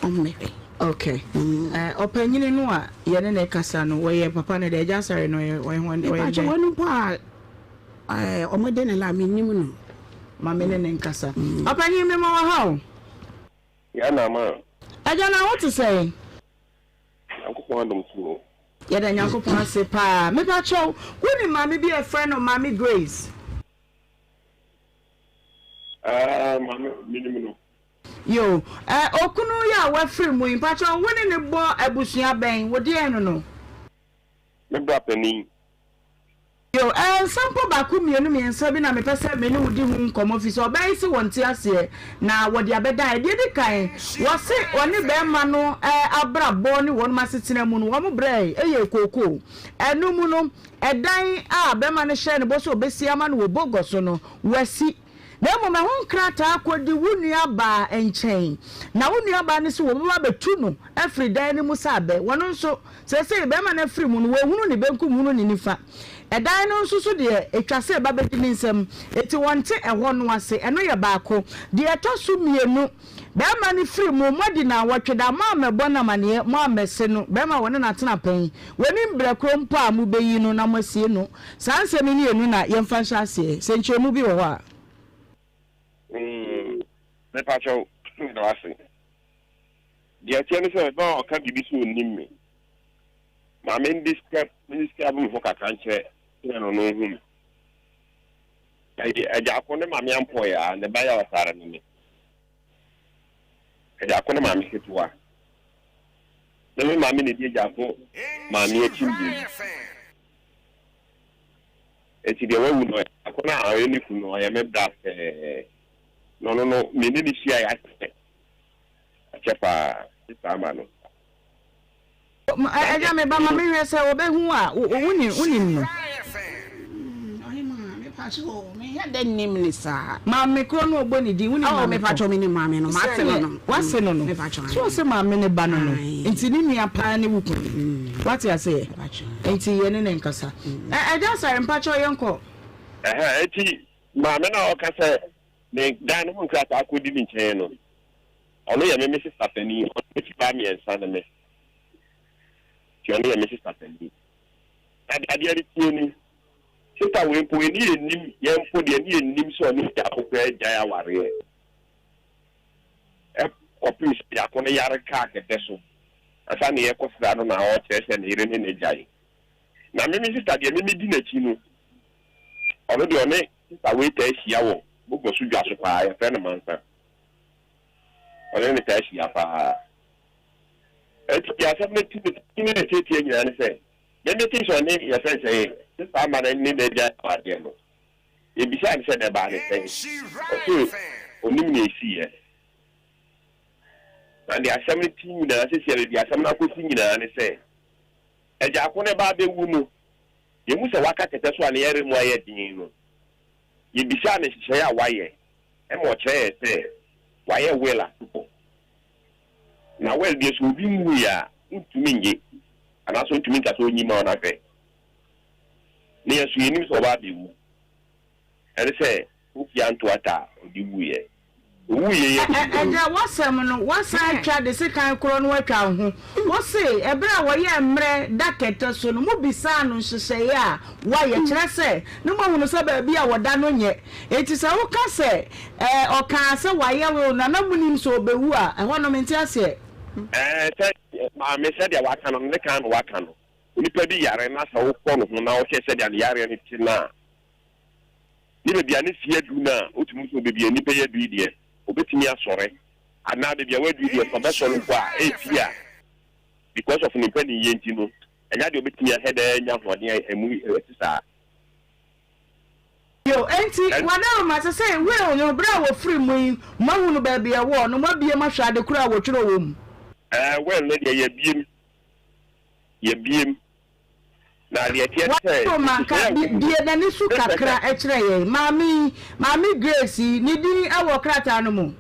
wɔn mmɛhwɛ. Ok ɔpanyini no a yɛne no rekasa no wɔyɛ papa no dɛ agya asare no ɔyɛ ɔyɛ hwan ɔyɛ Mepakyɛ dɛn? wɔn mpo a wɔn de ne la mennim no. Ma me ne no nkasa. Ɔpanyin mema wo ha o. Yaa na ama. Agya na wo te sɛn? Nyankopɔn adom so o. Yɛda Nyankopɔn ase paa. Mepakyɛw, wonim maame bi a yɛfrɛ no Maame Grace? Ah, maame, menim no. Yo, eh, okunu yi a wafiri mu yi, mpakyɛw, wo ne no bɔ abusua bɛn? Wo deɛn no no? Me bra panin. Yo, eh, nsɛm mpo baako mmienu mmiɛnsa bi na mepɛ sɛ me ne wo di ho nkɔmmɔ firi sɛ ɔbaa yi se wɔnte aseɛ na wɔde abɛdan. Deɛ ɛdi kan, wɔse ɔne barima no eh, abrabɔ ne wɔnom asetena mu no, wɔn brɛɛ yɛ kookoo. Ɛno mu no, ɛdan a barima no hyɛɛ no bɔ sɛ ɔbɛsi ama no wɔ Bogor so no, wasi. Na mmom ɛho nkrataa kɔdi wo nuabaa nkyɛn, na wo nuabaa no se wɔbɛba abɛtu no afiri dan no mu sɛ abɛ. Wɔno nso, seesei barima no afiri mu no, wɔhunu ne benkum hunu ne nifa. Ɛdan no nso so deɛ, ɛtwa sɛ ɛba bɛdi ne nsam, enti wɔnte ɛhɔ no ase. Ɛno yɛ baako. Deɛ ɛtɔ so mmienu, barima no firi mu, moadi nnawɔtwe da, moammɛbɔ no amaneɛ, moammɛse no, barima a wɔne no atena pɛn, wɔnnim berɛ korɔ mpo a mobɛyi no na moasie no. Saa nsɛm yi mmienu na yɛmfa nhyɛ aseɛ. Sɛ nkyerɛmu bi wɔ hɔ a. Mm, mepakyɛw, meda wo ase. Deɛ ɛteɛ ne sɛ, na ɔka biribi sɛ ɔnnim me. Ma mendescribe mendescribe me ho kakra nkyerɛ kyerɛ no na ɔnhu me. Ɛyɛ Agyako ne Maame Ampɔe a ne ba yɛ ɔsare ne me. Agyako ne maame ketewa. Na me maame na ɛdi Agyako maame akyi mmienu. Enti deɛ wawu no, akɔnnɔ a ɔyɛ ne kunu no, ɔyɛ me bra pɛɛ. Na ɔno no, me ne no hyiaeɛ akyɛ, akyɛ paa, gye saa ma no. Agya, me ba, ma menhwɛ sɛ wɔbɛhu a, wonim no. Ɔhemaa, mepakyɛ o, menyɛ dɛ nnim no saa. Maame korɔ no ɔbɔ ne din, wonim maame korɔ? Mepakyɛ menim maame no, m'ase no no. W'ase no no, so ɔse maame no ba no no, nti ne nua paa ne wo kunu, wate aseɛ? Nti yɛne no nkasa. Agya Asare mpakyɛw yɛnkɔ. Ɛhɛn, enti maame no a ɔka sɛ ne dan no ho nkrataa kɔdi ne nkyɛn no, ɔno yɛ me me sista panin, ɔno n'akyi baa mmiɛnsa ne me, nti ɔno yɛ me sista panin. Na deɛ adeɛ no teɛ ni, sista wei mpo, ɛne yɛnnim, yɛn mpo deɛ ɛne yɛnnim sɛ ɔne biako koraa agyae awareɛ. Kɔpem sɛ biako no yare kaa kɛtɛ so ansa na yɛrekɔsra no na ɔrekyerɛ sɛ ne yere ne no agyae. Na me me sista deɛ me medi n'akyi no, ɔno deɛ ɔne sista wei taa hyia wɔ Bogoso dwa so paa, yɛfrɛ no Mansa. Ɔne no taa hyia paa. Enti deɛ asɛm no ti ne ne tiatia nyinaa ne sɛ, me mete sɛ ɔne yɛfrɛ no sɛ sista ama no ne no agyae awadeɛ no, Yɛbisaa no sɛ na ɛbaa no sɛn? Ɔse ɔnim nea ɛsiiɛ. Na deɛ asɛm no te nyinaa, seesei baabi a asɛm no akɔsi nyinaa ne sɛ, Agya ko no ba abɛwu no, yɛhu sɛ waka kɛtɛ so a ne yare mu ayɛ den no, yɛbisaa no nhyehyɛeɛ a wayɛ ma ɔkyerɛɛ yɛn sɛ wayɛ will ato hɔ. Na will deɛ sɛ obi nwuiɛ a, wontumi nnye anaasɛ wontumi nka sɛ ɔnyi ma wo na hwɛ. Na yɛn nso yɛnim sɛ ɔba abɛwu. Ɛne sɛ Kofi anto ata a ɔde wuiɛ. Ɔwuiɛ yi akyi no. Agya, w'asɛm no, woasan atwa de sekan korɔ no atwa wo ho. Wose, ɛberɛ a wɔyɛɛ mmerɛ da kɛtɛ so no, mobisaa no nhyehyɛeɛ a wayɛ, kyerɛ sɛ, na moahunu sɛ baabi a wɔda no nyɛ. Enti sɛ woka sɛ, ɛɛ, ɔkaa sɛ wayɛ will na na monim sɛ ɔbɛwu a, ɛhɔ no mente aseɛ. Ɛɛ, sɛ, maame, sɛdeɛ waka no no, ne kan na waka no. Onipa bi yare na sɛ wokɔ ne ho na wohwɛ sɛdeɛ ne yareɛ no te no a, ne baabi a ne fie adu no a, wotumi hu sɛ baabi a nipa yi adu yi deɛ, ɔbɛtumi asɔre. Anaa baabi a wadu yi deɛ, sɛ ɔbɛsɔre mpo a, ebia because of ne mpaninyɛ nti no, ɛnyɛ adeɛ a ɔbɛtumi ahwɛ daa anya ahoɔden a ɛmu ɛte saa. Bio, enti, w'adaworoma, sɛ sɛ wheel no, berɛ a wɔfiri mu yi, moahunu baabi a ɛwɔ, na moabue mu ahwɛ ade korɔ a wɔtwerɛ wɔ mu. Ɛɛ, wheel no deɛ, yɛabue mu. Yɛabiem. Na deɛ ɛteɛ ne sɛ, W'adaworoma, nhyehyɛeɛ ka, a ɛwɔ mu bue no, n'ani so ne sɛ kakra sɛ. kyerɛ yɛn. Maame yi, Maame Grace yi, ne din wɔ krataa no mu?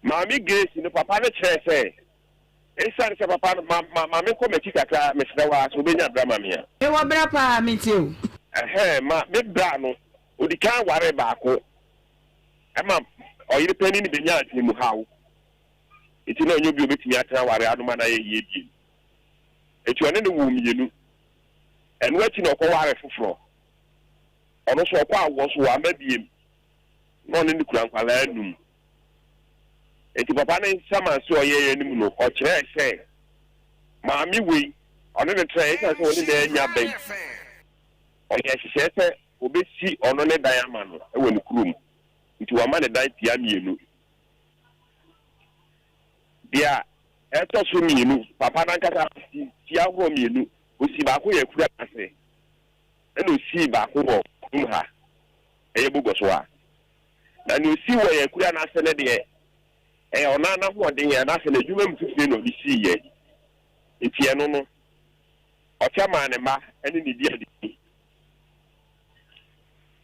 Maame Grace no papa no kyerɛɛ sɛ. Esiane sɛ papa no, ma, ma, ma menkɔ m'akyi kakra, mesrɛ wo ara, sɛ wobɛnya berɛ ama me a. Mewɔ berɛ paa, metie wo. Ɛhɛɛ, ma me bra no, ɔdi kan waree baako, ɛma ɔyere panin no bɛnyaa adwene mu haw. Enti na ɔnyɛ obi a ɔbɛtumi atena aware ano ma no ayɛ yie bio. Enti ɔne no woo mmienu. Ɛno akyi na ɔkɔwaree foforɔ. Ɔno nso ɔkɔ awoɔ nso wamma bio. Na ɔne no kura nkwadaa nnum. Enti papa no nsamanseɛ a ɔyɛeɛ no mu no, ɔkyerɛɛ sɛ maame wei, ɔne no tenaeɛ ɛsiane sɛ ɔne no annya ba nti, ɔyɛɛ nhyehyɛeɛ sɛ ɔbɛsi ɔno ne dan ama no wɔ ne kurom. Nti wama no dan pia mmienu. Deɛ ɛtɔ so mmienu, papa no ankasa si fie ahoroɔ mmienu. Ɔsii baako yɛ akura ase, ɛna ɔsii baako wɔ kurom ha, ɛyɛ Bogosoa. Na nea osii wɔ yɛn akuraa no ase no deɛ, ɛyɛ ɔno ara n'ahoɔden anaasɛ n'adwuma mu fifire na ɔde siiɛ. Enti ɛno no, ɔkyɛ maa ne mma ne ne diadini.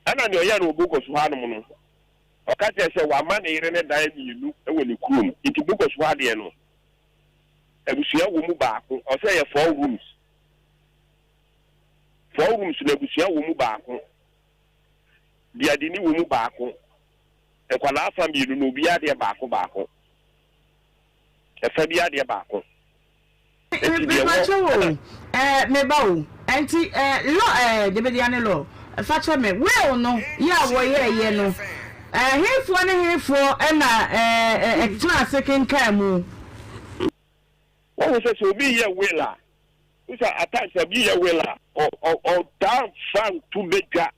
Ɛnna nea ɔyɛɛ no wɔ Bogoso hanom no, ɔka kyerɛɛ sɛ wama ne yere no dan mmienu wɔ ne kurom. Enti Bogoso ha deɛ no, abusua wɔ mu baako. Ɔsɛ ɛyɛ four rooms. Four rooms no, abusua wɔ mu baako. Deɛ wɔ mu baako, nkwadaa afa mmienu no obiara deɛ baako baako. Ɛfa biara deɛ baako. Enti deɛ wɔ. Mepakyɛ wo o, ɛɛ meba o, ɛnti ɛɛ law ɛɛ debedeɛ ne law, fakyɛ me, will no yɛ a wɔyɛɛyɛ no, ɛɛ hefoɔ ne hefoɔ ɛna ɛɛ ɛtena ase kenkan mu? Wahu sɛ sɛ obi yɛ will a, wohu sɛ at times sɛ obi yɛ will a, ɔ ɔ ɔtaa nfa nto badwa.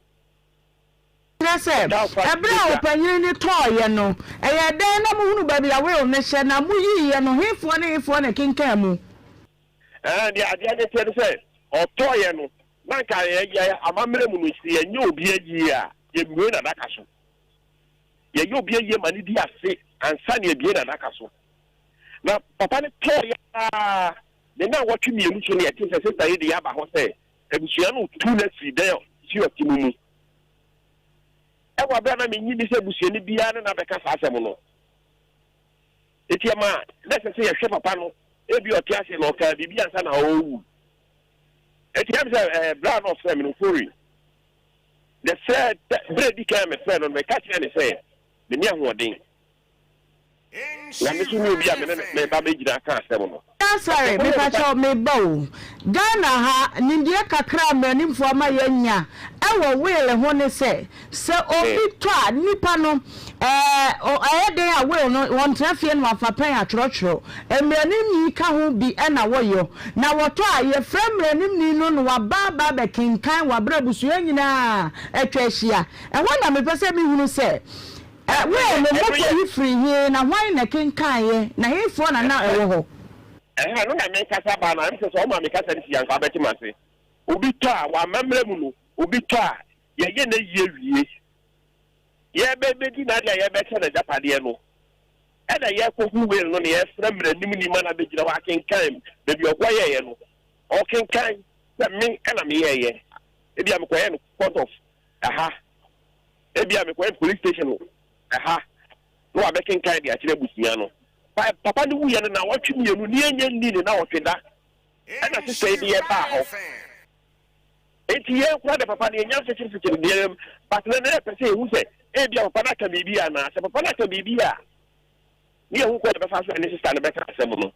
Kyerɛ sɛ, ɛberɛ a ɔpanyin no tɔeɛ no, ɛyɛɛ dɛn na mohunuu baabi a will no hyɛ, na moyiiɛ no, hefoɔ ne hefoɔ na ɛkenkan mu? Ɛɛ, deɛ adeɛ no teɛ ne sɛ, ɔtɔeɛ no, na anka yɛn amammerɛ mu no, sɛ yɛnyɛ obi ayie a, yɛmmue n'adaka so. Yɛyɛ obi ayie ma no di afe ansa na yɛabue n'adaka so. Na papa no tɔeɛ ara, ne nnawɔtwe mmienu so na yɛtee sɛ sista yi de aba hɔ sɛ abusua no retu no afiri dan a ɔte ɔte mu mu. Ɛwɔ bere a na minnye nni sɛ busuani biara ne no abɛka saa asɛm no. Enti ɛma na ɛsɛ sɛ yɛhwɛ papa no, ebia ɔte ase na ɔkaa biribi ansa na ɔrewu. Enti ɛyɛ me sɛ eh, bere a na ɔfrɛ me no, Ofori, the third, bere a edi kan a mefrɛɛ no no, meka kyerɛɛ no sɛ menni ahoɔden. Na me nso ne obi a me ne no meba bɛgyina aka asɛm no. Sorry, mepakyɛw meba o. Ghana ha, nimdeɛ kakra a mmaranimfoɔ ama yɛanya wɔ will ho ne sɛ, sɛ obi tɔ a, nipa no, ɛɛ, ɛyɛ dɛn a will no, wɔntena fie na wɔafa pɛn atwerɛtwerɛ. Mmaranimni ka ho bi na wɔyɔ. Na wɔtɔ a, yɛfrɛ mmaranimni no na waba aba abɛkenkan wɔ aberɛ a abusua nyinaa atwa ahyia. Ɛhɔ na mepɛ sɛ mehunu sɛ, Ɛ, wei no, mokɔyi firii he, na hwan na ɛkenkaneeɛ, na hefoɔ na na ɛwɔ hɔ? Ɛhɛn, ɛno na merekasa baa no a, ɛm sɛ sɛ ɔma me kasa no si a, anka wobɛte m'ase. Obi tɔ a, wɔ amammerɛ mu no, obi tɔ a, yɛyɛ n'ayie wie. Yɛrebɛdi n'adeɛ a yɛrebɛkyɛ no agyapadeɛ no, ɛna yɛrekɔhu will no na yɛrefrɛ mmaranimni ma no abɛgyina hɔ akenkan baabi a ɔkɔyɛeɛ no. Ɔkenkan sɛ me na meyɛeɛ. Ebia mekɔyɛɛ no court of ɛha. Ebia mekɔyɛ police station ɛha na wabɛkenkan de akyerɛ abusua no. Pa papa no wuiɛ no nnawɔtwe mmienu ne yɛnnya nnii ne nnawɔtwe da ɛna sista yi de yɛn baa hɔ. Enti yɛn koraa de papa no yɛnnya mfekyerefekyere biara mu but na na yɛpɛ sɛ yɛhu sɛ ebia papa no aka biribi anaa. Sɛ papa no aka biribi a ne yɛhu kwan a yɛbɛfa so ɛne sista no bɛka asɛm no.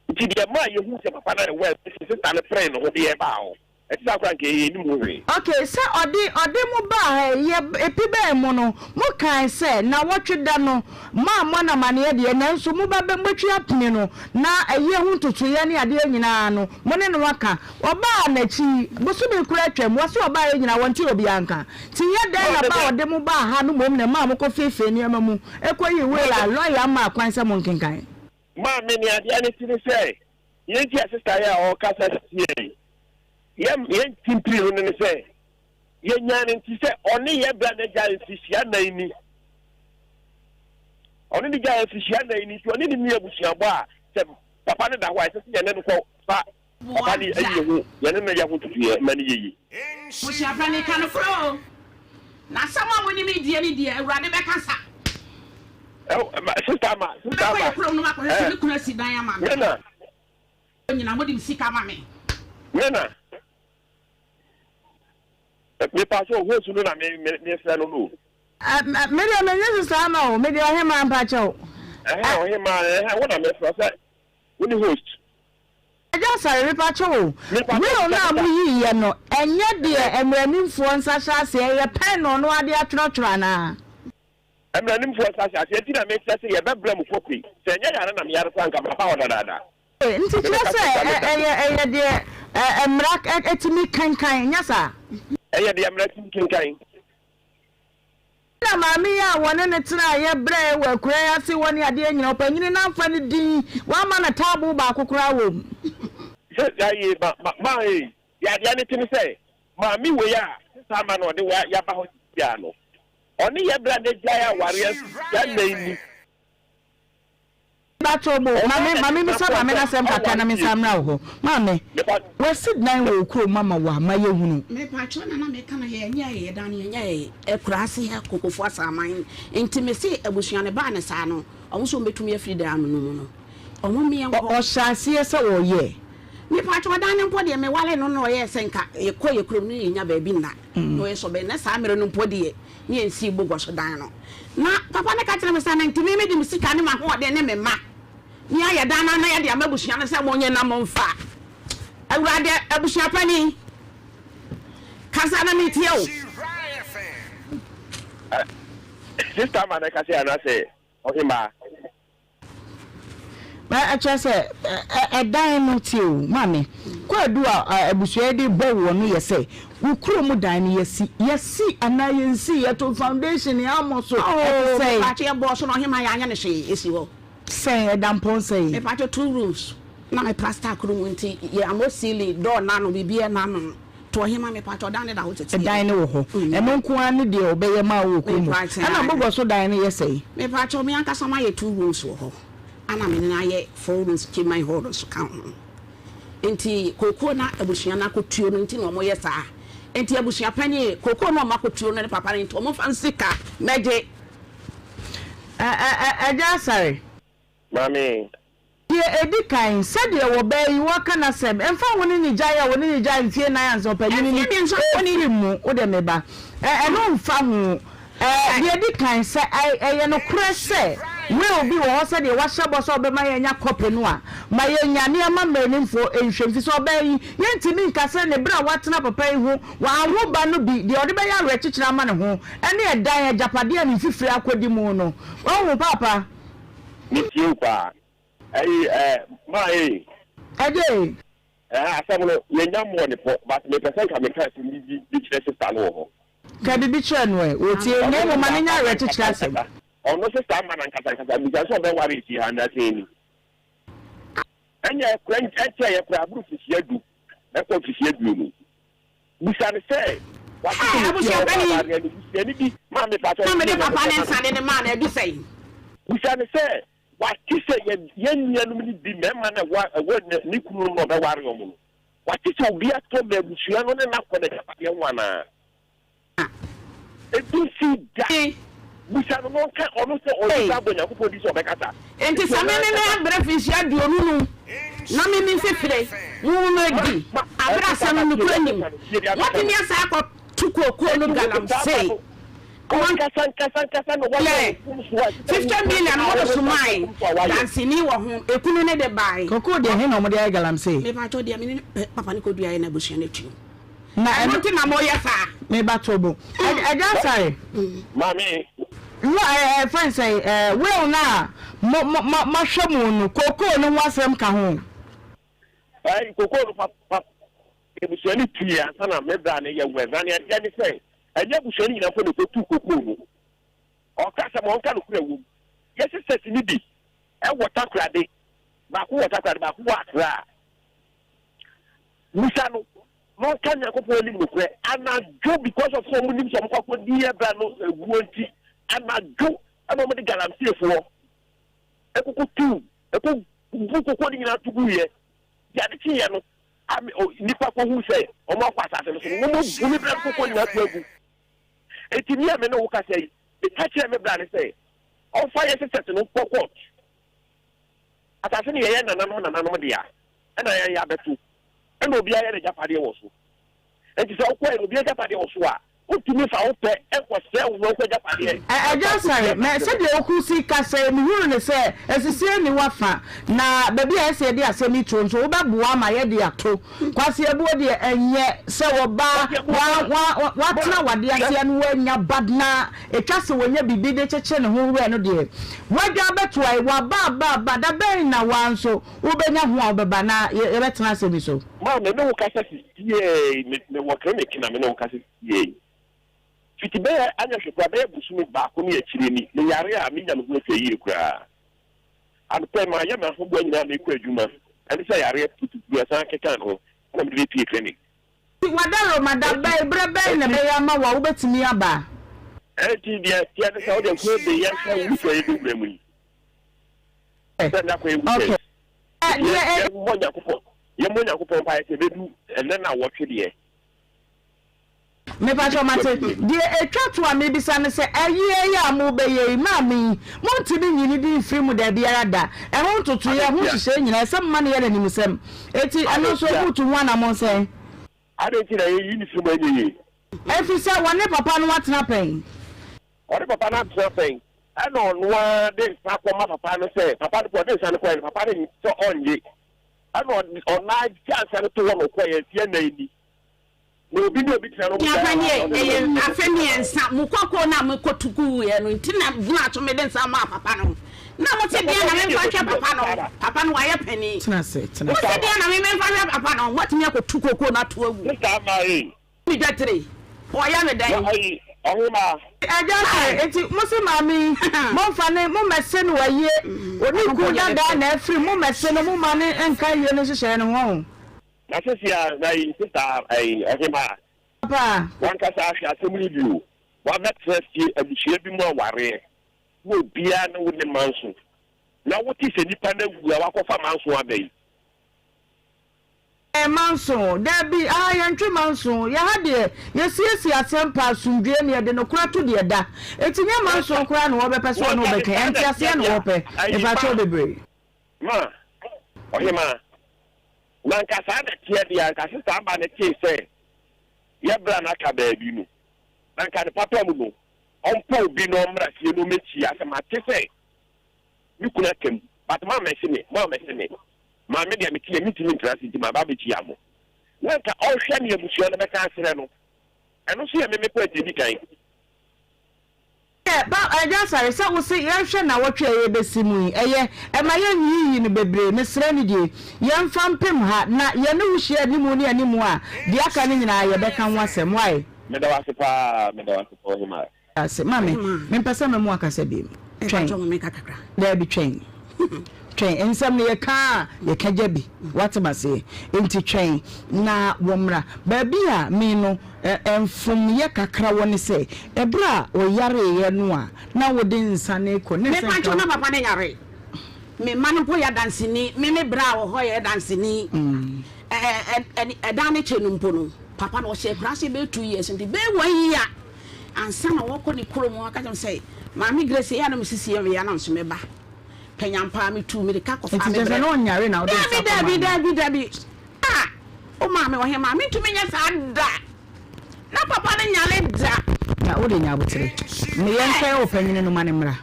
Nti deɛ ɛmaa yɛhuu sɛ papa no ayɛ well ne sɛ sista no peree ne ho de yɛn baa hɔ. Ɛte saa koraa anka yɛnnim ho hwee. Ok, sɛ ɔde ɔde mo baa ha yi, yɛ epi bɛn mo no, mo kae sɛ nawɔtwe da no moammɔ no amaneɛ deɛ, nanso mo ba bɛ motwe apini no, na ayie ho ntotoeɛ ne adeɛ nyinaa no, mo ne no aka. Ɔbaa n'akyi yi, bosome koraa atwam, wɔse ɔbaeɛ nyinaa wɔntee obiara nka. Nti nyɛ dɛn na ba a ɔde mo baa ha no mmom na ɛmaa mokɔ feefee nneɛma mu kɔyii will a lɔya mmaa kwan sɛ monkenkan? Maame, nea adeɛ no te ne sɛ, Nea enti a sista yi a ɔrekasa tiae yi, yɛn yɛn timpiri no ne sɛ, yɛnyaa no nti sɛ ɔne yɛn bra no agyae mfirihyia nnan ni. Ɔne ne gyae mfirihyia nnan ni nti ɔne ne nni abusuabɔ a sɛ papa no da hɔ a ɛsɛ sɛ yɛne no kɔ fa papa no ayi ho yɛne no yɛ ho ntotoeɛ ma no yɛ yie. Abusuapanin, ka nokorɛ o, na asɛm a mo ne me redie no deɛ, Awurade bɛkasa. Sister Ama, Sister Ama. Mɛkɔ yɛ kurom no makɔhwɛ sɛ me kunu asi dan ama me. Nana. Nyina mode me sika ma me. Nana. Mepa so host no na me me me frɛ no no. Me deɛ menye Sister Ama o, me deɛ ɔhemaa mpakyɛw. Ɛhɛn ɔhemaa ɛhɛn wo na mefrɛ sɛ wo ne host. Agya Asare mepakyɛw o, will no a mo yiiɛ no ɛnyɛ deɛ mmaranimfoɔ nsa hyɛ aseɛ ɛyɛ pɛn na ɔno ara de atwerɛtwerɛ anaa? Mmaranimfoɔ nsa hyɛ aseɛ nti na mekyerɛ sɛ yɛbɛbrɛ mo kɔkui, sɛ ɛnyɛ yare na meyare koraa anka maba hɔ dadaada. Nti kyerɛ sɛ ɛyɛ ɛyɛ deɛ mmara tumi kenkan, nyɛ saa? Ɛyɛ deɛ mmara tumi kenkan. Ɛnna maame yi a wɔne no tenaeɛ brɛɛ wɔ akuraa yi ase hɔ ne adeɛ nyinaa, ɔpanyini no amfa no din, wamma no taaboo baako koraa wɔ mu. Sɛ ayi ma ma ma ee deɛ adeɛ no te ne sɛ maame wei a sesa ama na ɔde wa yaba hɔ sisi a no ɔne yɛ bra na gyae awareɛ nso nna yi mu. Mpakyɛw bo, ma me ma me misa maame no asɛm kakra na me nsan mmra wo hɔ. Maame, wasi dan wɔ wo kurom ama wo a, ma yɛhunu. Mepakyɛw na na meka no yɛ nyɛɛ yɛ dan no yɛ nyɛɛ akuraase ha kokofo asaman nti mese abusua no baa no saa no ɔmo nso ɔmo bɛtumi afiri dan no mu no ɔmo mmeɛ nkɔ. Ɔhyɛ aseɛ sɛ ɔyɛ. Mepakyɛw dan no mpo deɛ me ware no na ɔyɛɛ sɛ nka yɛkɔ yɛ kurom no yɛnya baabi nna na ɔyɛ sɛ ɔbɛyɛ na saa mmerɛ no mpo deɛ ne yɛnsii Bogos dan no. Na papa no ka kyerɛɛ me sɛ, Na nti me mede me sika ne m'ahoɔden ne me mma ne ayɛ dan no ana yɛde ama abusua no sɛ monyɛ na momfa? Awurade, abusua panin, kasa na metie wo. Sister ama na ɛka sɛ anaasɛ ɔhemmaa? Na ɛkyerɛ sɛ ɛdan no tie o maame kwaadu a abusua yi de bɔ woɔ no yɛ sɛ wo kurom dan no yɛsi yɛsi anaa yɛnsi yɛto foundation yɛammɔ so ɛte sɛn. Mepatwo yɛbɔɔ so na ɔhemaa yɛanyɛ no hwee ɛsi hɔ. Sɛn ɛda mpɔn sɛn. Mepatwo two rooms na me plaster koro mu nti yɛammɔ ceiling door no ano biribiara no ano to ɔhemaa mepatwo ɔdan no da hɔ tete. Ɛdan no wɔ hɔ ɛno nko ara ne deɛ ɔbɛyɛ maa wo wɔ kurom hɔ ɛna bogɔ so dan no yɛ sɛn. Mepatwo me ankasa mayɛ two rooms wɔ hɔ. Ana me ne no ayɛ forums Cayman hall nso ka ho. Nti kookoo na abusua no akɔtuo no nti na wɔyɛ saa. Nti abusua panin kookoo na wɔakɔtuo no ne papa no nti wɔmfa nsika mmɛgye. Ɛ-ɛ-ɛ Agya Asare. Maame. Deɛ ɛdi kan, sɛdeɛ ɔbaa yi ɔreka n'asɛm, ɛmfa ho ne ne gyae a ɔne no gyae mfeɛ nnan ansa ɔpanyini no refiri mu, wo deɛ me ba, ɛ, ɛno mfa ho. Ɛ, deɛ ɛdi kan, sɛ ɛ, ɛyɛ nokorɛ sɛ will bi wɔ hɔ sɛdeɛ wahyɛ bɔ sɛ ɔbɛma yɛanya kɔpe no a, ma yɛnya na yɛmma mmaranimfoɔ nhwɛ, ɛfiri sɛ ɔbaa yi, yɛntumi nka sɛ ne berɛ a watena papa yi ho, wanwo ba no bi, deɛ ɔde bɛyɛ awerɛkyekyerɛ ama ne ho, ne ɛdan, agyapadeɛ a ne mfifire akɔdi mu no. Wahu, Paapa? Metie wo paa. Ɛyi, ɛ, maa ee. Ɛdeɛ ee. Ɛha asɛm no, yɛnnya mmɔɔ ne pɔ, but mepɛ sɛ nka meka asɛm bi de kyerɛ sister no wɔ hɔ. Ka biribi kyerɛ no ɛ, ɔtie, na mmom ma no nyɛ awerɛkyekyerɛ asɛm. Ɔno sister ama no ankasa ankasa, bisa no sɛ ɔbɛware nti ha nnɛ sɛn ni. Ɛnyɛ kora ɛnkyɛeɛ koraa, aboro mfirihyia du, ɛkɔ mfirihyia aduonu. Bisa no sɛ, wate Ɛ, sɛ obi a abusua ɔba panin. awareɛ no, busuani bi maa me pakyɛ Na ɔte mede ne papa ne nsa nsa de no maa no, adu sɛn? Bisa no sɛ, Wate sɛ yɛn yɛn nuanom no bi, mmarima no a ɛwɔ ɛwɔ ne kununom na ɔbɛware wɔn no, wate sɛ obi atɔ ma abusua no ne no akɔ n'agyapadeɛ ho anaa? Ebi nsii da. Bisa no na ɔnka, ɔno sɛ ɔde saa bɔ Nyankopɔn din sɛ ɔbɛkasa. Enti Enti sɛ ɔno me me me ankasa. abrɛ mfirihyia 25 na me me mfifire mo mo adi abrɛ asɛm no nokorɛ nim, moatumi asan akɔ to kookoo no galamsey. Yɛ 50 million mo de somae danseni wɔ ho ekunu ne de bae. Cocoa deɛ he na wɔde ayɛ galamsey? Mepakyɛw deɛ me ne papa no kɔduaeɛ na abusua no atu. Na ɛno nti na moyɛ saa. Me ba to bo. Ɛgya Asare. Maame. Wo ɛ ɛ fɛn sɛ ɛ will no a mo mo mo mahwɛ mu no cocoa no ho asɛm ka ho? Ɛɛ cocoa no pa pa abusua no tui ansa na me bra no yɛ wɛ na nea ɛteɛ ne sɛ ɛnyɛ abusua no nyinaa mpo na ɛkɔtuu kokoo no. Ɔka asɛm a ɔnka nokorɛ wom. Yɛ sisters no bi wɔ Takoradi, baako wɔ Takoradi, baako wɔ Accra. Bisa no na ɔnka Nyankopɔn anim nokorɛ. Anadwo because of sɛ wɔn nim sɛ wɔn kɔ akɔdi yɛ bra no awuo nti, anadwo ɛna wɔn de galamseyfoɔ ɛkɔkɔtuu ɛkɔ bu kokoo no nyinaa to guiɛ. Deɛ ade kyeeɛ no, a me, o, nnipa kɔhuu sɛ wɔakɔ asase no so no, wɔabu me bra no kɔkɔɔ nyinaa to agu. Enti me a me ne wo kasa yi, meka kyerɛɛ me bra no sɛ, Ɔmfa yɛ sisters no nkɔ court. Asase no yɛ yɛn nananom nananom dea, ɛna yɛn yɛabɛto, ɛna obiara yɛ n'agyapadeɛ wɔ so. Enti sɛ wokɔɛ na obi agyapadeɛ wɔ so a, wontumi mfa wo pɛ nkɔsɛe wo yɔnko agyapadeɛ. Agya Asare, mɛ sɛdeɛ woku si kasa yi, mehunu no sɛ asisie nni w'afa, na baabi a ɛsɛ sɛ yɛde asɛm yi to nso, wobɛboa ma yɛde ato. Kwasi Abuo deɛ ɛnyɛ sɛ ɔbaa wa wa watena awadeɛ aseɛ na wanya ba na ɛtwa sɛ ɔnya biribi de kyekye ne ho werɛ no deɛ, wadwa abɛtoa yi, waba aba aba, da bɛn na woa nso wobɛnya ho a wobɛba na yɛbɛtena asɛm yi so? Maa me ne wo kasa sisiei, me mewɔ clinic na me ne wo kasa sisiei. Fiti bɛyɛ anyɛ hwee koraa bɛyɛ bosome baako ne akyire ni, me yare a menya me ho atwa yie koraa. Anɔpa yi mayɛ m'ahoboa nyinaa merekɔ adwuma, ɛne sɛ yareɛ putupuru ɛsan keka ne ho ɛna mede bɛpue clinic. Nti w'adaroma da bɛn, berɛ bɛn na ɛbɛyɛ ama wo a wobɛtumi aba? Ɛnti deɛ ɛteɛ ne sɛ wode nko de yɛnhwɛ week a yɛbɛwura mu yi. Sɛ nna kɔ yɛ weekend. Yɛmmɔ Nyankopɔn yɛmmɔ Nyankopɔn mpaeɛ sɛ ɛbɛdu ɛnɛ na wɔtwe deɛ. Mepakyɛw mate. Deɛ ɛtwa to a mebisa ne sɛ, ayie yi a mobɛyɛ yi, maame yi, montumi nyi ne din mfiri mu dabiara da. Ɛho ntotoeɛ, ɛho nhyehyɛeɛ nyinaa, ɛsɛ moma no yɛ n'animusɛm. Enti ɛno nso moretu ho anammɔn sɛn? Adɛn nti na yɛyi no firi mu anyɛ yie? Ɛfiri sɛ wɔne papa no atena pɛn. Ɔne papa no atena pɛn, ɛna ɔno ara de nsa akɔma papa no sɛ, papa no ɔde nsa no kɔɛ no, papa no sɛ ɔnnye. Ɛna ɔno ara gyaa nsa no to hɔ na ɔkɔeɛ mfeɛ nnan ni. Na obi ne obi tena no Nea fa nie, ɛyɛ afe mmiɛnsa, mo kɔkɔɔ no a mekɔto guiɛ no nti na gyina so mede nsa maa papa no. Na mo se deɛn na memfa nhwɛ papa no? Papa no wayɛ panin. Tena ase, tena Mo ase. se deɛn na me memfa nhwɛ papa no? Moatumi akɔtu kokoo no ato agu. Sister Mary. Me dwatire, ɔyɛ me dɛn? Ayi, ɔhemaa. Agya sɛ, enti mo se maame yi, momfa ne, mommɛse no ayie, ɔne kunu dadaa na afiri, mommɛse no, momma no nka ayie no nhyehyɛeɛ no ho. Na sɛsi a na yi sista ɛyi ɔhemaa. Papa. Wankasa ahwɛ asɛm yi bi o. Wabɛtena fie abusua bi mu awareɛ na obiara ne wo ne manso na wote sɛ nipa no awu a wakɔfa manso aba yi. Ɛɛ manso? Dabi, aha yɛntwe manso. Yɛ ha deɛ yɛsiesie asɛm pɛ asomdwoeɛ na yɛde nokorɛ to deɛ ɛda. Enti nyɛ manso koraa na wɔbɛpɛ sɛ ɔne wo bɛka, nteaseɛ na wɔpɛ. Mepakyɛw bebree. Ma, ɔhemaa. Na anka saa na ɛteɛ deɛ a, anka sista aba no tee sɛ yɛ bra no aka baabi no, na anka ne papa mu no, ɔmpɛ obi na ɔmmra fie na ɔmmɛkyia sɛ mate sɛ me kunu aka mu, but moammɛse me, moammɛse me, maame deɛ mete yɛ mentumi ntena ase nti maba abɛkyia mo. Na anka ɔhwɛ nea abusua no bɛka akyerɛ no. Ɛno nso yɛ me me point a ɛdi kan. Ɛ, pa, Agya Asare, sɛ wo se yɛnhwɛ nnawɔtwe a yɛrebɛsi mu yi, ɛyɛ, ɛma yɛnyiyiyi no bebree, mesrɛ no die, yɛmfa mpem ha, na yɛne wo hyia animu ne animu a, deɛ aka no nyinaa yɛbɛka ho asɛm, wai? Meda wo ase paa, meda wo ase paa, Ɔhemaa. Ase, ma me, mempɛ sɛ me mo akasa biom. Twɛn. Daabi, twɛn. Twɛn. Nsɛm no yɛka a, yɛka gya bi. Woate m'aseɛ? Enti twɛn na wɔmmra. Baabi a me no, mfomyɛ kakra wɔ ne sɛ, ɛberɛ a ɔyareeɛ no a na wode nsa no rekɔ, na ɛsɛ Mepa nka nkyɛw na papa no yare. Me mma no mpo yɛ adanseni. Me me bra wɔ hɔ yɛ danseni. Ɛdan no kyɛ no mpo no, papa no ɔhyɛ akuraase bɛyɛ 2 years nti bɛyɛ one year ansa na wɔkɔ ne kurom. Ɔka kyerɛ me sɛ, Maame Grace, ɛyɛ a na me sisi yɛ me ya na nso meba. Panyampa metu mirika kɔfa Nti me kyerɛ sɛ brɛ. na ɔnyare na wode Dabi nsa dabi kɔma no? dabi dabi. Ah! Wo maame ɔhemaa, mentumi nyɛ saa da. Na papa no nyare da. Na wode nya abotere. Me yɛntwɛn wo panyini no ma no mmra.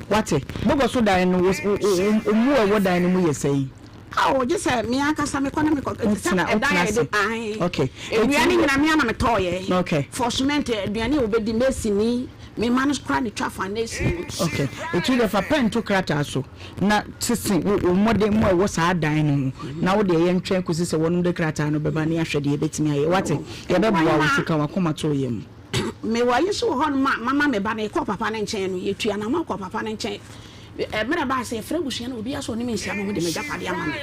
Wate? Bobɔ so dan no, wo wo wo mmoa a ɛwɔ dan no mu yɛ sɛn? Ao, gye sɛ me ankasa mekɔ na mekɔ. Te sɛ Wotena ɛdan wotena a yɛde ase. ae. Okay. Nnua Eti no wode nyinaa me ara na metɔeɛ. Okay. For cement, aduane a wɔbɛdi, masonni, me mma no koraa na ɛtwa foundation no. Okay. Eti wode fa pɛn to krataa so na sese wo wo mmɔden mu a ɛwɔ saa dan no ho na wo deɛ yɛntwɛn kɔsi sɛ wɔnom de krataa no bɛba na yɛahwɛ deɛ yɛbɛtumi ayɛ. Wate? Oh, Yɛbɛboa wo ɔhemaa. nti ka w'akoma to wo yam. Mewɔ ayi nso wɔ hɔnom a mama me ba no, yɛkɔɔ papa no nkyɛn no, yɛtuu anammɔn kɔɔ papa no nkyɛn. Mmerɛ baa sɛ yɛfrɛ abusua no, obiara sɛ ɔne me nhyia ma wɔde m'agyapadeɛ ama me.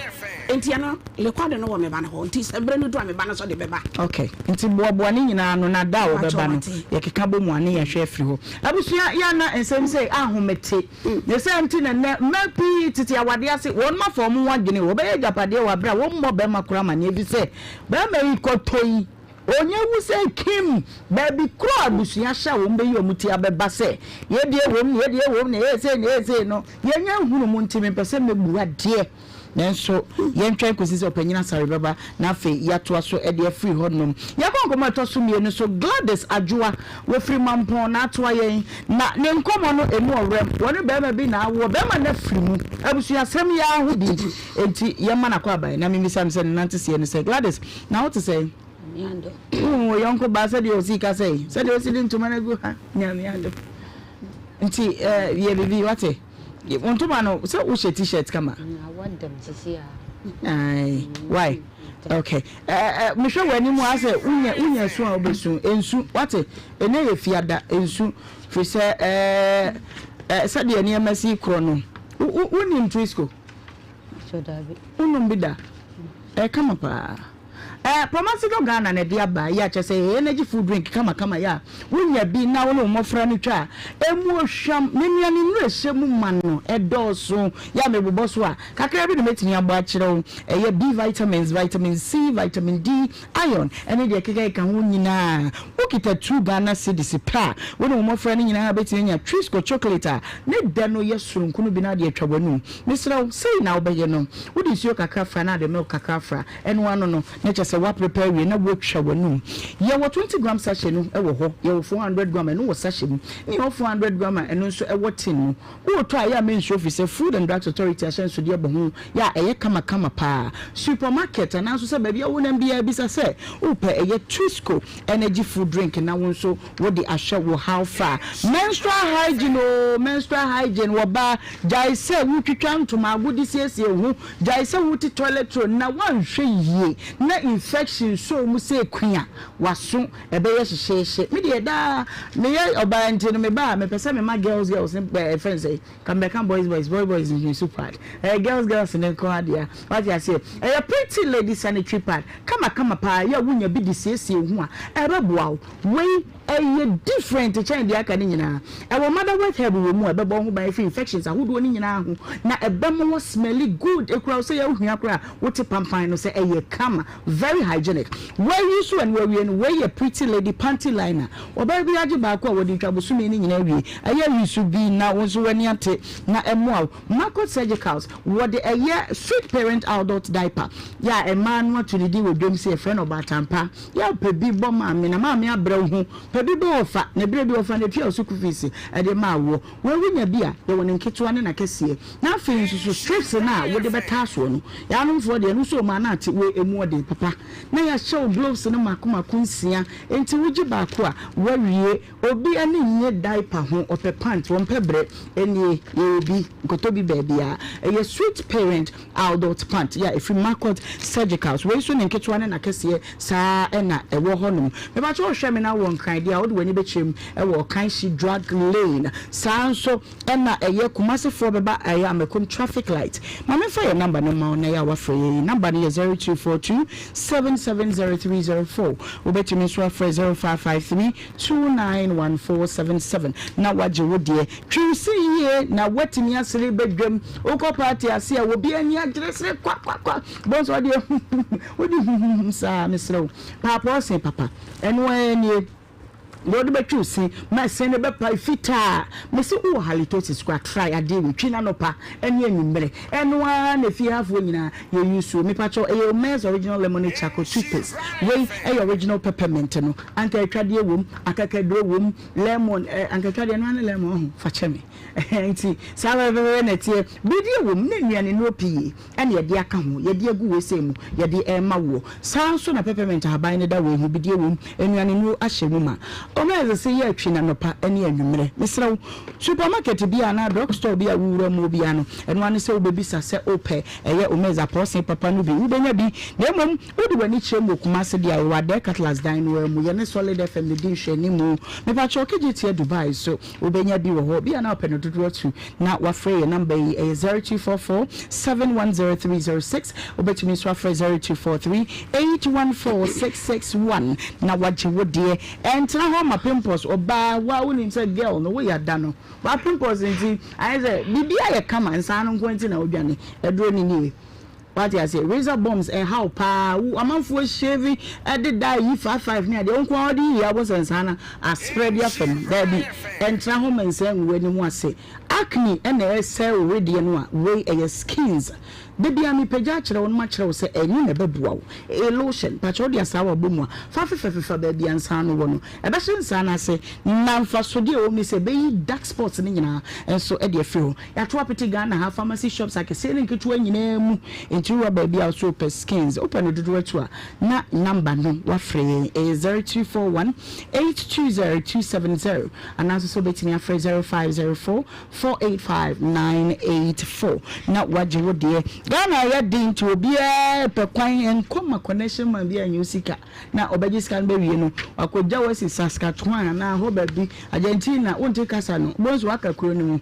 Enti ɛno, rekɔdo no wɔ me ba no hɔ, nti sɛ berɛ no du a me ba no nso de bɛba. Ok, nti boaboa ne nyinaa ano na da a Mpakyɛw wɔbɛba no, mate. yɛkeka bɔ mu a ne yɛahwɛ afiri hɔ. Abusua, yɛ a na nsɛm sei ahomete. Ne saa nti na nnɛ mmaa pii tete awadeɛ ase, wɔnom afa wɔn ho adwene, wɔbɛyɛ agyapadeɛ wɔ aberɛ a wɔmmɔ barima koraa amaneɛ, ɛfiri sɛ barima yi kɔtɔ yi. Ɔnya wu sɛ kim, baabi korɔ a abusua hyɛ a wɔn bɛyi wɔn ti abɛba sɛ yɛdeɛ wom na yɛdeɛ wom na yɛyɛ sei na yɛyɛ sei no, yɛnya nhunu mu nti mempɛ sɛ mɛbua deɛ. Nanso yɛntwɛn kɔsi sɛ Ɔpanyin Asare bɛba na afei yɛatoa so de afiri hɔnom. Yɛkɔ nkɔmmɔ a ɛtɔ so mmienu so. Gladys Adwoa, wɔfiri Mampɔn na atoa yɛn, na ne nkɔmmɔ no ɛmu ɔwerɛm. Wɔne barima bi na awoɔ, barima no afiri mu. Abusuasɛm yi ara ho bi nti yɛmma no akwaaba na memmisa no sɛ ne nanteseɛ ne sɛ. Gladys, na wote sɛn? Wohu wo yɔnko baa sɛdeɛ ɔsi kasa yi, sɛdeɛ ɔsi de ntoma no agu ha? Nyame adom. Nti eh, yɛ biribi, wate? Wo ntoma no, sɛ wohyɛ t-shirt kama? Aye, why? Okay. Eh, eh, mehwɛ w'anim a sɛ wonya wonya su a wobɛsu. Nsu, wate? Ɛnɛ yɛ fiada, nsu. Firi sɛ eh, eh, sɛdeɛ nneɛma si korɔ no. Wonim Trisco? Wonom bi da? Ɛyɛ kama paa. Eh, Promasidor Ghana na ɛde aba yi a kyerɛ sɛ ɛyɛ energy food drink kamakama yi a wonya bi na wo ne wo mmɔfra no twa a, ɛmu ohwam, ne nnuane nnuro a ɛhyɛ mu ma no ɛdɔɔso. Yɛ a mebobɔ so a, kakra bi na mɛtumi abɔ akyerɛ wo. Ɛyɛ B vitamins, vitamin C, vitamin D, iron ne deɛ ɛkekakeka ho nyinaa. Wokita two Ghana cedis pɛ a, wo ne wo mmɔfra no nyinaa bɛtumi anya Trisco chocolate a ne dɛ no yɛ soronko no bi na ade atwa w'anum. Mesrɛ wo, sei na wobɛyɛ no, Wode nsuo kakra fra na ade milk kakra fra, ɛno ano no, na kyerɛ sɛ woaprepare awie na woatwa w'anum. Yɛwɔ 20 gram sachet no wɔ hɔ, yɛwɔ 400 gram, ɛno wɔ sachet mu, ne yɛwɔ 400 gram a ɛno nso ɛwɔ tin mu. Woretɔ a, ɛyɛ a mensuro firi sɛ Food and Drugs Authority ahyɛnsodeɛ bɔ ho, yɛ a ɛyɛ kamakama paa. Supermarket anaa nso sɛ baabi a wonam biara bisa sɛ wopɛ ɛyɛ Twisco Energy Food Drink na wo nso wode ahwɛ wo how far. Menstrual hygiene oo, menstrual hygiene, wɔbaa, gyae sɛ wotwitwa ntoma agode siesie wo ho, gyae sɛ wote toilet roll na woanhwɛ yie na infection sɔ wo mu sɛ kua, w'aso ɛbɛyɛ hyehyeehye. Me deɛ daa meyɛ ɔbaa nti no meba a mepɛ sɛ mema girls girls ne ɛɛ fɛn sɛ ka mebɛka boys boys, boy boys nso pad, ɛyɛ girls girls ne nko ara dea, wate aseɛ. Ɛyɛ pretty lady sanitary pad, kama kama paa, yɛ a wonya bi de siesie wo ho a ɛbɛboa wo. Wei ɛyɛ different kyɛn deɛ aka no nyinaa. Ɛwɔ motherwort herb wɔ mu a ɛbɛbɔ wo ho ban afiri infections ahodoɔ no nyinaa ho na ɛbɛma wo smelly good. Ɛkura wo sɛ yɛ wohia koraa a wote pampan no sɛ ɛyɛ kama, very hygienic. Woayi so ɛno awie no, wei yɛ pretty lady panty liner. Ɔbaa biara gye baako a wɔde twa bosome no nyinaa wie. Ɛyɛ use bi na wo nso w'ani ate na ɛmmoa wo. Marcot Surgicals, wɔde ɛyɛ sweet parent adult diaper yɛ a mmaa no ato ne din wɔ dwam sɛ yɛfrɛ no ɔbaatampa. Yɛ pɛ bi bɔ maame na maame abrɛ wo ho pɛ bi bɔ ɔfa na berɛ bi ɔfa na ɛtua wo sukuu fees de ma woɔ. Wei wonya bi a, yɛwɔ ne nketewa ne n'akɛseɛ. Na afei nso so strips no a wode bɛtaa soɔ no, yɛanomfoɔ deɛ ɛno nso ɔmaa no ate wei ɛmu ɔden papa. Na yɛahyɛ wo gloves no mmaako mmaako nsia, enti wogye baako a, woawie. Obi ani nnye diaper ho, ɔpɛ pant, ɔmpɛ brɛ. Ɛnnie, yɛwɔ bi, nkɔtɔ bi baabiara. Ɛyɛ Sweet Parent Adult Pant yɛ a ɛfiri Marquardt Surgicals. Wei nso ne nketewa ne n'akɛseɛ saa ara na ɛwɔ hɔnom. Mepakyɛ wohwɛ me na wowɔ Nkran deɛ a, wode w'ani bɛkyerɛ mu wɔ Ɔkanhyi Drug Lane. Saa ara nso na ɛyɛ Kumasefoɔ bɛba ɛyɛ Amakom Traffic Light. Ma memfa yɛn number no mma wo na ɛyɛ a woafrɛ yɛn yi. Number no yɛ 0242 770304. Wobɛtumi nso afrɛ 0553 291477 na woagye wo deɛ. Twi wo se yie na woatumi asere badwam. Wokɔ party ase a obi ani agyere sere kwakwakwa. Wobɛhu sɛ ɔdeɛ huhuhu, wode huhuhu saa. Mesrɛ wo, paapaa ɔse papa. Ɛno ara nie. Deɛ wode bɛtwi wo se ma ɛse no bɛpae fitaa. Mese wowɔ halitosis koraa try adeɛ wei. Twi no anɔpa ne anwummerɛ. Ɛno ara na efie hafoɔ nyinaa yɛ use o. Mepakyɛw ɛyɛ Omez original lemonade charcoal toothpaste. Wei ɛyɛ original peppermint no. Anka atwadeɛ wom, akakaduro wom, lemon eh, anka atwadeɛ no ara ne lemon ɔho, fa kyɛ me. Nti saa pɛpɛpɛpɛ na ɛteɛ. Biribi wom ne nnuane nnuro pii ɛna yɛde aka ho, yɛde agu wei sei mu, yɛde rema woɔ. Saa ara nso na peppermint ahaban no da wei ho, bidie wom, nnuane nnuro ahyɛ mu ma. Ɔma ɛsɛ sɛ yɛ atwi no anɔpa ne anwummerɛ. Mesrɛ wo, supermarket biara anaa drug store bi a wowura mu biara no, ɛno ara ne sɛ wobɛbisa sɛ wopɛ ɛyɛ Omez apɔɔse papa no bi, wobɛnya bi. Na mmom Wode w'ani kyerɛ mu wɔ Kumasi deɛ a, yɛwɔ Adair Cutlass dan no ara mu. Yɛne Solid FM na ɛdi nhwɛanimu. Mepakyɛw, KJT Dubai nso, wobɛnya bi wɔ hɔ. Bi a na wopɛ no dodoɔ atu na woafrɛ yɛn number yi, ɛyɛ 0244 710306. Wobɛtumi nso afrɛ 0243 814 661 na woagye wo deɛ. Ɛntena hɔ ma pimples, ɔbaa, wo a wonim sɛ girl no, woyɛ ada no, wa pimples nti, ayɛ sɛ biribiara yɛ kama, nsaa no nko ara nti na wodwane. Aduro no nie. Wate aseɛ? Razor bumps ɛhaw paa. Wo amanfoɔ shave ɛde dye yi 55 ne adeɛ, wo nko ara wode yiyi a wobɛhu sɛ nsaa no aspread afa mu. Daabi, ɛntra hɔ ma nsaa ngu w'anim ase. Acne ɛna ɛresɛe wo wedeɛ no a, wei ɛyɛ skins. Da biara mepagya akyerɛ wo na makyerɛ wo sɛ ɛno na ɛbɛboa wo. Ɛyɛ lotion, pakyɛ wode asaawa bɔ mu a, fa fefafefa baabi a nsaa no wɔ no. Ɛbɛhyɛ nsaa no ase, na mfasodeɛ a ɛwɔ mu ne sɛ ɛbɛyi dark spots no nyinaa nso de afiri hɔ. Yɛato apete Ghana ha pharmacy shops akɛseɛ ne nketewa nyinaa mu, nti wowura baabi a wosɛ wopɛ skins, wopɛ no dodoɔ atu a, na number no woafrɛ yɛn, ɛyɛ 0241 820 270 anaa nso sɛ wobɛtumi afrɛ 0504 485 984 na woagye wo deɛ. Ghana ayɛ den nti obiara repɛ kwan, nkɔ ma connection man bi annye wo sika. Na ɔbɛgye sika no bɛwie no, wakɔgya wo asi Saskatchewan anaa hɔ baabi, Argentina, wonte kasa no, wobɛhu sɛ woaka kuro no mu.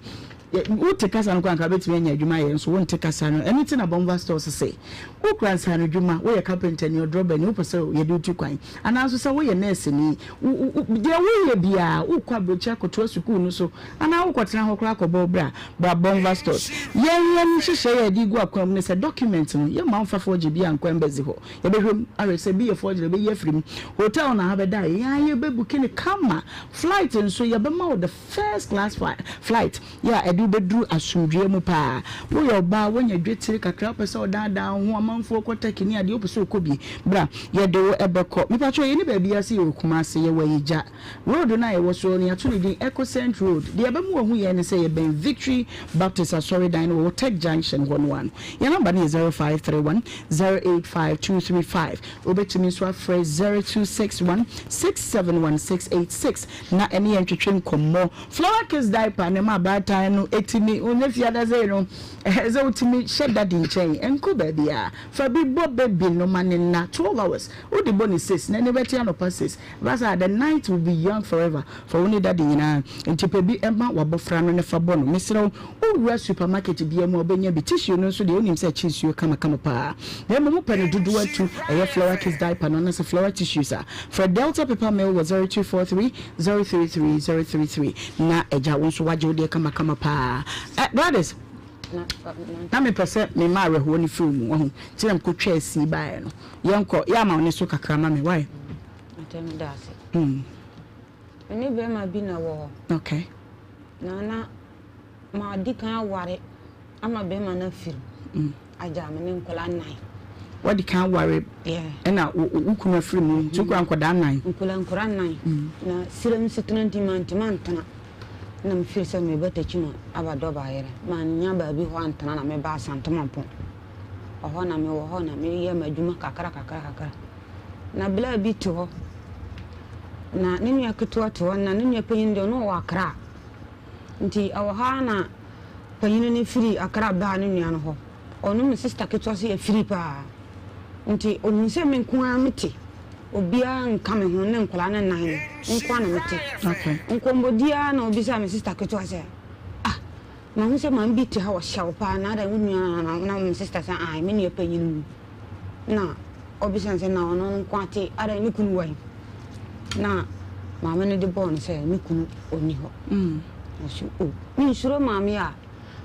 Wote kasa no koraa anka wobɛtumi anya adwuma ayɛ nso wonte kasa no. Ɛno nti na Bonva Stores se, wokura nsaanodwuma, woyɛ kapentani, ɔdrɔbani, wopɛ sɛ yɛde wo tu kwan, anaa nso sɛ woyɛ nɛɛseni, deɛ woyɛ biara, wokɔ aburokyire akɔtoa sukuu no so, anaa wokɔtena hɔ koraa akɔbɔ wo bra, bra Bonva Stores. Yɛn yɛn nhyehyɛeɛ a yɛde regu akwan mu ne sɛ document no, yɛmma wo mfa forgery biara nkɔ embassy hɔ. Yɛbɛhwɛ mu ahwɛ sɛ bi yɛ forgery a yɛbɛyi afiri mu. Hotel na ha bɛda a, yɛn ara yɛbɛbuki no kama. Flight nso, yɛbɛma wo the first class flight yɛ a ɛde wo bɛduru asomdwoeɛ mu paa. Woyɛ ɔbaa, woanya dwetire kakra, wopɛ sɛ wodaadaa wo ho, amanfoɔ kɔ Turkey ne adeɛ, wopɛ sɛ wokɔ bi, bra, yɛde wo bɛkɔ. Mepakyɛw, yɛnni baabiara sɛ yɛwɔ Kumasi, yɛwɔ Ayigya. Road no a yɛwɔ so no, yɛato no din Ecocent Road. Deɛ ɛbɛma woahu yɛn ne sɛ yɛbɛn Victory Baptist Asɔredan no wɔ Tech Junction hɔ no ara no. Yɛn nɔmba no yɛ 0531 085 235. Wobɛtumi nso afrɛ 0261 671 686 na ɛne yɛn ntwetwe nkɔmmɔ. Flora Kids Diaper na ɛma abaatan no tumi, wonyɛ fiada sei no, ɛsɛ sɛ wotumi hyɛ daddy nkyɛn, nkɔ baabiara. Fa bi bɔ baby no ma no nna 12 hours. Wode bɔ no six na ɛne bɛte anɔpa six. Ɛba saa a, the night will be young forever for wo ne daddy nyinaa. Nti pɛ bi ma w'abɔfra no na fa bɔ no. Mesrɛ wo, wowura supermarket biara mu a wobɛnya bi. Tissue no nso deɛ wonim sɛ ɛkye nsuo kamakama paa. Na mmom wopɛ no dodoɔ atu, ɛyɛ Flora Kids diaper no anaasɛ Flora tissues a, frɛ Delta Paper Mill wɔ 0243 033 033 na agya wo nso woagye wo deɛ kamakama paa. Eh, Gladys, na mepɛ sɛ mema awerɛhoɔ no firi wo mu, wahu, nti na mekɔtwaa sii baeɛ no. Yɛnkɔ, yɛ ama wo ne so kakra ma me, why? Ate meda ase. Me ne bɛrima bi na wɔ hɔ. Okay. Na na madi kan aware ama bɛrima no afiri mu. Agya me ne nkwadaa nnan. Wadi kan aware. Yeah. Ɛna wo kunu afiri mu. Nti wokura nkwadaa nnan. Nkwadaa nkwadaa nnan. Na sirem setena nti mantumi antena. Na mefiri sɛ meba Techiman aba dɔba ayere. Mannya baabi hɔ antena na meba Asante Mampong. Ɔhɔ na mewɔ hɔ na meyɛ m'adwuma kakra kakra kakra. Na bla bi te hɔ, na ne nua ketewa te hɔ, na ne nua panyin deɛ ɔno ɔwɔ Accra. Nti ɛwɔ hɔ ara na panyin no firi Accra baa ne nua no hɔ. Ɔno me sista ketewa so yɛ firi paa. Nti ohun sɛ me nko ara mete, obiara nka me ho ne nkwadaa no nnan no, me nko ara na mete. Okay. Nkɔmmɔdi ara na obisaa me sista ketewa sɛ, ah, mahu sɛ maame bi te ha ɔhyɛ wo paa, na adɛn wo nua na na me sista sɛ, ae, me nua panyin no. Na ɔbisa no sɛ, Na ɔno nko ara te? Adɛn, ne kunu wɔ he? Na maame no de bɔɔ no sɛ, Ne kunu ɔnni hɔ. Ɔse, O, mensuro maame a,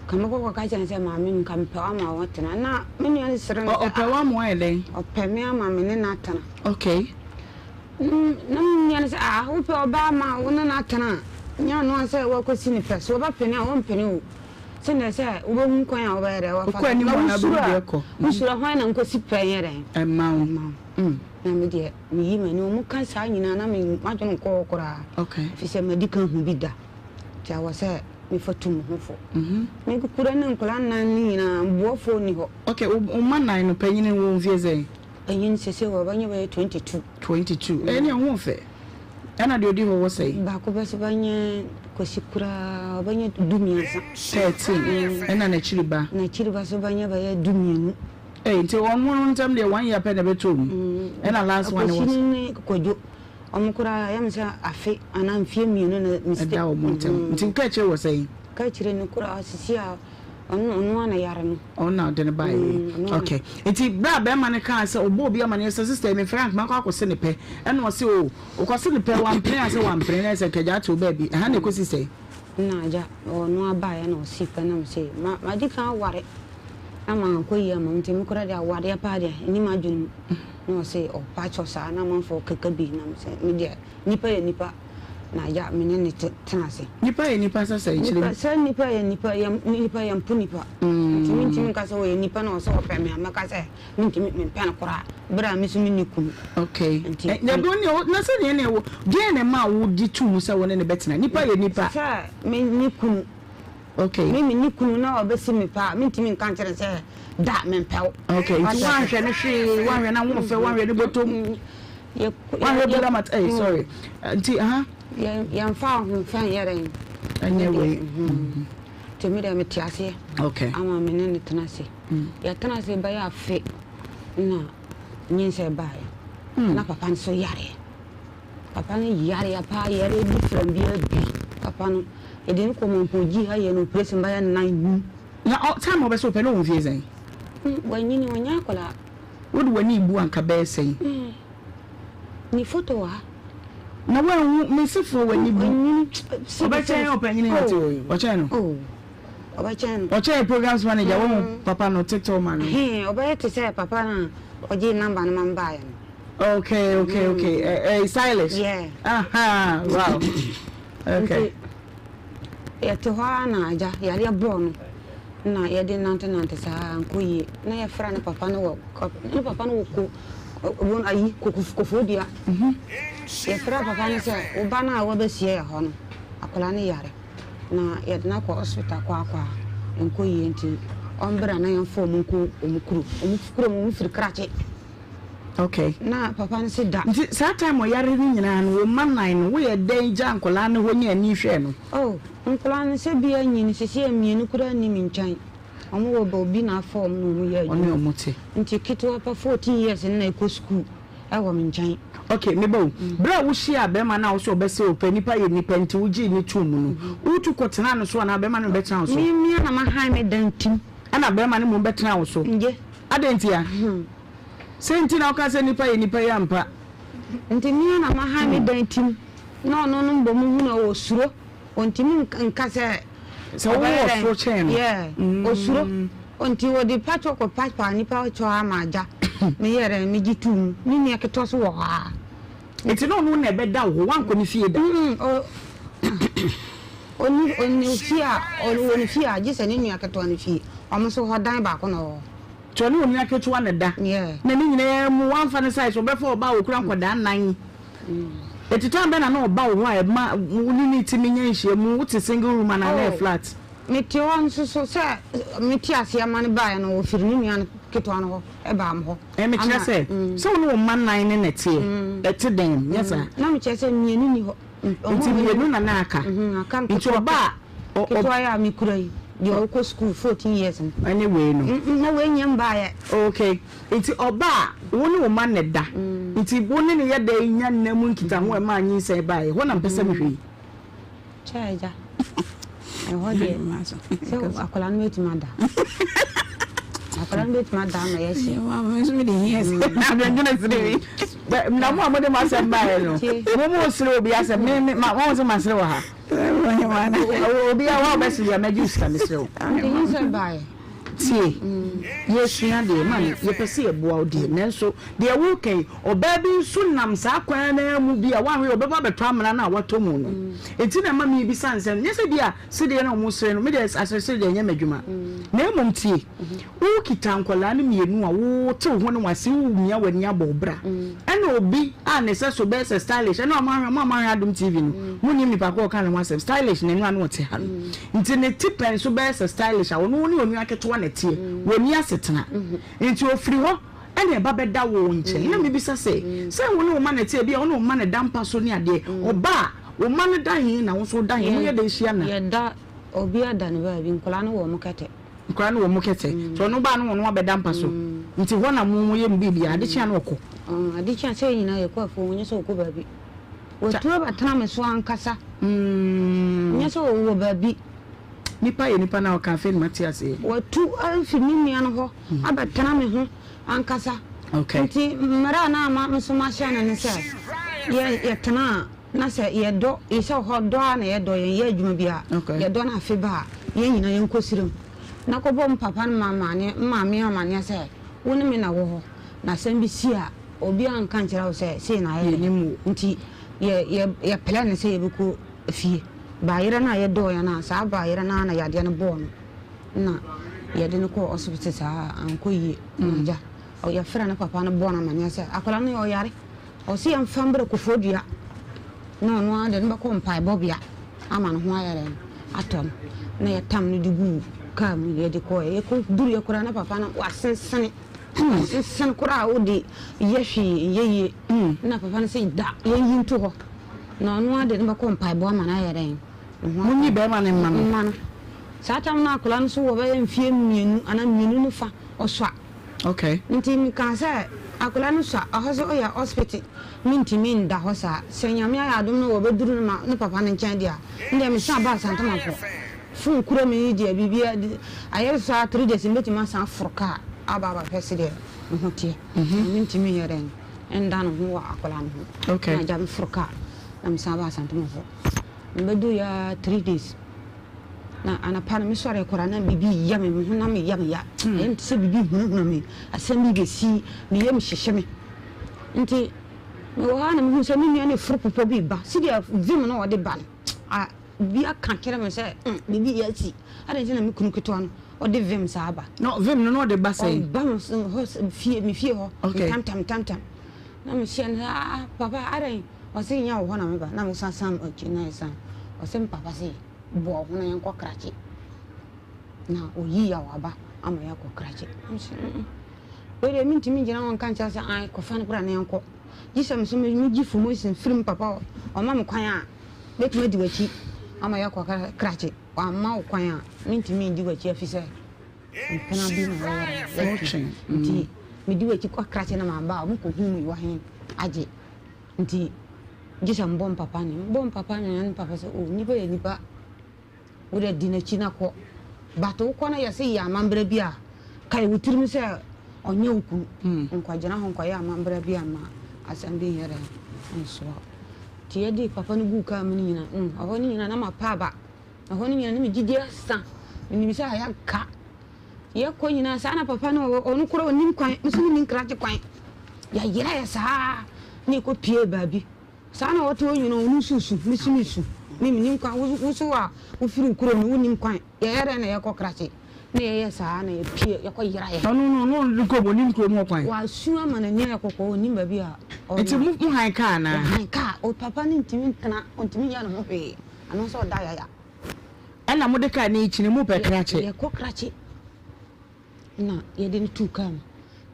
nka mɛkɔ kɔka kyerɛ no sɛ, Maame, nka mepɛ wo ama woatena. Na me nua no sere no sɛ, Ɔpɛ wo ama woayɛ dɛn? Ɔpɛ me ama me ne no atena. Okay. Na me nua no sɛ, Ah, wopɛ ɔbaa ma wo ne no atena a, nyɛ ɔno ara sɛ woakɔsi no pɛ. So ɔbɛpene a, ɔmpene o. Sɛnea sɛ wobɛhu kwan a wobɛyɛ dɛ wafa so. Na wosuro a, wosuro a hwan na nkɔsi pɛ nyɛ dɛn? Ɛmma wo. Ɛmma wo. Na me deɛ, meyi m'ani. Wɔn ka saa nyinaa na me m'adwene nkɔ hɔ koraa. Okay. Ɛfiri sɛ madi kan hu bi da. Nti awɔ sɛ mefa tu me ho fo. Me kura ne nkwadaa nnan no nyinaa, boafoɔ nni hɔ. Okay, wo mma nnan no, panyin wɔ mfeɛ sɛn? Panyin sese wɔbɛnyɛ bɛyɛ 22. 22, ɛne ɛho fɛ. Ɛna deɛ ɔdi hɔ wɔ sɛn? Baako bɛ so bɛnyɛ Kwasi koraa ɔbɛnyɛ 13. 13, ɛna n'akyiri ba? N'akyiri ba so bɛnyɛ bɛyɛ 12. Ei, nti wɔn no ntam deɛ one year pɛ na ɛbɛtɔ mu. Ɛna last one wɔ Kwasi ne Kwadwo, wɔn koraa ɛyɛ me sɛ afe anaa mfeɛ mmienu na mistake. Ɛda wɔn ntam. Nti wo kaakyire wɔ sɛn? Kaakyire no koraa sisi a ɔno ɔno ara na yare no. Ɔno na ɔde no baeɛ yi. Okay. Nti berɛ a bɛrima no kaa sɛ ɔbɔ obi amaneɛ sɛ sister yi mefrɛ anka makɔ akɔse ne pɛ, ɛna ɔse o wokɔse ne pɛ wampene a sɛ wampene na ɛsɛ nka agya ate wo baabi. Ɛha na ɛkɔsi sɛn? Ɛna agya ɔno ara baeɛ na ɔsii pɛ na mese ma madi kan aware. Na mankɔ yie amma nti me koraa deɛ awadeɛ paa deɛ ɛnni m'adwene mu. Na ɔse ɔpa kyɛw saa na amanfoɔ keka bi na mese me deɛ nipa yɛ nipa na agya me ne no tena ase. Nipa yɛ nipa sɛ sɛn kyerɛ mu. Sɛ nipa yɛ nipa yɛ nipa yɛ mpo nipa nti mentumi nka sɛ ɔyɛ nipa na ɔsɛ ɔpɛ me a mɛka sɛ mentumi mempɛ no koraa berɛ a me nso menni kunu. Okay. Nti. Na na sɛdeɛ na ɛwɔ deɛn na ɛma wo gye to mu sɛ wo ne no bɛtena nipa yɛ nipa. Sɛ menni kunu. Okay. Me menni kunu na ɔbɛsi me pɛ a, mentumi nka nkyerɛ no sɛ da mempɛ wo. Okay, nti woanhwɛ no hwee, woanhwɛ n'ahoɔfɛ, woanhwɛ ne bɔtɔm, woanhwɛ bula mat, eh, sorry. Nti, aha. Yɛmfa ahoɔfɛ nyɛ dɛn. Ɛnyɛ wei. Nti me deɛ mete aseɛ. Okay. Ama me ne no tena ase. Yɛtena ase bɛyɛ afe na nyinsɛn baeɛ. Na papa no nso yareɛ. Papa no yareɛ paa yareɛ bi fira bi abi papa no yɛde no kɔ mampɔgyi ha yɛ no operation bɛyɛ nan num. Na ɔ time a ɔbɛsɛ wo pɛ na ɔwɔ mfie sɛn? Mm wanyini ɔnyɛ akwadaa. Wode w'ani rebu anka bɛyɛ sɛn? Mm ne photo wɔ ha. Na woanhu me sefoɔ w'ani bu. Wanyini Ɔbɛkyɛn ɔpanyini a ɔte hɔ yi ɔkyɛn no? Oh ɔbɛkyɛn no. Ɔkyɛn programs manager wohu papa no tiktok man no. Hee ɔbɛyɛ te sɛ papa no a ɔgyee number no ma me baeɛ no. Okay, okay, okay. Uh, uh, stylish. Yeah. Aha, wow. Okay. Nti yɛte hɔ ara na agya yareɛ bɔɔ no na yɛde nantenante saa nkɔ yie na yɛfrɛ ne papa no wɔ ne papa no wɔ ko wɔn ayi kofoɔ dua yɛfrɛ papa no sɛ wo ba no a wɔbɛsie yɛ hɔ no akwadaa no yare na yɛde no akɔ hospital kɔ akɔ a nkɔ yie nti ɔmbra na yɛmfa wɔn nkɔ wɔn kuro wɔn kurom wɔn firi krakye. Okay. Na papa no se da. Nti saa time ɔyare no nyinaa no wo mma nan no woyɛ dɛn gyaa nkwadaa no hɔ nya ani hwɛɛ no? Oh nkwadaa no sɛ bi anyin sisi mmienu koraa nni me nkyɛn wɔn wɔ ba obi na afa wɔn na wɔn yɛ adwuma. Ɔne wɔn te. Nti ketewa pa 14 years no na ɛkɔ school ɛwɔ me nkyɛn. Okay me ba o, bere a wo hyiaa bɛrima no a wo sɛ ɔbɛsɛ wo pɛ nipa yɛ nipa nti wo gyee no too mu no wo tu kɔ tenaa no so anaa bɛrima no na ɔbɛtenaa wo so? Me mia na ma han me dan tim. Ɛna bɛrima no mmom bɛtenaa wo so? Ngye. Adɛn ntia? Sɛn nti na woka sɛ nnipa yɛ nnipa yi ampa? Nti me ara na mahan me dan tim, na ɔno no mbom hu no osuro, ontumi nka sɛ Sɛ wowɔ ɔsoro kyɛn no. Yeah, osuro. Nti wɔde pakyɛw kɔ paapaa nnipa kyɛw ama agya. Meyɛɛ dɛn? Megye too mu. Me nua ketewa nso wɔ hɔ ara. Nti na ɔno na ɛbɛda wo hɔ, woankɔ ne fie da? Ɔnni ɔnni fie a, ɔwɔ ne fie a, gye sɛ ne nua ketewa no fie. Wɔn nso hɔ dan baako na ɔwɔ hɔ. Nti ɔne onua ketewa na ɛda. Yeah. Na ne nyinaa mu, woamfa no size, ɔbɛfa ɔbaa a ɔkura nkwadaa nnan. Eti time bɛn na na ɔba wo hɔ a ɛma wo ne no tumi nya nhyiamu? Wote single room anaa na ɛyɛ flat? Mete hɔ nso so sɛ mete aseɛ ma no baeɛ no, ɔfiri ne nua no ketewa no hɔ baa me hɔ. Ɛɛ mekyerɛ sɛ, sɛ wo ne wo mma nnan ne na ɛteɛ, ɛte dɛn? Nyɛ saa? Na mekyerɛ sɛ mmienu nni hɔ. Nti mmienu na na aka. Nti ɔba a. Ketewa yi a mekura yi, deɛ ɔkɔ sukuu 14 years no. Ɛne wei no. Na wei nyɛ mbaeɛ. Okay. Nti ɔba a, wo ne wo mma na ɛda. Nti wo ne no yɛ dɛn nya nna mu nkitaho a ɛmaa nyinsɛn baeɛ? Ɛhɔ na mpɛ sɛ mehwɛ yi. Kyɛ agya, ɛhɔ deɛ sɛ akwadaa no bɛtumi ada. Akwadaa no bɛtumi ada ama yɛahyia. Adwendwene sere bi. Na mo a mode mo asɛm baeɛ no, mo mo sere obi asɛm. Me me ma wɔn sɛ ma sere wɔ ha. Obi a wa ɔbɛsere yɛ mɛgye sika mesere wo. Tie, yɛsua deɛ maame yɛpɛ sɛ yɛboa wo deɛ nanso deɛ woka yi ɔbaa bi nso nam saa kwan no ara mu bi a wanhwɛ yɛ ɔbɛba abɛtɔ amena no a watɔ mu no nti na ɛma mebisa nsɛm nyɛ sɛ bi a sedeɛ na wɔn sere no me deɛ aseresere deɛ ɛnyɛ m'adwuma na mmom tie wokita nkwadaa no mmienu a wote wo ho ne wase womia w'ani abɔ wo bra ɛna obi a ne sɛ so bɛyɛ sɛ stylish ɛna ɔmo ahwɛ mo a mo ahwɛ Adom TV no mo nim nipa ko ɔka ne ho asɛm stylish na ɛno ano ɔte ha no Nti ne ti pɛn nso bɛyɛ sɛ stylish a ɔno ne onua ketewa na ɛteɛ, wɔnni asetena. Nti ɔfiri hɔ ɛna ɛba bɛda wo nkyɛn. Na mebisa sɛ, sɛ wo ne wo mma na ɛte, ebia wo ne wo mma na ɛda mpa so ne adeɛ, ɔba a, wo mma no da he na wo nso woda he? Moyɛ dɛn hyia nna? Yɛda, obiara da ne baabi, nkwadaa no wɔ wɔn kɛtɛ. Nkwadaa no wɔ wɔn kɛtɛ. Nti ɔno ba a na ɔno abɛda mpa so. Nti hɔ na mo moyɛ mo biribiara, ade kye a na ɔkɔ? Ade kye a, sɛ yɛn nyinaa yɛkɔ afuom, ɛnyɛ sɛ ɔkɔ baabi. Watu abɛtena me so ankasa. Nyɛ sɛ ɔwɔ baabi. Nipa yɛ nipa na ɔka afei na mate aseɛ. Watu afi me nua no hɔ abɛtena me ho ankasa. Okay. Nti mmara a na ama nso mahyɛ no ne sɛ yɛ yɛtena a na sɛ yɛdɔ sɛ hɔ dɔ a na yɛdɔ yɛn yɛ adwuma bi a Okay. yɛdɔ no afe ba a yɛn nyinaa yɛnkɔ serem. Na kɔbɔ me papa no amaneɛ, me maame amaneɛ sɛ wo ne me na wɔ hɔ, na asɛm bi si a, obiara nka nkyerɛ wo sɛ sei na ayɛ dɛn. Nti yɛ, yɛ, yɛ plan sɛ yɛbɛkɔ fie. Baayerɛ no a yɛdɔɔeɛ no a, saa baayerɛ no ara na yadeɛ no bɔɔ no, na yɛde no kɔɔ hospital saa a, ankɔ yie. Na agya, yɛfrɛɛ ne papa no bɔɔ no amaneɛ sɛ akwadaa no ɔyare. Ɔse yɛmfa mbrɛ Koforidua na ɔno ara de no bɛkɔ mpaebɔbea ama ne ho ayɛ dɛn atɔ no. Na yɛtam no de guu kaa mu na yɛde kɔɔɛ. Yɛkɔduruiɛ koraa na papa no wasensene, wasensene koraa a wode yɛ hwee nyɛ yie. Na papa no se da yɛnyi nto hɔ na ɔno ara de no bɛkɔ mpaebɔ ama no ayɛ dɛn ne ho atɔ no. Monyi bɛrima no mma no. Mma no. Saa tam no akwadaa no nso wɔ bɛyɛ mfeɛ mmienu anaa mmienu ne fa, ɔsua. Okay. Nti mekaa sɛ, Akwadaa no sua, ɔhɔ sɛ ɔyɛ hospital, mentumi nda hɔ saa. Sɛ Nyame ayɛ adom na wɔbɛduru no ma ne papa no nkyɛn deɛ a, ndeɛ mesan ba Asantemanfo. Phone kura me yi deɛ, biribiara, ayɛ saa 3 days mɛtumi asan aforo kaa aba abɛhwɛ sedeɛ ne ho teɛ. Na mentumi nyɛ dɛn nda ne ho wɔ akwadaa no ho. Okay. Na agya meforo kaa na mesan ba Asantemanfo. Mebɛduruiɛ ara 3 days. Na anapa no mesɔree koraa na biribi reyɛ me, me honam reyɛ me ya. Ɛyɛ me te sɛ biribi rehunahuna me, asɛm bi rebɛsi, me yam hyehye me. Nti mewɔ hɔ ara na mehu sɛ me nua no reforo bepɔ bi reba. Sɛdeɛ vim no a ɔde ba no, a biribi aka kyerɛ me sɛ mm, biribi reyɛ asi. Adɛn nti na me kunu ketewa no ɔde vim saa ba? No, vim no na ɔde ba sɛn? Ɔba me hɔ fie, me fie hɔ, Okay. ntamtam ntamtam. Na mehyia no sɛ, ah, papa, adɛn? Ɔse nyɛ wo hɔ na meba. Na mesan san akyi na yɛsan. Ɔse me papa se boa wo ho na yɛnkɔ krakye. Na ɔyi yaw aba ama yɛakɔ krakye. Na mese mm. Wei deɛ mentumi ngyina hɔ nka nkyerɛ sɛ ae kɔfa no bra na yɛnkɔ. Gye sɛ me so megye fomation firi me papa hɔ. Ɔma me kwan a mɛtumi adi w'akyi ama yɛakɔ krakye. Wamma wo kwan a mentumi ndi w'akyi afisɛ mpena bi na wɔwɔ yɛtwe. Nti medi w'akyi kɔ krakye na maba a wɔkɔhu me wɔ he agye. Nti gye sɛ mebɔ me papa ne mebɔ me papa ne ne papa sɛ oh nipa yɛ nipa wo deɛ di n'akyi na kɔ but wokɔ na yɛsɛ yɛ amambra bi a kae wo tirim sɛ ɔnyɛ wo kunu hmm. nkɔgyina hɔ nkɔyɛ amambra bi ama asɛm bi nyɛ dɛn nsoa nti yɛde papa no guu kaa mu no nyina mm, ɛhɔ no nyina na mapa aba ɛhɔ no nyina na megyidi asa menim sɛ ayɛ ka Yɛkɔ nyinaa saa na papa no ɔno koraa ɔnim kwan, me nso mennim krakye kwan. Yɛyera yɛ saa na yɛkɔpie baabi. Saa na ɔte hɔ nyinaa ɔno nso su, me nso mesu. Me mennim kwan, wo nso a wofiri wo kurom no wonnim kwan. Yɛyɛ dɛn na yɛkɔ krakye? Na yɛyɛ saa na yɛpie yɛkɔ yera yɛ. Ɔno no ɔno ɔno kurom ɔnim kurom hɔ kwan. Wasu ama n'ani ayɛ kɔkɔɔ ɔnim baabi a ɔnam. Nti mo mo han kaa anaa? Yɛhan kaa. O papa no ntumi ntena, ɔntumi nyɛ ne ho hwee anaasɛ ɔda yaya. Ɛna mode kaa no rekyini, mopɛ krakye. Yɛkɔ krakye na yɛde no tuu kaa mu.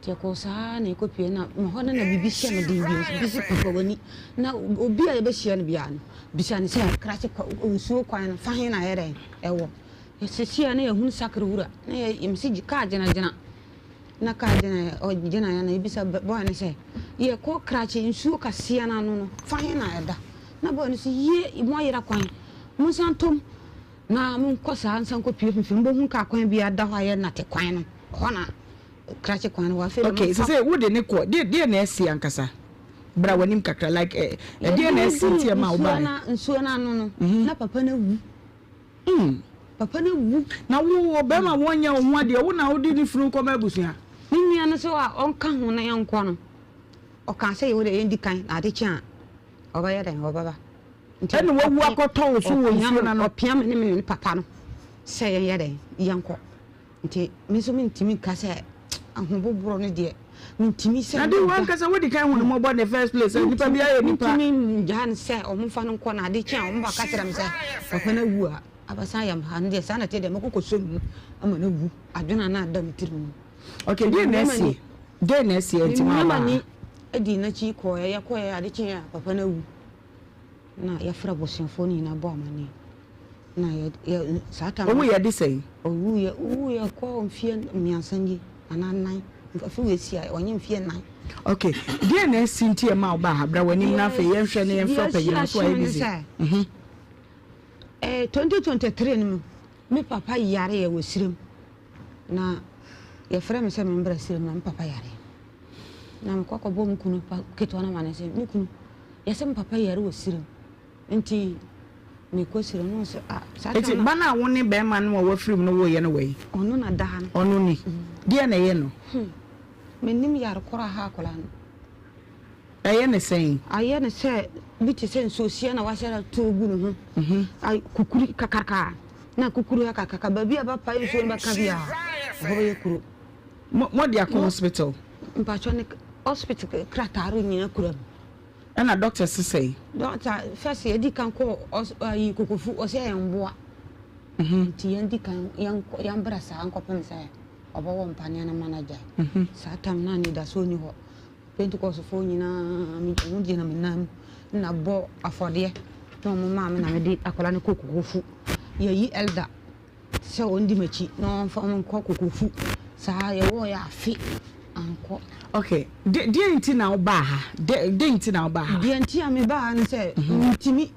Nti yɛkɔɔ saa na yɛkɔpie na hɔ no na biribi hyɛ me den bio. Bi se papa w'ani. Na obi a yɛbɛhyia no biara no, bisa no sɛ krakye nsuo kwan no fa he na ɛyɛ dɛn ɛwɔ. Yɛsiesie na yɛhunu sakre wura na yɛ mese kaa gyinagyina. Na kaa gyinaeɛ, ɔgyinaeɛ na yɛbisa bɔɔ no sɛ yɛkɔ krakye nsuo kaseɛ no ano no fa he na ɛda. Na bɔɔ no sɛ yie moayera kwan. Monsan ntom na monkɔ saa nsan nkɔpue mfimfini, mobɛhu kaa kwan bi ada hɔ a ɛyɛ nnate kwan no, ɛhɔ na krakye kwan no wɔ. Afei deɛ Okay, momfa. sɛ wode ne kɔ, deɛ deɛ na asi ankasa? Bra w'anim kakra, like eh, ɛdeɛ na asi nti ɛma Yɛduruu wobaeɛ? nsuo no ano no, na papa no awu. Papa no awu. Na wo, ɔbarima wɔnyɛ wo ho adeɛ, wo na wode ne funu kɔma abusua? Me nua no nso a ɔnka ho na yɛnkɔ no, ɔkaa sɛ yɛwɔ deɛ yɛndi kan na ade kye a, ɔbɛyɛ dɛn? Ɔbɛba. Nti Ɛna wawu akɔtɔ wo so wɔ nsuo no ano. Ɔpia me ne me papa no sɛ yɛnyɛ dɛn yɛnkɔ. Nti me nso mentumi nka sɛ ahoboborɔ no deɛ mentumi sɛ. Na de wankasa wodi kan hu no mmɔbɔ in the first place sɛ nipa biara yɛ nipa. Mentumi ngyaa no sɛ wɔmfa no nkɔ na ade kye a wɔn bɛka kyerɛ me sɛ papa no awu a abasan yam ha no deɛ saa na ɛteɛ deɛ mɛkɔ kɔsɔ ne mu ama no awu adwene a na ada me tirim no. Okay, deɛ na ɛsie deɛ na ɛsie nti mo aba ha. Di n'akyi kɔɛ yɛkɔɛ ade kye a papa no awu. Na yɛfrɛ abusuafoɔ no nyinaa bɔ amaneɛ. Na yɛ yɛ saa tam. Owu yɛ de sɛn? Owu yɛ owu yɛ kɔ mfie mmiɛnsa nie anaa nnan. Afe wei si a ɔnyɛ mfie nnan. Okay, deɛ na asi nti ɛma ɔbaa ha? Bra w'anim na afei yɛnhwɛ na yɛmfrɛ ɔpanyin no so ayɛ busy. Mhm. Eh, 2023 no mu, me papa yare yɛ wɔ sirem. Na yɛfrɛ me sɛ membra sirem na me papa yare. Na mekɔ kɔbɔ me kunu ketewa no amaneɛ sɛ me kunu yɛsɛ me papa yare wɔ sirem nti. Mekɔ sira no ɔsɛ ah saa Eti time no. ba no a wo ne bɛrima no a wafiri mu no woeɛ no wɔ he? Ɔno na da ha no. Ɔno ni? Deɛn na ɛyɛ no? Hmm. Mennim yare korɔ a ɛha akwadaa no. Ɛyɛ no sɛn? Ayɛ no sɛ bi te sɛ nsuohyia na wahyɛ da to gu ne ho. Ay kukuri kakraka na kukuri ha kakraka baabi a bɛpae nsuo no bɛka biara ɛhɔ bɛyɛ kuro. Mo mode akɔ hospital? Mpakyɛ ne hospital krataa no nyinaa kura mu. Ɛna doctor se sɛn? Doctor first yɛdi kan kɔ ɔs ayi kokofu ɔsɛ yɛn mboa. Nti yɛn di kan yɛn kɔ yɛn bra saa nkɔpem sɛ ɔbɛwɔ mpaneɛ no ma no agyae. Saa time no anidasoɔ nni hɔ. Pentekostfoɔ nyinaa me wɔn gyina me nan mu na bɔ afɔdeɛ na wɔn maa me na mede akwadaa no kɔ kokofu. Yɛyi elder sɛ ɔndi m'akyi na ɔmfa me nkɔ kokofu. Saa yɛwɔɔ yɛ afe ankɔ. Okay, de deɛ nti na wobaa ha? De de nti na wobaa ha? Deɛ nti a mebaa ha ne sɛ mentumi.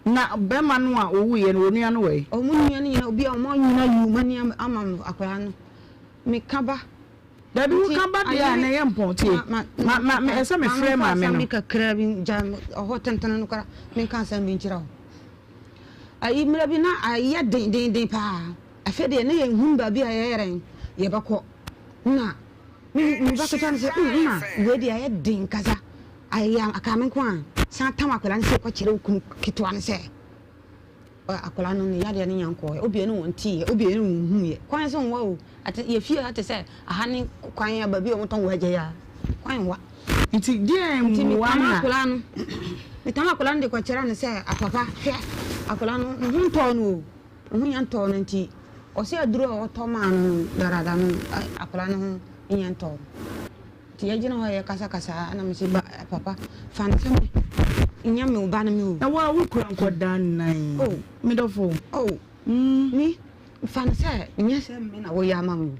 Na bɛrima no a ɔwuiɛ no, wɔn nua no wɔ he? Wɔn nua no nyinaa, obiara wɔn nyinaa yuu m'ani ama me akwadaa no. Meka ba. Dabi wo ka ba deɛ a na ɛyɛ mpɔn tie ma ma ma ɛsɛ me frɛ maame no. Maame bi kakra bi gya ɔhɔ tentene no kora menka asɛm bi nkyerɛ wo. Ayi mmerɛ bi na ayɛ den den den paa afei deɛ na yɛnhunu baabi a yɛyɛrɛn yɛbɛkɔ na me me ba ketewa no sɛ mm ma wei deɛ ayɛ den kasa ayɛ aka me nko a san tam akwadaa no sɛ kɔkyerɛ wo kunu ketewa no sɛ Akwadaa no ne yadeɛ no nya nkɔɔɛ, obia ne wɔn teeɛ, obia ne wɔn huuɛ. Kwan so nwa o, ate yɛ fie ha te sɛ aha ne kwan a baabi a wɔtɔn wɔ agya yi a, kwan nwa. Nti deɛn Nti mmoa metam na. akwadaa no, metam akwadaa no de kɔkyerɛ no sɛ, apapa hwɛ, akwadaa no ne ho ntɔɔ no o, ne ho nya ntɔɔ no nti ɔsɛ aduro a wɔtɔ maa no dadaada no, akwadaa no ho nya ntɔɔ no. Nti yɛgyina hɔ a yɛkasakasa a, na mese ba papa fa no sɛ me nyɛ me wo ba no me o. Na wo a wo kura nkɔdaa nnan. Oh. Me dɔfo. Oh. Me fa no sɛ nyɛ sɛ me na woyɛ ama me o.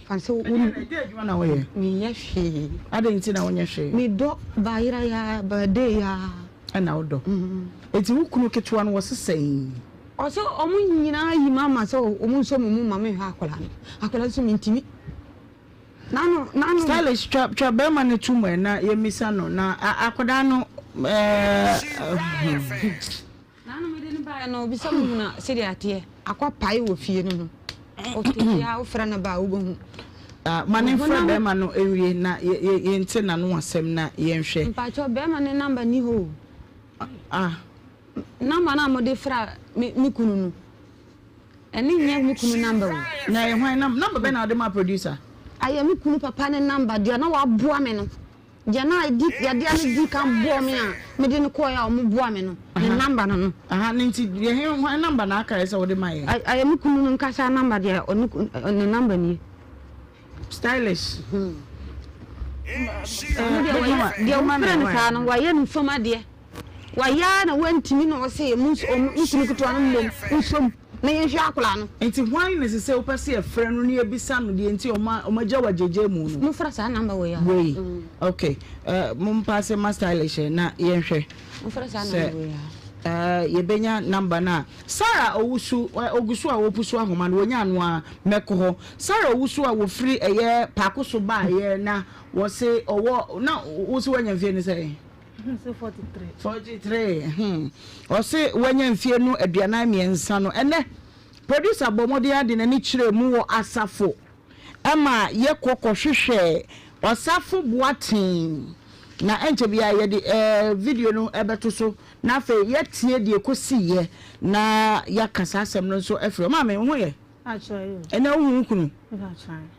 Fa no sɛ wo. Ɛdeɛ ɛdeɛ adwuma na woyɛ? Menyɛ hwee. Adɛn nti na wonyɛ hwee? Medɔ bayera yi ara, bade yi ara. Ɛna wodɔ. Enti wo kunu ketewa no wɔse sɛn? Ɔse ɔmo nyinaa yi me ama sɛ ɔmo nsɔ me mu ma menhwɛ akwadaa no. Akwadaa no nso mentumi. N'ano n'ano. Stylish twa twa bɛrima no to mu ɛ na yɛmmisa no na akwadaa no ɛɛ. N'ano mede no baeɛ no obisa mu hunu sɛdeɛ ateɛ akɔ pae wɔ fie no ho ɔte fie a wofrɛ no ba a wobɛhu. Ma ne mfrɛ bɛrima no nwie na yɛnte n'ano asɛm na yɛnhwɛ. Mpakyɛw bɛrima no number ni hɔ o. Ah. Number no a mode fra me kunu no. Ɛno nyɛ me kunu number o. Na ɛyɛ hwan number? Number bɛn na wode maa producer? Ɛyɛ me kunu papa ne number, deɛ na waboa me no, deɛ na ɛdi yadeɛ no di kan bɔɔ me a mede no kɔeɛ a wɔboa me no, ne number no no. Aha, ne nti deɛ he hwan number na aka sɛ wode ma yɛn? Ɛyɛ me kunu no nkasa number deɛ ɔne ne number nie. Stylish. Deɛ wofrɛ no saa no wayɛ no fam adeɛ. Wayɛ ara na wantumi na ɔse mo nso ɔmo ne kunu ketewa no mmom nsom na yɛnhwɛ akwadaa no. Nti hwan na ɛsɛ sɛ wopɛ sɛ yɛfrɛ no na yɛbisa no deɛ nti a ɔma ɔmagya wo agyagya mu no? Momfrɛ saa number wei a. Wei ok eh, mompaase ma stylish ɛ na yɛnhwɛ Momfrɛ saa sɛ number wei a. eh, yɛbɛnya number no a. Sarah Owusu, eh, ɔgu so a ɔrepusu ahoma no, wɔnya ano a mɛkɔ hɔ. Sarah Owusu a wɔfiri ɛyɛ Paako so baeɛ na wɔse ɔwɔ, na wose woanya mfie no sɛn? 43 hmm. Ɔse wanya mfie no 43 no. Ɛnɛ producer bɔ mmɔden ara de n'ani kyerɛɛ mu wɔ asafo ɛma yɛkɔ kɔhwehwɛɛ Ɔsafo Boateng na ɛnkyɛ biara yɛde eh, video no ɛbɛto so na afei yɛatie deɛ ɛkɔsiiɛ na yɛaka saa asɛm no nso afiri hɔ. Maame, wo ho yɛ? Ɛnɛ wohu wo kunu?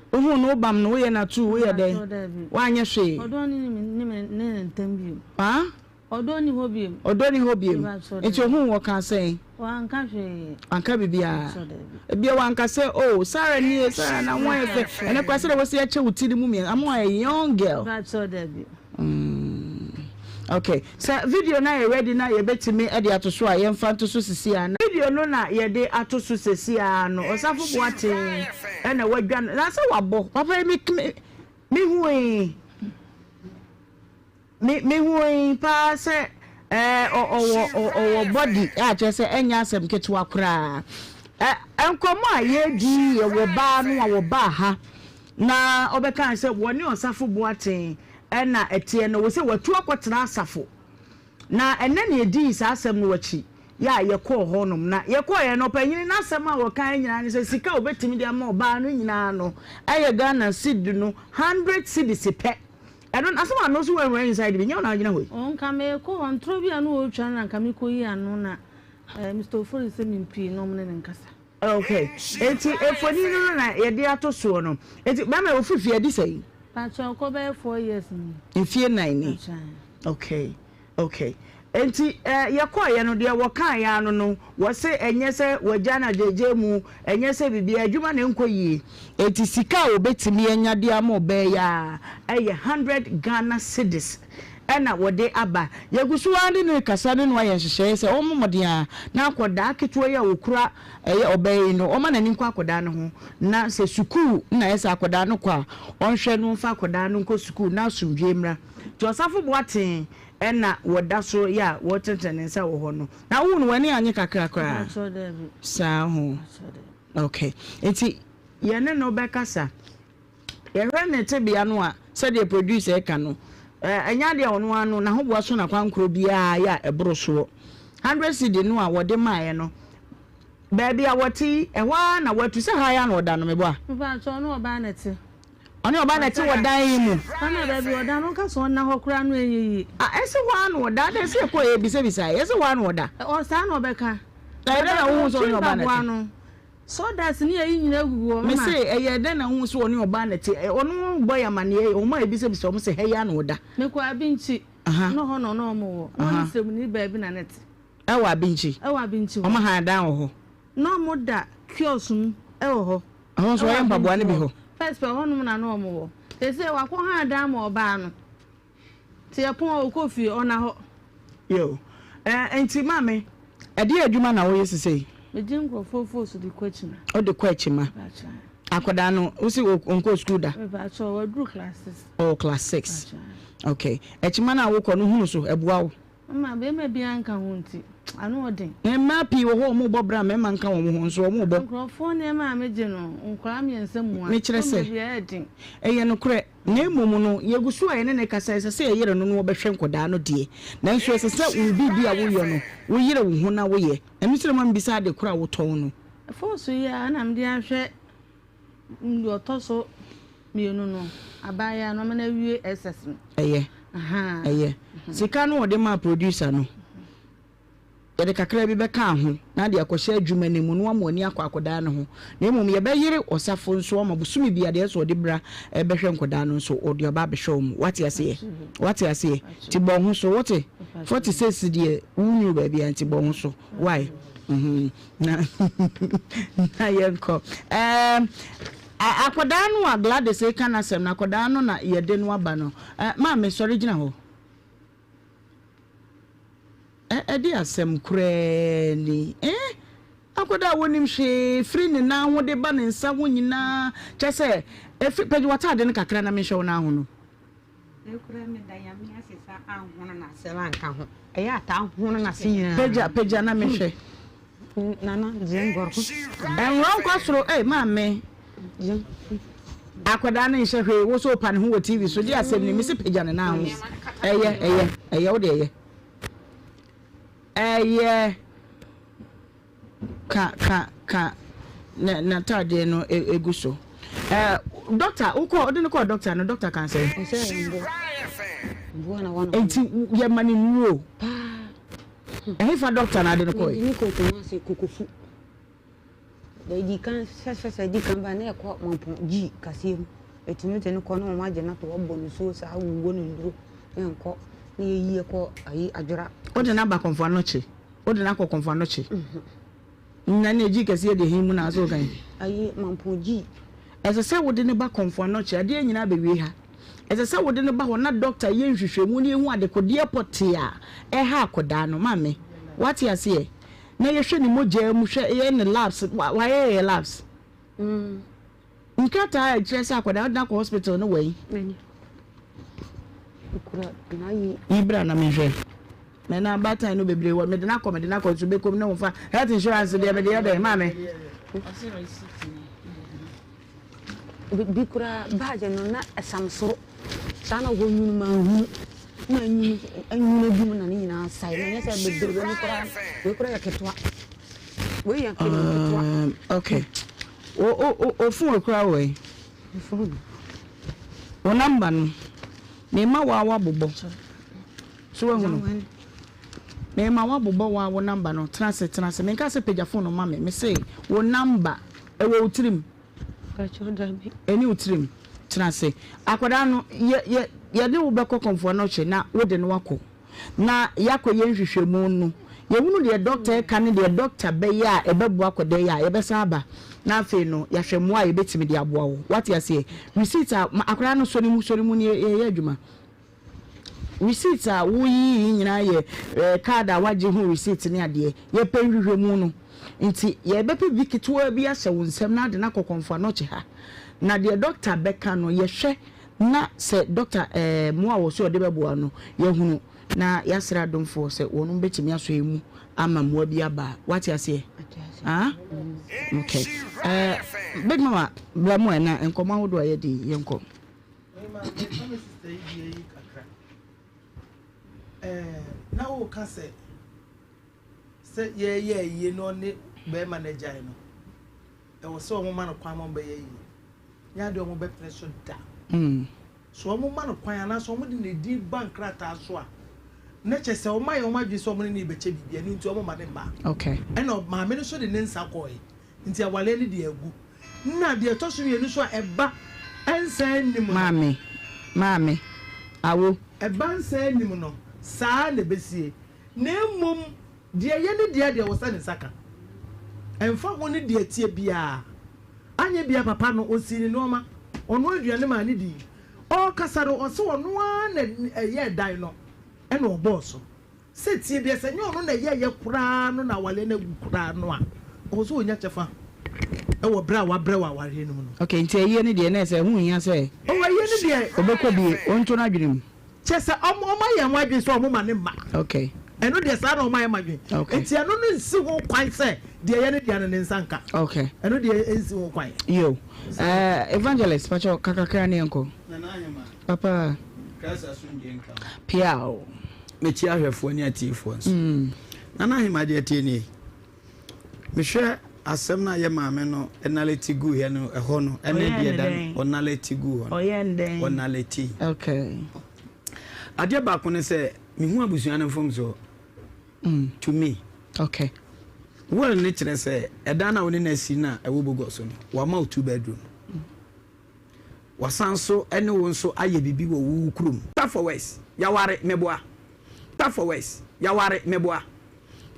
Wohuu no, wobam no, woyɛ no atuu, woyɛ dɛn? Woanyɛ hwee. Haa? Ɔdɔ nni hɔ biom. Nti ohuu wo ɔkaa sɛn? Wanka biribiara. Ebia wanka sɛ, oh, Sarah nie, Sarah na ho ayɛ fɛ. Ɛnɛ koraa sɛdeɛ wosi akyɛ wo ti no mu mmiɛnsa, ama woayɛ young girl. Mm. Okay. Sɛ video no ayɛ ready na yɛbɛtumi de ato so a, yɛmfa nto so sisi ara. Video no na yɛde ato so sisi ara no. Ɔsafo Boateng ɛna wadwa no. Na sɛ wabɔ. Papa yi me me mehui. Me mehui paa sɛ ɛɛ ɔwɔ ɔwɔ body a kyerɛ sɛ ɛnyɛ asɛm ketewa koraa. Ɛ nkɔmɔ a yɛredi yɛ wɔ baa no a wɔbaa ha na ɔbɛkaa sɛ wɔne Ɔsafo Boateng na ɛteɛ no, wɔ sɛ watu akɔtena asafo. Na ɛnnɛ na yɛdii saa asɛm no akyi. Yɛ a yɛkɔɔ hɔnom na yɛkɔeɛ no, ɔpanyini no asɛm a ɔkaeɛ nyinaa ne sɛ sika a ɔbɛtumi de ama ɔbaa no nyinaa no yɛ Ghana cedi no hundred cedis pɛ. Ɛno no, asɛm a no so wanwura inside bi, nyɛ wo na wogyina hɔ yi? Oh, nka meekɔ hɔ, ntorɔ bi a na ɔretwa no na nka mekɔyi ano na eh, Mister Ofori sɛ mempue na ɔmo ne no nkasa. Ok, enti mfoni no no na yɛde ato soɔ no. Enti bɛrima yi ofiri fie adi sɛn? Pakyɛ ɔkɔ bɛyɛ 4 years ni. Mfie nan ni. Pakyɛ. Ok, ok. Enti eh, yɛkɔeɛ no deɛ wɔkaeɛ ara no no, wɔse ɛnyɛ sɛ wɔagya no agyagya mu, ɛnyɛ sɛ biribiara, adwuma na ɛnkɔ yie. Enti sika a wɔbɛtumi anya de ama ɔbaa yi ara yɛ hundred Ghana cedis ɛna wɔde aba. Yɛgu so ara ne no rekasa ne no ayɛ nhyehyɛeɛ sɛ ɔmmɔ mmɔden ara na akwadaa ketewa yi a ɔkura ɛyɛ ɔbaa yi no, ɔmma n'ani nkɔ akwadaa no ho, na sɛ sukuu na ɛyɛ sɛ akwadaa no kɔ a, ɔnhwɛ na ɔmfa akwadaa no nkɔ sukuu na asomdwoeɛ mmra. Nti Ɔsafo Boateng ɛna wɔda so yɛ a wɔretenetene ne nsa wɔ hɔ no. Na wohu no w'ani annye kakra koraa? Mpakyɛw daabi. Saa ho. Mpakyɛw daabi. Okay. Nti yɛne no bɛkasa. Yɛhwɛ ne tebea no a, sɛdeɛ producer reka no, ɛnyɛ adeɛ a ɔno ara no n'ahoboa so n'akwankorɔ biara yɛ a ɛboro soɔ. Hundred cedi no a wɔde maeɛ no, baabi a wɔte yi, ɛhɔ ara na wɔatu. Sɛ ha yi ara na ɔda no, meboa? Mepakyɛw, ɔne ɔbaa na ɛte. Ɔne ɔbaa na ɛte wɔ dan yi mu. Ɔna baabi ɔda no, woka sɛ ɔnna hɔ koraa no ɛnyɛ yie. Ah, ɛsɛ hɔ ara na ɔda. Adɛn sɛ yɛkɔɔ yɛ bisabisaeɛ, ɛsɛ hɔ ara na ɔda. Ɔ, saa na ɔbɛka. Na ɛdɛn na wohu sɛ ɔne ɔbaa na ɛte? Sawdust ne ayi nyinaa gugu hɔ. Mese, ɛyɛɛ dɛn na wohu sɛ ɔne ɔbaa na ɛte? Ɔno bɔ yɛn amanneɛ, wɔn a yɛbisabisa wɔn sɛ ha yi ara na ɔda. Mekɔɔ Abinkyi, na hɔ na ɔne wɔn wɔ. Na ɔne Sremuni baabi na na ɛte. Ɛwɔ Abinkyi? Ɛwɔ Abinkyi hɔ. Wɔn han dan wɔ hɔ? Na wɔda kiosk mu wɔ hɔ. Ɛhɔ nso wɔyɛ mpaboa no bi hɔ? First pɛ, ɛhɔnom na na wɔwɔ. Seesei wɔakɔ han dan ma ɔbaa no. Nti yɛpɔn a ɔkɔ fie, ɔnna hɔ. Yo, eh, nti maame, ɛdeɛn adwuma na woyɛ sesei? Megye nkurɔfoɔ foosu de kɔ akyima. Wode kɔ akyima? Mepakyɛ. Akwadaa no, wose ɔnkɔɔ sukuu da? Mepakyɛ, waduru class six. Ɔwɔ class six. Mepakyɛ. Okay. Akyima no a wokɔ no, hunu so, ɛboa wo? Mma barima biara nka ho nti, ano ɔden. Mmaa pii wɔ hɔ a wɔrebɔ bra a mmarima nka wɔn ho nso wɔrebɔ. Nkurɔfoɔ nneɛma a megye no, nkwadaa mmiɛnsa mua. Mekyerɛ sɛ, Tɔ baabi a ɛyɛ den. ɛyɛ nokorɛ. Na mmom no, yɛgu so a yɛne no rekasa, ɛsɛ sɛ yɛyere no na ɔbɛhwɛ nkwadaa no deɛ, nanso ɛsɛ sɛ wo biribi a woyɛ no, woyere wo ho na woyɛ. Ɛno nti na ɛma mebisa ade korɔ a wotɔn no. Foosu yi ara na mede ahwɛ deɛ ɔtɔ so mmienu no, abaayewa no, ama no awie SS no. Ɛyɛ, ɛyɛ. Sika no a ɔde maa producer no, Yɛde kakra bi bɛka ho na de akɔhyɛ adwuma no mu na wama w'ani akɔ akɔdaa no ho. Na mmom yɛbɛyere ɔsafo nso ama bosome biara deɛ ɛsɛ ɔde bra bɛhwɛ nkɔdaa no nso ɔde aba abɛhwɛ wɔn. Wate aseɛ? Wate aseɛ? Nti bɔ ho so, wote? 46 deɛ wonnuru baabiara nti bɔ ho so. Why? Mm-hmm. Na na yɛnkɔ. Ɛɛm, akɔdaa no a Gladys reka n'asɛm no, akɔdaa no na yɛde no aba no. Ɛ, maame sɔre gyina hɔ. Ɛ ɛde asɛm koraa ni eh? Akwadaa a wɔnnim hwee firi ne nan ho de ba ne nsa ho nyinaa, kyerɛ sɛ, ɛfiri, pagya w'ataade no kakra na menhwɛ wo nan ho no. Wei koraa meda Nyame ase sɛ anhono n'ase anka ho. Ɛyɛ a taa hono n'ase nyinaa. Pagya, pagya na menhwɛ. Nana, gyem gɔrko. Ɛnworɔ nkɔ soro, ei maame. Akwadaa no nhyɛ hwee, wo so wopa ne ho wɔ TV so, deɛ asɛm ni, mese pagya ne nan ho. Ɛyɛ, ɛyɛ, ɛyɛ, wo deɛ ɛyɛ. Ɛyɛ ka ka ka na n'ataadeɛ no egu so. Ɛɛ dɔkta wokɔ wode no kɔɔ dɔkta no dɔkta kan sɛ. Ɔsɛ mboa mboa na wɔn. Nti yɛ ma ne nnuro. Paa. Ɛhefa dɔkta na ade no kɔɛ? Mede ne kɔɔ Kumasi Kokofu. Edi kan fɛfɛɛfɛ edi kan ba na ɛkɔ mampɔn gyi kaseɛ mu. Etumi de no kɔ na wɔn agye no ato hɔ abɔ no nsuo saa awuwɔ no nnuro na ɛnkɔ na yɛyi ɛkɔ ayi adwera. Wode no aba kɔmfo anɔkye? Wode no akɔ kɔmfo anɔkye? Na ne gyi kɛseɛ deɛ he mu na asɛ wokan? Ayi mampɔn gyi. Ɛsɛ sɛ wode no ba kɔmfo anɔkye, adeɛ nyinaa bɛwie ha. Ɛsɛ sɛ wode no ba hɔ na dɔkta yɛ nhwehwɛmu na yɛhu adekodeɛ pɔtee a ɛha akɔdaa no. Maame, woate aseɛ? Na yɛhwɛ ne mogyaa mu hwɛ yɛ ne labs wayɛ yɛ labs nkrataa a ɛkyerɛ sɛ akwadaa wode no akɔ hospital no wɔ yi yi bra na menhwɛ na na abaatan no bebree wɔ mede no akɔ mede no akɔ nso bɛkɔm ne wɔfa health insurance deɛ mede yɛ dɛn maame bi koraa baagye no na ɛsam soro saa na wɔnwunu manhunu. Na anwunu anwunu agu mu na ne nyinaa sae na nyɛ sɛ bebrebe no koraa wei koraa yɛ ketewa wei yɛ ketewa. Um, okay. O o o o phone koraa wɔ yi. Phone. Wo number no. Me ma wa wa bobɔ. So wa hunu. Me ma wa bobɔ wa wo number no. Tena se tena se. Me nka se pagya phone no ma me. Me se wo number ɛwɔ wo tirim. Mpakyɛw dabi. Ɛni wo tirim. Tena ase. Akwadaa no, yɛ, yɛ, yɛde wo bɛkɔ Kɔmfoɔ Anɔkye na wode no akɔ. Na yɛakɔyɛ nhwehwɛmu no. Yɛhunu deɛ dɔkta reka ne deɛ dɔkta bɛyɛ a ɛbɛboa akwadaa yi a, yɛbɛsan aba. Na afei no, yɛahwɛ mmoa a yɛbɛtumi de aboa wo. Woate aseɛ? Receipt a, ma akwadaa no, sɔ ne mu, sɔ ne mu na yɛyɛ adwuma. Receipt a woyiyi yi nyinaa yɛ eh, card a woagye ho receipt ne adeɛ. Yɛpɛ nhwehwɛmu no. Nti yɛbɛpɛ biribi ketewaa bi ahyɛ wo nsam na ade no akɔ Kɔmfo Anɔkye ha. Na deɛ dɔkta bɛka no, yɛhwɛ na sɛ dɔkta eh, mmoa a wɔ so a ɔde bɛboa no, yɛahunu na yɛasrɛ adomfoɔ sɛ wɔnom bɛtumi asɔ yɛn mu ama mmoa bi aba a. Woate aseɛ? Ah? Okay. Eh, Big Mama, bra mu ɛ na nkɔmmɔ ahodoɔ a yɛdi yi, yɛnkɔ. Mema meka me sister yi deɛ yi kakra. Ɛɛ na woka sɛ sɛ yɛyɛ ayie na ɔne bɛrima no agyae no ɛwɔ sɛ wɔn ma no kwan ma wɔn bɛyɛ ayie. Nyɛ adeɛ wɔn bɛpene so da. So wɔn ma no kwan anaasɛ wɔn de ne din ba nkrataa so a na kyerɛ sɛ wɔn ayɛ wɔn adwene sɛ wɔn ne no rebɛkyɛ biribi ɛno nti wɔn ma ne mma. Okay. Ɛna maame no nso de ne nsa kɔɔe. Nti awareɛ no deɛ agu. Nna deɛ ɛtɔ so mmienu nso a ɛba nsa nnim no. Maame, maame, awo. Ɛba nsa nnim no, saa ara na ɛbɛsie. Na mmom deɛ ɛyɛ ne dea deɛ, ɛwɔ sɛ ne nsa ka. Ɛmfa ho ne deɛ ɛteɛ biara. Anyɛ biara papa no, ɔsii ne nnoɔma. Ɔnoa aduane maa no dii. Ɔrekasa no, ɔse ɔno ara na ɛyɛɛ dan no, ɛna ɔbɔɔ so. Sɛ ɛteɛ biara, sɛ ɛnyɛ ɔno na ɛyɛeɛ koraa no na awareɛ no agu koraa no a, ɔwɔ sɛ ɔnya kyɛfa wɔ berɛ a wabrɛ wɔ awareɛ no mu no. Okay, nti ayie no deɛ na ɛsɛ ɛho nhia sɛ. Oh, ayie no deɛ. Ɔbɛkɔ bi, ɔnto n'adwene mu. Kyerɛ sɛ ɔmo ɔmo ayɛ wɔn adwene sɛ ɔmo ma ne mma. Okay. Ɛno deɛ saa na ɔmo ayɛ wɔn adwene. Okay. Nti ɛno no nsi ho kwan sɛ deɛ ɛyɛ ne dea no ne nsa nka. Okay. Ɛno deɛ ɛnsi ho kwan. Yo. Eh, Evangelist, pakyɛw, ka kakra ne yɛnkɔ. Nana Ahema. Papa. Christ asomdwie nka wo. Piaw. Mekyia ahwɛfoɔ ne atiefoɔ nso. Nana Ahema deɛ tie nie. Mehwɛ asɛm no a yɛ maame no nalɛti gu yɛ no ɛhɔ no ɛne deɛ da no ɔnalɛti gu hɔ no. Ɔnalɛti. Okay. Adeɛ baako ne sɛ mehu abusua no mfomsoɔ. To me. Okay. Will ne kyerɛ sɛ ɛdan no a wo ne no asi no a ɛwɔ Bogor so no wama wo two bedroom. Wasan nso ne wo nso ayɛ biribi wɔ wo kurom. Tafowes, yɛaware, meboa. Tafowes, yɛaware, meboa.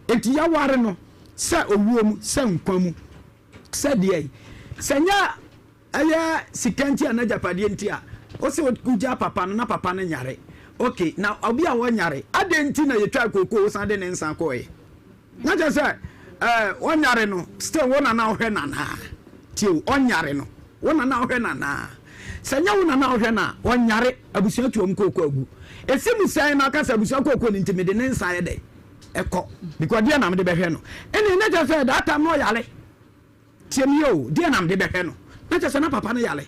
Enti yɛaware no sɛ owuo mu, sɛ nkwa mu, sɛ deɛn. Sɛ nyɛ ɛyɛ sika nti anaa agyapadeɛ nti a, wo se wogyaa papa no na papa no nyare. Ok, na obi a ɔnyare, adɛn nti na yɛtwaa kookoo wosan de ne nsa kɔeɛ? Na kyerɛ sɛ eh, ɔnyare no still wo na na wohwɛ no anaa? Tie o, ɔnyare no wo na na wohwɛ no anaa? Sɛ nyɛ wo na na wohwɛ no a, ɔnyare, abusua tu wɔn kooko agu. Ɛsi mu sɛn na aka sɛ abusua kooko no nti mede ne nsa ayɛ dɛn? Ɛkɔ. Because deɛ na mede bɛhwɛ no. Ɛnna na kyerɛ sɛ that time na ɔyare. Tie me yie o, deɛ na mede bɛhwɛ no? Na kyerɛ sɛ na papa no yare.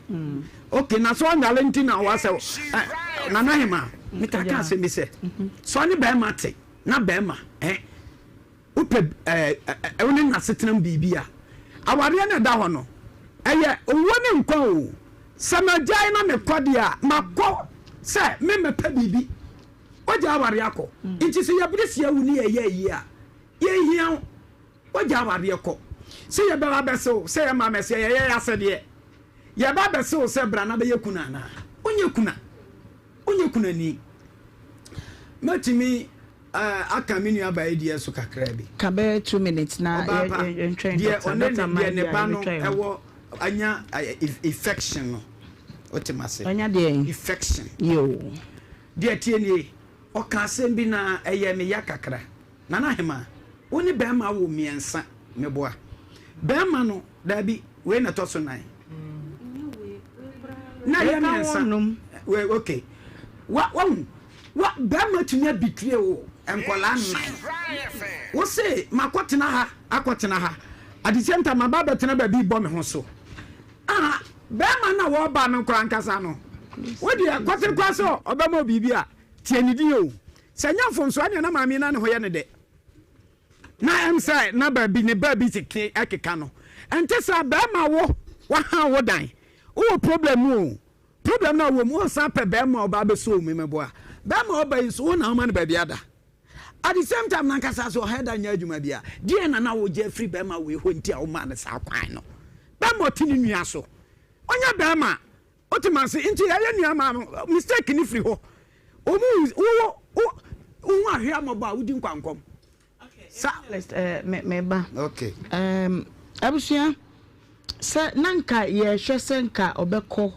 Okay, na sɛ ɔnyare nti na wasɛ eh, Nana Hemaa, metaa ka asɛm bi sɛ, sɛ ɔne bɛrima te na bɛrima eh, wopɛ eh, eh, wo ne n'asetenam biribi a, awareɛ no ɛda hɔ no, ɛyɛ owuo ne nkwa o. Sɛ magyae na mekɔ deɛ a, makɔ sɛ memmɛpɛ biribi. Wagyae awareɛ akɔ. Nti sɛ yɛbere si awu ne yɛyɛ ayie a, yɛnhia wo. Wagya awareɛ kɔ. Sɛ yɛbɛba abɛse wo sɛ yɛmma mmɛse a, yɛyɛ yɛn asɛdeɛ. Yɛba abɛse wo sɛ bra na bɛyɛ kunu anaa? Wonyɛ kuna. Wonyɛ kunani. Mɛtumi aka me nuabaa yi deɛ so kakraa bi. Ka bɛyɛ 2 minutes na Ɔbaa pa, yɛntwɛn deɛ doctor. ɔne Doctor ne mma deɛ ne bi a ba no yɛbɛtwa yɛn ho. ɛwɔ anya infection no. Wote m'ase? Anya deɛn? Infection. Yoo. Deɛ ɛteɛ nie, ɔka asɛm bi na ɛyɛɛ me ya kakra. Nana Ahemaa, wo ne barima awo mmiɛnsa, meboa? Barima no, daabi, wei na ɛtɔ so nan. Na ɛyɛ mmiɛnsa. Wei, okay. Wa, wahu, wa, barima tumi abitire wo nkwadaa nnan. Wo se, makɔtena ha, akɔtena ha. At the same time, maba abɛtena baabi rebɔ me ho so. Ah, barima no a wɔreba no koraa ankasa no, wo deɛ, kɔtene koraa sɛ ɔbɛma wo biribi a. Tie ne din o. Sɛ ɛnyɛ mfomsoɔ a ɛneɛ na maame yi na ne ho yɛ no dɛ. Na ɛm sɛ na baabi ne baabi tete ɛkeka no. Ɛnte saa bɛɛma wo wahan wo dan. Wowɔ problem mu o. Problem no a wowɔ mu wo san pɛ bɛɛma a ɔba abɛsɔ wo mu meboa. Bɛɛma a ɔba yi nso wo na woma no baabi ada. At the same time nankasa nso ɔhɛ da nyɛ adwuma bia. Deɛn na na wogye afiri bɛɛma wei hɔ nti a womaa no saa kwan no? Bɛɛma ɔte ne nua so. Ɔnyɛ bɛɛma. Wote mase nti yɛyɛ nua maa no mistake no firi hɔ. Ɔmu wo wo wo ho ahwe amɔbɔ a wodi nkwankɔm. Sa. Evangelist eh, me me ba. Okay. Um, abusua, sɛ na nka yɛhwɛ sɛ nka ɔbɛkɔ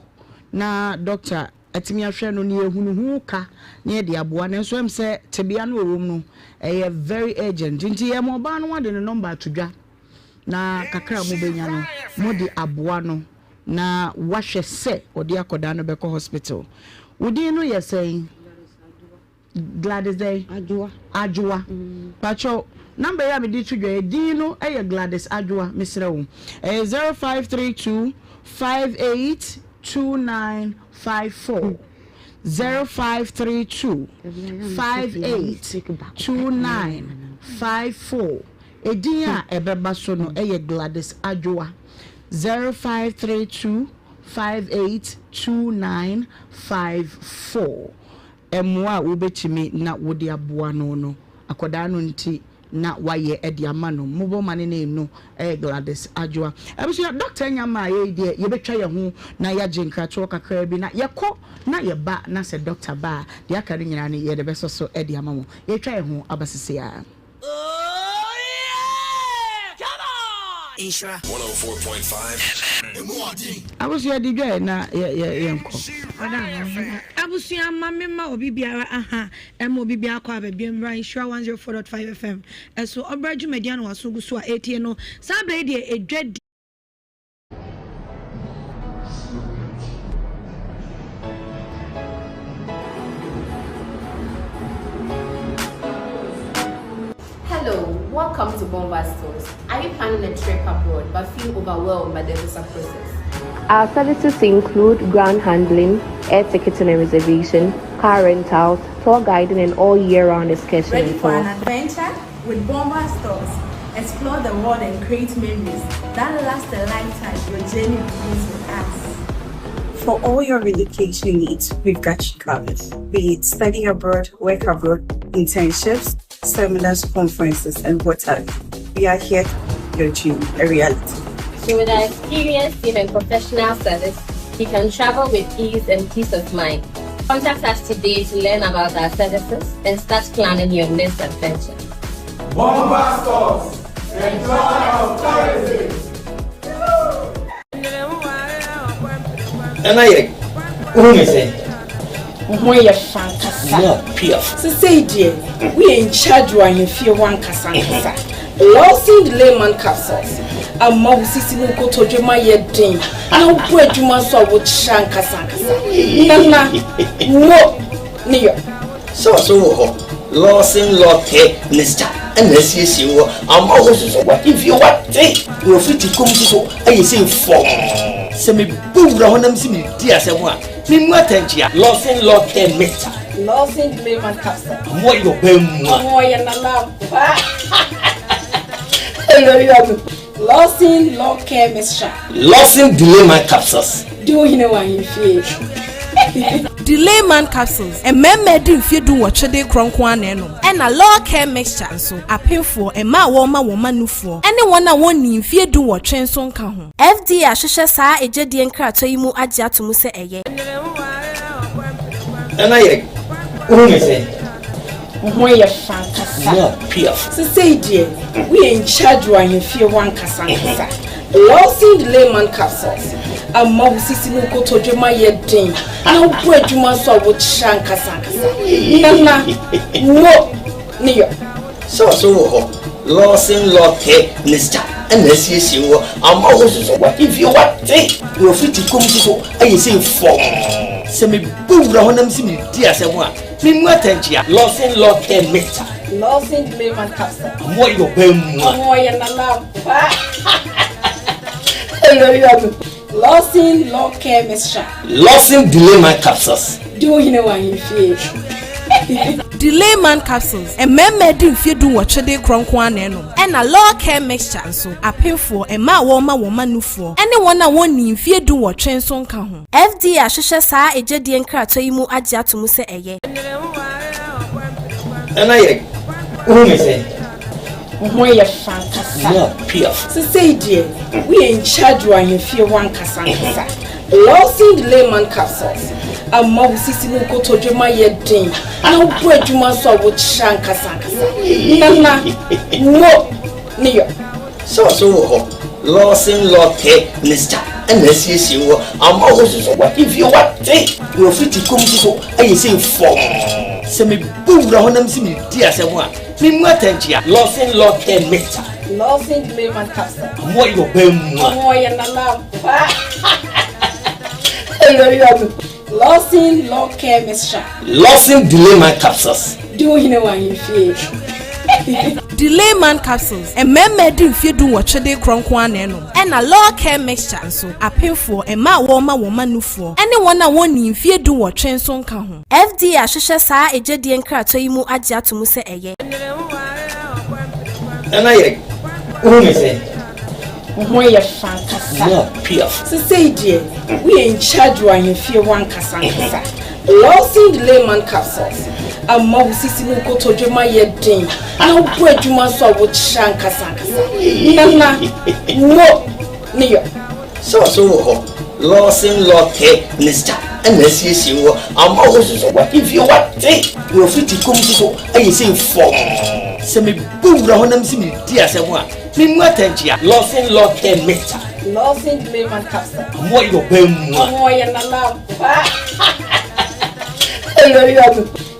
na doctor atumi ahwɛ no na yɛhunu ho ka na yɛde aboa nanso ɛm sɛ tebea no ɔwɔ mu no ɛyɛ very urgent nti yɛma ɔbaa no ade ne nɔmba ato dwa na kakra a mobɛnya no mode aboa no na wahwɛ sɛ ɔde akɔdaa no bɛkɔ hospital. Wo din no yɛ sɛn? Gladys dɛn? Adwoa. Adwoa. Pakyɛw, number yi a mede to dwa yi, din no yɛ Gladys Adwoa, mesrɛ wo. Ɛyɛ 0532 58 2954. 0532 58 2954. Edin a ɛbɛba so no yɛ Gladys Adwoa. 0532 58 2954. Mmoa a wobɛtumi na wode aboa no no, akwadaa no nti na wayɛ de ama no. Mobile money name no yɛ Gladys Adwoa. Abusua, Doctor anya mmaeɛ yi deɛ, yɛbɛtwa yɛn ho na yɛagye nkratoɔ kakraa bi na yɛkɔ na yɛba na sɛ Doctor ba a, deɛ aka no nyinaa no yɛde bɛsɔ so de ama mo. Yɛretwa yɛn ho aba seesei ara. Nhyira. 104.5 FM. Abusua di dwa ɛ na yɛ yɛ yɛnkɔ. Abusua ma me ma obi biara aha ɛma obi biara kɔ aba bi mmra Nhyira 104.5 FM ɛso ɔbra dwumadi ano waso gu so a ɛretie no saa berɛ yi deɛ ɛdwa di. Hello, welcome to Bomba Stores. Are you planning a trip abroad but feel overwhelmed by the visa process? Our services include ground handling, air ticketing and reservation, car rentals, tour guiding, and all year-round excursion Ready and for tours. an adventure? With Bomba Stores, explore the world and create memories that last a lifetime. Your journey begins with us. For all your relocation needs, we've got you covered. Be it study abroad, work abroad, internships, seminars, conferences, and what have you. We are here to make your dream a reality. So with our experienced team and professional service, you can travel with ease and peace of mind. Contact us today to learn about our services and start planning your next adventure. Bomba Stores, the joy of tourism. Nana yɛ wohu me sɛ Wo ho yɛ fɛ ankasa. Mo piaf. Sesei deɛ, woyɛ in charge wɔ ahemfie hɔ ankasa ankasa. Lawson Layman Capsules ama wo sisi ne wo kotodwe ma yɛ den na wobɔ adwuma nso a wokyerɛ ankasa ankasa. Nana, mo ne yɔ. Sɛ ɔso wɔ hɔ, Lawson Law Care Mixture ɛna asiesie wɔ ama wo nso so w'ahemfie wate na wafiti kɔm nso so ayɛ sɛ fɔmm. Sɛ mebɔ wura hɔ na mese meredi asɛm a, Memu atɛnkyea. Lawson Law Care Mixture. Lawson Layman Capsule. Ɔmo yɛ ɔbaa mua. Ɔmo yɛ nana ampa. Lawson Law Care Mixture. Lawson Delayman Capsules. Di wo hene wɔ ahemfie. Delayman Capsules, Mmarima adi mfeɛ dunwɔtwe de rekorɔ nko ara na ɛnom. Ɛna Law Care Mixture nso, apemfoɔ, mmaa a wɔrema wɔn mma nufoɔ, ne wɔn a wɔnnii mfeɛ dunwɔtwe nso nka ho. FDA ahwehwɛ saa egyedie nkratoɔ yi mu agye ato mu sɛ ɛyɛ. Nana yɛ wohu me sɛ. Wo ho yɛ fɛ ankasa. Mo piaf. Sesei deɛ woyɛ in charge wɔ ahemfie hɔ ankasa ankasa. Lawson Layman Capsules ama wo sisi ne wo kotodwe ma yɛ den na wobɔ adwuma nso a wokyerɛ ankasa ankasa. Nana wo ne yɔ. Sɛ ɔso wɔ hɔ, Lawson Law Care Mixture ɛna asiesie wɔ ama wo nso so w'ahemfie wate na wafiti kɔm nso so ayɛ sɛ fɔmm. Sɛ mebɔ wura hɔ na mese meredi asɛm a, memu atɛnkyea. Lawson Law Care Mixture. Lawson Layman Capsule. Ɔmo yɛ ɔbaa mua. Ɔmo yɛ nana ampa. Lawson Law Care Mixture. Lawson Delayman Capsules. Di wo hene wɔ ahemfie. Delayman capsules, mmarima adi mfeɛ dunwɔtwe de rekorɔ nko ara na ɛnom. Ɛna Law Care Mixture nso, apemfoɔ, mmaa a wɔrema wɔn mma nufoɔ, ne wɔn a wɔnnii mfeɛ dunwɔtwe nso nka ho. FDA ahwehwɛ saa egyedie nkratoɔ yi mu agye ato mu sɛ ɛyɛ. Nana yɛ wohu me sɛn? Wo ho yɛ fɛ ankasa. Mo piaf. Sesei deɛ woyɛ in charge wɔ ahemfie hɔ ankasa ankasa. Lawson Layman capsules ama wo sisi ne wo kotodwe mu ayɛ den na wobɔ adwuma nso a wokyerɛ ankasa ankasa. Nana, mo ne yɔ. Sɛ ɔso wɔ hɔ Lawson Lɔkɛ mixture ɛna asiesie wɔ ama wo soso wahemfie wate na wafiti kɔm soso ayɛ sei fɔmm sɛ mebɔ wura hɔ na mese medi asɛm a memu atɛnkyea Lawson Lɔkɛ mixture. Lawson Layman capsule. Ɔmo yɛ ɔbaa mua. Ɔmo yɛ nana ampa. Lawson Lɔkɛ mixture. Lawson Delayman capsules. Di wo hene wɔ ahemfie. Delayman capsules, mmarima adi mfeɛ dunwɔtwe de rekorɔ nko ara na ɛnom. Ɛna Law Care Mixture nso, apemfoɔ, mmaa a wɔrema wɔn mma nufoɔ, ne wɔn a wɔnnii mfeɛ dunwɔtwe nso nka ho. FDA ahwehwɛ saa egyedie nkratoɔ yi mu agye ato mu sɛ ɛyɛ. Nana yɛ wohu me sɛn? Wo ho yɛ fɛ ankasa. Mo piaf. Sesei deɛ woyɛ in charge wɔ ahemfie hɔ ankasa ankasa. Lawson Layman capsules ama wo sisi ne wo kotodwe mu ayɛ den na wobɔ adwuma nso a wokyerɛ ankasa ankasa. Nana, mo ne yɔ. Sɛ ɔso wɔ hɔ Lawson Lɔkɛ mixture ɛna asiesie wɔ ama wo soso wahemfie wate na wafiti kɔm soso ayɛ sei fɔmm sɛ mebɔ wura hɔ na mese medi asɛm a memu atɛnkyea Lawson Lɔkɛ mixture. Lawson Layman capsule. Ɔmo yɛ ɔbaa mua. Ɔmo yɛ nana ampa.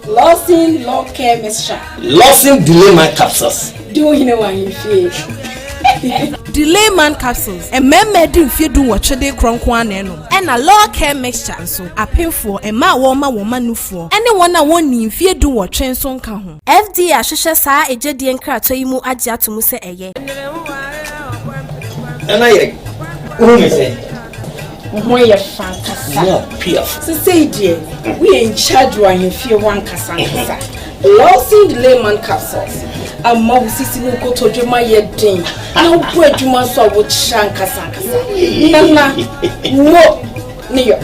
Lawson Law Care Mixture. Lawson Delayman capsules. Di wo hene wɔ ahemfie. Delayman capsules, mmarima adi mfeɛ dunwɔtwe de rekorɔ nko ara na ɛnom. Ɛna Law Care Mixture nso, apemfoɔ, mmaa a wɔrema wɔn mma nufoɔ, ne wɔn a wɔnnii mfeɛ dunwɔtwe nso nka ho. FDA ahwehwɛ saa egyedie nkratoɔ yi mu agye ato mu sɛ ɛyɛ. Nana yɛ wohu me sɛn? Wo ho yɛ fɛ ankasa. Mo piaf. Sesei deɛ woyɛ in charge wɔ ahemfie hɔ ankasa ankasa. Lawson Layman capsules ama wo sisi ne wo kotodwe mu ayɛ den na wobɔ adwuma nso a wokyerɛ ankasa ankasa. Nana, mo ne yɔ.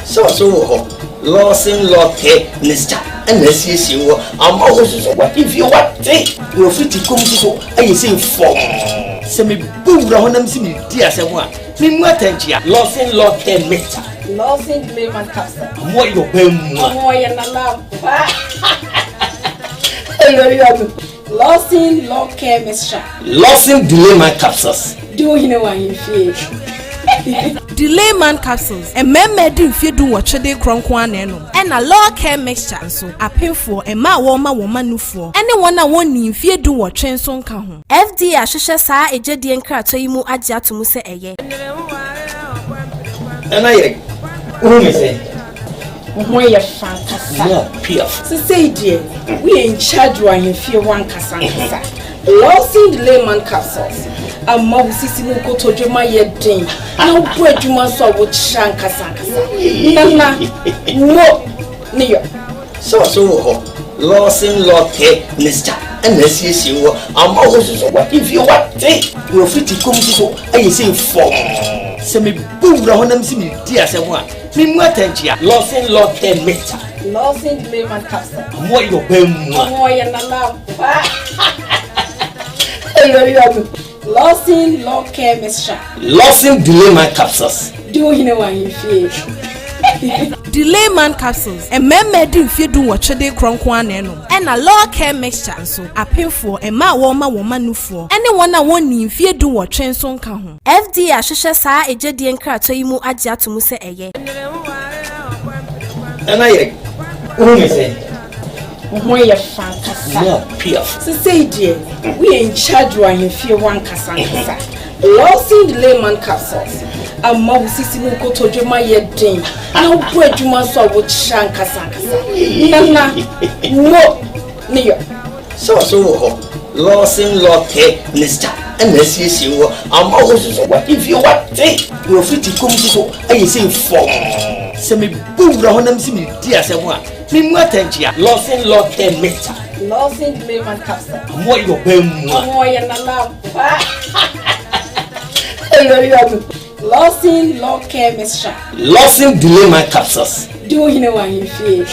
Sɛ ɔso wɔ hɔ Lawson Lɔkɛ mixture ɛna asiesie wɔ ama wo soso wahemfie wate na wafiti kɔm soso ayɛ sei fɔmm sɛ mebɔ wura hɔ na mese medi asɛm a memu atɛnkyea Lawson Lɔkɛ mixture. Lawson Layman capsule. Ɔmo yɛ ɔbaa mua. Ɔmo yɛ nana ampa. Lawson Lɔkɛ mixture. Lawson Delayman capsules. Di wo hene wɔ ahemfie. Delayman capsules, mmarima adi mfeɛ dunwɔtwe de rekorɔ nko ara na ɛnom. Ɛna Law Care Mixture nso, apemfoɔ, mmaa a wɔrema wɔn mma nufoɔ, ne wɔn a wɔnnii mfeɛ dunwɔtwe nso nka ho. FDA ahwehwɛ saa egyedie nkratoɔ yi mu agye ato mu sɛ ɛyɛ. Nana yɛ wohu me sɛn? Wo ho yɛ fɛ ankasa. Mo piaf. Sesei deɛ woyɛ in charge wɔ ahemfie hɔ ankasa ankasa. Lawson Layman capsules ama wo sisi ne wo kotodwe mu ayɛ den na wobɔ adwuma nso a wokyerɛ ankasa ankasa. Nana, mo ne yɔ. Sɛ ɔso wɔ hɔ Lawson Lɔkɛ mixture ɛna asiesie wɔ ama wo soso wahemfie wate na wafiti kɔm soso ayɛ sei fɔmm sɛ mebɔ wura hɔ na mese medi asɛm a memu atɛnkyea Lawson Lɔkɛ mixture. Lawson Layman capsule. Ɔmo yɛ ɔbaa mua. Ɔmo yɛ nana ampa. Lawson Lɔkɛ mixture. Lawson Delayman capsules. Di wo hene wɔ ahemfie. Delayman capsules, mmarima adi mfeɛ dunwɔtwe de rekorɔ nko ara na ɛnom. Ɛna Law Care Mixture nso, apemfoɔ, mmaa a wɔrema wɔn mma nufoɔ, ne wɔn a wɔnnii mfeɛ dunwɔtwe nso nka ho. FDA ahwehwɛ saa egyedie nkratoɔ yi mu agye ato mu sɛ ɛyɛ. Nana yɛ wohu me sɛn? Wo ho yɛ fɛ ankasa. Mo piaf. Sesei deɛ woyɛ in charge wɔ ahemfie hɔ ankasa ankasa. Lawson Layman capsules ama wo sisi ne wo kotodwe mu ayɛ den na wobɔ adwuma nso a wokyerɛ ankasa ankasa. Nana, mo ne yɔ. Sɛ ɔso wɔ hɔ Lawson Lɔkɛ mixture ɛna asiesie wɔ ama wo soso wahemfie wate na wafiti kɔm soso ayɛ sei fɔmm sɛ mebɔ wura hɔ na mese medi asɛm a. Memu atɛnkyea. Lawson Law Care Mixture. Lawson Layman Capsule. Ɔmo ayɛ ɔbaa mua. Ɔmo ɔyɛ nana ampa. Lawson Law Care Mixture. Lawson Delayman Capsules. Di wo hene wɔ ahemfie.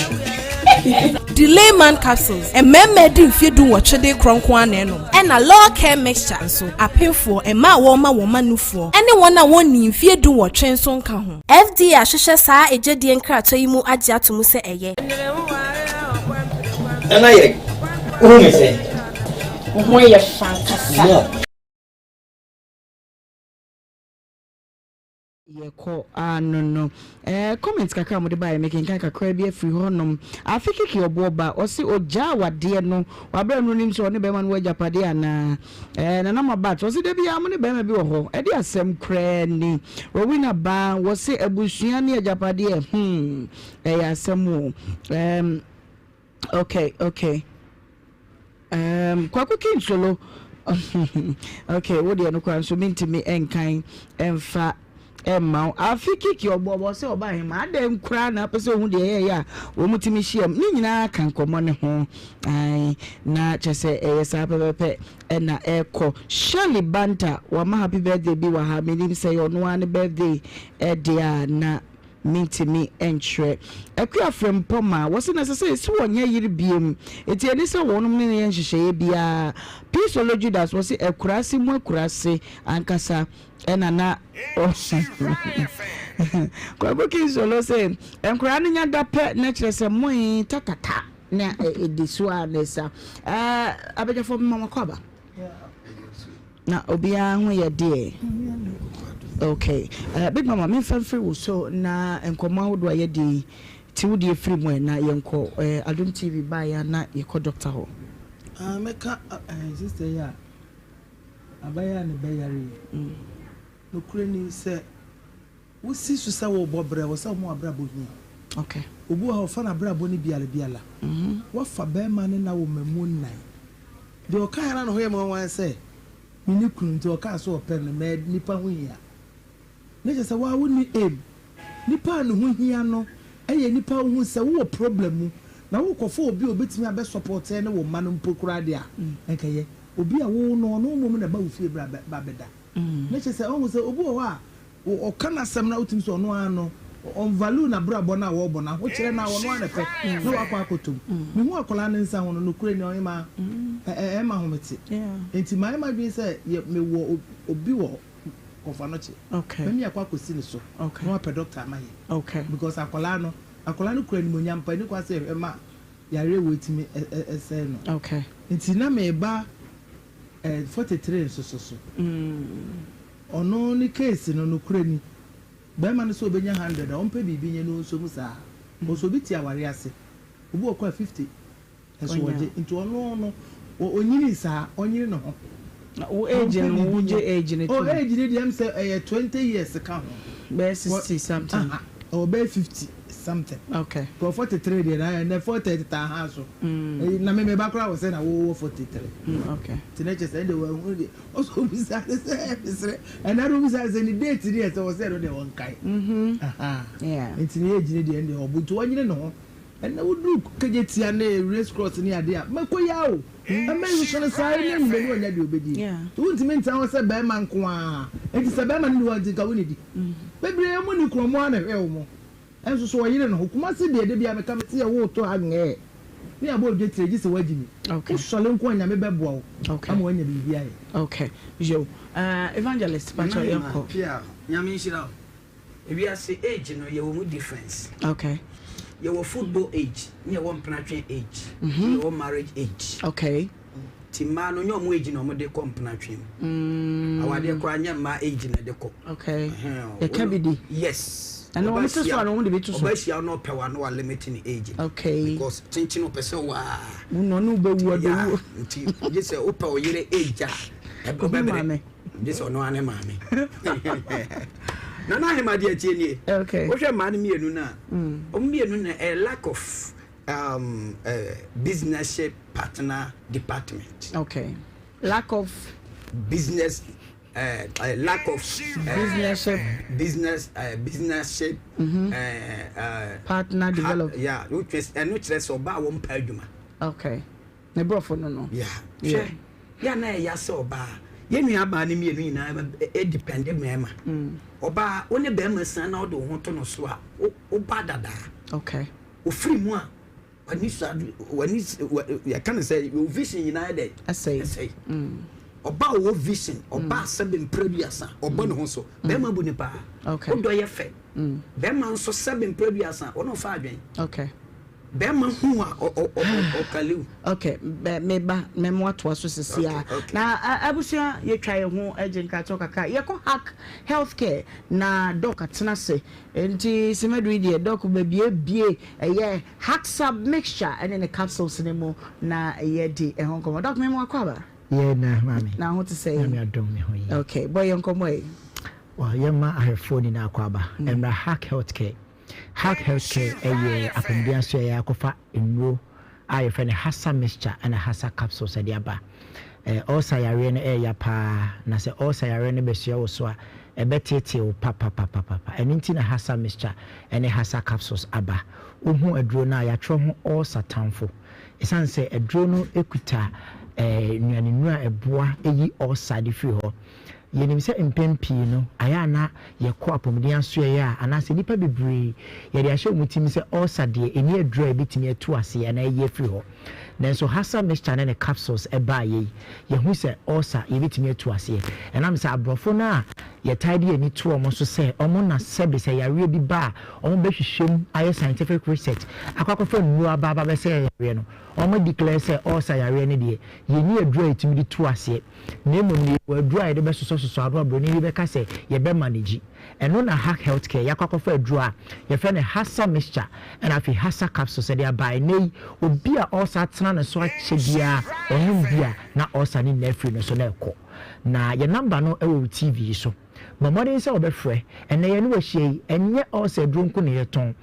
Delayman Capsules, mmarima adi mfeɛ dunwɔtwe de korɔ nko ara na ɛnom. Ɛna Law Care Mixture nso, apemfoɔ, mmaa a wɔrema wɔn mma nufoɔ, ne wɔn a wɔnnii mfeɛ dunwɔtwe nso nka ho. FDA ahwehwɛ saa egyedie nkratoɔ yi mu agye ato mu sɛ ɛyɛ. Nana yɛ, wohu me sɛn? Wo ho yɛ fɛ ankasa. Yɛkɔ ano no eh, comment kakra a mode baeɛ mekenkan kakra bi afiri hɔnom. Afe Kiki ɔboɔ ba, ɔse ɔgyaa awadeɛ no wabrɛ no nim sɛ ɔne bɛrima no wɔ agyapadeɛ anaa? Eh, Nana Mabat, ɔse da biara mo ne bɛrima bi wɔ hɔ, ɛde asɛm koraa ni. Rowena Baa, wɔse abusua ne agyapadeɛ, hmm, ɛyɛ asɛm o. Um, okay, okay. Um, Kwaku Kinsolo, okay, wo deɛ no koraa nso mentumi nkan mfa mma wo. Afe Kiki ɔbɔbɔ sɛ ɔba ahema adɛn koraa na apɛ sɛ ohu deɛ ɛyɛyɛ a wɔn tumi hyiam ne nyinaa ka nkɔmmɔ ne ho. Ae, na kyɛ sɛ ɛyɛ saa pɛpɛpɛ ɛna ɛkɔ. Shirley Banta, wama happy birthday bi wɔ ha, menim sɛ ɛyɛ ɔno ara ne birthday ɛdeɛ a na Mentumi nkyerɛ. Akua Frempɔ ma wɔse na ɛsɛ sɛ yɛsi wɔn nyɛ yere biom, enti ɛne sɛ wɔnom ne no yɛ nhyehyɛeɛ biara. P. Solo Judas wɔse akuraase mu akuraase ankasa ɛna na Kwaku King Solo se nkoraa no nya da pɛ na kyerɛ sɛ moe tatata na ɛdi so a na ɛsa. Ɛɛ abadwafoɔ mema mo akwaaba. Na obiara ho yɛ deɛ. Okay. Uh, Big Mama, memfa mfiri wo so na nkɔmmɔ ahodoɔ a yɛdi yi, te wo deɛ firi mu ɛ na yɛnkɔ uh, Adom TV baeɛ a na yɛkɔ doctor hɔ. Ah, mɛka uh, sister yi a abayɛ a ne bɛyare yi. Mm. Nokorɛ ni sɛ Wosi so sɛ worebɔ bra, ɛwɔ sɛ woma w'abrabɔ hia. Okay. Obi wɔ hɔ a, ɔfa n'abrabɔ no biala biala. Wafa barima ne na wɔ mmamuo nnan. Deɛ ɔkaeɛ ara na ne ho yɛ me nwanwa ne sɛ, menni kunu nti ɔkaa sɛ ɔpɛ me, mɛ nipa ho hia. Ne kyerɛ sɛ wo ara wonni aim. Nipa a ne ho hia no yɛ nipa a wohu sɛ wowɔ problem mu na worekɔfa obi a obetumi abɛ support ne wo mma no mpo koraa deɛ a, nka ɛyɛ. Obi a wo no ɔno mmom na ɛba wo fie bra ba bɛda. Ne kyerɛ sɛ ɔhu sɛ obi wɔ hɔ a Ɔka n'asɛm na wotumi sɛ ɔno ara no ɔnvalue n'abrabɔ no a wɔrebɔ no, ahokyerɛ no a ɔno ara na ɛpɛ na wakɔ akɔtɔ mu. Mehu akwadaa no nsa ho no, nokorɛ ni ɔhemaa, ɛma ahomete. Enti mayɛ m'adwene sɛ yɛ mewɔ obi wɔ Kɔfɔanɔkye, mɛmi akɔ akɔsi ne so na wapɛ dɔkta ama yɛn. Because akwadaa no, akwadaa no kura animuonyam pa, ɛnni kwan sɛ yɛhwɛ ma yareɛ wei tumi sɛe no. Nti na meba 43 nso so so. Ɔno ne case no nokorɛ ni bɛɛma no sɛ ɔbɛnya hundred a ɔmpɛ biribi nyɛ na ɔnsɔ mu saa cos obi te awareɛ ase obi wɔ kɔ a 50 nso ɔgye nti ɔno no ɔnyinii saa ɔnyere ne ho Na wo age ɔmpɛ no biribi wogye nyɛ age no oh tom? age no deɛ ɛm sɛ ɛyɛ 20 years ka ho Bɛyɛ 60 something. Aha ɔwɔ bɛyɛ 50 something. Okay. Kɔ 43 deɛ na ɛnɛ 40 teta ha so. Mm. Na me me ba koraa wɔ sɛ na wowɔ 43. Mm, okay. Nti na kyɛ sɛ ɛnde wɔahunu deɛ ɔsɛ obisa ne sɛ mesrɛ ɛna no obisa sɛ ne date ne yɛ sɛ wɔ sɛ ɛno deɛ wɔnkae. Mhm. Aha. Yeah. Nti ne age ne deɛ ɛnde ɔbo nti wɔnyere ne ho. Ɛnɛ woduru kagye tia ne race cross ne adeɛ a mɛkɔ yi o. Ɛmɛ nso no saa ne anwummerɛ ne ɔnya deɛ ɔbɛdie. Nti wontumi ntena hɔ sɛ bɛrima nko ara. Nti sɛ bɛrima no ni hɔ nti nka wonnidi. Bebree mu ni korɔ mo ara na ɛhwɛ wɔn. Nso so ɔyere ne ho. Kumasi deɛ da biara meka mese yɛ woto ha ngɛɛ ne yɛabɔ odwa tire gye sɛ woagye mi. Okay. Wo sɔle nko a Nyame bɛboa wo Okay. ama woanya biribi ayɛ. Okay. Yo. Uh, Evangelist, pacho Nana Emma yɛnkɔ. Pia, Nyame nhyira wo. Ewiase age no yɛwɔ mu difference. Okay. Yɛwɔ football age, ne yɛwɔ mpenatwe age, ne yɛwɔ marriage age. Okay. Nti mmaa no nyɛ ɔmo age na ɔmo de kɔ mpenatwe mu. Mm. Awadeɛ koraa nyɛ mmaa age na ɛde kɔ. Okay. Yɛka bi di. Yes. Ɛna wɔn te so a na wɔn de bi to so. Ɔba hyia no ɔpɛ wa no wa limit ne age. Okay. Because kyenkyen ɔpɛ sɛ waa. Mo na ɔno bɛwu ɔbɛwu. Nti gye sɛ wopɛ ɔyere age a ɔbɛbrɛ. Gye sɛ ɔno ara ne maame. Nana Ahema deɛ tie nie. Okay. Wohwɛ mmaa no mmienu no a, wɔn mmienu na ɛyɛ lack of um, uh, business partner department. Okay. Lack of business. eh, eh, lack of eh, Businessship. business eh, businessship eh, eh, Partner develop. Yeah, wotwe ɛno kyerɛ sɛ ɔbaa wɔn mpa adwuma. Okay. Ne borɔfo no no. Yeah. Hwɛ, yɛ na ɛya sɛ ɔbaa yɛn nua baa ne mmienu nyinaa ɛdipɛnde mmarima. Ɔbaa wo ne bɛrima san na ɔde wo ho to no so a wo woba dadaa. Okay. Ofiri mu a w'ani so ade w'ani yɛka no sɛ your vision nyinaa yɛ dɛ. Ɛsɛe. Ɛsɛe. Ɔbaa ɔwɔ vision ɔbaa sɛbe mpere duasa ɔbɔ ne ho so bɛrima bu ne paa. Okay. Wodɔ yɛ fɛ. Bɛrima nso sɛbe mpere duasa ɔno ɔfa adwene. Okay. Bɛrima hu a ɔkale wo. Okay, meba mɛmo atoa so sisi a. Na abusua yɛtwa yɛn ho gye nkratoɔ kakra. Yɛkɔ Hack Healthcare na Doc atena ase. Nti Semadu yi deɛ Doc bɛbiebie ɛyɛ Hacksab mixture ɛne ne capsules no mu na yɛadi ɛho nkɔmmɔ. Doc memo akɔ aba? Yɛ na maame. Na ho te sɛ? Nyame adom me ho yie. Okay, bɔ yɛn nkɔmmɔ yi. Well, yɛma ahwɛfoɔ nyinaa akɔ aba. Ɛmmra Hack Healthcare. Hack Healthcare yɛ apɔmuden asoɛeɛ a akɔfa nnuro a yɛfrɛ no Hasa Mixture ɛna Hasa Capsules de aba. Ulcer yareɛ no ɛɛya paa, na sɛ ulcer yareɛ no bɛsoɛ wo so a, ɛbɛteetee wo papapapapa. Ɛno nti na Hasa Mixture ɛne Hasa Capsules aba. Wohu aduro no a, yɛatwerɛ ho ulcer tamfo. Ɛsiane sɛ aduro no kuta nnuanennuro a ɛboa yi ulcer de firi hɔ. Yɛnim sɛ mpɛn pii no, ayɛ a na yɛkɔ apɔmuden asoɛeɛ a, anaasɛ nnipa bebree, yɛde ahyɛ wɔn tirim sɛ ulcer deɛ, ɛnni aduro a ɛbɛtumi atu aseɛ anaa ayi afiri hɔ. Nanso Hasa mixture ne ne capsules baeɛ yi, yɛahu sɛ ulcer, yɛbɛtumi atu aseɛ. Ɛnam sɛ aborɔfo no a yɛtaa de yɛn ani to wɔn so sɛ wɔn na sɛbe sɛ yareɛ bi ba a, wɔbɛhwehwɛ mu ayɛ scientific research akɔ akɔfa nnuro aba aba abɛsa yɛn yareɛ no, wɔn declare sɛ ulcer yareɛ no deɛ, yɛnni aduro a yɛtumi de tu aseɛ. Na mmom no yɛwɔ aduro a yɛde bɛsosɔsosɔ ano a buroni bi bɛka sɛ yɛbɛ manage. Ɛno na Hack Healthcare yɛakɔ akɔfa aduro a yɛfrɛ no Hasa Mixture ɛna afei Hasa Capsules ɛde aba. Ɛnnɛ yi obi a ulcer atena ne so akyɛ biara ɔnom bi a na ulcer no nyinaa afiri ne so na ɛkɔ. Na yɛn number no ɛwɔ wo TV yi so. Bɔ mmɔden sɛ wobɛfrɛ. Ɛnnɛ yɛne wo ahyia yi, ɛnyɛ ulcer aduro nko na yɛtɔn.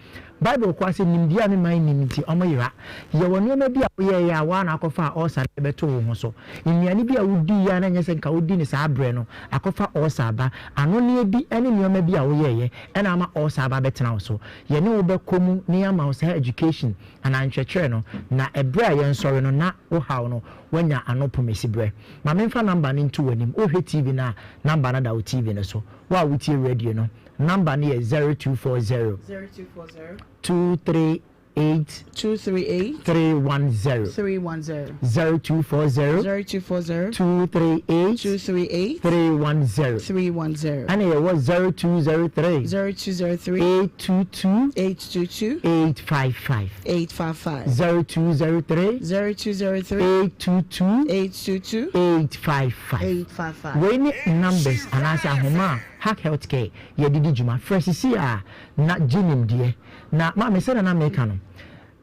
Bible koraa sɛ, Nimdeɛ a me man nnim nti, wɔyera. Yɛwɔ nneɛma bi a woyɛeɛ a wo ara na akɔfaa ulcer no bɛtoo wo ho so. Nnuane bi a wodiiɛ a na ɛnyɛ sɛ nka wodi no saa berɛ no, akɔfa ulcer aba. Anonneɛ bi ne nneɛma bi a woyɛeɛ na ama ulcer aba abɛtena wo so. Yɛne wo bɛkɔ mu na yɛama wo saa education anaa nkyerɛkyerɛ no, na ɛberɛ a yɛnsɔre no na wo haw no woanya ano pomasiberɛ. Ma memfa number no nto w'anim. Wohwɛ TV no a, number no da wo TV no so. Wo a wotie radio no, Number no yɛ 0240. 0240. 238. 238. 310. 310. 0240. 0240. 238. 238. 310. 310. Ɛna yɛwɔ 0203. 0203. 822. 822. 855. 855. 0203. 0203. 822. 822. 855. 855. Wei ne numbers anaasɛ ahoma a Hack Healthcare yɛde di dwuma. Frɛ sisi a na gye nimdeɛ. Na maame sɛdeɛ na meka no,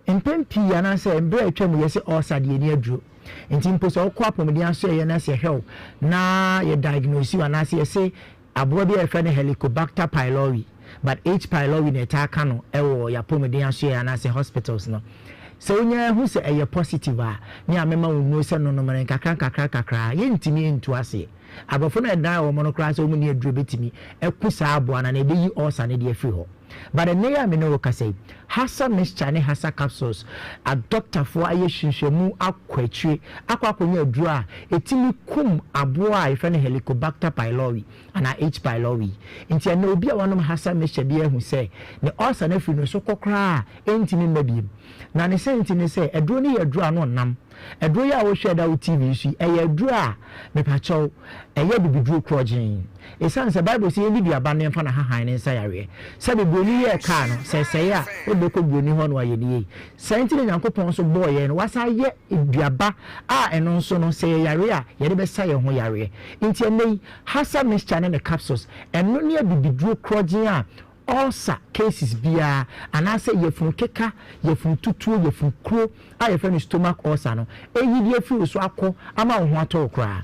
mpɛn pii anaasɛ mberɛ a atwa mu yɛse ulcer deɛ ɛni aduro. Nti mpo sɛ wokɔ apɔmuden asoɛeɛ na sɛ yɛhwɛ wo na yɛ diagnose wo anaasɛ yɛse aboa bi a yɛfrɛ no Helicobacter pylori, but H pylori na ɛtaa ka no wɔ yɛapɔmuden asoɛeɛ anaasɛ hospitals no. Sɛ wonya hu sɛ ɛyɛ positive a, ne a mɛma wo nnuro sɛ nonom no nkakra nkakra nkakra, yɛntumi ntu aseɛ. Aborɔfo no a ɛdan wɔn no koraa sɛ wɔn nni aduro bɛtumi aku saa aboa no anaa ɛbɛyi ulcer no de afiri hɔ. But ɛnnɛ yi a me ne wo kasa yi, Hasa mixture ne Hasa capsules, adɔktafoɔ ayɛ nhwehwɛmu akɔ akyire akɔ akɔnya aduro a ɛtumi kum aboa a yɛfrɛ no Helicobacter pylori anaa H. pylori. Nti ɛnnɛ obi a wanom Hasa mixture biara ahu sɛ ne ulcer no afiri ne so kɔ koraa a ɛntumi mma biom. Na ne sɛ nti ne sɛ aduro no yɛ aduro a ano nnam. Aduro yi a wohwɛ da wo TV yi so yi, ɛyɛ aduro a, mepakyɛw, ɛyɛ abibiduro korɔgyenn. Esiane sɛ Bible se yɛnni duaba no yɛmfa n'ahahan no nsa yareɛ. Sɛbe buroni yɛɛ kaa no, sɛ ɛsɛe a, wode bɛkɔ buroni hɔ na wayɛ no yie. Saa nti na Nyankopɔn nso bɔɔ yɛn no, wasan ayɛ duaba a ɛno nso no, sɛ yɛyare a, yɛde bɛsa yɛn ho yareɛ. Nti ɛnnɛ yi, Hasa mixture ne ne capsules, ɛno ne abibiduro korɔgyenn a ulcer cases biara anaasɛ yafunu keka, yafunu tutuo, yafunu kuro a yɛfrɛ no stomach ulcer no, ɛyi de afiri wo so akɔ ama wo ho atɔ wo koraa.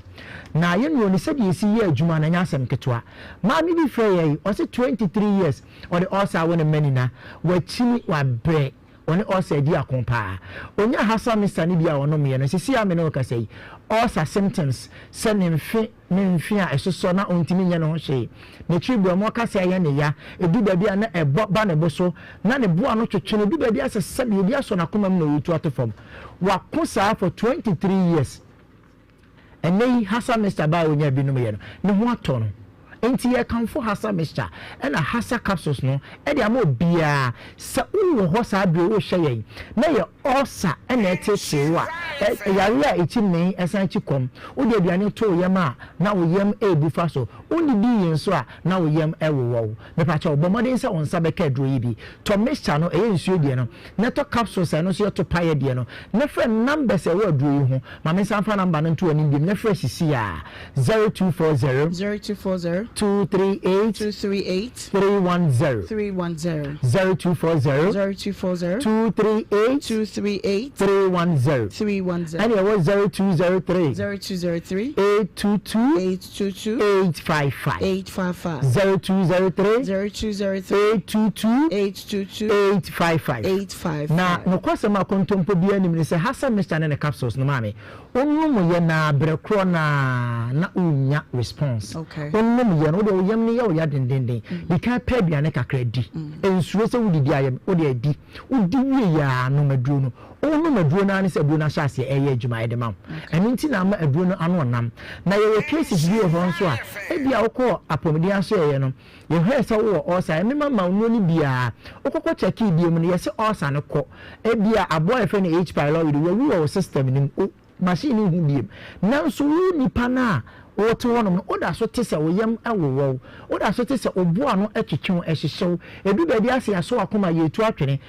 Na yɛn nnuro no sɛdeɛ ɛsi yɛ adwuma no ɛnyɛ asɛm ketewa. Maame bi frɛɛ yɛn, ɔse 23 years ɔde ulcer awo ne mma nyina, wakyini, wabrɛ. Ɔne ulcer adi ako paa. Ɔnyaa Hassa mixture no bi a ɔnomeɛ no, seesei a me ne wo kasa yi, ulcer symptoms sɛ ne mfe ne mfe a ɛsosɔ na ɔntumi nyɛ ne ho hwee, n'akyiri berɛmoɔ kasa yɛ ne ya, ɛdu baabi a na ɛbɔ ba ne bo so, na ne bo ano twetwe no, ɛdu baabi a sɛ sɛdeɛ obi asɔ n'akoma mu na ɔretu ato fam. Wako saa for 23 years. Ɛnnɛ yi Hassa mixture ba a onyaa bi nomyɛ no, ne ho atɔ no. Enti yɛkamfo Hassa mixture ɛna Hassa capsules no de ama obiara. Sɛ wowɔ hɔ saa bere yi worehwɛ yɛn na ɛyɛ ulcer na ɛreteetee wo a, yare a ekyi mmee ɛsan kyi kɔm, wode aduane to wo yam a na wo yam rebu fa so, wonnidii yie nso a na wo yam rewowɔ wo. Mepakyɛw, bɔ mmɔden sɛ wo nsa bɛka aduro yi bi. Tɔ mixture no, ɛyɛ nsuo deɛ no, na tɔ capsules a ɛno nso yɛ topaeɛ deɛ no, na frɛ numbers a ɛwɔ aduro yi ho. Ma me nsan mfa number no nto w'anim biom na frɛ sisi a, 0240. 0240. 238. 238. 310. 310. 0240. 0240. 238. 238. 310. 310. Ɛna ɛwɔ 0203. 0203. 822. 822. 855. 855. 0203. 0203. 822. 822. 855. 855. Na nokwasɛm a kontompo biara nnim ne sɛ Hassa mixture ne ne capsules no maame, wonom yɛ no ara berɛ korɔ no ara na wonnya response. Okay. Wonom yɛ no, wodeɛ wo yam no yɛ wo ya dendenden. Di kan pɛ aduane kakra di. Nsuro sɛ wodidi ayam, wodeɛ di. Wodi wie yɛ ara nom aduro no. Wonom aduro no ara ne sɛ aduro no ahyɛ aseɛ ɛreyɛ adwuma de ma wo. Ɛno nti na ama aduro no ano ɔnam. Na yɛwɔ cases bi wɔ hɔ nso a, ebia wokɔɔ apɔmuden asoɛeɛ no, Yɛhwɛɛ sɛ wowɔ ulcer a, ɛmema ma nnuro no bi ara. Wokɔkɔ kyɛkee bio mu no, yɛse ulcer no kɔ. Ebia aboa a yɛfrɛ no H. pylori no, wawu wɔ wo system no mu. Wo machine no nhu biom. Nanso wo nipa no a wote hɔnom no, woda so te sɛ wo yam wowɔ wo. Woda so te sɛ wo bo ano twetwe wo, ɛhyehye wo. Ɛdu baabi a sɛ yɛasɔ w'akoma a, yɛretu atwene.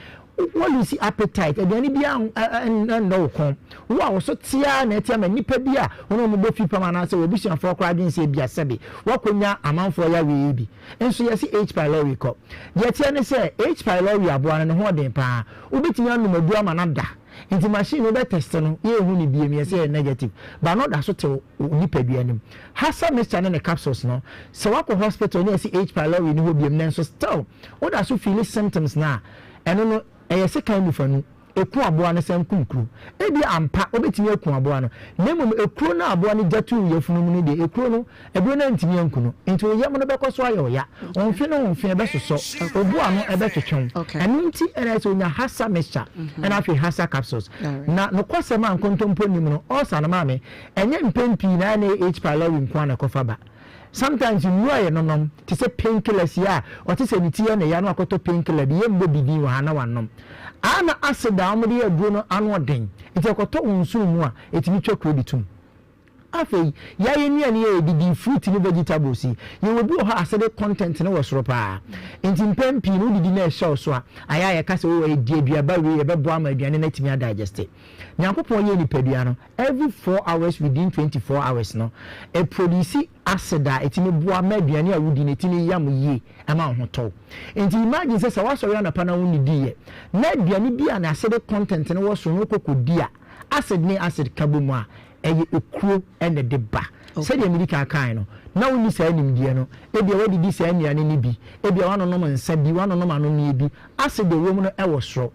Wo lose appetite, aduane biara nnɔ wo kɔn. Wo a wo so te ara na ɛte ama nnipa bi a wo ne wɔn bɔ fipam anaasɛ w'abusuafoɔ koraa dwene sɛ ebia sɛbe woakɔnya amanfoɔ yareɛ yi bi. Nso yɛse H. pylori kɔ. Deɛ ɛteɛ ne sɛ H. pylori aboa no ne ho ɔden pa ara. Wobɛtumi anom aduro ama no ada. Nti machine no wobɛ test no yɛnhu no biom yɛse ɛyɛ negative but na ɔda so te wo nipadua no mu. Hassa mixture ne ne capsules no sɛ woakɔ hospital na yɛse H. pylori nni hɔ biom nanso still woda so feeli symptoms no a, ɛno no, ɛyɛ sekan nufanu. Eku aboa no san kum kuro. Ebia ampa wobetumi aku aboa no, na mmom ekuro no a aboa no gya too wo yafunu mu no deɛ, ekuro no, aduro no antumi anku no. Enti wo yam no bɛkɔ so ayɛ wo ya, wo mfe ne wo mfe ɛbɛsosɔ, wo bo ano ɛbɛtwetwe wo. Ɛno nti na ɛsɛ sɛ wonya Hassa mixture ɛna afei Hassa capsules. Na nokwasɛm a nkontompo nnim no, ulcer no maame, ɛnyɛ mpɛn pii na ɛyɛ na ɛyɛ H. pylori nko ara na ɛkɔfa ba. Sometimes nnuru a yɛnonom, te sɛ pain killers yi a ɔte sɛ ne ti yɛ ne ya na wakɔtɔ pain killer bi, yɛmmɔ bi din wɔ ha, na wanom. A na acid a wɔde yɛ aduro no ano ɔden, nti ɛkɔtɔ wo nsono mu a, ɛtumi twa kuro de tom. Afei, yɛn yɛn nnuane a yɛdidi, fruit ne vegetables yi, yɛwɔ bi wɔ hɔ a acidic content no wɔ soro paa. Nti mpɛn pii no wodidi na ɛhyɛ wo so a, ayɛ a yɛka sɛ oh, di aduaba wei, ɛbɛboa ama aduane no atumi adigeste. Nyankopɔn yɛɛ nipadua no, Every 4 hours within 24 hours no, ɛproduce acid a ɛtumi boa ma aduane a wodi no ɛtumi yam yie ɛma wo ho tɔ wo. Nti imagine sɛ sɛ woasɔre anɔpa na wonnidiiɛ na aduane bi a ne acidic content no wɔ soro no wokɔ kɔdi a, acid ne acid ka bɔ mu a, ɛyɛ ekuro na ɛde ba. Sɛdeɛ medi kan kaeɛ no, na wonni saa nimdeɛ no, ebia woadidi saa nnuane no bi, ebia woanonom nsa bi, woanonom anonneɛ bi, Acid a ɛwɔ mu no wɔ soro.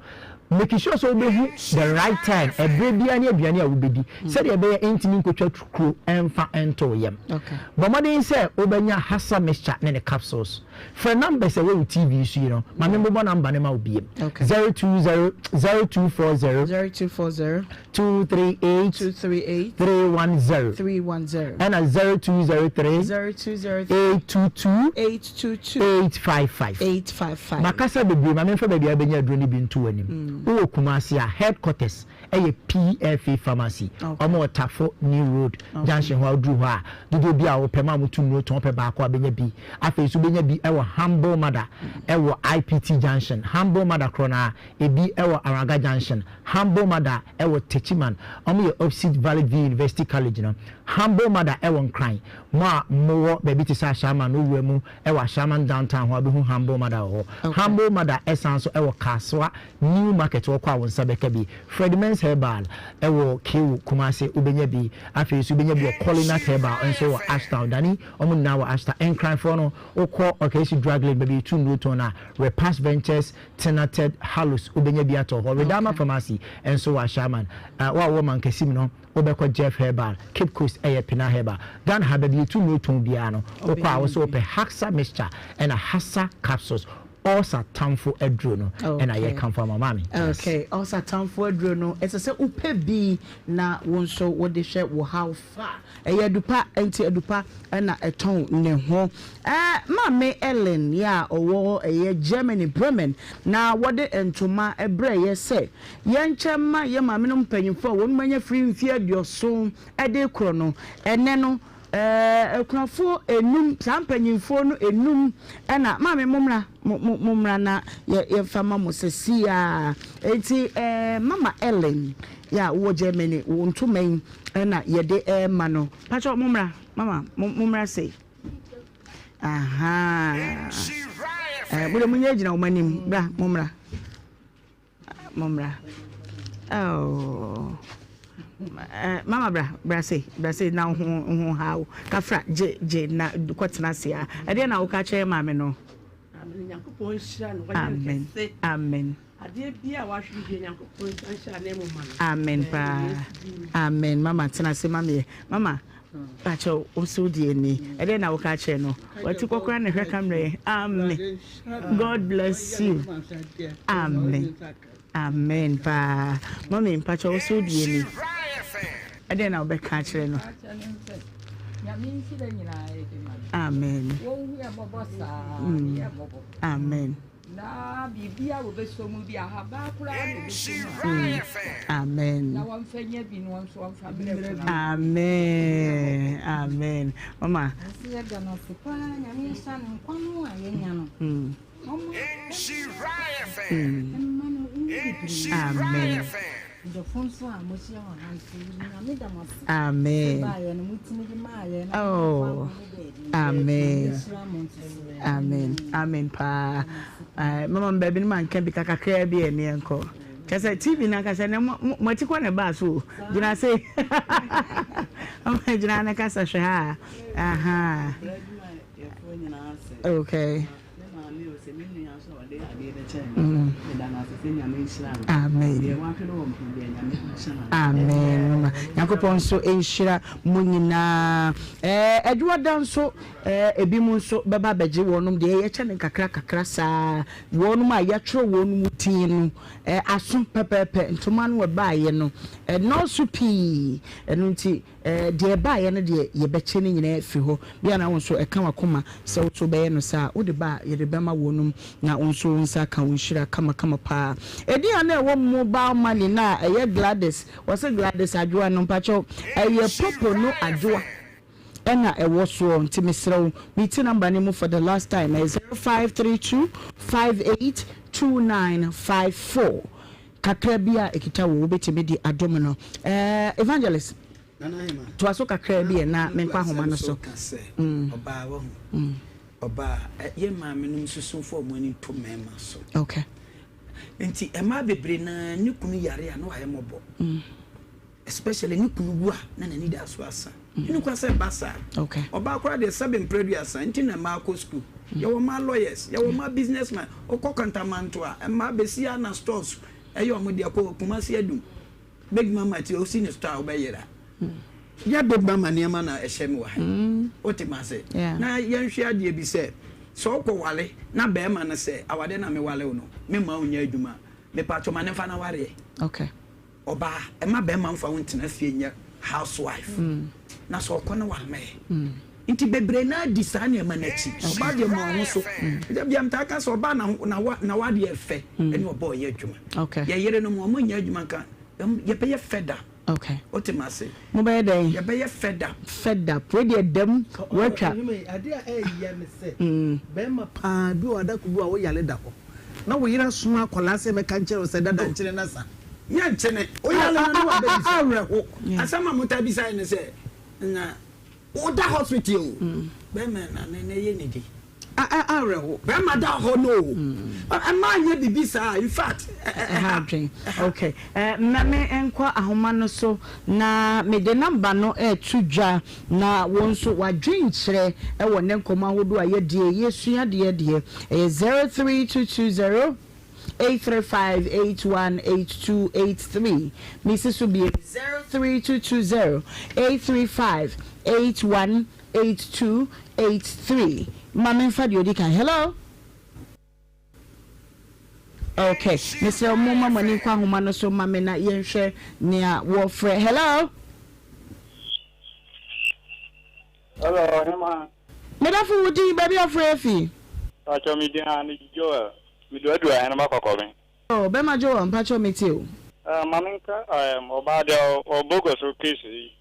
Make sure sɛ wobɛhu the right time, ɛberɛ biara ne aduane a wobɛdi sɛdeɛ ɛbɛyɛ ɛntumi nkɔtwa kuro ɛmfa nto wo yam. Bɔ mmɔden sɛ wobɛnya Hassa mixture ne ne capsules. Frɛ numbers a ɛwɔ wo TV so yi no, ma memmobɔ number no ma wo biom. 020 0240 0240 238 238 310 310 ɛna 0203 0203 822 822 855. 855. Makasa bebree, ma memfa baabi a wobɛnya aduro no bi nto w'anim. Wowɔ Kumasi a, headquarters yɛ PFA Pharmacy. Wɔn wɔ Tafo New Road junction hɔ a, woduru hɔ a, dodoɔ bi a wopɛ, ma wɔto nnuro tɔn, wopɛ baako a wobɛnya bi. Afei nso wobɛnya bi wɔ Humble Mother wɔ IPT junction. Humble Mother korɔ no ara, ebi wɔ Araga junction. Humble Mother wɔ Techiman, wɔn yɛ opposite Valley View University College no. Humble Mother wɔ Nkran, mo a mowɔ baabi te sɛ Ashaiman no wura mu wɔ Ashaiman downtown hɔ a wobɛhu Humble Mother wɔ hɔ. Humble Mother san nso wɔ Kasoa New Market hɔ kɔ a wo nsa bɛka bi. Fred Mensah. Essence Herbal ɛwɔ Kewu, Kumasi, wobɛnya bi. Afei nso wobɛnya bi wɔ Colinat Herbal nso wɔ Ashtown. Dani, wɔn nyinaa wɔ Ashtown. Nkranfoɔ no, wokɔ Okaisi Drug Lane, baabi yɛtu nnuro tɔn no a, Repass Ventures, Tenated, Halus, wobɛnya bi atɔ hɔ. Redama Pharmacy nso wɔ Ashaiman. Wo a wowɔ Mankasim no, wobɛkɔ Jeff Herbal, Cape Coast ɛyɛ Pina Herbal. Ghana ha baabi yɛtu nnuro tɔn biara no, wokɔ a wo sɛ wopɛ Haxa Mixture ɛna Hasa Capsules, Ulcer tamfo aduro no ɛna yɛkamfo ama maame. Okay, ulcer tamfo aduro no ɛsɛ sɛ wopɛ bi na wo nso wode hwɛ wo haw fa. Ɛyɛ adupa nti adupa na ɛtɔn ne ho. Ɛɛ Maame Ellen yɛ a ɔwɔ ɛyɛ Germany Bremen na wɔde ntoma brɛ yɛ sɛ yɛnkyɛ mma yɛ maamenom mpanyinfoɔ a wɔn anya firi mfeɛ aduɔson de rekorɔ no. Ɛnɛ no ɛɛ akunafoɔ enum saa mpanyinfoɔ no enum ɛna maame mommra mo mo mommra na yɛ yɛmfa ma mo sɛsi a. Enti ɛɛ Mama Ellen yɛ a wowɔ Germany wo ntoma yi ɛna yɛde ɛɛma no. Pakyɛ mommra mama mo mommra sei. Ahaa. Ɛɛ mo de mo nyɛ gyina wɔn anim bra mommra. Mommra. Oh. Eh, mama bra, bra sei, bra sei na ho ho ha wo. Kafra gye gye na kɔtena ase a. Ɛdeɛ na woka kyerɛ maame no? Nyankopɔn nhyira no, wayɛ no Amen. kɛse. Amen. Adeɛ biara a wahwere biara, Nyankopɔn nsa nhyɛ ananmu ma no. Amen Ɛɛ, paa. Yesu din mu. Amen. Mama tena ase ma meɛ. Mama, pakyɛ wo so deɛ ni. Ɛdeɛ na woka kyerɛ no? Wati kɔkora na hwɛ kamera yi. Amen. God bless you. Amen. Amen paa. Mami, mpakyɛ wo so deɛ ni. Ɛdeɛ na wobɛka akyerɛ no? Amen. Amen. Na biribiara a wɔbɛsɔ mu bi, ahaban koraa na wɔbɛsɔ mu. Mm. Amen. Na wɔmfa nya bi na wɔn nso wɔmfa mmerɛ funu. Amen. Amen. Mama. Nso yɛda no ase paa Nyame nhyira no nkwa no a yɛnya no. Mm. Ɔma Mm. ɛmma no wo bebree. Amen. Ndɔfo nso a mohyia wɔ ha nso Nyame da mo ase. Amen. Sɛ baayɛ no motumi de maayɛ na Oh. Amen. Amen. Amen paa. Eh, mama mbaabi no manka bi kakakraa bi ɛne ɛnkɔ. Kyɛ sɛ TV no ankasa nɛ mo akyi kɔ na ɛbaa so o. Gyina se. Mama gyina ne kasa hwɛ ha. Aha. Okay. Amen. Amen. Mama. Nyankopɔn nso nhyira mo nyinaa. Eh, adwuma nso eh, ebi mu nso bɛba abɛgye wɔnom deɛ yɛkyɛ no nkakra kakra saa. Wɔnom a yɛatwerɛ wɔnom din no eh, aso pɛpɛɛpɛ ntoma no ɛbaeɛ no ɛnɔɔso pii. Ɛno nti Eh, deɛ ɛbaeɛ no deɛ yɛbɛkyɛ ne nyinaa afiri hɔ. Bia na wo nso ɛka w'akoma sɛ wo nso wobɛyɛ no saa a, wode ba a yɛde bɛma wɔnom na wo nso wo nsa aka wo nhyira kamakama paa. Edin a na ɛwɔ mobile money no a ɛyɛ Gladys, wɔse Gladys Adwoa no, mpakyɛw ɛyɛ Popo no Adwoa ɛna ɛwɔ soɔ nti mesrɛ wo meti number no mu for the last time, ɛyɛ 0532 58 2954. Kakra bi a ɛkita wo wobɛtumi de adom no. Eh, Evangelist, toa so kakra bi ɛ na menkɔ ahoma no so. Mm. Ɔbaa wahu. Mm. Ɔbaa, yɛ maame nom susu fo ɔmo ani to mmarima so. Okay. Nti mmaa bebree na ne kunu yare a na wayɛ mmɔbɔ. Mm. Especially ne kunu wu a na n'ani da so asa. Ɛni kwa sɛ ɛba saa. Okay. Ɔbaa koraa deɛ sɛbe mprɛ aduasa nti na mmaa kɔ school. Yɛwɔ mmaa lawyers, yɛwɔ mmaa business man. Wokɔ Kantamanto a, mmaa bɛsi a na stores ɛyɛ wɔn deɛ kɔ Kumasi Adum. Big mama ti osi ne store a wobɛyera. Yɛ big mama nneɛma na ɛhyɛ me wɔ ha yi. Wote m'ase? Na yɛnhwɛ adeɛ bi sɛ, sɛ wokɔ wale na bɛrima no sɛ awadeɛ na mewale wo no, memma wo nyɛ adwuma a, mepatwɔ ma ne mfa n'awareɛ. Okay. Ɔbaa, mma bɛɛma mfa wo ntena fie nyɛ house wife na sɛ ɔkɔ na wamɛɛ. Nti bebree naa di saa nneɛma no akyi. Ɔbaa deɛ ma wo ho so. Da bia metaa ka sɛ ɔbaa na na wadeɛ ɛfɛ ɛne ɔbaa ɔyɛ adwuma. Yɛ yerenom wɔn nyɛ adwuma nka yɛbɛyɛ fed up. Okay. Wote me ase? Mobɛyɛ dɛn? Yɛbɛyɛ fed up. Fed up. Wei deɛ dam watwa. Adeɛ a ɛyɛ ne sɛ bɛrima paa bi wɔ adako bi a woyare da hɔ na wo yere asoma akwadaa sɛ mɛka nkyerɛ wo sɛ dada nkyene no asa. Nyɛ nkyene. Woyare no na wabɛbisa. Awerɛho. Asɛm a motaa bisa yɛ ne sɛ na woda hospital o. Bɛrima na ne na ɛyɛ ne di. Awerɛho. Bɛrima da hɔ no o. Mmaa nyɛ biribi saa in fact ɛha adwen. Ok ma me nkɔ ahoma no so na mede number no reto dwa na wo nso w'adwenkyerɛ wɔ ne nkɔmmɔ ahodoɔ a yɛdie yɛsua deɛ deɛ ɛyɛ 03220 835 818283 mesi so bio 03220 835 81 8283 ma memfa deɛ ɔdi kan hello ok mesrɛ mo ma mo ani nkɔ ahoma no so ma me na yɛnhwɛ nea wɔfrɛ hello Hello, Hema. Medafo wo din baabi afrɛ afi. Pacho me din a ne Joel. Me do adu ahenema kɔkɔben. Oh bɛma Joel mpakyɛw me tie o. Eh ma me nka ehm ɔbaa deɛ ɔbɔ gua so case yi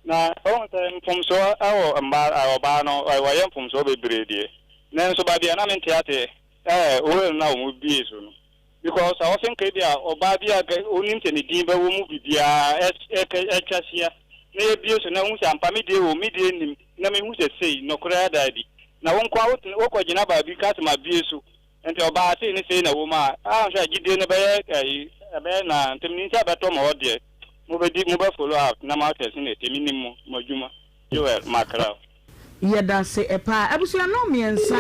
na wohu sɛ mfomsoɔ ɛwɔ mmaa eh ɔbaa no wayɛ mfomsoɔ bebree deɛ nanso ba deɛ na mente aseɛ eh will no a wɔn bie so no because sɛ ɔse nka ebia ɔbaa bi a onim sɛ ne din bɛwɔ mu bibiaa ɛtwa hyia na yɛbie so na wohu sɛ ampa me deɛ wɔ me deɛ nim na mehu sɛ sei nɔkorɛ ada adi na wo nkoa wokɔ gyina baabi ka sɛ mabie so Nti ɔbaa sei ne sei na ɛwɔ mu a, anhwɛ a gyidie no bɛyɛ ayi, ɛbɛyɛ naa, nti menim sɛ ɛbɛtɔ mo hɔ deɛ, mobɛdi, mobɛ follow up na moahwɛ sɛdeɛ ɛteɛ, menim mo, mo adwuma. Joel Mackerel. Yɛdase paa abusua no mmiɛnsa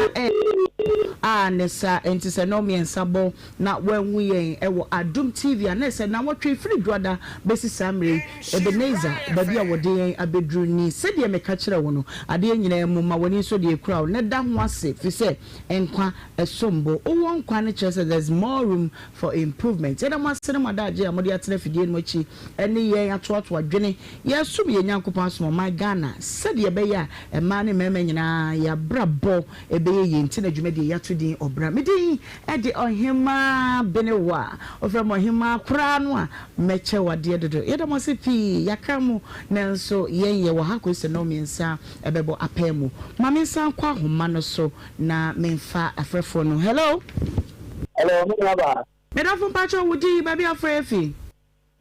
a ne sa nti sɛ no mmiɛnsa bɔ na wanhu yɛn wɔ Adom TV a na ɛsɛ nawɔtwe firi dwoada bɛsi saa mmerɛ yi Ebenezer baabi a wɔde yɛn abɛduru ni sɛdeɛ meka kyerɛ wo no adeɛ nyinaa mu ma w'ani nsɔ deɛ ɛkura wo na da ho ase firi sɛ Nkwa som bo. Wowɔ nkwa no kyerɛ sɛ there's more room for improvement. Yɛda mo ase ne mo adagyeɛ a mode atena afidie no akyi ne yɛn atoatoa dwene. Yɛresom yɛn Nyankopɔn asom ɔman Ghana sɛdeɛ ɛbɛyɛ a mmaa ne mmarima nyinaa yɛn abrabɔ bɛyɛ yie nti na dwumadie yi ato din Ɔbra. Me din de Ɔhemaa Benewa. Wofrɛ me Ɔhemaa koraa no a mɛkyɛ wo adeɛ dodo. Yɛda mo ase pii. Yɛaka mo nanso yɛn yɛwɔ ha kɔsi sɛ nnɔnmiɛnsa ɛbɛbɔ apaa mu. Ma me nsan nkɔ ahoma no so na menfa afrɛfoɔ no. Hello. Hello, me nua baa. Me dɔfo mpakyɛw wo din, baabi a wofrɛ afi.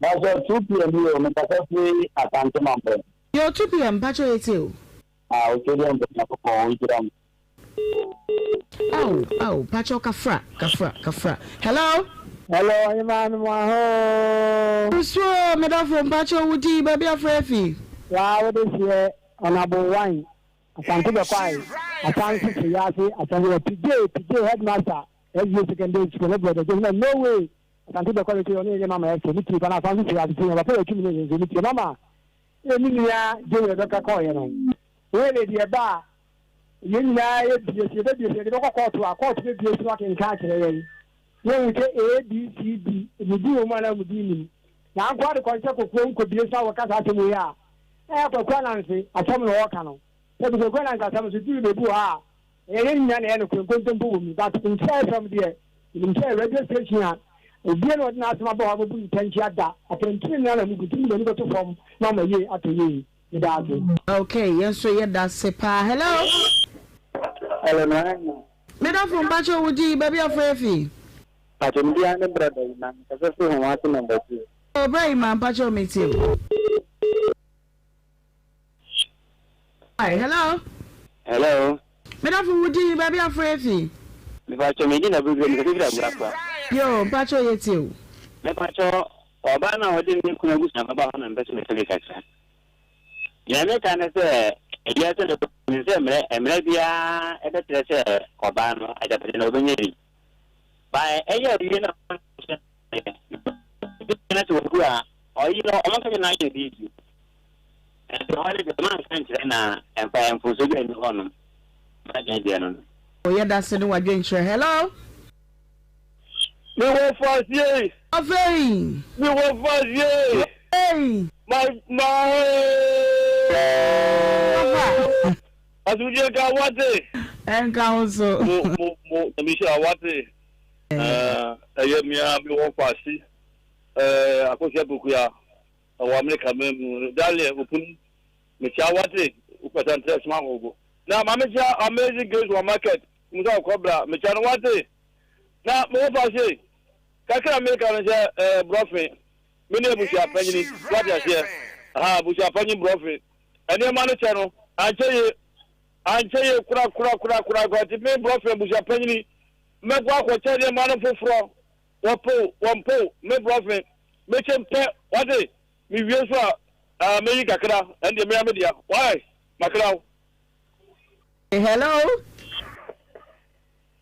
Mpakyɛw 2 pm yi o, me kasa firi Asante Mampong. Yoo 2 pm mpakyɛw yɛtie o. Ah okay deɛ mpɛ Nyankopɔn nhyira mo. Ao ao mpakyɛw kafra kafra kafra hello. Hello ɔhemaa me mo ahoo. Nsuo me dɔfo mpakyɛw wo din, baabi a wofrɛ afi. Waa wode seɛ Ɔnabo Wine, Asante Bɛkwae, Asanse Seyase, Asante Wɔ Pj Pj Headmaster, SDA Secondary School, ne brɔda Joseph No way! Asante Bɛkwae bɛkyɛ ɔne yɛnyɛ mama ɛfɛ, ne tie pa na Asanse Seyase sɛ yɛn papa yɛ tumi ne yɛn nso ne tie mama yɛ ne nua Joel bɛka kɔɔyɛ no wele deɛ ɛba a yɛn nyinaa yɛ bie sɛ yɛbɛbie sɛ yɛde bɛkɔ kɔɔto a kɔɔto bɛbie so akenkan akyerɛ yɛn yɛhu sɛ A B C D ne din wɔ mu anaa mu din nim na ankoa de kɔnhyɛ kokoa nkɔbie so a wɔka saa asɛm wei a Ɛyɛ Kwaku Ananse asɛm na ɔɔka no. Sɛbi Kwaku Ananse asɛm nso duru baabi wɔ ha a, ɛyɛ yɛn nyinaa na ɛyɛ nokorɛ, nkontompo wɔ mu. But Nhyira FM deɛ, menim sɛ radio station a obia na ɔde n'asɛm aba hɔ abɛbu ntɛnkyea da. Atɛntrenee na mubu nti mode mo ani bɛto fam na ama yie atɔ yie. Meda ase. Ok yɛn nso yɛda ase paa hello. Hello Nana. Me dɔfo mpakyɛw wo din baabi a frɛ fi. Mpakyɛw me din ne brɔda Imah me kasa firi Homase number 2. Oh bra Imah mpakyɛw me tie wo. Hi hello. Hello. Me dɔfo wo din baabi a frɛ fi. Mepakyɛw me din na Bridget me kasa firi Abuakwa. Yoo mpakyɛw yɛ tie wo. Mepakyɛw ɔbaa no a ɔde ne kunu abusuafo ba hɔ na mepɛ sɛ meka bi kakra. Nea meka ne sɛ, wiase no nim sɛ mmerɛ mmerɛ biara ɛbɛkyerɛ sɛ ɔbaa no agyapadeɛ no ɔbɛnya bi. Ba ɛyɛ awie na na sɛ ɔwu a ɔyi no ɔmo nka kyerɛ no ayɛ biribi. Ɛnti hɔ no deɛ manka nkyerɛ na ɛmfa mfomsoɔ bi anni hɔ nom. M'adwene deɛ no no. Yɛdase ne wadwenkyerɛ hello. Me wɔ fasie. Afei. Me wɔ fasie. Hey. My my. Asumdie nka wate. Ɛnka ho so. Mo mo mo na mi hyira wate. Ɛyɛ mia mi wɔ faasi. Ɛɛ akosua pokuya ɛwɔ Amerika mɛ mu. Daniel opun mekyia wate. Wopɛsɛ ntrɛ soma ahogo. Na maame kyia Amazing Grace wɔ market. Musa ɔkɔ bra mekyia no wate. Na mo wɔ faasi. Kakra meka no sɛ ɛɛ brɔfe. Me ne abusua panyini wate aseɛ. Aha abusua panyin brɔfe. Nneɛma no kyɛ no ankyɛ yie. Ankyɛ yie korakorakorakorakora nti me brɔfo abusua panyini mɛkɔ akɔkyɛ nneɛma no foforɔ. Wɔpo o, wɔmpo o, me brɔfo mekyɛ mpɛ wate mewie nso a ah, mɛyi kakra ɛndeɛ mea me dea why makra wo. Hello.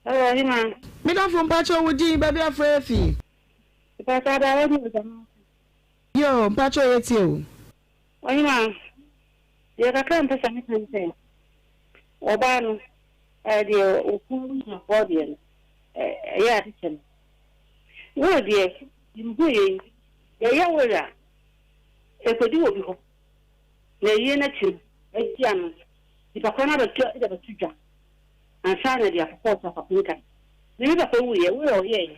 Hello, Hima. Me dɔfo mpakyɛw wo din baabi afrɛ afi. Mpakyɛw ada wɔ ni ɔdama. Yoo mpakyɛw yɛ tie o. Ɔhema, deɛ kakra mpɛ sɛ meka ne sɛ, ɔbaa no, ɛɛ deɛ okunu abusuafoɔ deɛ no, ɛyɛ ade kyɛ no. Will deɛ, deɛ mehu yɛ yi, yɛyɛ will a, ɛkɔdi wɔ bi hɔ, na ayie no akyi no, agye ano, nipa korɔ no abɛto de abɛto dwa, ansa na de akɔ kɔɔto akɔkenkan. Me me papa wuiɛ, will a ɔyɛeɛ,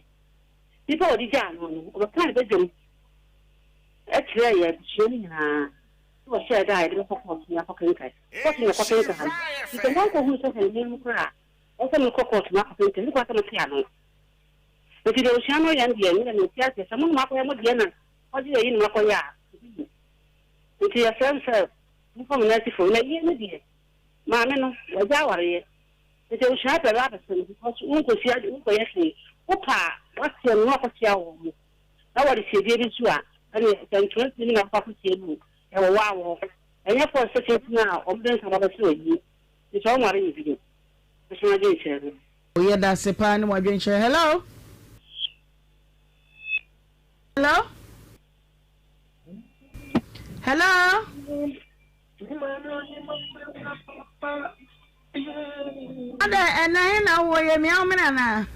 nipa a ɔde gyaa no no, ɔbɛkaa ne badwam kyerɛɛ yɛn abusua no nyinaa na wɔhyɛɛ da a yɛde bɛkɔ kɔɔto na yɛakɔkenkan. Kɔɔto na yɛkɔkenkan no. Nti sɛ moankɔhunu sɛ hɛn mu koraa a, ɛwɔ sɛ mekɔ kɔɔto na akɔkenkan. Ɛnni kwan sɛ mote ano. Nti deɛ abusua no yɛ no deɛ, me deɛ mente aseɛ. Sɛ mo na moakɔyɛ mo deɛ na moagye ayi na moakɔyɛ a, ebi mu. Nti yɛsrɛ mo sɛ momfa mo nan nsi fam. Na yie no deɛ, maame no, wagya awareɛ. Nti abusua pɛ bɛ abɛsɛ no because wonkɔsi ade, wonkɔyɛ hwee. Wopɛ a, woateɛ no na woakɔkyea wɔn mo. Na wɔde siedie bi nso a, ɛneɛ sɛ ntoma sini bi na wokɔ akɔsie no o, ɛwɔ wo ara wo hɔ. Ɛnyɛ force sɛ kyenkyen a wɔde nsa ba bɛsene ayie. Nti sɛ wɔnware yɛ bio. Nso adwenkyerɛ no. Yɛdase paa ne wadwenkyerɛ. Hello. Hello. Hello. Adɛ ɛnɛ he na wowɔ yɛ mia wo mene anaa?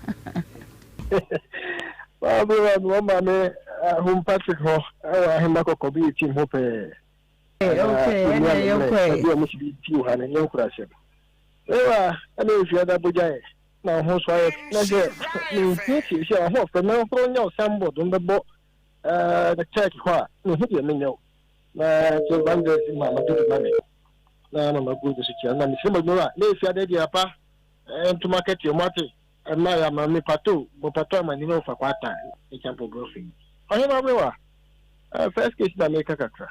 Maame wa mi wɔn maame Home Patrick hɔ ɛwɔ ahema kɔkɔ bi yɛ team hɔ pɛɛ. Okay, ɛnna yɛ kɔ yɛ. Ɛbi a wɔn si bi ti wɔ ha no nyɛ nkura asɛm. Ewa ɛna efi ada bogya yɛ na ɔho so ayɛ na sɛ ne nhu siesie a ɔho ɔfɛ na ɔhoro nyɛ ɔsan bɔ do bɛbɔ ɛɛ church hɔ a ne ho deɛ menyɛ o na kyɛ evangelist ma ma dudu ma me. Na mama gu nso kyia na mesrɛ mo adwuma na efi ada di apa ntoma kɛteɛ mo ate ɛma ya ma me pato mo pato ama ni na ofa kwata ekyampo brɔfo yi ɔhema bewa first case na meka kakra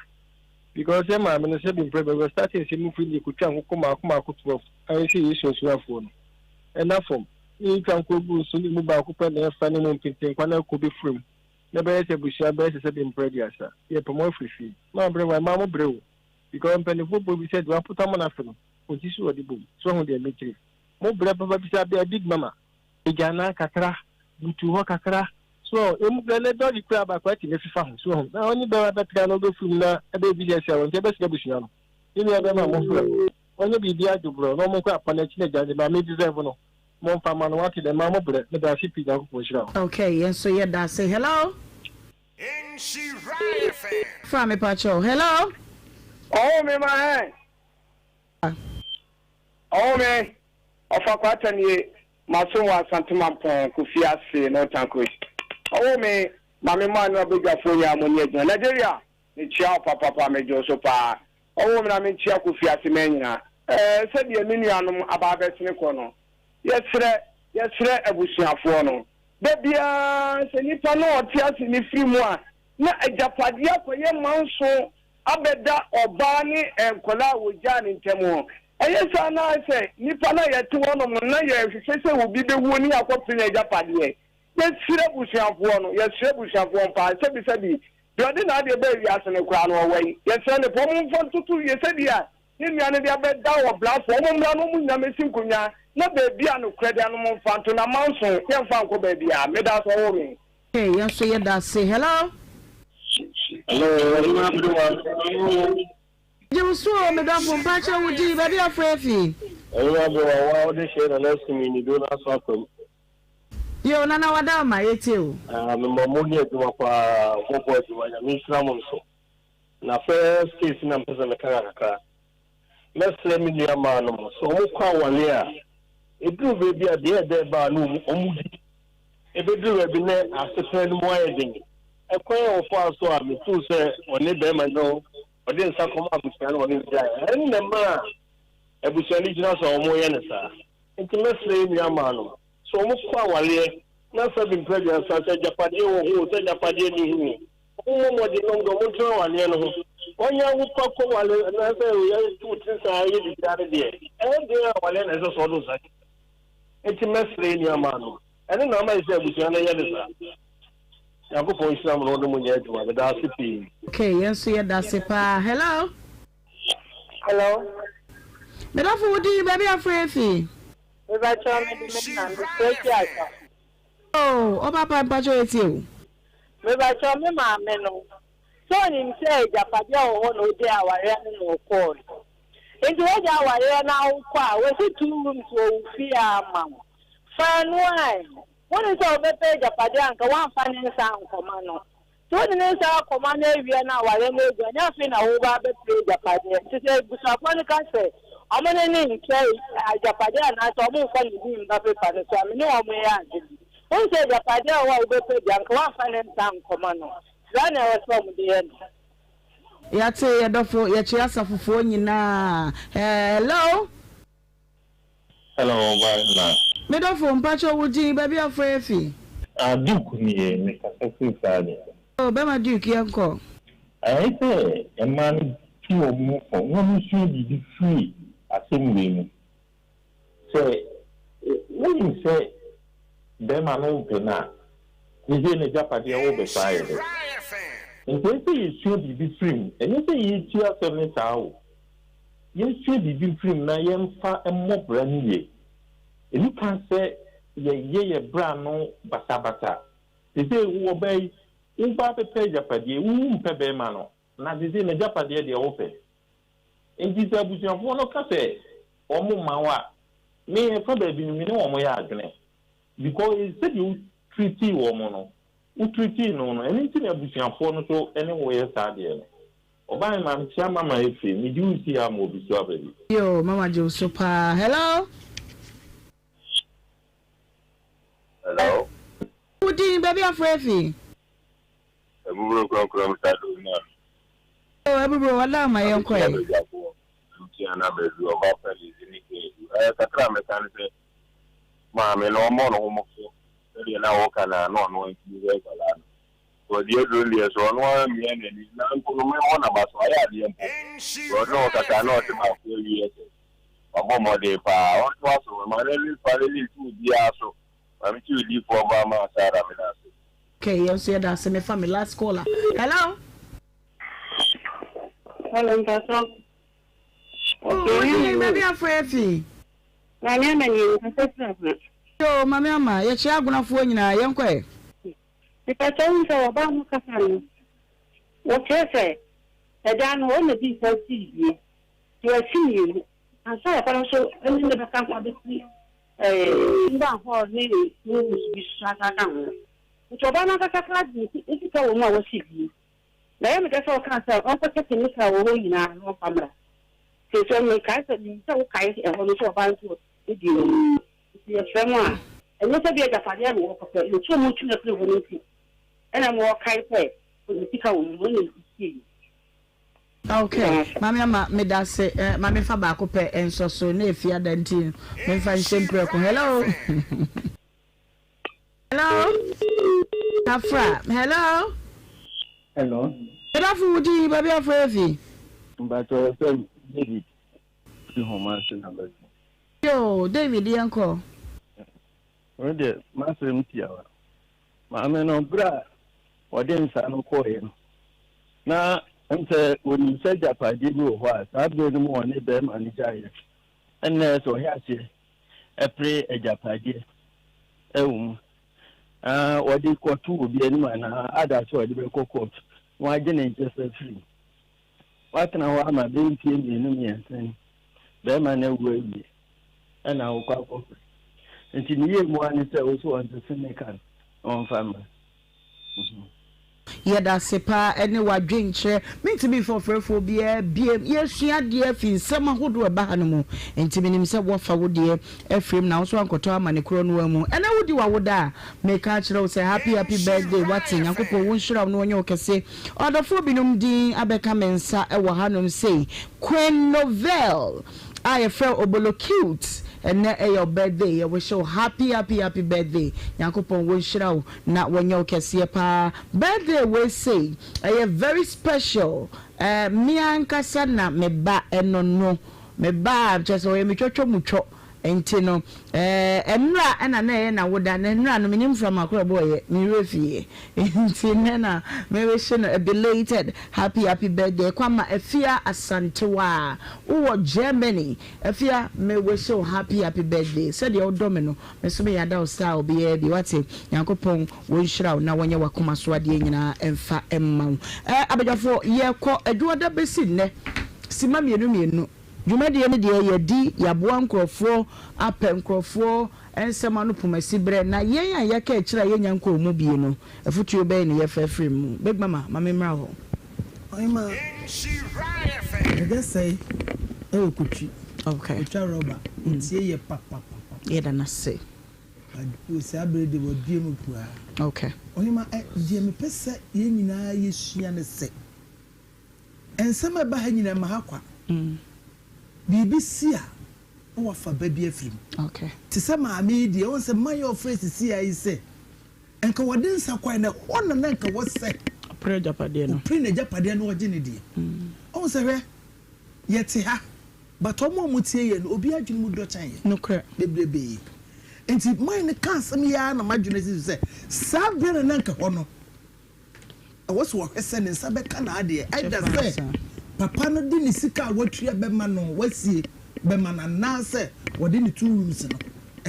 because yɛ maame no sɛ bi mprɛ bɛ start nsɛm mu firi ne kotwa nkokɔ maako maako 12 ayɛ sɛ Yesu asuafoɔ no ɛna fam ne yɛtwa nkokɔ gu so ne mu baako pɛ na ɛfa ne mu mpentenkwa na ɛkɔ bɛfiri mu na ɛbɛyɛ sɛ abusua bɛyɛ sɛ sɛ bi mprɛ aduasa yɛpɛ mo afiri fie maa berɛ wa ɛmaa mo berɛ o Because mpanyinfoɔ bɔ bi sɛ deɛ wapota mo n'afe no ɔnti so ɔde bom so wahu deɛ mekyerɛ mo brɛ papa bi sɛ abia big mama agyanaa kakra butu hɔ kakra so wahu emu brɛ ne dɔge kura baako ati ne fifa ho so wahu na ɔnye bɛrima bɛtra na ɔbɛfiri mu na ɛbɛyɛ bi sɛ sɛ wɔn nti ɛbɛsrɛ abusua no ne nua bɛrima mo frɛ no ɔnyɛ biribi adwoborɔ na ɔmo nkɔ apɔ n'akyi na agya de maame deserve no mo mfa ma no wate dɛ maa mo brɛ meda ase pii Nyankopɔn nhyira wo. Okay yɛn nso yɛda ase hello. Fa me pa kyɛw. Hello. Ɔwoo me ma hɛn. Ɔwoo me, ɔfa kwata nie, masom wɔ Asante Mampɔn, Kofi ase, Northern Coast. Ɔwoo me ma me maa no abadwafoɔ nyinaa mo ni adwuma. Nigeria, mekyia wo papapa, megye wo so paa. Ɔwoo me na menkyia Kofi ase man nyinaa. Ɛɛ, sɛdeɛ me nuanom aba abɛsene kɔ no, yɛsrɛ, yɛsrɛ abusuafoɔ no, Da biara sɛ nipa no a ɔte ase no firi mu a, na agyapadeɛ akɔyɛ manso abɛda ɔbaa ne nkwadaa a wɔgyaa no ntam hɔ. Ɛyɛ saa na ayɛ sɛ nipa no a yɛte hɔnom no, na yɛrehwehwɛ sɛ obi bɛwuo ne yɛakɔpere n'agyapadeɛ. Yɛsrɛ abusuafoɔ no, yɛsrɛ abusuafoɔ paa, sɛbisɛbi, deɛ ɔde n'adeɛ baa wiase no koraa no ɔwɔ he? Yɛsrɛ no paa, wɔmfa ntoto yie sɛdeɛ Ne nua no de abɛda ɔbrafoɔ. Wɔn mmra na wɔn nyinaa mmɛsi nkonnwa, na baabi a nokorɛ da no momfa nto, na manso yɛmfa nkɔ baabiara. Meda ase ɔwoo me. Hey, yɛn nso yɛda ase. Hello. Hello, Ɔhema Aberewa. Gye wo so o, me dɔfo, mpakyɛ wo din, baabi a wofrɛ afi. Ɔhema Aberewa, wo a wode hyɛ Nana Simi ne do no aso akwam. Yo, Nana Wadaoma, yɛtie o. Ah, mema mo yɛ adwuma paa, mobɔ adwuma, Nyame nhyira mo nso. Na first case na mpɛ sɛ meka kakra. Mɛsrɛ me nua maa nom sɛ ɔmo kɔ aware a, ɛduru baabi a deɛ ɛdɛ ba a na ɔmo di. Ɛbɛduru baabi na asetena no mu ayɛ den. Ɛkwan a ɔfaa so a mefuu sɛ ɔne bɛrima no ɔde nsa kɔma abusua no ɔne no gyae. Ɛno na ɛmaa abusua no gyina so a ɔmo yɛ no saa. Nti mɛsrɛ yɛn nua maa nom sɛ ɔmo kɔ awareɛ na sɛbi mpɛ aduasa sɛ agyapadeɛ wɔ ho o sɛ agyapadeɛ nni ho o. Wɔmmɔ mmɔden na wɔde wɔn ntena awareɛ no ho. Wɔnyɛ awo pa kɔ ware anaasɛ yɛto tiri saa yɛ biribiara no deɛ. Ɛyɛ den a awareɛ na ɛsɛ sɛ ɔde nsa ka. Enti mɛsrɛ yɛn nuammaa no, ɛno na ama ɛsɛ sɛ abusua no yɛ no saa. Nyankopɔn nhyira mo na ɔne mo nyɛ adwuma. Meda ase pii. Okay, yɛn nso yɛda ase paa. Hello. Hello. Medafo wo din baabi afrɛ yɛ fi. Mebakyɛw mede me na mefrɛ fi asafo. Oh, ɔba pa mpakyɛw yɛtie o. Mebakyɛw me maame no sɛ onim sɛ agyapadeɛ wɔ hɔ na ogyae awareɛ no na ɔkɔɔ no. Nti wagya awareɛ na wokɔ a wasi two rooms wɔ wo fie ama wo. Fa ɛno ae. Wonim sɛ wobɛpɛ agyapadeɛ a anka woamfa ne nsa ankɔma no. Sɛ wode ne nsa akɔma no awie na awareɛ no agu a, ɛnyɛ afei na woreba abɛpere agyapadeɛ. Nti sɛ abusuafoɔ no ka sɛ wɔn ne no nkyɛ agyapadeɛ anaasɛ wɔmfa ne din mma paper no so a, me ne wɔn yɛ adwene. Wohu sɛ agyapadeɛ wɔ hɔ a wobɛpɛ deɛ, anka woamfa ne nsa ankɔma no. Saa na ɛwɔ sɛ wɔde yɛ no. Yɛate yɛdɔfo, yɛkyea asafofoɔ nyinaa. Hello. Hello ɔbaa na. Me dɔfo mpakyɛw wo din baabi a wofrɛ yɛ fi. Ah Duke nie me kasa firi Friday. Oh bɛma Duke yɛn kɔ. Ayɛ sɛ mmaa no tu wɔn ho fo na wɔn sua biribi firi asɛm wei mu. Sɛ wonim sɛ bɛrima no wompɛ no a, seesei n'agyapadeɛ wobɛfa ayɛ dɛn? Nti ɛsɛ sɛ yɛsua biribi firi mu. Ɛnyɛ sɛ yɛretie asɛm no saa o. Yɛnsua biribi mfiri mu na yɛmfa mmɔ bra no yie. Ɛnni kan sɛ yɛyɛ yɛn bra no basabasa. Seesei wo ɔbaa yi, wo ba bɛpɛ agyapadeɛ, wo wompɛ barima no, na seesei n'agyapadeɛ deɛ wopɛ. Enti sɛ abusuafoɔ no ka sɛ wɔmma wo a, me ɛfa baabi no me ne wɔn yɛ adwene. Because sɛdeɛ wo treatii wɔn no, wo treatii no no, ɛno nti na abusuafoɔ no nso ne wo yɛ saa adeɛ no. Ɔbaa ma mekyia mama efe, mede wo si ha ma obi so aba bi. Yoo mama gye wo so paa hello. Hello. Wo din baabi afrɛ afi. Abuburo kronkron Mr. Dozman. Oh abuburo wada ama yɛn kɔ ɛ. Abadwafoɔ ntua na baabi ɔba Felix ne Kennedy. Ɛɛ kakra a mɛka ne sɛ maame no ɔmmɔ ne ho mmɔfo sɛdeɛ na wɔka no a na ɔno antumi hwɛ nkwadaa no. Ɔdi aduro no deɛ sɛ ɔno ara mmia n'ani na mpo no memmɔ n'aba so ayɛ adeɛ mpo. Sɛ ɔne ɔkasa na ɔte baako awie sɛ wabɔ mmɔden paa ɔntoa so mma n'ani mfa n'ani nto obiara so. Maame ti odiifoɔ baa maa Sarah meda ase. Okay yɛn nso yɛda ase mefa me last caller hello. Hello mpatsɔ. Oh, ni baabi afɔ efi. Maame ama ni nkasa firi agona. Yoo maame ama yɛkyerɛ agonafoɔ nyinaa yɛn kɔ ɛ. Mepakyɛw wohu sɛ wɔbaa ho kasa no wɔkyerɛ sɛ ɛdan no wɔn na dii kan sii bie nti wɔasi mmienu ansa papa no nso ne ne bɛka ho abɛsi ɛɛ timber hall ne rooms bi so asa aka ho nti ɔbaa no ankasa koraa de ne sika wɔ mu a wasi bie na ɛyɛ me dɛ sɛ ɔkaa sɛ ɔnkɔ kyɛke ne kaa wɔ hɔ nyinaa na ɔmfa mmra seesei mekae sɛ menim sɛ wokae ɛhɔ no sɛ ɔbaa no nso ne deɛ wɔ mu. Nti yɛsrɛ mo a, ɛnyɛ sɛ bi a agyapadeɛ na wɔkɔpɛ, na otu a wɔtu no afiri hɔ no nti na ɛma wɔkae sɛ ɔde sika wɔ mu, ɛna ɛsiiɛ. Okay, Maame Ama, medase. Eh, ma memfa baako pɛ nsɔ so, na efi ada nti memfa nhyɛ mprɛko. Hello. Hello. Kafra. Hello. Hello. Medafo wo din, baabi afrɛ afi. Mpakyɛ wɔfrɛ me David fi Homa ase na bɛto. Yoo David yɛnkɔ. Wei deɛ m'asɛm tiawa. Maame no berɛ a ɔde nsa no kɔeɛ no, na ɛm sɛ ɔnim sɛ agyapadeɛ bi wɔ hɔ a saa berɛ no mu ɔne bɛrima no gyaeɛ. Ɛnna sɛ ɔyɛ aseɛ ɛpere agyapadeɛ ɛwɔ mu. Ɔde kɔto obi anim anaa ada sɛ ɔde bɛkɔ court na wagye ne nkyɛfa firi mu. Woatena hɔ ama bɛyɛ mfeɛ mmienu mmiɛnsa ni, bɛrima no awu awie, ɛna wokɔ akɔpɛ. Nti ne yie mu ara ne sɛ wo so ɔnsese ne ka no na ɔmfa mma. Mhm. Yɛdase paa ɛne wadwenkyerɛ. Mentumi mfa ɔfrɛfoɔ biara biem. Yɛsua adeɛ afi nsɛm ahodoɔ a ɛba ha no mu. Nti menim sɛ woafa wo deɛ afiri mu na wo nso ankɔtɔ amane korɔ no ara mu. Ɛnɛ wodi w'awoda a, meka akyerɛ wo sɛ happy happy birthday wate. Nyankopɔn wo nhyira wo na ɔnyɛ wo kɛse. Ɔdɔfoɔ binom din abɛka me nsa wɔ hanom sei, Queen Novelle a yɛfrɛ wo Obolo Cute, ɛnnɛ ɛyɛ wo birthday, yɛ wish wo happy happy happy birthday, Nyankopɔn wɔnhyira wo na wɔnyɛ wo kɛseɛ paa, birthday wei sei ɛyɛ very special, eh, me ankasa na me ba ɛno no. Me ba a, kyerɛ sɛ ɔyɛ me twɔtwɔ mu twɔ. Nti no, eh, nnora na na ɛyɛ n'awoda, na nnora no mennim mframa korɔ ɛbɔeɛ, me werɛ fiiɛ. Nti nnɛ na merehye no a belated happy happy birthday Kwama Afia Asantewaa. Wowɔ Germany, Afia me wishe wo happy happy birthday. Sɛdeɛ wodɔ me no, me nso meyɛ ada wo style biara bi, wate? Nyankopɔn wɔnhyira wo na wɔnyɛ w'akoma so adeɛ nyinaa mfa mma wo. Eh, abadwafoɔ, yɛkɔ Adwoada bɛsi nnɛ, sima mmienu mmienu. Dwumadie no deɛ yɛadi, yɛaboa nkorɔfoɔ, apɛ nkorɔfoɔ nsɛm ano pomasi berɛ, na yɛn a yɛaka akyire a yɛnnya nkɔɔ mu bie no, afutuo bɛn na yɛfa afiri mu? Big Mama, ma memmra hɔ. Ɔhema, Agya Sɛe wɔ Kotwi. Okay. Otwa rɔba. Otie yɛ papapapa. Yɛda no ase. Saa bere de wabue mu puaa. Okay. Ɔhema, deɛ mepɛ sɛ yɛn nyinaa yɛsua ne sɛ, Nsɛm a ɛba ha nyinaa ɛma ha kwa. Biribi si a, na wafa ba bi afiri mu. Te sɛ maame yi deɛ, wohu sɛ mma yɛ ɔfrɛ sisi a yi sɛ, nka wɔde nsa kɔe no, ɛhɔ na na nka wɔsɛ. Ɔpere agyapadeɛ no. Ɔpere n'agyapadeɛ na ɔgye ne deɛ. Wohu sɛ hwɛ, yɛte ha, but wɔn a wɔtie yɛn no, obi adwene mu dɔ kyɛn yɛn. Nokorɛ. Bebrebee. Nti man no ka asɛm yi ara na m'adwene si so sɛ, saa berɛ na na nka hɔ no, Ɛwɔ sɛ ɔhwɛ sɛ ne nsa bɛka n'adeɛ, either sɛ papa no de ne sika a watua bɛma no, wasie bɛma no anaasɛ wɔde ne 2 rooms no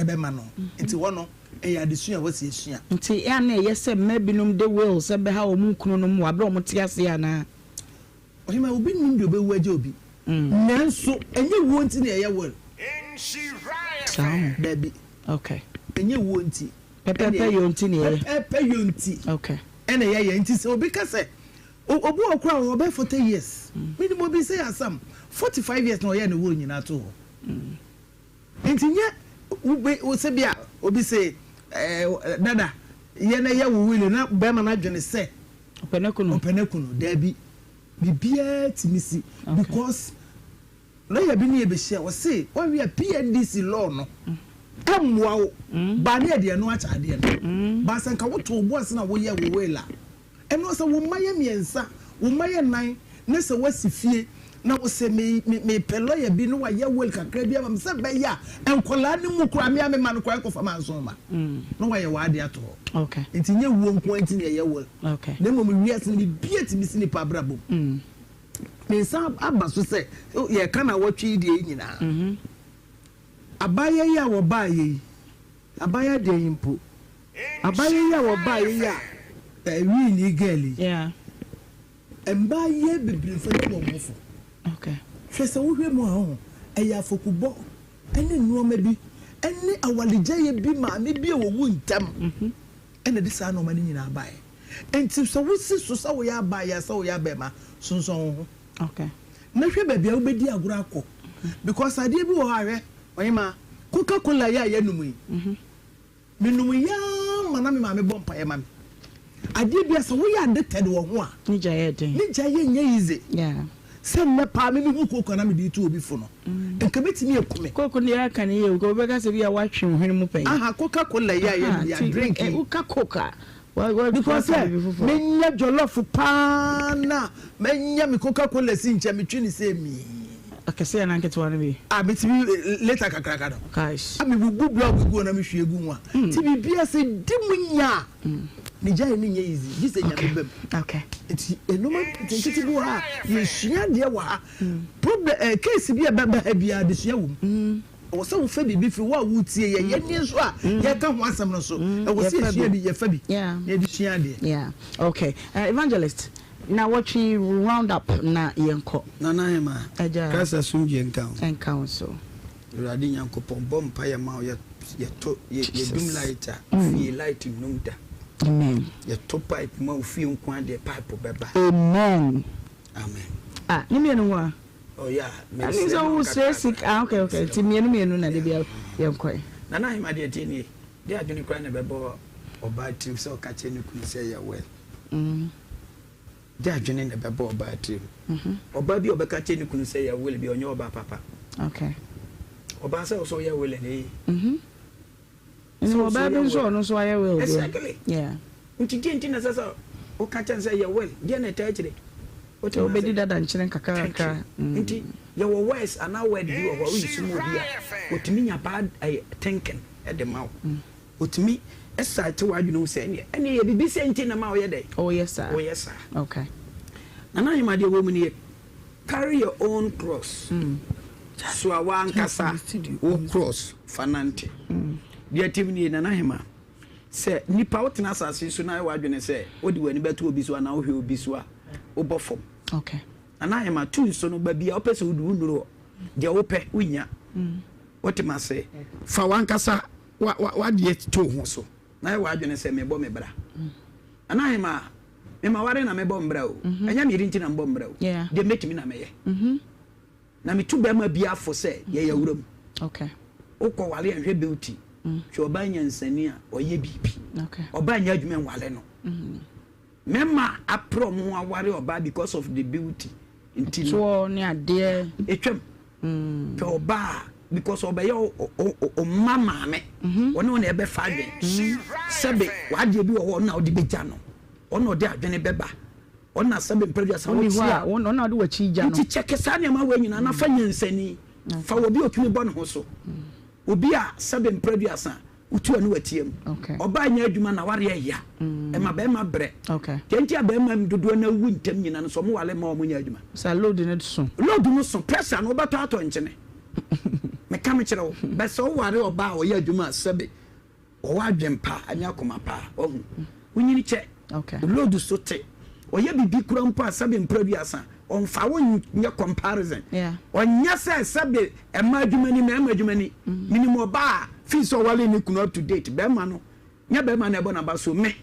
bɛma no. Nti hɔ no, ɛyɛ adesua a ɛwɔ sɛ yɛsua. Nti ɛyɛ a na ɛyɛ sɛ mmaa binom de wills bɛha wɔn kununom wɔ bere a wɔte ase anaa? Ɔhemmaa, obi nnim deɛ ɔbɛwu agya obi. Nanso ɛnyɛ wuo nti na yɛyɛ will. Saa ho? Dabi. Okay. Ɛnyɛ wuo nti. Pɛpɛɛpɛ yɔ nti na yɛyɛ. Pɛpɛɛpɛ yɔ nti. Okay. Ɛna yɛyɛ. Nti sɛ obi ka sɛ, obi wɔ hɔ koraa a ɔbɛyɛ 40 years. Menim obi sɛ Asam, 45 years na ɔyɛɛ ne will nyinaa too hɔ. Nti nyɛ wo be wo sɛ bi a obi se ɛɛ dada yɛ na yɛ wo will na bɛrima no adwene sɛ ɔpɛ no kunu ɔpɛ no kunu daabi biribiara tumi si because lawyer bi ne yɛ bɛhyia ɔse wɔnwe a PNDC law no ɛmmoa wo baa ne yɛde ɛno akyɛ adeɛ no baa sɛ nka woto wo bo ase na woyɛ wo will a Ɛno sɛ wo mma yɛ mmiɛnsa, wo mma yɛ nnan na sɛ woasi fie na wo sɛ me me mepɛ lɔya bi na wayɛ will kakra bi ama me sɛ ɛbɛyɛ a nkwadaa no mu koraa me a me mma no koraa nkɔfa manso mma na wayɛ w'ade ato hɔ. Okay. Nti nyɛ wuo nko ara nti na yɛyɛ will. Okay. Na mmom wiase no biribiara tumi si nipa abrabɔ mu. Me nsa aba so sɛ yɛka nawɔtwe yi deɛ yi nyinaa. Abaayewa yi a wɔbaeɛ yi, abaayewa deɛ yi mpo, abaayewa yi a wɔbaeɛ yi a ɛwii ne girl yi, mmaa bebree mfa ntu wɔn ho fo. Hwɛ sɛ wohwɛ mu a ɔho, ɛyɛ afɔkubɔ ne nneɛma bi ne awaregyaeɛ bi maame bi a wɔwu ntɛm ɛna ɛde saa nneɛma no nyinaa baeɛ. Nti sɛ wosi so sɛ woyɛ abaayewa sɛ woyɛ abɛɛma, sonsɔn wo ho. Na hwɛ baabi a wobɛdi agorɔ akɔ because adeɛ bi wɔ hɔ a hwɛ ɔhemaa coca cola yi a yɛnom yi menom yi ara ma na me maame bɔ mpaeɛ ma me adeɛ bi a sɛ woyɛ addicted wɔ ho a ne gya yɛ den ne gya yɛ nyɛ easy sɛ nnɛ paa me mehu coke a na mede tu obi fo no nka bɛtumi aku me. Coke no yɛaka no yie o wobɛka sɛ bi a woatwe wo hwene mu pɛn aha coca cola yi a yɛnom yi a drink yi woka coke a Because sɛ menya jollof paa na manya me coca cola si nkyɛn metwe no sɛ mii. Akɛseɛ anaa nketewa no bi? Ah metumi liter kakraka no. Guys. Ah mebubu block gu hɔ na mehwie gu ho a. Nti biribiara sɛ di mu nya a ne gyae no nyɛ easy gye sɛ Nyame ba mu. Okay. Nti nnoɔma nketenkete bi wɔ ha a yɛsua adeɛ wɔ ha. Problem eh case bi a ɛbɛba ha biara adesua wɔ mu. Ɛwɔ sɛ wofa biribi firi wo a woretie yɛn, yɛn nso a yɛreka ho asɛm no so. Ɛwɔ sɛ yɛsua bi, yɛfa bi, na yɛde sua adeɛ. Yeah. Okay. Evangelist, na wɔtwe round up na yɛnkɔ. Nana Hemaa, Agya. Christ asomdwie nka wo. Nka wo nso. Awurade Nyankopɔn, bɔ mpaeɛ ma wo, yɛ, yɛto, yɛ, yɛdum light a, fie light nnum da. Amen. Yɛto pipe mu a, wo fie nko ara deɛ pipe bɛba. Amen. Amen. Ah, ne mmienu ho a? Oh yeah, Ɛne sɛ wo srɛ sika, ah okay okay, nti mmienu mmienu na de bia yɛn kɔɛ. Nana Ahima deɛ tie nie, deɛ adwene koraa na ɛbɛbɔ ɔbaa tirim sɛ ɔka kyerɛ ne kunu sɛ yɛ well. Deɛ adwene na ɛbɛbɔ ɔbaa tirim. Ɔbaa bi a ɔbɛka kyerɛ ne kunu sɛ yɛ well bi ɔnyɛ ɔbaa papa. Okay. Ɔbaa sɛ ɔsɛ ɔyɛ well na eye. Ɛna ɔbaa bi nso ɔno nso ayɛ will deɛ. Exactly. Yeah. Nti deɛ nti na ɛsɛ sɛ woka kyerɛ no sɛ yɛ will, deɛ na ɛtaa akyire. Wote Sɛ wobɛdi ase? dada nkyene Thank kakrakra. you. Nti yɛwɔ words anaa word bi wɔ hɔ a woyi so ma obi a, otumi nya bad ɛyɛ thinking de ma wo. Otumi cite w'adwene mu sɛ ɛneɛ ɛneɛ yɛ biribi sɛ nti na ma woyɛ dɛn? Woyɛ saa. Woyɛ saa. Okay. Nana Ahima deɛ ɛwɔ mu nie, carry your own cross. Soa w'ankasa wo cross fa nante. Deɛ ɛte mu nie, Nana Ahima, Sɛ nipa wotena asase yi so na ayɛ w'adwene sɛ wode w'ani bɛto obi so anaa wohwɛ obi so a, wobɔ fam. Okay. Nana Ahema, tu nso no, baabi a wopɛ sɛ wodu, wonnuru hɔ. Deɛ wopɛ, wonnya. Wote m'ase? Fa w'ankasa w'adeɛ to wo ho so na yɛ w'adwene sɛ mebɔ me bra. Nana Ahema, me maware na mebɔ me bra o. Ɛnyɛ me yere nti na mebɔ me bra o. Deɛ mɛtumi na mɛyɛ. Na metu bɛrima biara fo sɛ yɛyɛ awura mu. Okay. Wokɔ ware a nhwɛ beauty. Hwɛ ɔbaa nyansani a ɔyɛ biribi. Okay. Ɔbaa nyɛ adwuma nware no. Mmarima apere wɔn ho aware ɔbaa because of the beauty. Nti no. Toɔ ne adeɛ. Etwam. Hwɛ ɔbaa because ɔbɛyɛ ɔma maame. Ɔne wo na ɛbɛfa adwene. Sɛbe w'adeɛ bi wɔ hɔ ɔno na ɔde bɛgya no. Ɔno na ɔde adwene bɛba. Ɔno na sɛbe mpere aduasa Wonni wote hɔ a. a, ɔno na ɔde w'akyi gya no. Nti kyɛke saa nneɛma wei nyinaa na fa nyansani. Fa obi a otumi bɔ ne ho so. Obi a sɛbe mpere aduasa wotu a ne watia mu. Ɔbaa nyɛ adwuma na ware ɛya. Ɛma bɛrima brɛ. Deɛ nti a bɛrima dodoɔ no awu ntɛm nyinaa no sɛ ɔmo ware mma ɔmo nyɛ adwuma. Sa load no so. Load no so, pressure no wobɛtɔ atɔ nkyene. Meka mekyerɛ wo. But sɛ woware ɔbaa a ɔyɛ adwuma a sɛbe Ɔwɔ adwen pa ne akoma pa. Wahu? Wonyini kyɛ. Wo load so te. Ɔyɛ biribi koraa mpo a sɛbe mpra aduasa, ɔmfa wo nyɛ comparison. Ɔnyɛ sɛ sɛbe mmaa adwuma ni, mmarima adwuma ni. Menim ɔbaa a, fii sɛ ɔwaree ne kunu up to date, barima no, nyɛ barima na ɛbɔ n'aba so, me,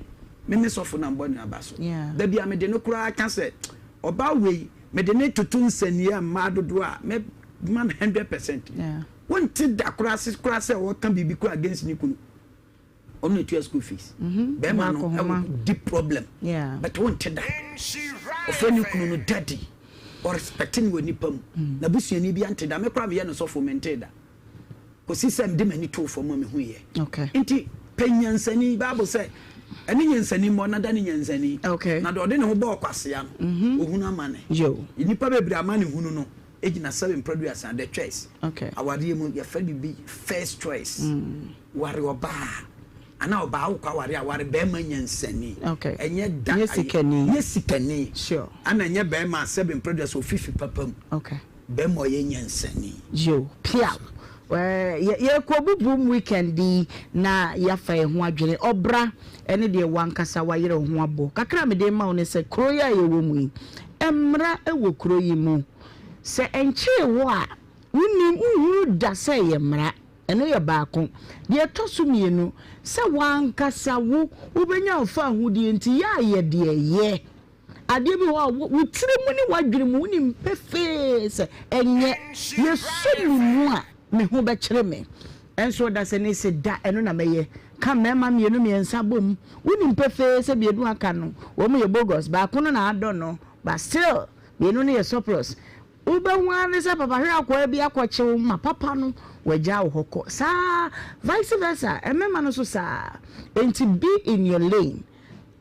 me me sɔfo na mebɔ n'aba so. Da bi a mede no koraa ka sɛ, ɔbaa wei, mede no toto nsɛnniiɛ a mmaa dodoɔ a, mɛma no 100%. Wonte da koraa ase koraa sɛ ɔka biribi koraa against ne kunu. Ɔno na etua school fees. Bɛrima no ɛwɔ deep problem. But wonte da. Ɔfrɛ ne kunu no daddy. Ɔrespect no wɔ nipa mu. Na busuani bi ante da. Me koraa meyɛ no sɔfo mente da. Kɔsi sɛ mede m'ani too fam a mehu yɛ. Nti pɛ nyansani. Bible sɛ ɛne nyansani mmɔ na da ne nyansani. Na deɛ ɔde ne ho bɔ ɔkwasea no, ohunu amane. Nnipa bebree amane hunu no. Egyina sɛbe mprɛduasa, the choice. Okay. Awareɛ mu yɛfrɛ biribi first choice. Ware ɔbaa anaa ɔbaa wokɔ aware a ware bɛrima nyansani. Okay. Ɛnyɛ da Nyɛ sikani. Nyɛ sikani. Sure. Ana ɛnyɛ bɛrima a sɛbe mprɛduasa ofifi papa mu. Okay. Bɛrima ɔyɛ nyansani. Yo, piaw. Ɛɛ yɛkɔ bubum weekend yi na yɛafa yɛn ho adwene. Ɔbra ne deɛ w'ankasa wayere wo ho abɔ. Kakra a mede rema wo ne sɛ kuro yi a yɛwɔ mu yi, mmara wɔ kuro yi mu. Sɛ ɛnkyee wo a, wonnim, wonhunu da sɛ ɛyɛ mmara. Ɛno yɛ baako. Deɛ ɛtɔ so mmienu, sɛ w'ankasa wo, wobɛnya wo fawohodie nti, yɛ a yɛ deɛ yɛ. Adeɛ bi wɔ hɔ a, wo tiri mu ne w'adwene mu, wonim pefee sɛ ɛnyɛ. Yɛsɔ me mu a, me ho bɛkyere me. Ɛnso ɔdasani se, Da, ɛno na mɛyɛ. Ka mmarima mmienu mmiɛnsa bom. Wonim pefee sɛ mmienu aka no, wɔn yɛ bogus. Baako no na adɔ no, but still, mmienu no yɛ surplus. Wobɛhu ara ne sɛ papa hwɛ akoa bi akɔkye wo ma papa no wagyaa wo hɔ kɔ. Saa ara, vice versa, mmarima no nso saa ara. Enti be in your lane.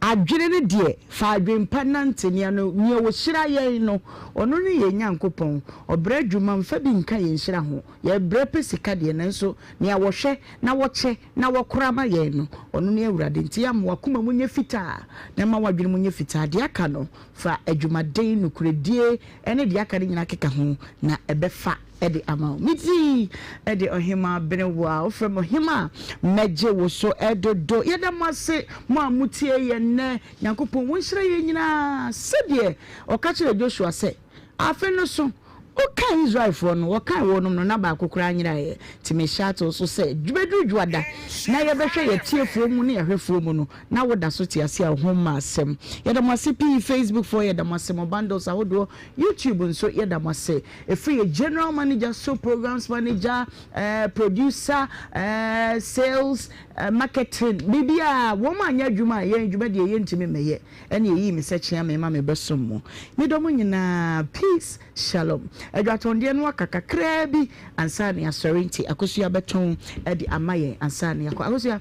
Adwene no deɛ, fa adwene pa nante. Nea no, nea ɔhyira yɛn no, ɔno ne yɛn Nyankopɔn. Ɔbrɛ adwuma mfa bi nka yɛn nhyira ho. Yɛbrɛ pɛ sika deɛ, nanso nea wɔhwɛ na wɔkyɛ na wɔkora ma yɛn no, ɔno ne Awurade. Nti ama w'akoma mu nyɛ fitaa, na ma w'adwene mu nyɛ fitaa. Deɛ aka no, fa adwumaden, nokorɛdie, ne deɛ aka no nyinaa keka ho, na ɛbɛfa de ama wo. Me din de Ɔhemaa Benewa. Wofrɛ me Ɔhemaa a, mɛgye wo so dodo. Yɛda mo ase, mo a motie yɛn nnɛ. Nyankopɔn wɔnhyira yɛn nyinaa sɛdeɛ ɔka kyerɛɛ Joshua sɛ, Afe no so, wokan Israelfoɔ no, wɔkan wɔnom no, na baako koraa nyeraeɛ. Nti mehyɛ ato so sɛ, bɛduru Dwoada na yɛbɛhwɛ yɛn atiefoɔ mu ne yɛn ahwɛfoɔ mu no, na woda so te ase a, wo ho mma asɛm. Yɛda mo ase pii, Facebookfoɔ, yɛda mo ase, mo bundles ahodoɔ, YouTube nso, yɛda mo ase. Ɛfiri yɛ General Manager so, Programs Manager, eh, Producer, eh, Sales, eh, Marketing, biribiara, wɔn anyɛ adwuma a yɛn adwuma deɛ yɛntumi mmɛyɛ, ɛne ɛyii me sɛ kyea me ma mebɛsom mo. Medɔ mo nyinaa. Peace, Shalom. Adwatɔndeɛ no aka kakraa bi ansa na yɛasɔre nti Akosua bɛtɔn de ama yɛn ansa na yɛakɔ. Akosua,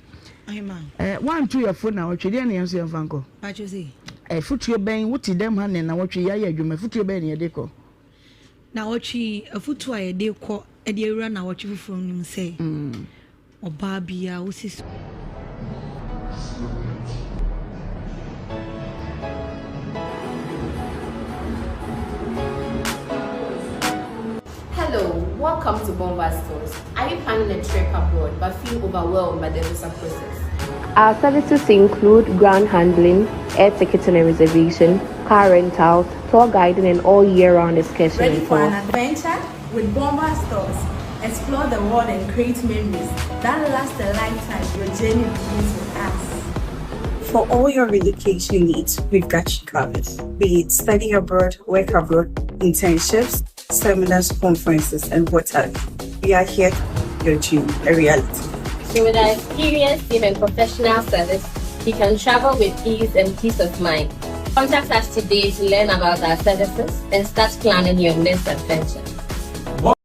eh, woanto yɛfo na ɔtwe deɛ na yɛn nso yɛmfa nkɔ. Afutuo bɛn, wote dɛm ha nnɛ nnawɔtwe yi ayɛ adwuma, afutuo bɛn na yɛde kɔ? Nnawɔtwe yi, afutuo a yɛde kɔ de awura nnawɔtwe foforɔ no mu sɛ, ɔbaa biara wosi so. Hello, welcome to Bomba Stores. Are you planning a trip abroad but feel overwhelmed by the visa process? Our services include ground handling, air ticketing and reservation, car rentals, tour guiding, and all year round excursion Ready and for an tours. adventure? With Bomba Stores, explore the world and create memories that last a lifetime. Your journey begins with us. For all your relocation needs, we've got you covered. Be it study abroad, work abroad, internships, seminars, conferences, and what have you. We are here to make your dream a reality. So with our experienced team and professional service, you can travel with ease and peace of mind. Contact us today to learn about our services and start planning your next adventure.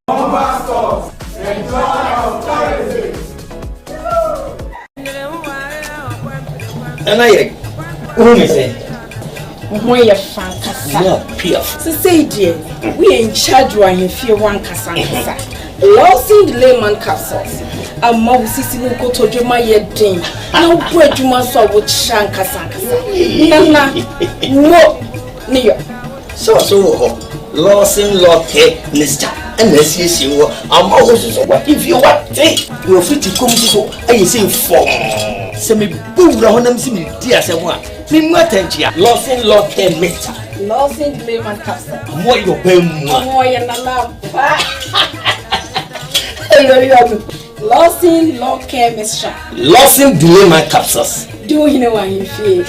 Bomba Stores, the joy of tourism. Nana yɛ wohu me sɛ. Wo ho yɛ fɛ ankasa. Wo piaf. Sesei deɛ woyɛ in charge wɔ ahemfie hɔ ankasa ankasa. Lawson Layman capsules ama wo sisi ne wo kotodwe ma yɛ den na wobɔ adwuma nso a wokyerɛ ankasa ankasa. Nana, mo ne yɔ. Sɛ ɔso wɔ hɔ, Lawson Lɔkɛ mixture ɛna asiesie wɔ ama wo soso w'ahemfie wate na wafiti kɔm soso ayɛ sei fɔmm. Sɛ mebɔ wura hɔ na mese meredi asɛm a, memmu atɛnkyea. Lawson Lɔkɛ mixture. Lawson Layman capsule. Ɔmo ayɛ ɔbaa mua. Ɔmo ɔyɛ nana ampa. Lawson Lɔkɛ mixture. Lawson Delayman capsules. Di wo hene wɔ ahemfie.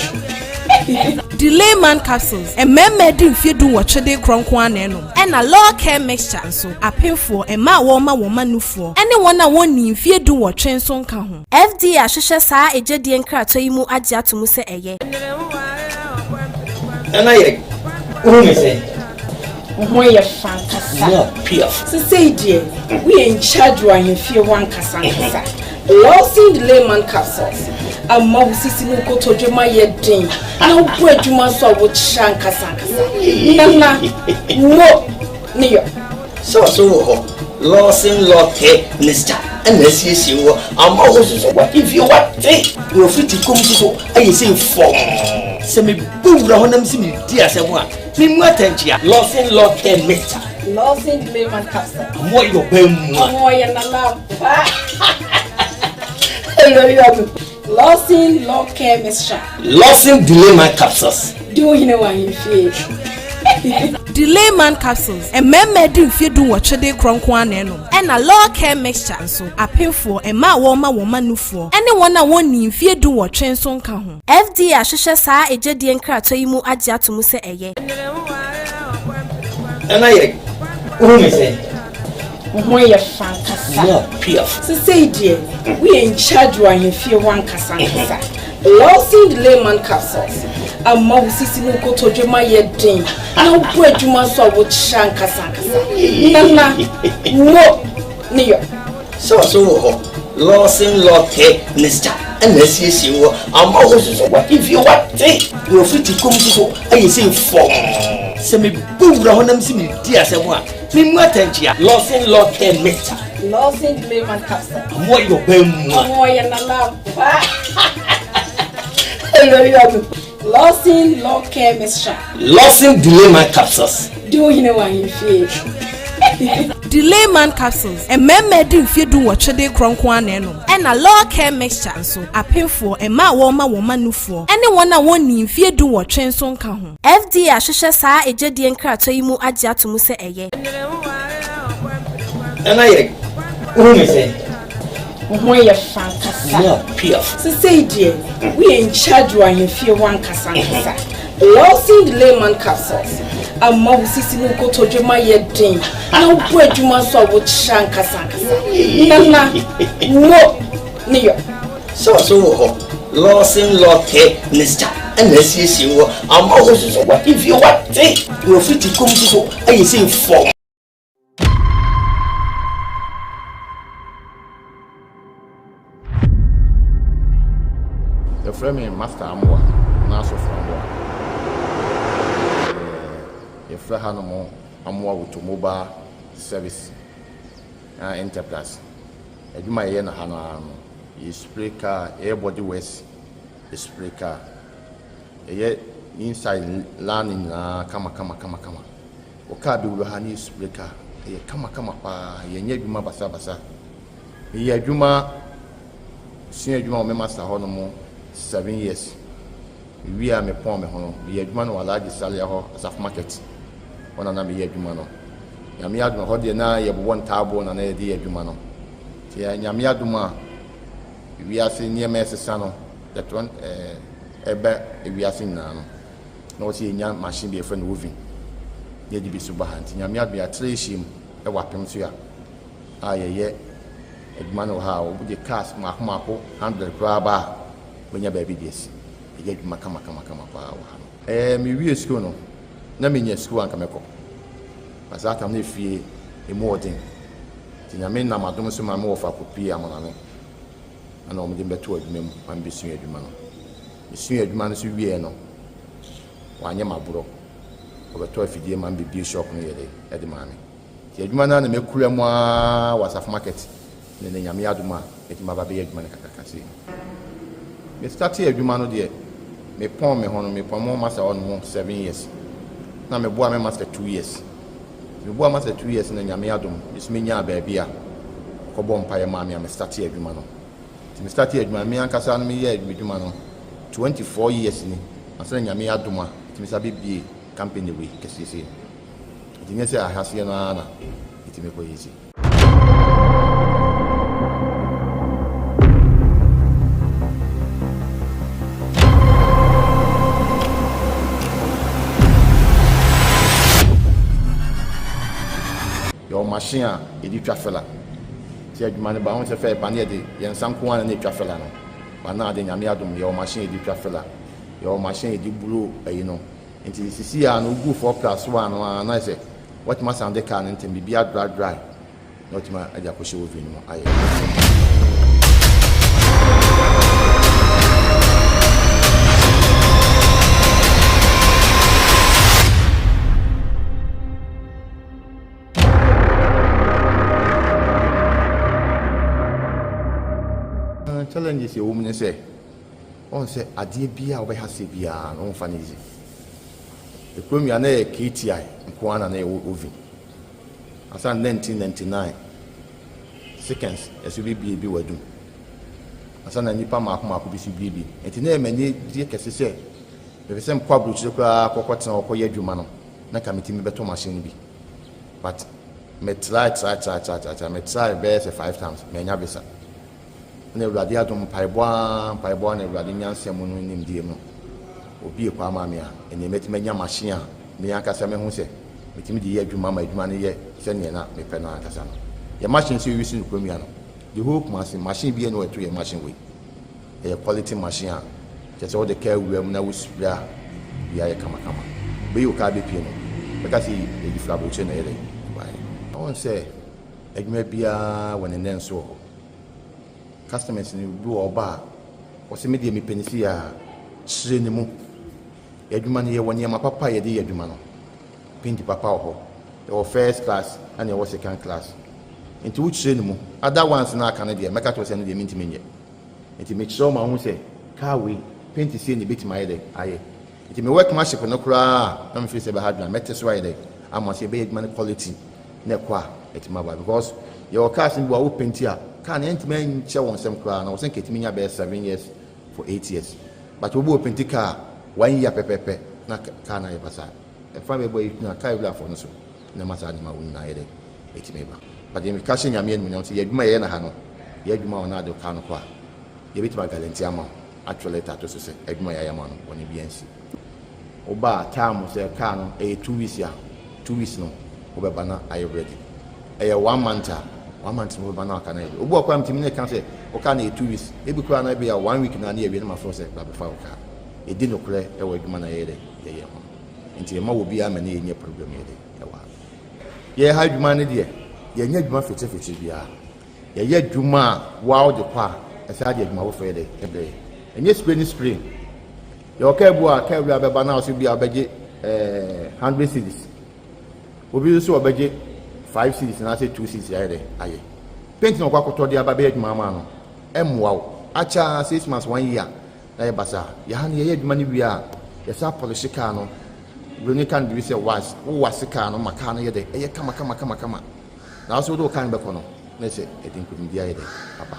Delayman capsules, mmarima adi mfeɛ dunwɔtwe de rekorɔ nko ara na ɛnom. Ɛna Law Care Mixture nso, apemfoɔ, mmaa a wɔrema wɔn mma nufoɔ, ne wɔn a wɔnnii mfeɛ dunwɔtwe nso nka ho. FDA ahwehwɛ saa egyedie nkratoɔ yi mu agye ato mu sɛ ɛyɛ. Nana yɛ, wohu me sɛn? Wo ho yɛ fɛ ankasa. Wo piaf. Sesei deɛ, woyɛ in charge wɔ ahemfie hɔ ankasa ankasa. Lawson Layman capsules ama wo sisi ne wo kotodwe ma yɛ den na wobɔ adwuma nso a wokyerɛ ankasa ankasa. Nana, mo ne yɔ. Sɛ ɔso wɔ hɔ, Lawson Lɔkɛ mixture ɛna asiesie wɔ ama wo soso w'ahemfie wate na wafiti kɔm soso ayɛ sei fɔmm. Sɛ mebɔ wura hɔ na mese meredi asɛm a, memmu atɛnkyea. Lawson Lɔkɛ mixture. Lawson Layman capsule. Ɔmo ayɛ ɔbaa mua. Ɔmo ɔyɛ nana ampa. Lawson Law Care Mixture. Lawson Delayman capsules. Di wo hene wɔ ahemfie. Delayman capsules, mmarima adi mfeɛ dunwɔtwe de rekorɔ nko ara na ɛnom. Ɛna Law Care Mixture nso, apemfoɔ, mmaa a wɔrema wɔn mma nufoɔ, ne wɔn a wɔnnii mfeɛ dunwɔtwe nso nka ho. FDA ahwehwɛ saa egyedie nkratoɔ yi mu agye ato mu sɛ ɛyɛ. Nana yɛ, wohu me sɛn? Wo ho yɛ fɛ ankasa. Wo piaf. Sesei deɛ, woyɛ in charge wɔ ahemfie hɔ ankasa ankasa. Lawson Layman capsules ama wo sisi ne wo kotodwe ma yɛ den na wobɔ adwuma nso a wokyerɛ ankasa ankasa. Nana, mo ne yɔ. Sɛ ɔso wɔ hɔ, Lawson Lɔkɛ mixture ɛna asiesie wɔ ama wo soso w'ahemfie wate na wafiti kɔm soso ayɛ sei fɔmm. Sɛ mebɔ wura hɔ na mese meredi asɛm a, memmu atɛnkyea. Lawson Lɔkɛ mixture. Lawson Layman capsule. Ɔmo ayɛ ɔbaa mua. Ɔmo ɔyɛ nana ampa. Lawson Lɔkɛ mixture. Lawson Delayman capsules. Di wo hene wɔ ahemfie. Delayman capsules, mmarima adi mfeɛ dunwɔtwe de rekorɔ nko ara na ɛnom. Ɛna Law Care Mixture nso, apemfoɔ, mmaa a wɔrema wɔn mma nufoɔ, ne wɔn a wɔnnii mfeɛ dunwɔtwe nso nka ho. FDA ahwehwɛ saa egyedie nkratoɔ yi mu agye ato mu sɛ ɛyɛ. Nana yɛ, wohu me sɛn? Wo ho yɛ fɛ ankasa. Wo piaf. Sesei deɛ, woyɛ in charge wɔ ahemfie hɔ ankasa ankasa. Lawson Layman capsules ama wo sisi ne wo kotodwe ma yɛ den na wobɔ adwuma nso a wokyerɛ ankasa ankasa. Nana, mo ne yɔ. Sɛ ɔso wɔ hɔ, Lawson Lɔkɛ mixture ɛna asiesie wɔ ama wo soso w'ahemfie wate na wafiti kɔm soso ayɛ sei fɔmm. Yɛfrɛ me Master Amoah anaa Sɔfo Amoah. Yɛfrɛ hanom Amoah Automobile Service Enterprise. Adwuma a yɛyɛ no ha no ara no, yɛ spray car, yɛyɛ body works, yɛ spray car. Yɛyɛ inside line no nyinaa kama kama kama kama. Wo car bɛwura ha na yɛ spray car, ɛyɛ kama kama paa. Yɛnyɛ adwuma basabasa. Meyɛ adwuma, sua adwuma wɔ me master hɔ nom 7 years. Mewie a mepɔn me ho no, meyɛ adwuma no wɔ Alhaji Salia hɔ, Asafo Market hɔ na na meyɛ adwuma no. Nyame adom, ɛhɔ deɛ na yɛbobɔ ntaaboɔ na na yɛde yɛ adwuma no. Nti Nyame adom a wiase nneɛma ɛsesa no, yɛtɔ ɛba wiase nyinaa no, na wɔsɛ yɛnya machine bi yɛfrɛ no oven na yɛde bi so ba ha. Nti Nyame adom yɛatrɛ yɛhyia mu ɛwɔ apem so a a yɛyɛ adwuma no wɔ ha a wɔde cars mmaako mmaako 100 koraa ba a, wobɛnya baabi de asi. Yɛyɛ adwuma kamakamakama paa wɔ ha no. Ɛɛ, mewie sukuu no, na menya sukuu a anka mɛkɔ. Na saa tam no efie emu ɔden. Nti Nyame nam adom so ma me wɔfa kɔpuee Amonane ɛna wɔn de me bɛtoo adwuma mu ma me bɛsuaa adwuma no. Mesuaa adwuma no nso wieɛ no, wɔanyɛ me aborɔ. Wɔbɛtɔɔ afidie ma me bɛbue shop no yɛ dɛ de maa me. Nti adwuma no ara na makura mu ara wɔ Asafo Market ne nnɛ Nyame adom a matumi aba abɛyɛ adwuma no kakraka sei no. Me startee adwuma no deɛ me pɔn me ho no me pɔn me ho master hɔ nom 7 years na me boa me master 2 years. Nti me boa master 2 years na Nyame adom me so me nyaa baabi a ɔkɔ bɔɔ mpaeɛ maa me a me startee adwuma no. Nti me startee adwuma no me ankasa no me yɛɛ me dwuma no 24 years ni ansa na Nyame adom a metumi sa bɛ bie company wei kɛseɛ sei no. Nti nyɛ sɛ ahaseɛ no ara na ɛtumi kɔ yɛ sei. Yɛwɔ machine a yɛde twa fela. Nti adwuma no ba ho sɛ fɛ ba ne yɛde yɛn nsa nko ara na ɛtwa fela no. Ba na ade Nyame adom yɛwɔ machine yɛde twa fela. Yɛwɔ machine yɛde buro ayi no. Nti sisi a no wogu 4 plus 1 no a na ayɛ sɛ watumi asan de car no ntɛm biribi adry dry na watumi de akɔhyɛ oven no mu ayɛ. Challenges ɛwɔ mu ne sɛ Woahu sɛ adeɛ biara a wobɛha aseɛ biara no womfa no easy. Ekurom yi a na ɛyɛ KTI nko ara na na yɛwɔ oven. Ansa na 1999 seconds ɛso bɛbie bi wɔ adum. Ansa na nnipa mmaako mmaako bi so bie bi. Nti na ɛyɛ m'ani gye kɛse sɛ mepɛ sɛ mekɔ aburokyire koraa kɔkɔtena hɔ kɔyɛ adwuma no na nka metumi bɛtɔ machine no bi. But me try try try try try try me try bɛyɛ sɛ 5 times mannya visa. Na Awurade adom, mpaebɔ ara, mpaebɔ ara na Awurade nyansa mu no nimdeɛ mu, obue kwan maa me a, ɛnneɛ mɛtumi anya machine a me ankasa mɛhu sɛ metumi de yɛ adwuma ma adwuma no yɛ sɛdeɛ na mepɛ no ankasa no. Yɛn machine nso yɛuse no kurom yi ano. The whole Kumasi, machine biara nni hɔ a ɛto yɛn machine wei. Ɛyɛ quality machine a kyerɛ sɛ wode kaa wura mu na wo spray a, biribiara yɛ kamakama. Wobɛyi wo kaa bɛpue no, wobɛka sɛ ɛyi firi aburokyire na ɛyɛ dɛn? Ɛbaeɛ. Woahu sɛ adwuma biara wɔ ne nnɛnso wɔ hɔ. Customers no bi wɔ hɔ ɔba a, ɔse me deɛ mepɛ no sei a, kyerɛ ne mu. Yɛn adwuma no yɛwɔ nneɛma papa a yɛde yɛ adwuma no. Paint papa wɔ hɔ, yɛwɔ first class ɛna yɛwɔ second class. Nti wokyerɛ ne mu. Other ones no a aka no deɛ mɛka kyerɛ wo sɛ ɛno deɛ mentumi nyɛ. Nti mekyerɛ wo ma wohu sɛ car wei paint sei na ɛbɛtumi ayɛ dɛn ayɛ. Nti me workmanship no koraa a na mefeel sɛ ɛbɛha adwene a mɛte so ayɛ dɛn ama sɛ yɛbɛyɛ adwuma no quality na ɛkɔ a ɛtumi aba because yɛwɔ cars no bi wɔ a wo painti a car no ɛntumi nkyɛ wɔn nsam koraa na wɔsɛ nka ɛtumi nya bɛyɛ 7 years for 8 years but obi wɔ painti car 1 year pɛpɛpɛ na car no ayɛ basaa. Ɛfa bɛbɔ yi na car wurafoɔ no so na ɛma saa nneɛma wo nyinaa yɛ dɛ ɛtumi ba. But meka hyɛ Nyame animuonyam sɛ yɛ adwuma yɛyɛ no ha no yɛ adwuma a ɔno ade car no kɔ a yɛbɛtumi agalante ama wo atwerɛ lɛta ato so sɛ adwuma a yɛayɛ ama no bɔne biara nsi. Woba a time sɛ car no ɛyɛ 2 weeks a 2 weeks no wobɛba na ayɛ ready. Ɛyɛ 1 month a 1 month no wobɛba na car no ayɛ ready. Obi wɔ hɔ koraa metumi ne no ka sɛ wo car no yɛ 2 weeks ebi koraa no ebia 1 week no ara na yɛawie na mafrɛ wo sɛ bra bɛfa wo car. Yɛdi nokorɛ wɔ adwuma no a yɛyɛ dɛ yɛyɛ ho no. Nti yɛmma obiara ma ne yɛnyɛ problem yɛ dɛ ɛwɔ ha. Yɛyɛ ha adwuma no deɛ yɛnyɛ adwuma fetefete biara. Yɛyɛ adwuma a woa wode kɔ a ɛsan de adwuma foforɔ yɛ dɛ ɛbrɛ yɛn. Ɛnyɛ spray ne spray. Yɛwɔ kaa bi wɔ a kaa wura bɛba na ɔsɛ bi a ɔbɛgye ɛɛ 100 cedis. Obi nso sɛ ɔbɛgye 5 cedis anaasɛ 2 cedis ayɛ dɛ ayɛ. Paint na ɔkɔ akɔtɔ de aba bɛyɛ adwuma ama no, ɛmmoa wo. Akyɛ ara 6 months, 1 year na ayɛ basaa. Yɛ ha no yɛyɛ adwuma no wie a, yɛsan pɔlehye kaa no. Buroni ka no biribi sɛ wax, wo wax kaa no ma kaa no yɛ dɛ, ɛyɛ kama kama kama kama. Na wo nso wode wo kaa no bɛkɔ no, na ɛsɛ ɛde nkunimdie ayɛ dɛ aba.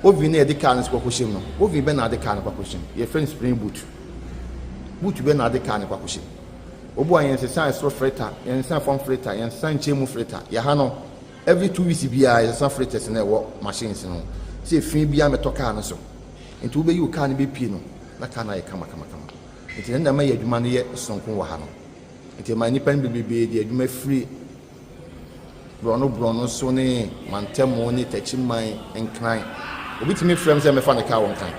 Oven no a yɛde kaa no nso kɔkɔhyɛ mu no, oven bɛn na wode kaa no kɔakɔhyɛ mu? Yɛfrɛ no spring boot. Boot bɛn na wode kaa no kɔakɔhyɛ mu? Obu a yɛnsesa ɛsoro freta, yɛnsesa fam freta, yɛnsesa nkyɛn mu freta. Yɛ ha no, every 2 weeks biara yɛsesa fretas no a ɛwɔ machines no ho sɛ efi biara mmɛtɔ kaa no so. Nti wobɛyi wo kaa no bɛpue no, na kaa no ayɛ kama kama kama. Nti ɛno na ɛma yɛ adwuma no yɛ sononko wɔ ha no. Nti ɛma nnipa no bebrebe de adwuma firi borɔno borɔno so ne mantamu ne takyiman nkran. Obi tumi frɛ me sɛ mɛfa ne kaa wɔ Nkran.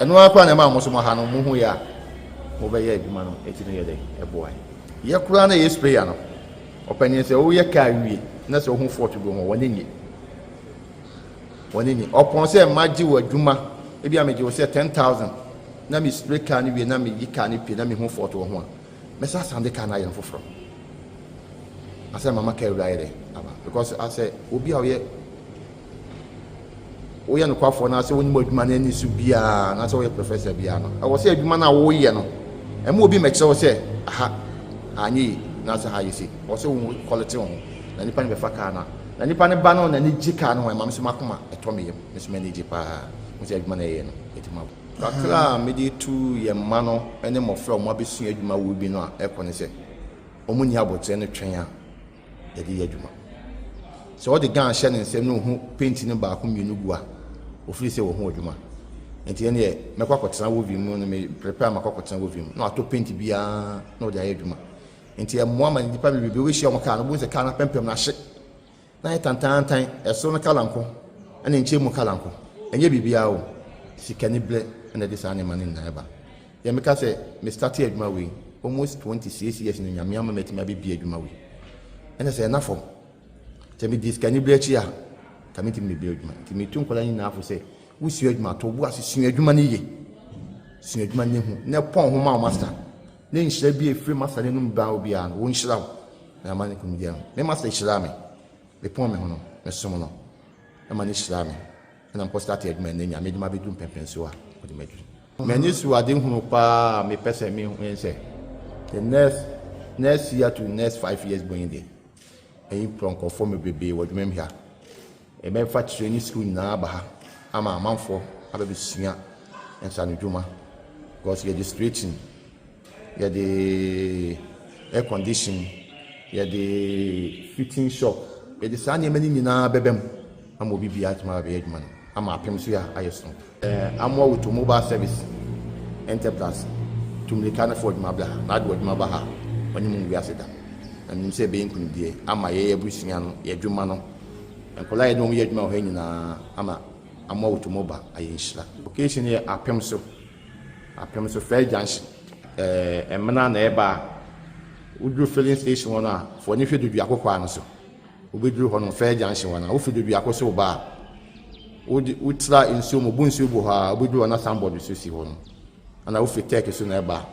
Ɛno ara koraa na ɛma mo nso mo ha no mohu yɛ a mobɛyɛ adwuma no ɛti no yɛ dɛ ɛboa yɛ. Yɛ koraa na ɛyɛ sprayer no. Ɔpanyin sɛ woyɛ kaa wie na sɛ wohu fault bi wɔ ho a w'ani nnye. W'ani nnye. Ɔpɔn sɛ magye wo adwuma ebi a megye wo sɛ 10,000 na me spray kaa no wie na meyi kaa no pie na mehu fault wɔ ho a mɛsa asan de kaa no ayɛ no foforɔ. Asɛ mama kaa wura ayɛ dɛ aba because asɛ obi a ɔyɛ woyɛ nokwafoɔ na asɛ wonim adwuma no ani so biara na asɛ woyɛ professor biara no ɛwɔ sɛ adwuma no a woyɛ no ɛma obi mɛkyerɛ wo sɛ aha anyɛ yi na asɛ ha yɛ sei ɛwɔ sɛ wo quality wo ho na nipa no bɛfa kaa no a na nipa no ba no n'ani gye kaa no ho ɛma me so makoma ɛtɔ me yam me so m'ani gye paa ho sɛ adwuma no ɛyɛ no ɛtumi abɔ kakra a mede tu yɛn mma no ne mmɔfra a wɔn abɛsua adwuma wɔ bi no a ɛkɔ ne sɛ wɔn nni abotire no twɛn a yɛde yɛ adwuma. Sɛ ɔde gun hyɛ ne nsam na ohu paint no baako mmienu gu a, ofiri sɛ wahu adwuma. Nti ɛneɛ mɛkɔ akɔtena wovi mu no me prepare makɔ akɔtena wovi mu na watɔ paint biara na ɔde ayɛ adwuma. Nti ɛmmoa ma nnipa bebrebe wobɛhyia wɔn kaa no wobɛhu sɛ kaa no apempem no ahye na ayɛ tantaantan, ɛsoro no kala nko ɛna nkyɛn mu kala nko. Ɛnyɛ biribiara o, sikaniberɛ na ɛde saa nneɛma no nyinaa ba. Deɛ meka sɛ me starte adwuma wei almost 26 years no Nyame ama matumi abɛbie adwuma wei ɛna sɛ ɛna fam sɛ medi sikani berɛ akyi a ka mentumi mebie adwuma nti metu nkwadaa nyinaa fo sɛ wosua adwuma to bo ase sua adwuma no yie sua adwuma no hu na pɔn ho ma wo master ne nhyira bi a ɛfiri master no anum ba obiara no wɔnhyira wo na ama ne kɔmdi ano me master hyiraa me mepɔn me ho no mesom no ɛma ne hyiraa me ɛna mekɔ starte adwuma ɛnɛ Nyame de ma bɛduru mpɛmpɛnsoɔ a ɔde maduru. M'ani so ade hunu paa a mepɛ sɛ mehu ne sɛ the next next year to next 5 years going deɛ ɛyi pɔ nkurɔfoɔ bebrebe wɔ adwuma mu ha. Ɛbɛfa kyerɛ ne sukuu nyinaa aba ha ama amanfoɔ abɛbɛsua nsanodwuma because yɛde straighten, yɛde air condition, yɛde fitting shop, yɛde saa nneɛma no nyinaa bɛba mu ama obi biara atumi abɛyɛ adwuma no ama apem so yɛ ayɛ so. Amoa Auto Mobile Service Enterprise tu mmirika na fa w'adwuma bra ha, na ade w'adwuma ba ha a, ɔne mu ngu ase da. Na menim sɛ ɛbɛyɛ nkunimdie ama yɛn abusua no, yɛn adwuma no, nkwadaa a yɛne wɔn yɛ adwuma wɔ ha nyinaa ama Amoa Auto Mobile ayɛ nhyira. Location yɛ Apem so, Apem so Fair Junction. Ɛmena na ɛba a, woduru filling station hɔ no a, fa w'ani hwɛ Doduako kwan no so. Wobɛduru hɔ no, Fair Junction hɔ no a, wofiri Doduako so reba a, wode wotra nsuo mu, bu nsuo gu hɔ a, wobɛduru hɔ na signboard so si hɔ no. Ɛna wofiri Turkey so na ɛba a,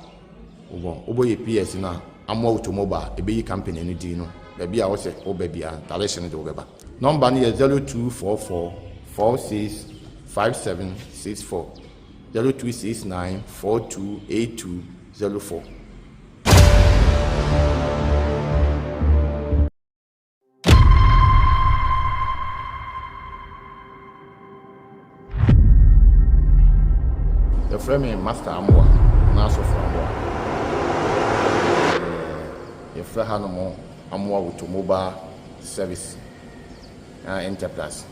wobɔ wobɔ yɛ PS no a, Amoa Automobile, ɛbɛyi company no din no. Baabi a wosɛ woba biara, direction no de wobɛba. Nɔmba no yɛ 0244 46 5764, 0269 42 82 04. Yɛfrɛ me Master Amoah anaa Sɔfo Amoah. Yɛfrɛ hanom Amoah Automobile Service Enterprise.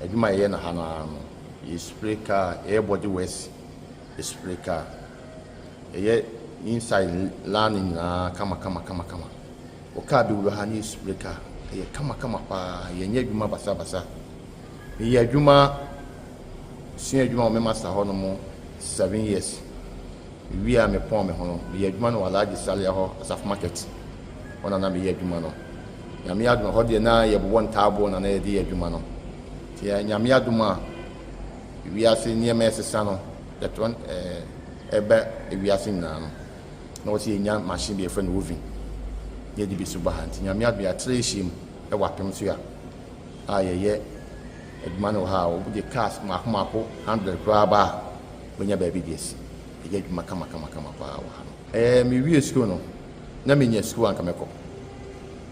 Adwuma a yɛyɛ no ha no ara no, yɛ spray car, yɛyɛ body works, yɛ spray car. Yɛyɛ inside line nyinaa kama kama kama kama. Wo car bɛwura ha ne yɛ spray car. Ɛyɛ kama kama paa. Yɛnyɛ adwuma basabasa. Meyɛ adwuma, sua adwuma wɔ me master hɔ nom 7 years. Mewie a mepɔn me ho no, meyɛ adwuma no wɔ Alhaji Salia hɔ, Asafo Market. Hɔ na na meyɛ adwuma no. Nyame adom, hɔ deɛ na yɛbobɔ ntaaboɔ na na yɛde yɛ adwuma no. Nti Nyame adom a wiase nneɛma ɛsesa no, yɛtɔ ɛbɛ wiase nyinaa no, na wɔsɛ yɛnya machine bi yɛfrɛ no oven. na yɛde bi nso ba ha. Nti Nyame adom yɛatra ahyiam wɔ apem so a a yɛyɛ adwuma no wɔ ha a wode cars mmaako mmaako 100 koraa ba a wobɛnya baabi de asi. Yɛyɛ adwuma kama kama kama paa wɔ ha no. Ɛɛ mewie sukuu no na menya sukuu a anka mɛkɔ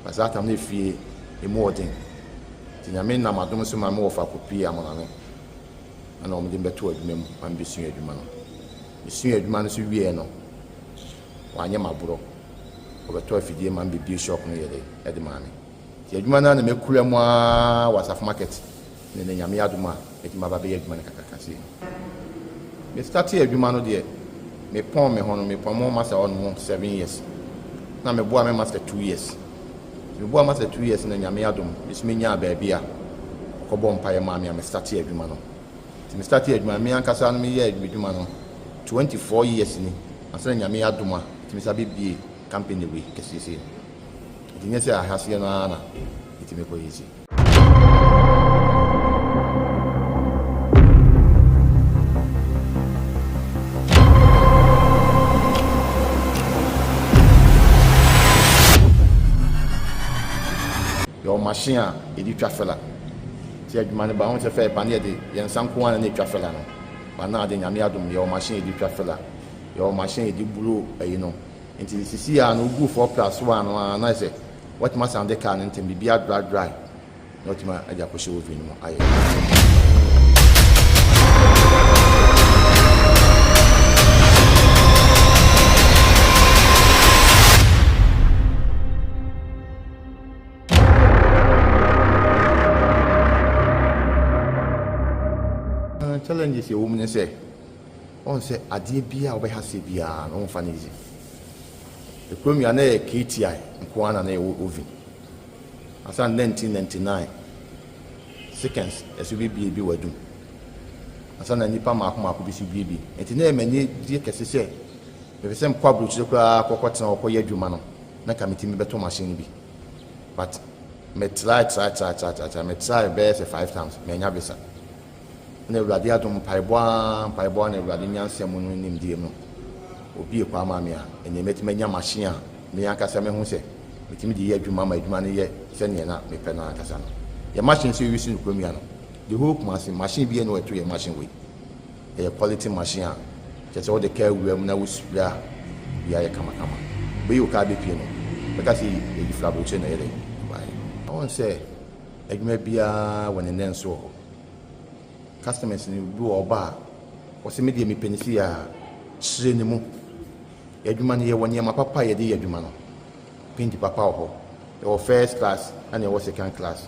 but saa tam no efie emu ɔden nti Nyame nam adom so ma me wɔfa kɔpie Amonane ɛna wɔn de me bɛtoo adwuma mu ma mebɛsua adwuma no. Mesuaa adwuma no nso wieɛ no wanyɛ m'aborɔ ɔbɛtɔ afidie ma me bɛbie shop no yɛ dɛ ɛde maa me. Nti adwuma no ara na makura mu ara wɔ Asafo Market ne nnɛ Nyame adom a mɛtumi aba abɛyɛ adwuma no kakraka sei no. Me startee adwuma no deɛ me pɔn me ho no me pɔn me ho master hɔ nom 7 years na me boa me master 2 years. Nti me boa master 2 years na Nyame adom me nso me nyaa baabi a ɔkɔ bɔɔ mpaeɛ maa me a me startee adwuma no. Nti me startee adwuma no me ankasa no me yɛɛ adwuma no 24 years ni ansa na Nyame adom a metumi sa bɛ bie company wei kɛseɛ sei no. Nti nyɛ sɛ ahaseɛ no ara na ɛtumi kɔ yɛ sei. Yɛwɔ machine a yɛde twa fela. Nti adwuma no ba ho sɛ fɛ ba ne yɛde yɛn nsa nko ara na ɛtwa fela no. Ba na ade Nyame adom yɛwɔ machine yɛde twa fela. Yɛwɔ machine yɛde buro ayi no. Nti sisi a no wogu 4 plus 1 no ara na ayɛ sɛ watumi asan de car no ntɛm biribi adry dry na watumi de akɔhyɛ oven no mu ayɛ. Challenges ɛwɔ mu ne sɛ Woahu sɛ adeɛ biara a wobɛha aseɛ biara no womfa no easy. Ekurom yi a na ɛyɛ KTI nko ara na na yɛwɔ oven. Ansa na 1999 seconds ɛso bɛbie bi wɔ adum. Ansa na nnipa mmaako mmaako bi so bie bi. Nti na ɛyɛ m'anigyeɛ kɛse sɛ mepɛ sɛ mekɔ aburokyire koraa kɔkɔtena hɔ kɔyɛ adwuma no na nka metumi bɛtɔ machine no bi. But me try try try try try me try bɛyɛ sɛ 5 times mannya visa. Na Awurade adom, mpaebɔ ara, mpaebɔ ara na Awurade nyansa mu no nimdeɛ mu no, obue kwan maa me a ɛnnɛ matumi anya machine a me ankasa mahu sɛ metumi de yɛ adwuma ma adwuma no yɛ sɛdeɛ na mepɛ no ankasa no. Yɛn machine nso yɛuse no kurom yi ano. The whole Kumasi, machine biara nni hɔ a ɛto yɛn machine wei. Ɛyɛ quality machine a kyerɛ sɛ wode kaa wura mu na wo spray a, biribiara yɛ kamakama. Wobɛyi wo kaa bɛpue no, wobɛka sɛ ɛyi firi aburokyire na ɛyɛ dɛn ɛbaeɛ. Woahu sɛ adwuma biara wɔ ne nnɛnso wɔ hɔ. Customers no bi wɔ hɔ ɔba a, ɔse me deɛ mepɛ no sei a, kyerɛ ne mu. Yɛn adwuma no yɛwɔ nneɛma papa a yɛde yɛ adwuma no. Paint papa wɔ hɔ, yɛwɔ first class ɛna yɛwɔ second class.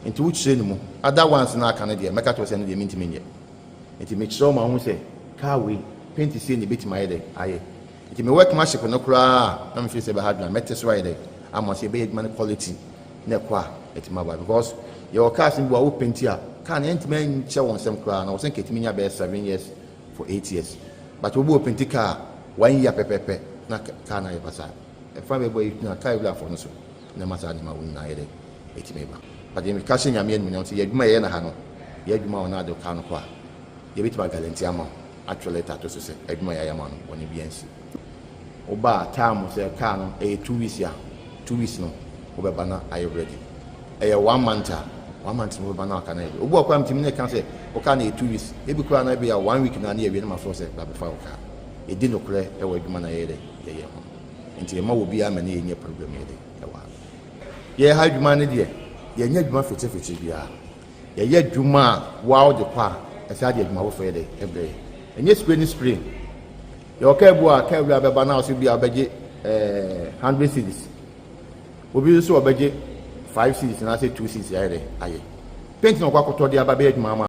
Nti wo kyerɛ ne mu. Other ones no a aka no deɛ mɛka kyerɛ wo sɛ ɛno deɛ mentumi nyɛ. Nti mekyerɛ wo ma wohu sɛ car wei paint sei na ɛbɛtumi ayɛ dɛ ayɛ. Nti me workmanship no koraa a na me feel sɛ ɛbɛha adwene a mɛte so ayɛ dɛ ama sɛ yɛbɛyɛ adwuma no quality na ɛkɔ a ɛtumi aba because yɛwɔ cars no bi wɔ a wo painti a car no ɛntumi nkyɛ wɔn nsam koraa na wɔsɛ nka ɛtumi nya bɛyɛ 7 years for 8 years, but obi wɔ painti car one year pɛpɛpɛ na car no ayɛ basaa. Ɛfa bɛbɔ yi na car wurafoɔ no so na ɛma saa nneɛma wo nyinaa yɛ dɛ ɛtumi ba. But yɛn ka hyɛ Nyame animuonyam sɛ yɛ adwuma yɛyɛ na ha no yɛ adwuma wɔ na ade car no kɔ a yɛbɛtumi aguarantee ama wo, atwerɛ letter ato so sɛ adwuma yɛayɛ ama no bɔne bi ansi. Woba a time sɛ car no ɛyɛ 2 weeks a, 2 weeks no wobɛba na ayɛ ready. Ɛyɛ one month a, one month no wobɛba na aka no ayɛ ready. Obi wɔ koraa metumi ne ka sɛ wo car no yɛ 2 weeks, ebi koraa na ebi a one week na ne yɛwie no ma frɛ sɛ bra bɛfa wo car. Yɛdi nokorɛ ɛwɔ adwuma na yɛyɛ dɛ yɛyɛ ho nti yɛma wɔ biara ma ne yɛnyɛ problem yɛ dɛ ɛwɔ ha. Yɛyɛ ha adwuma no deɛ yɛnyɛ adwuma fetefete biara. Yɛyɛ adwuma a woa wode kɔ a ɛsan de adwuma foforɔ yɛ dɛ ɛbrɛ yɛ. Ɛnyɛ spray ne spray. Yɛwɔ kaa bi a kaa wura bɛba na ɔsɛ bi a ɔbɛgye 100 cedis. Obi nso ɔbɛgye 5 cedis anaasɛ 2 cedis ayɛ dɛ ayɛ. Paint na ɔkɔ akɔtɔ de aba bɛyɛ adwuma ama.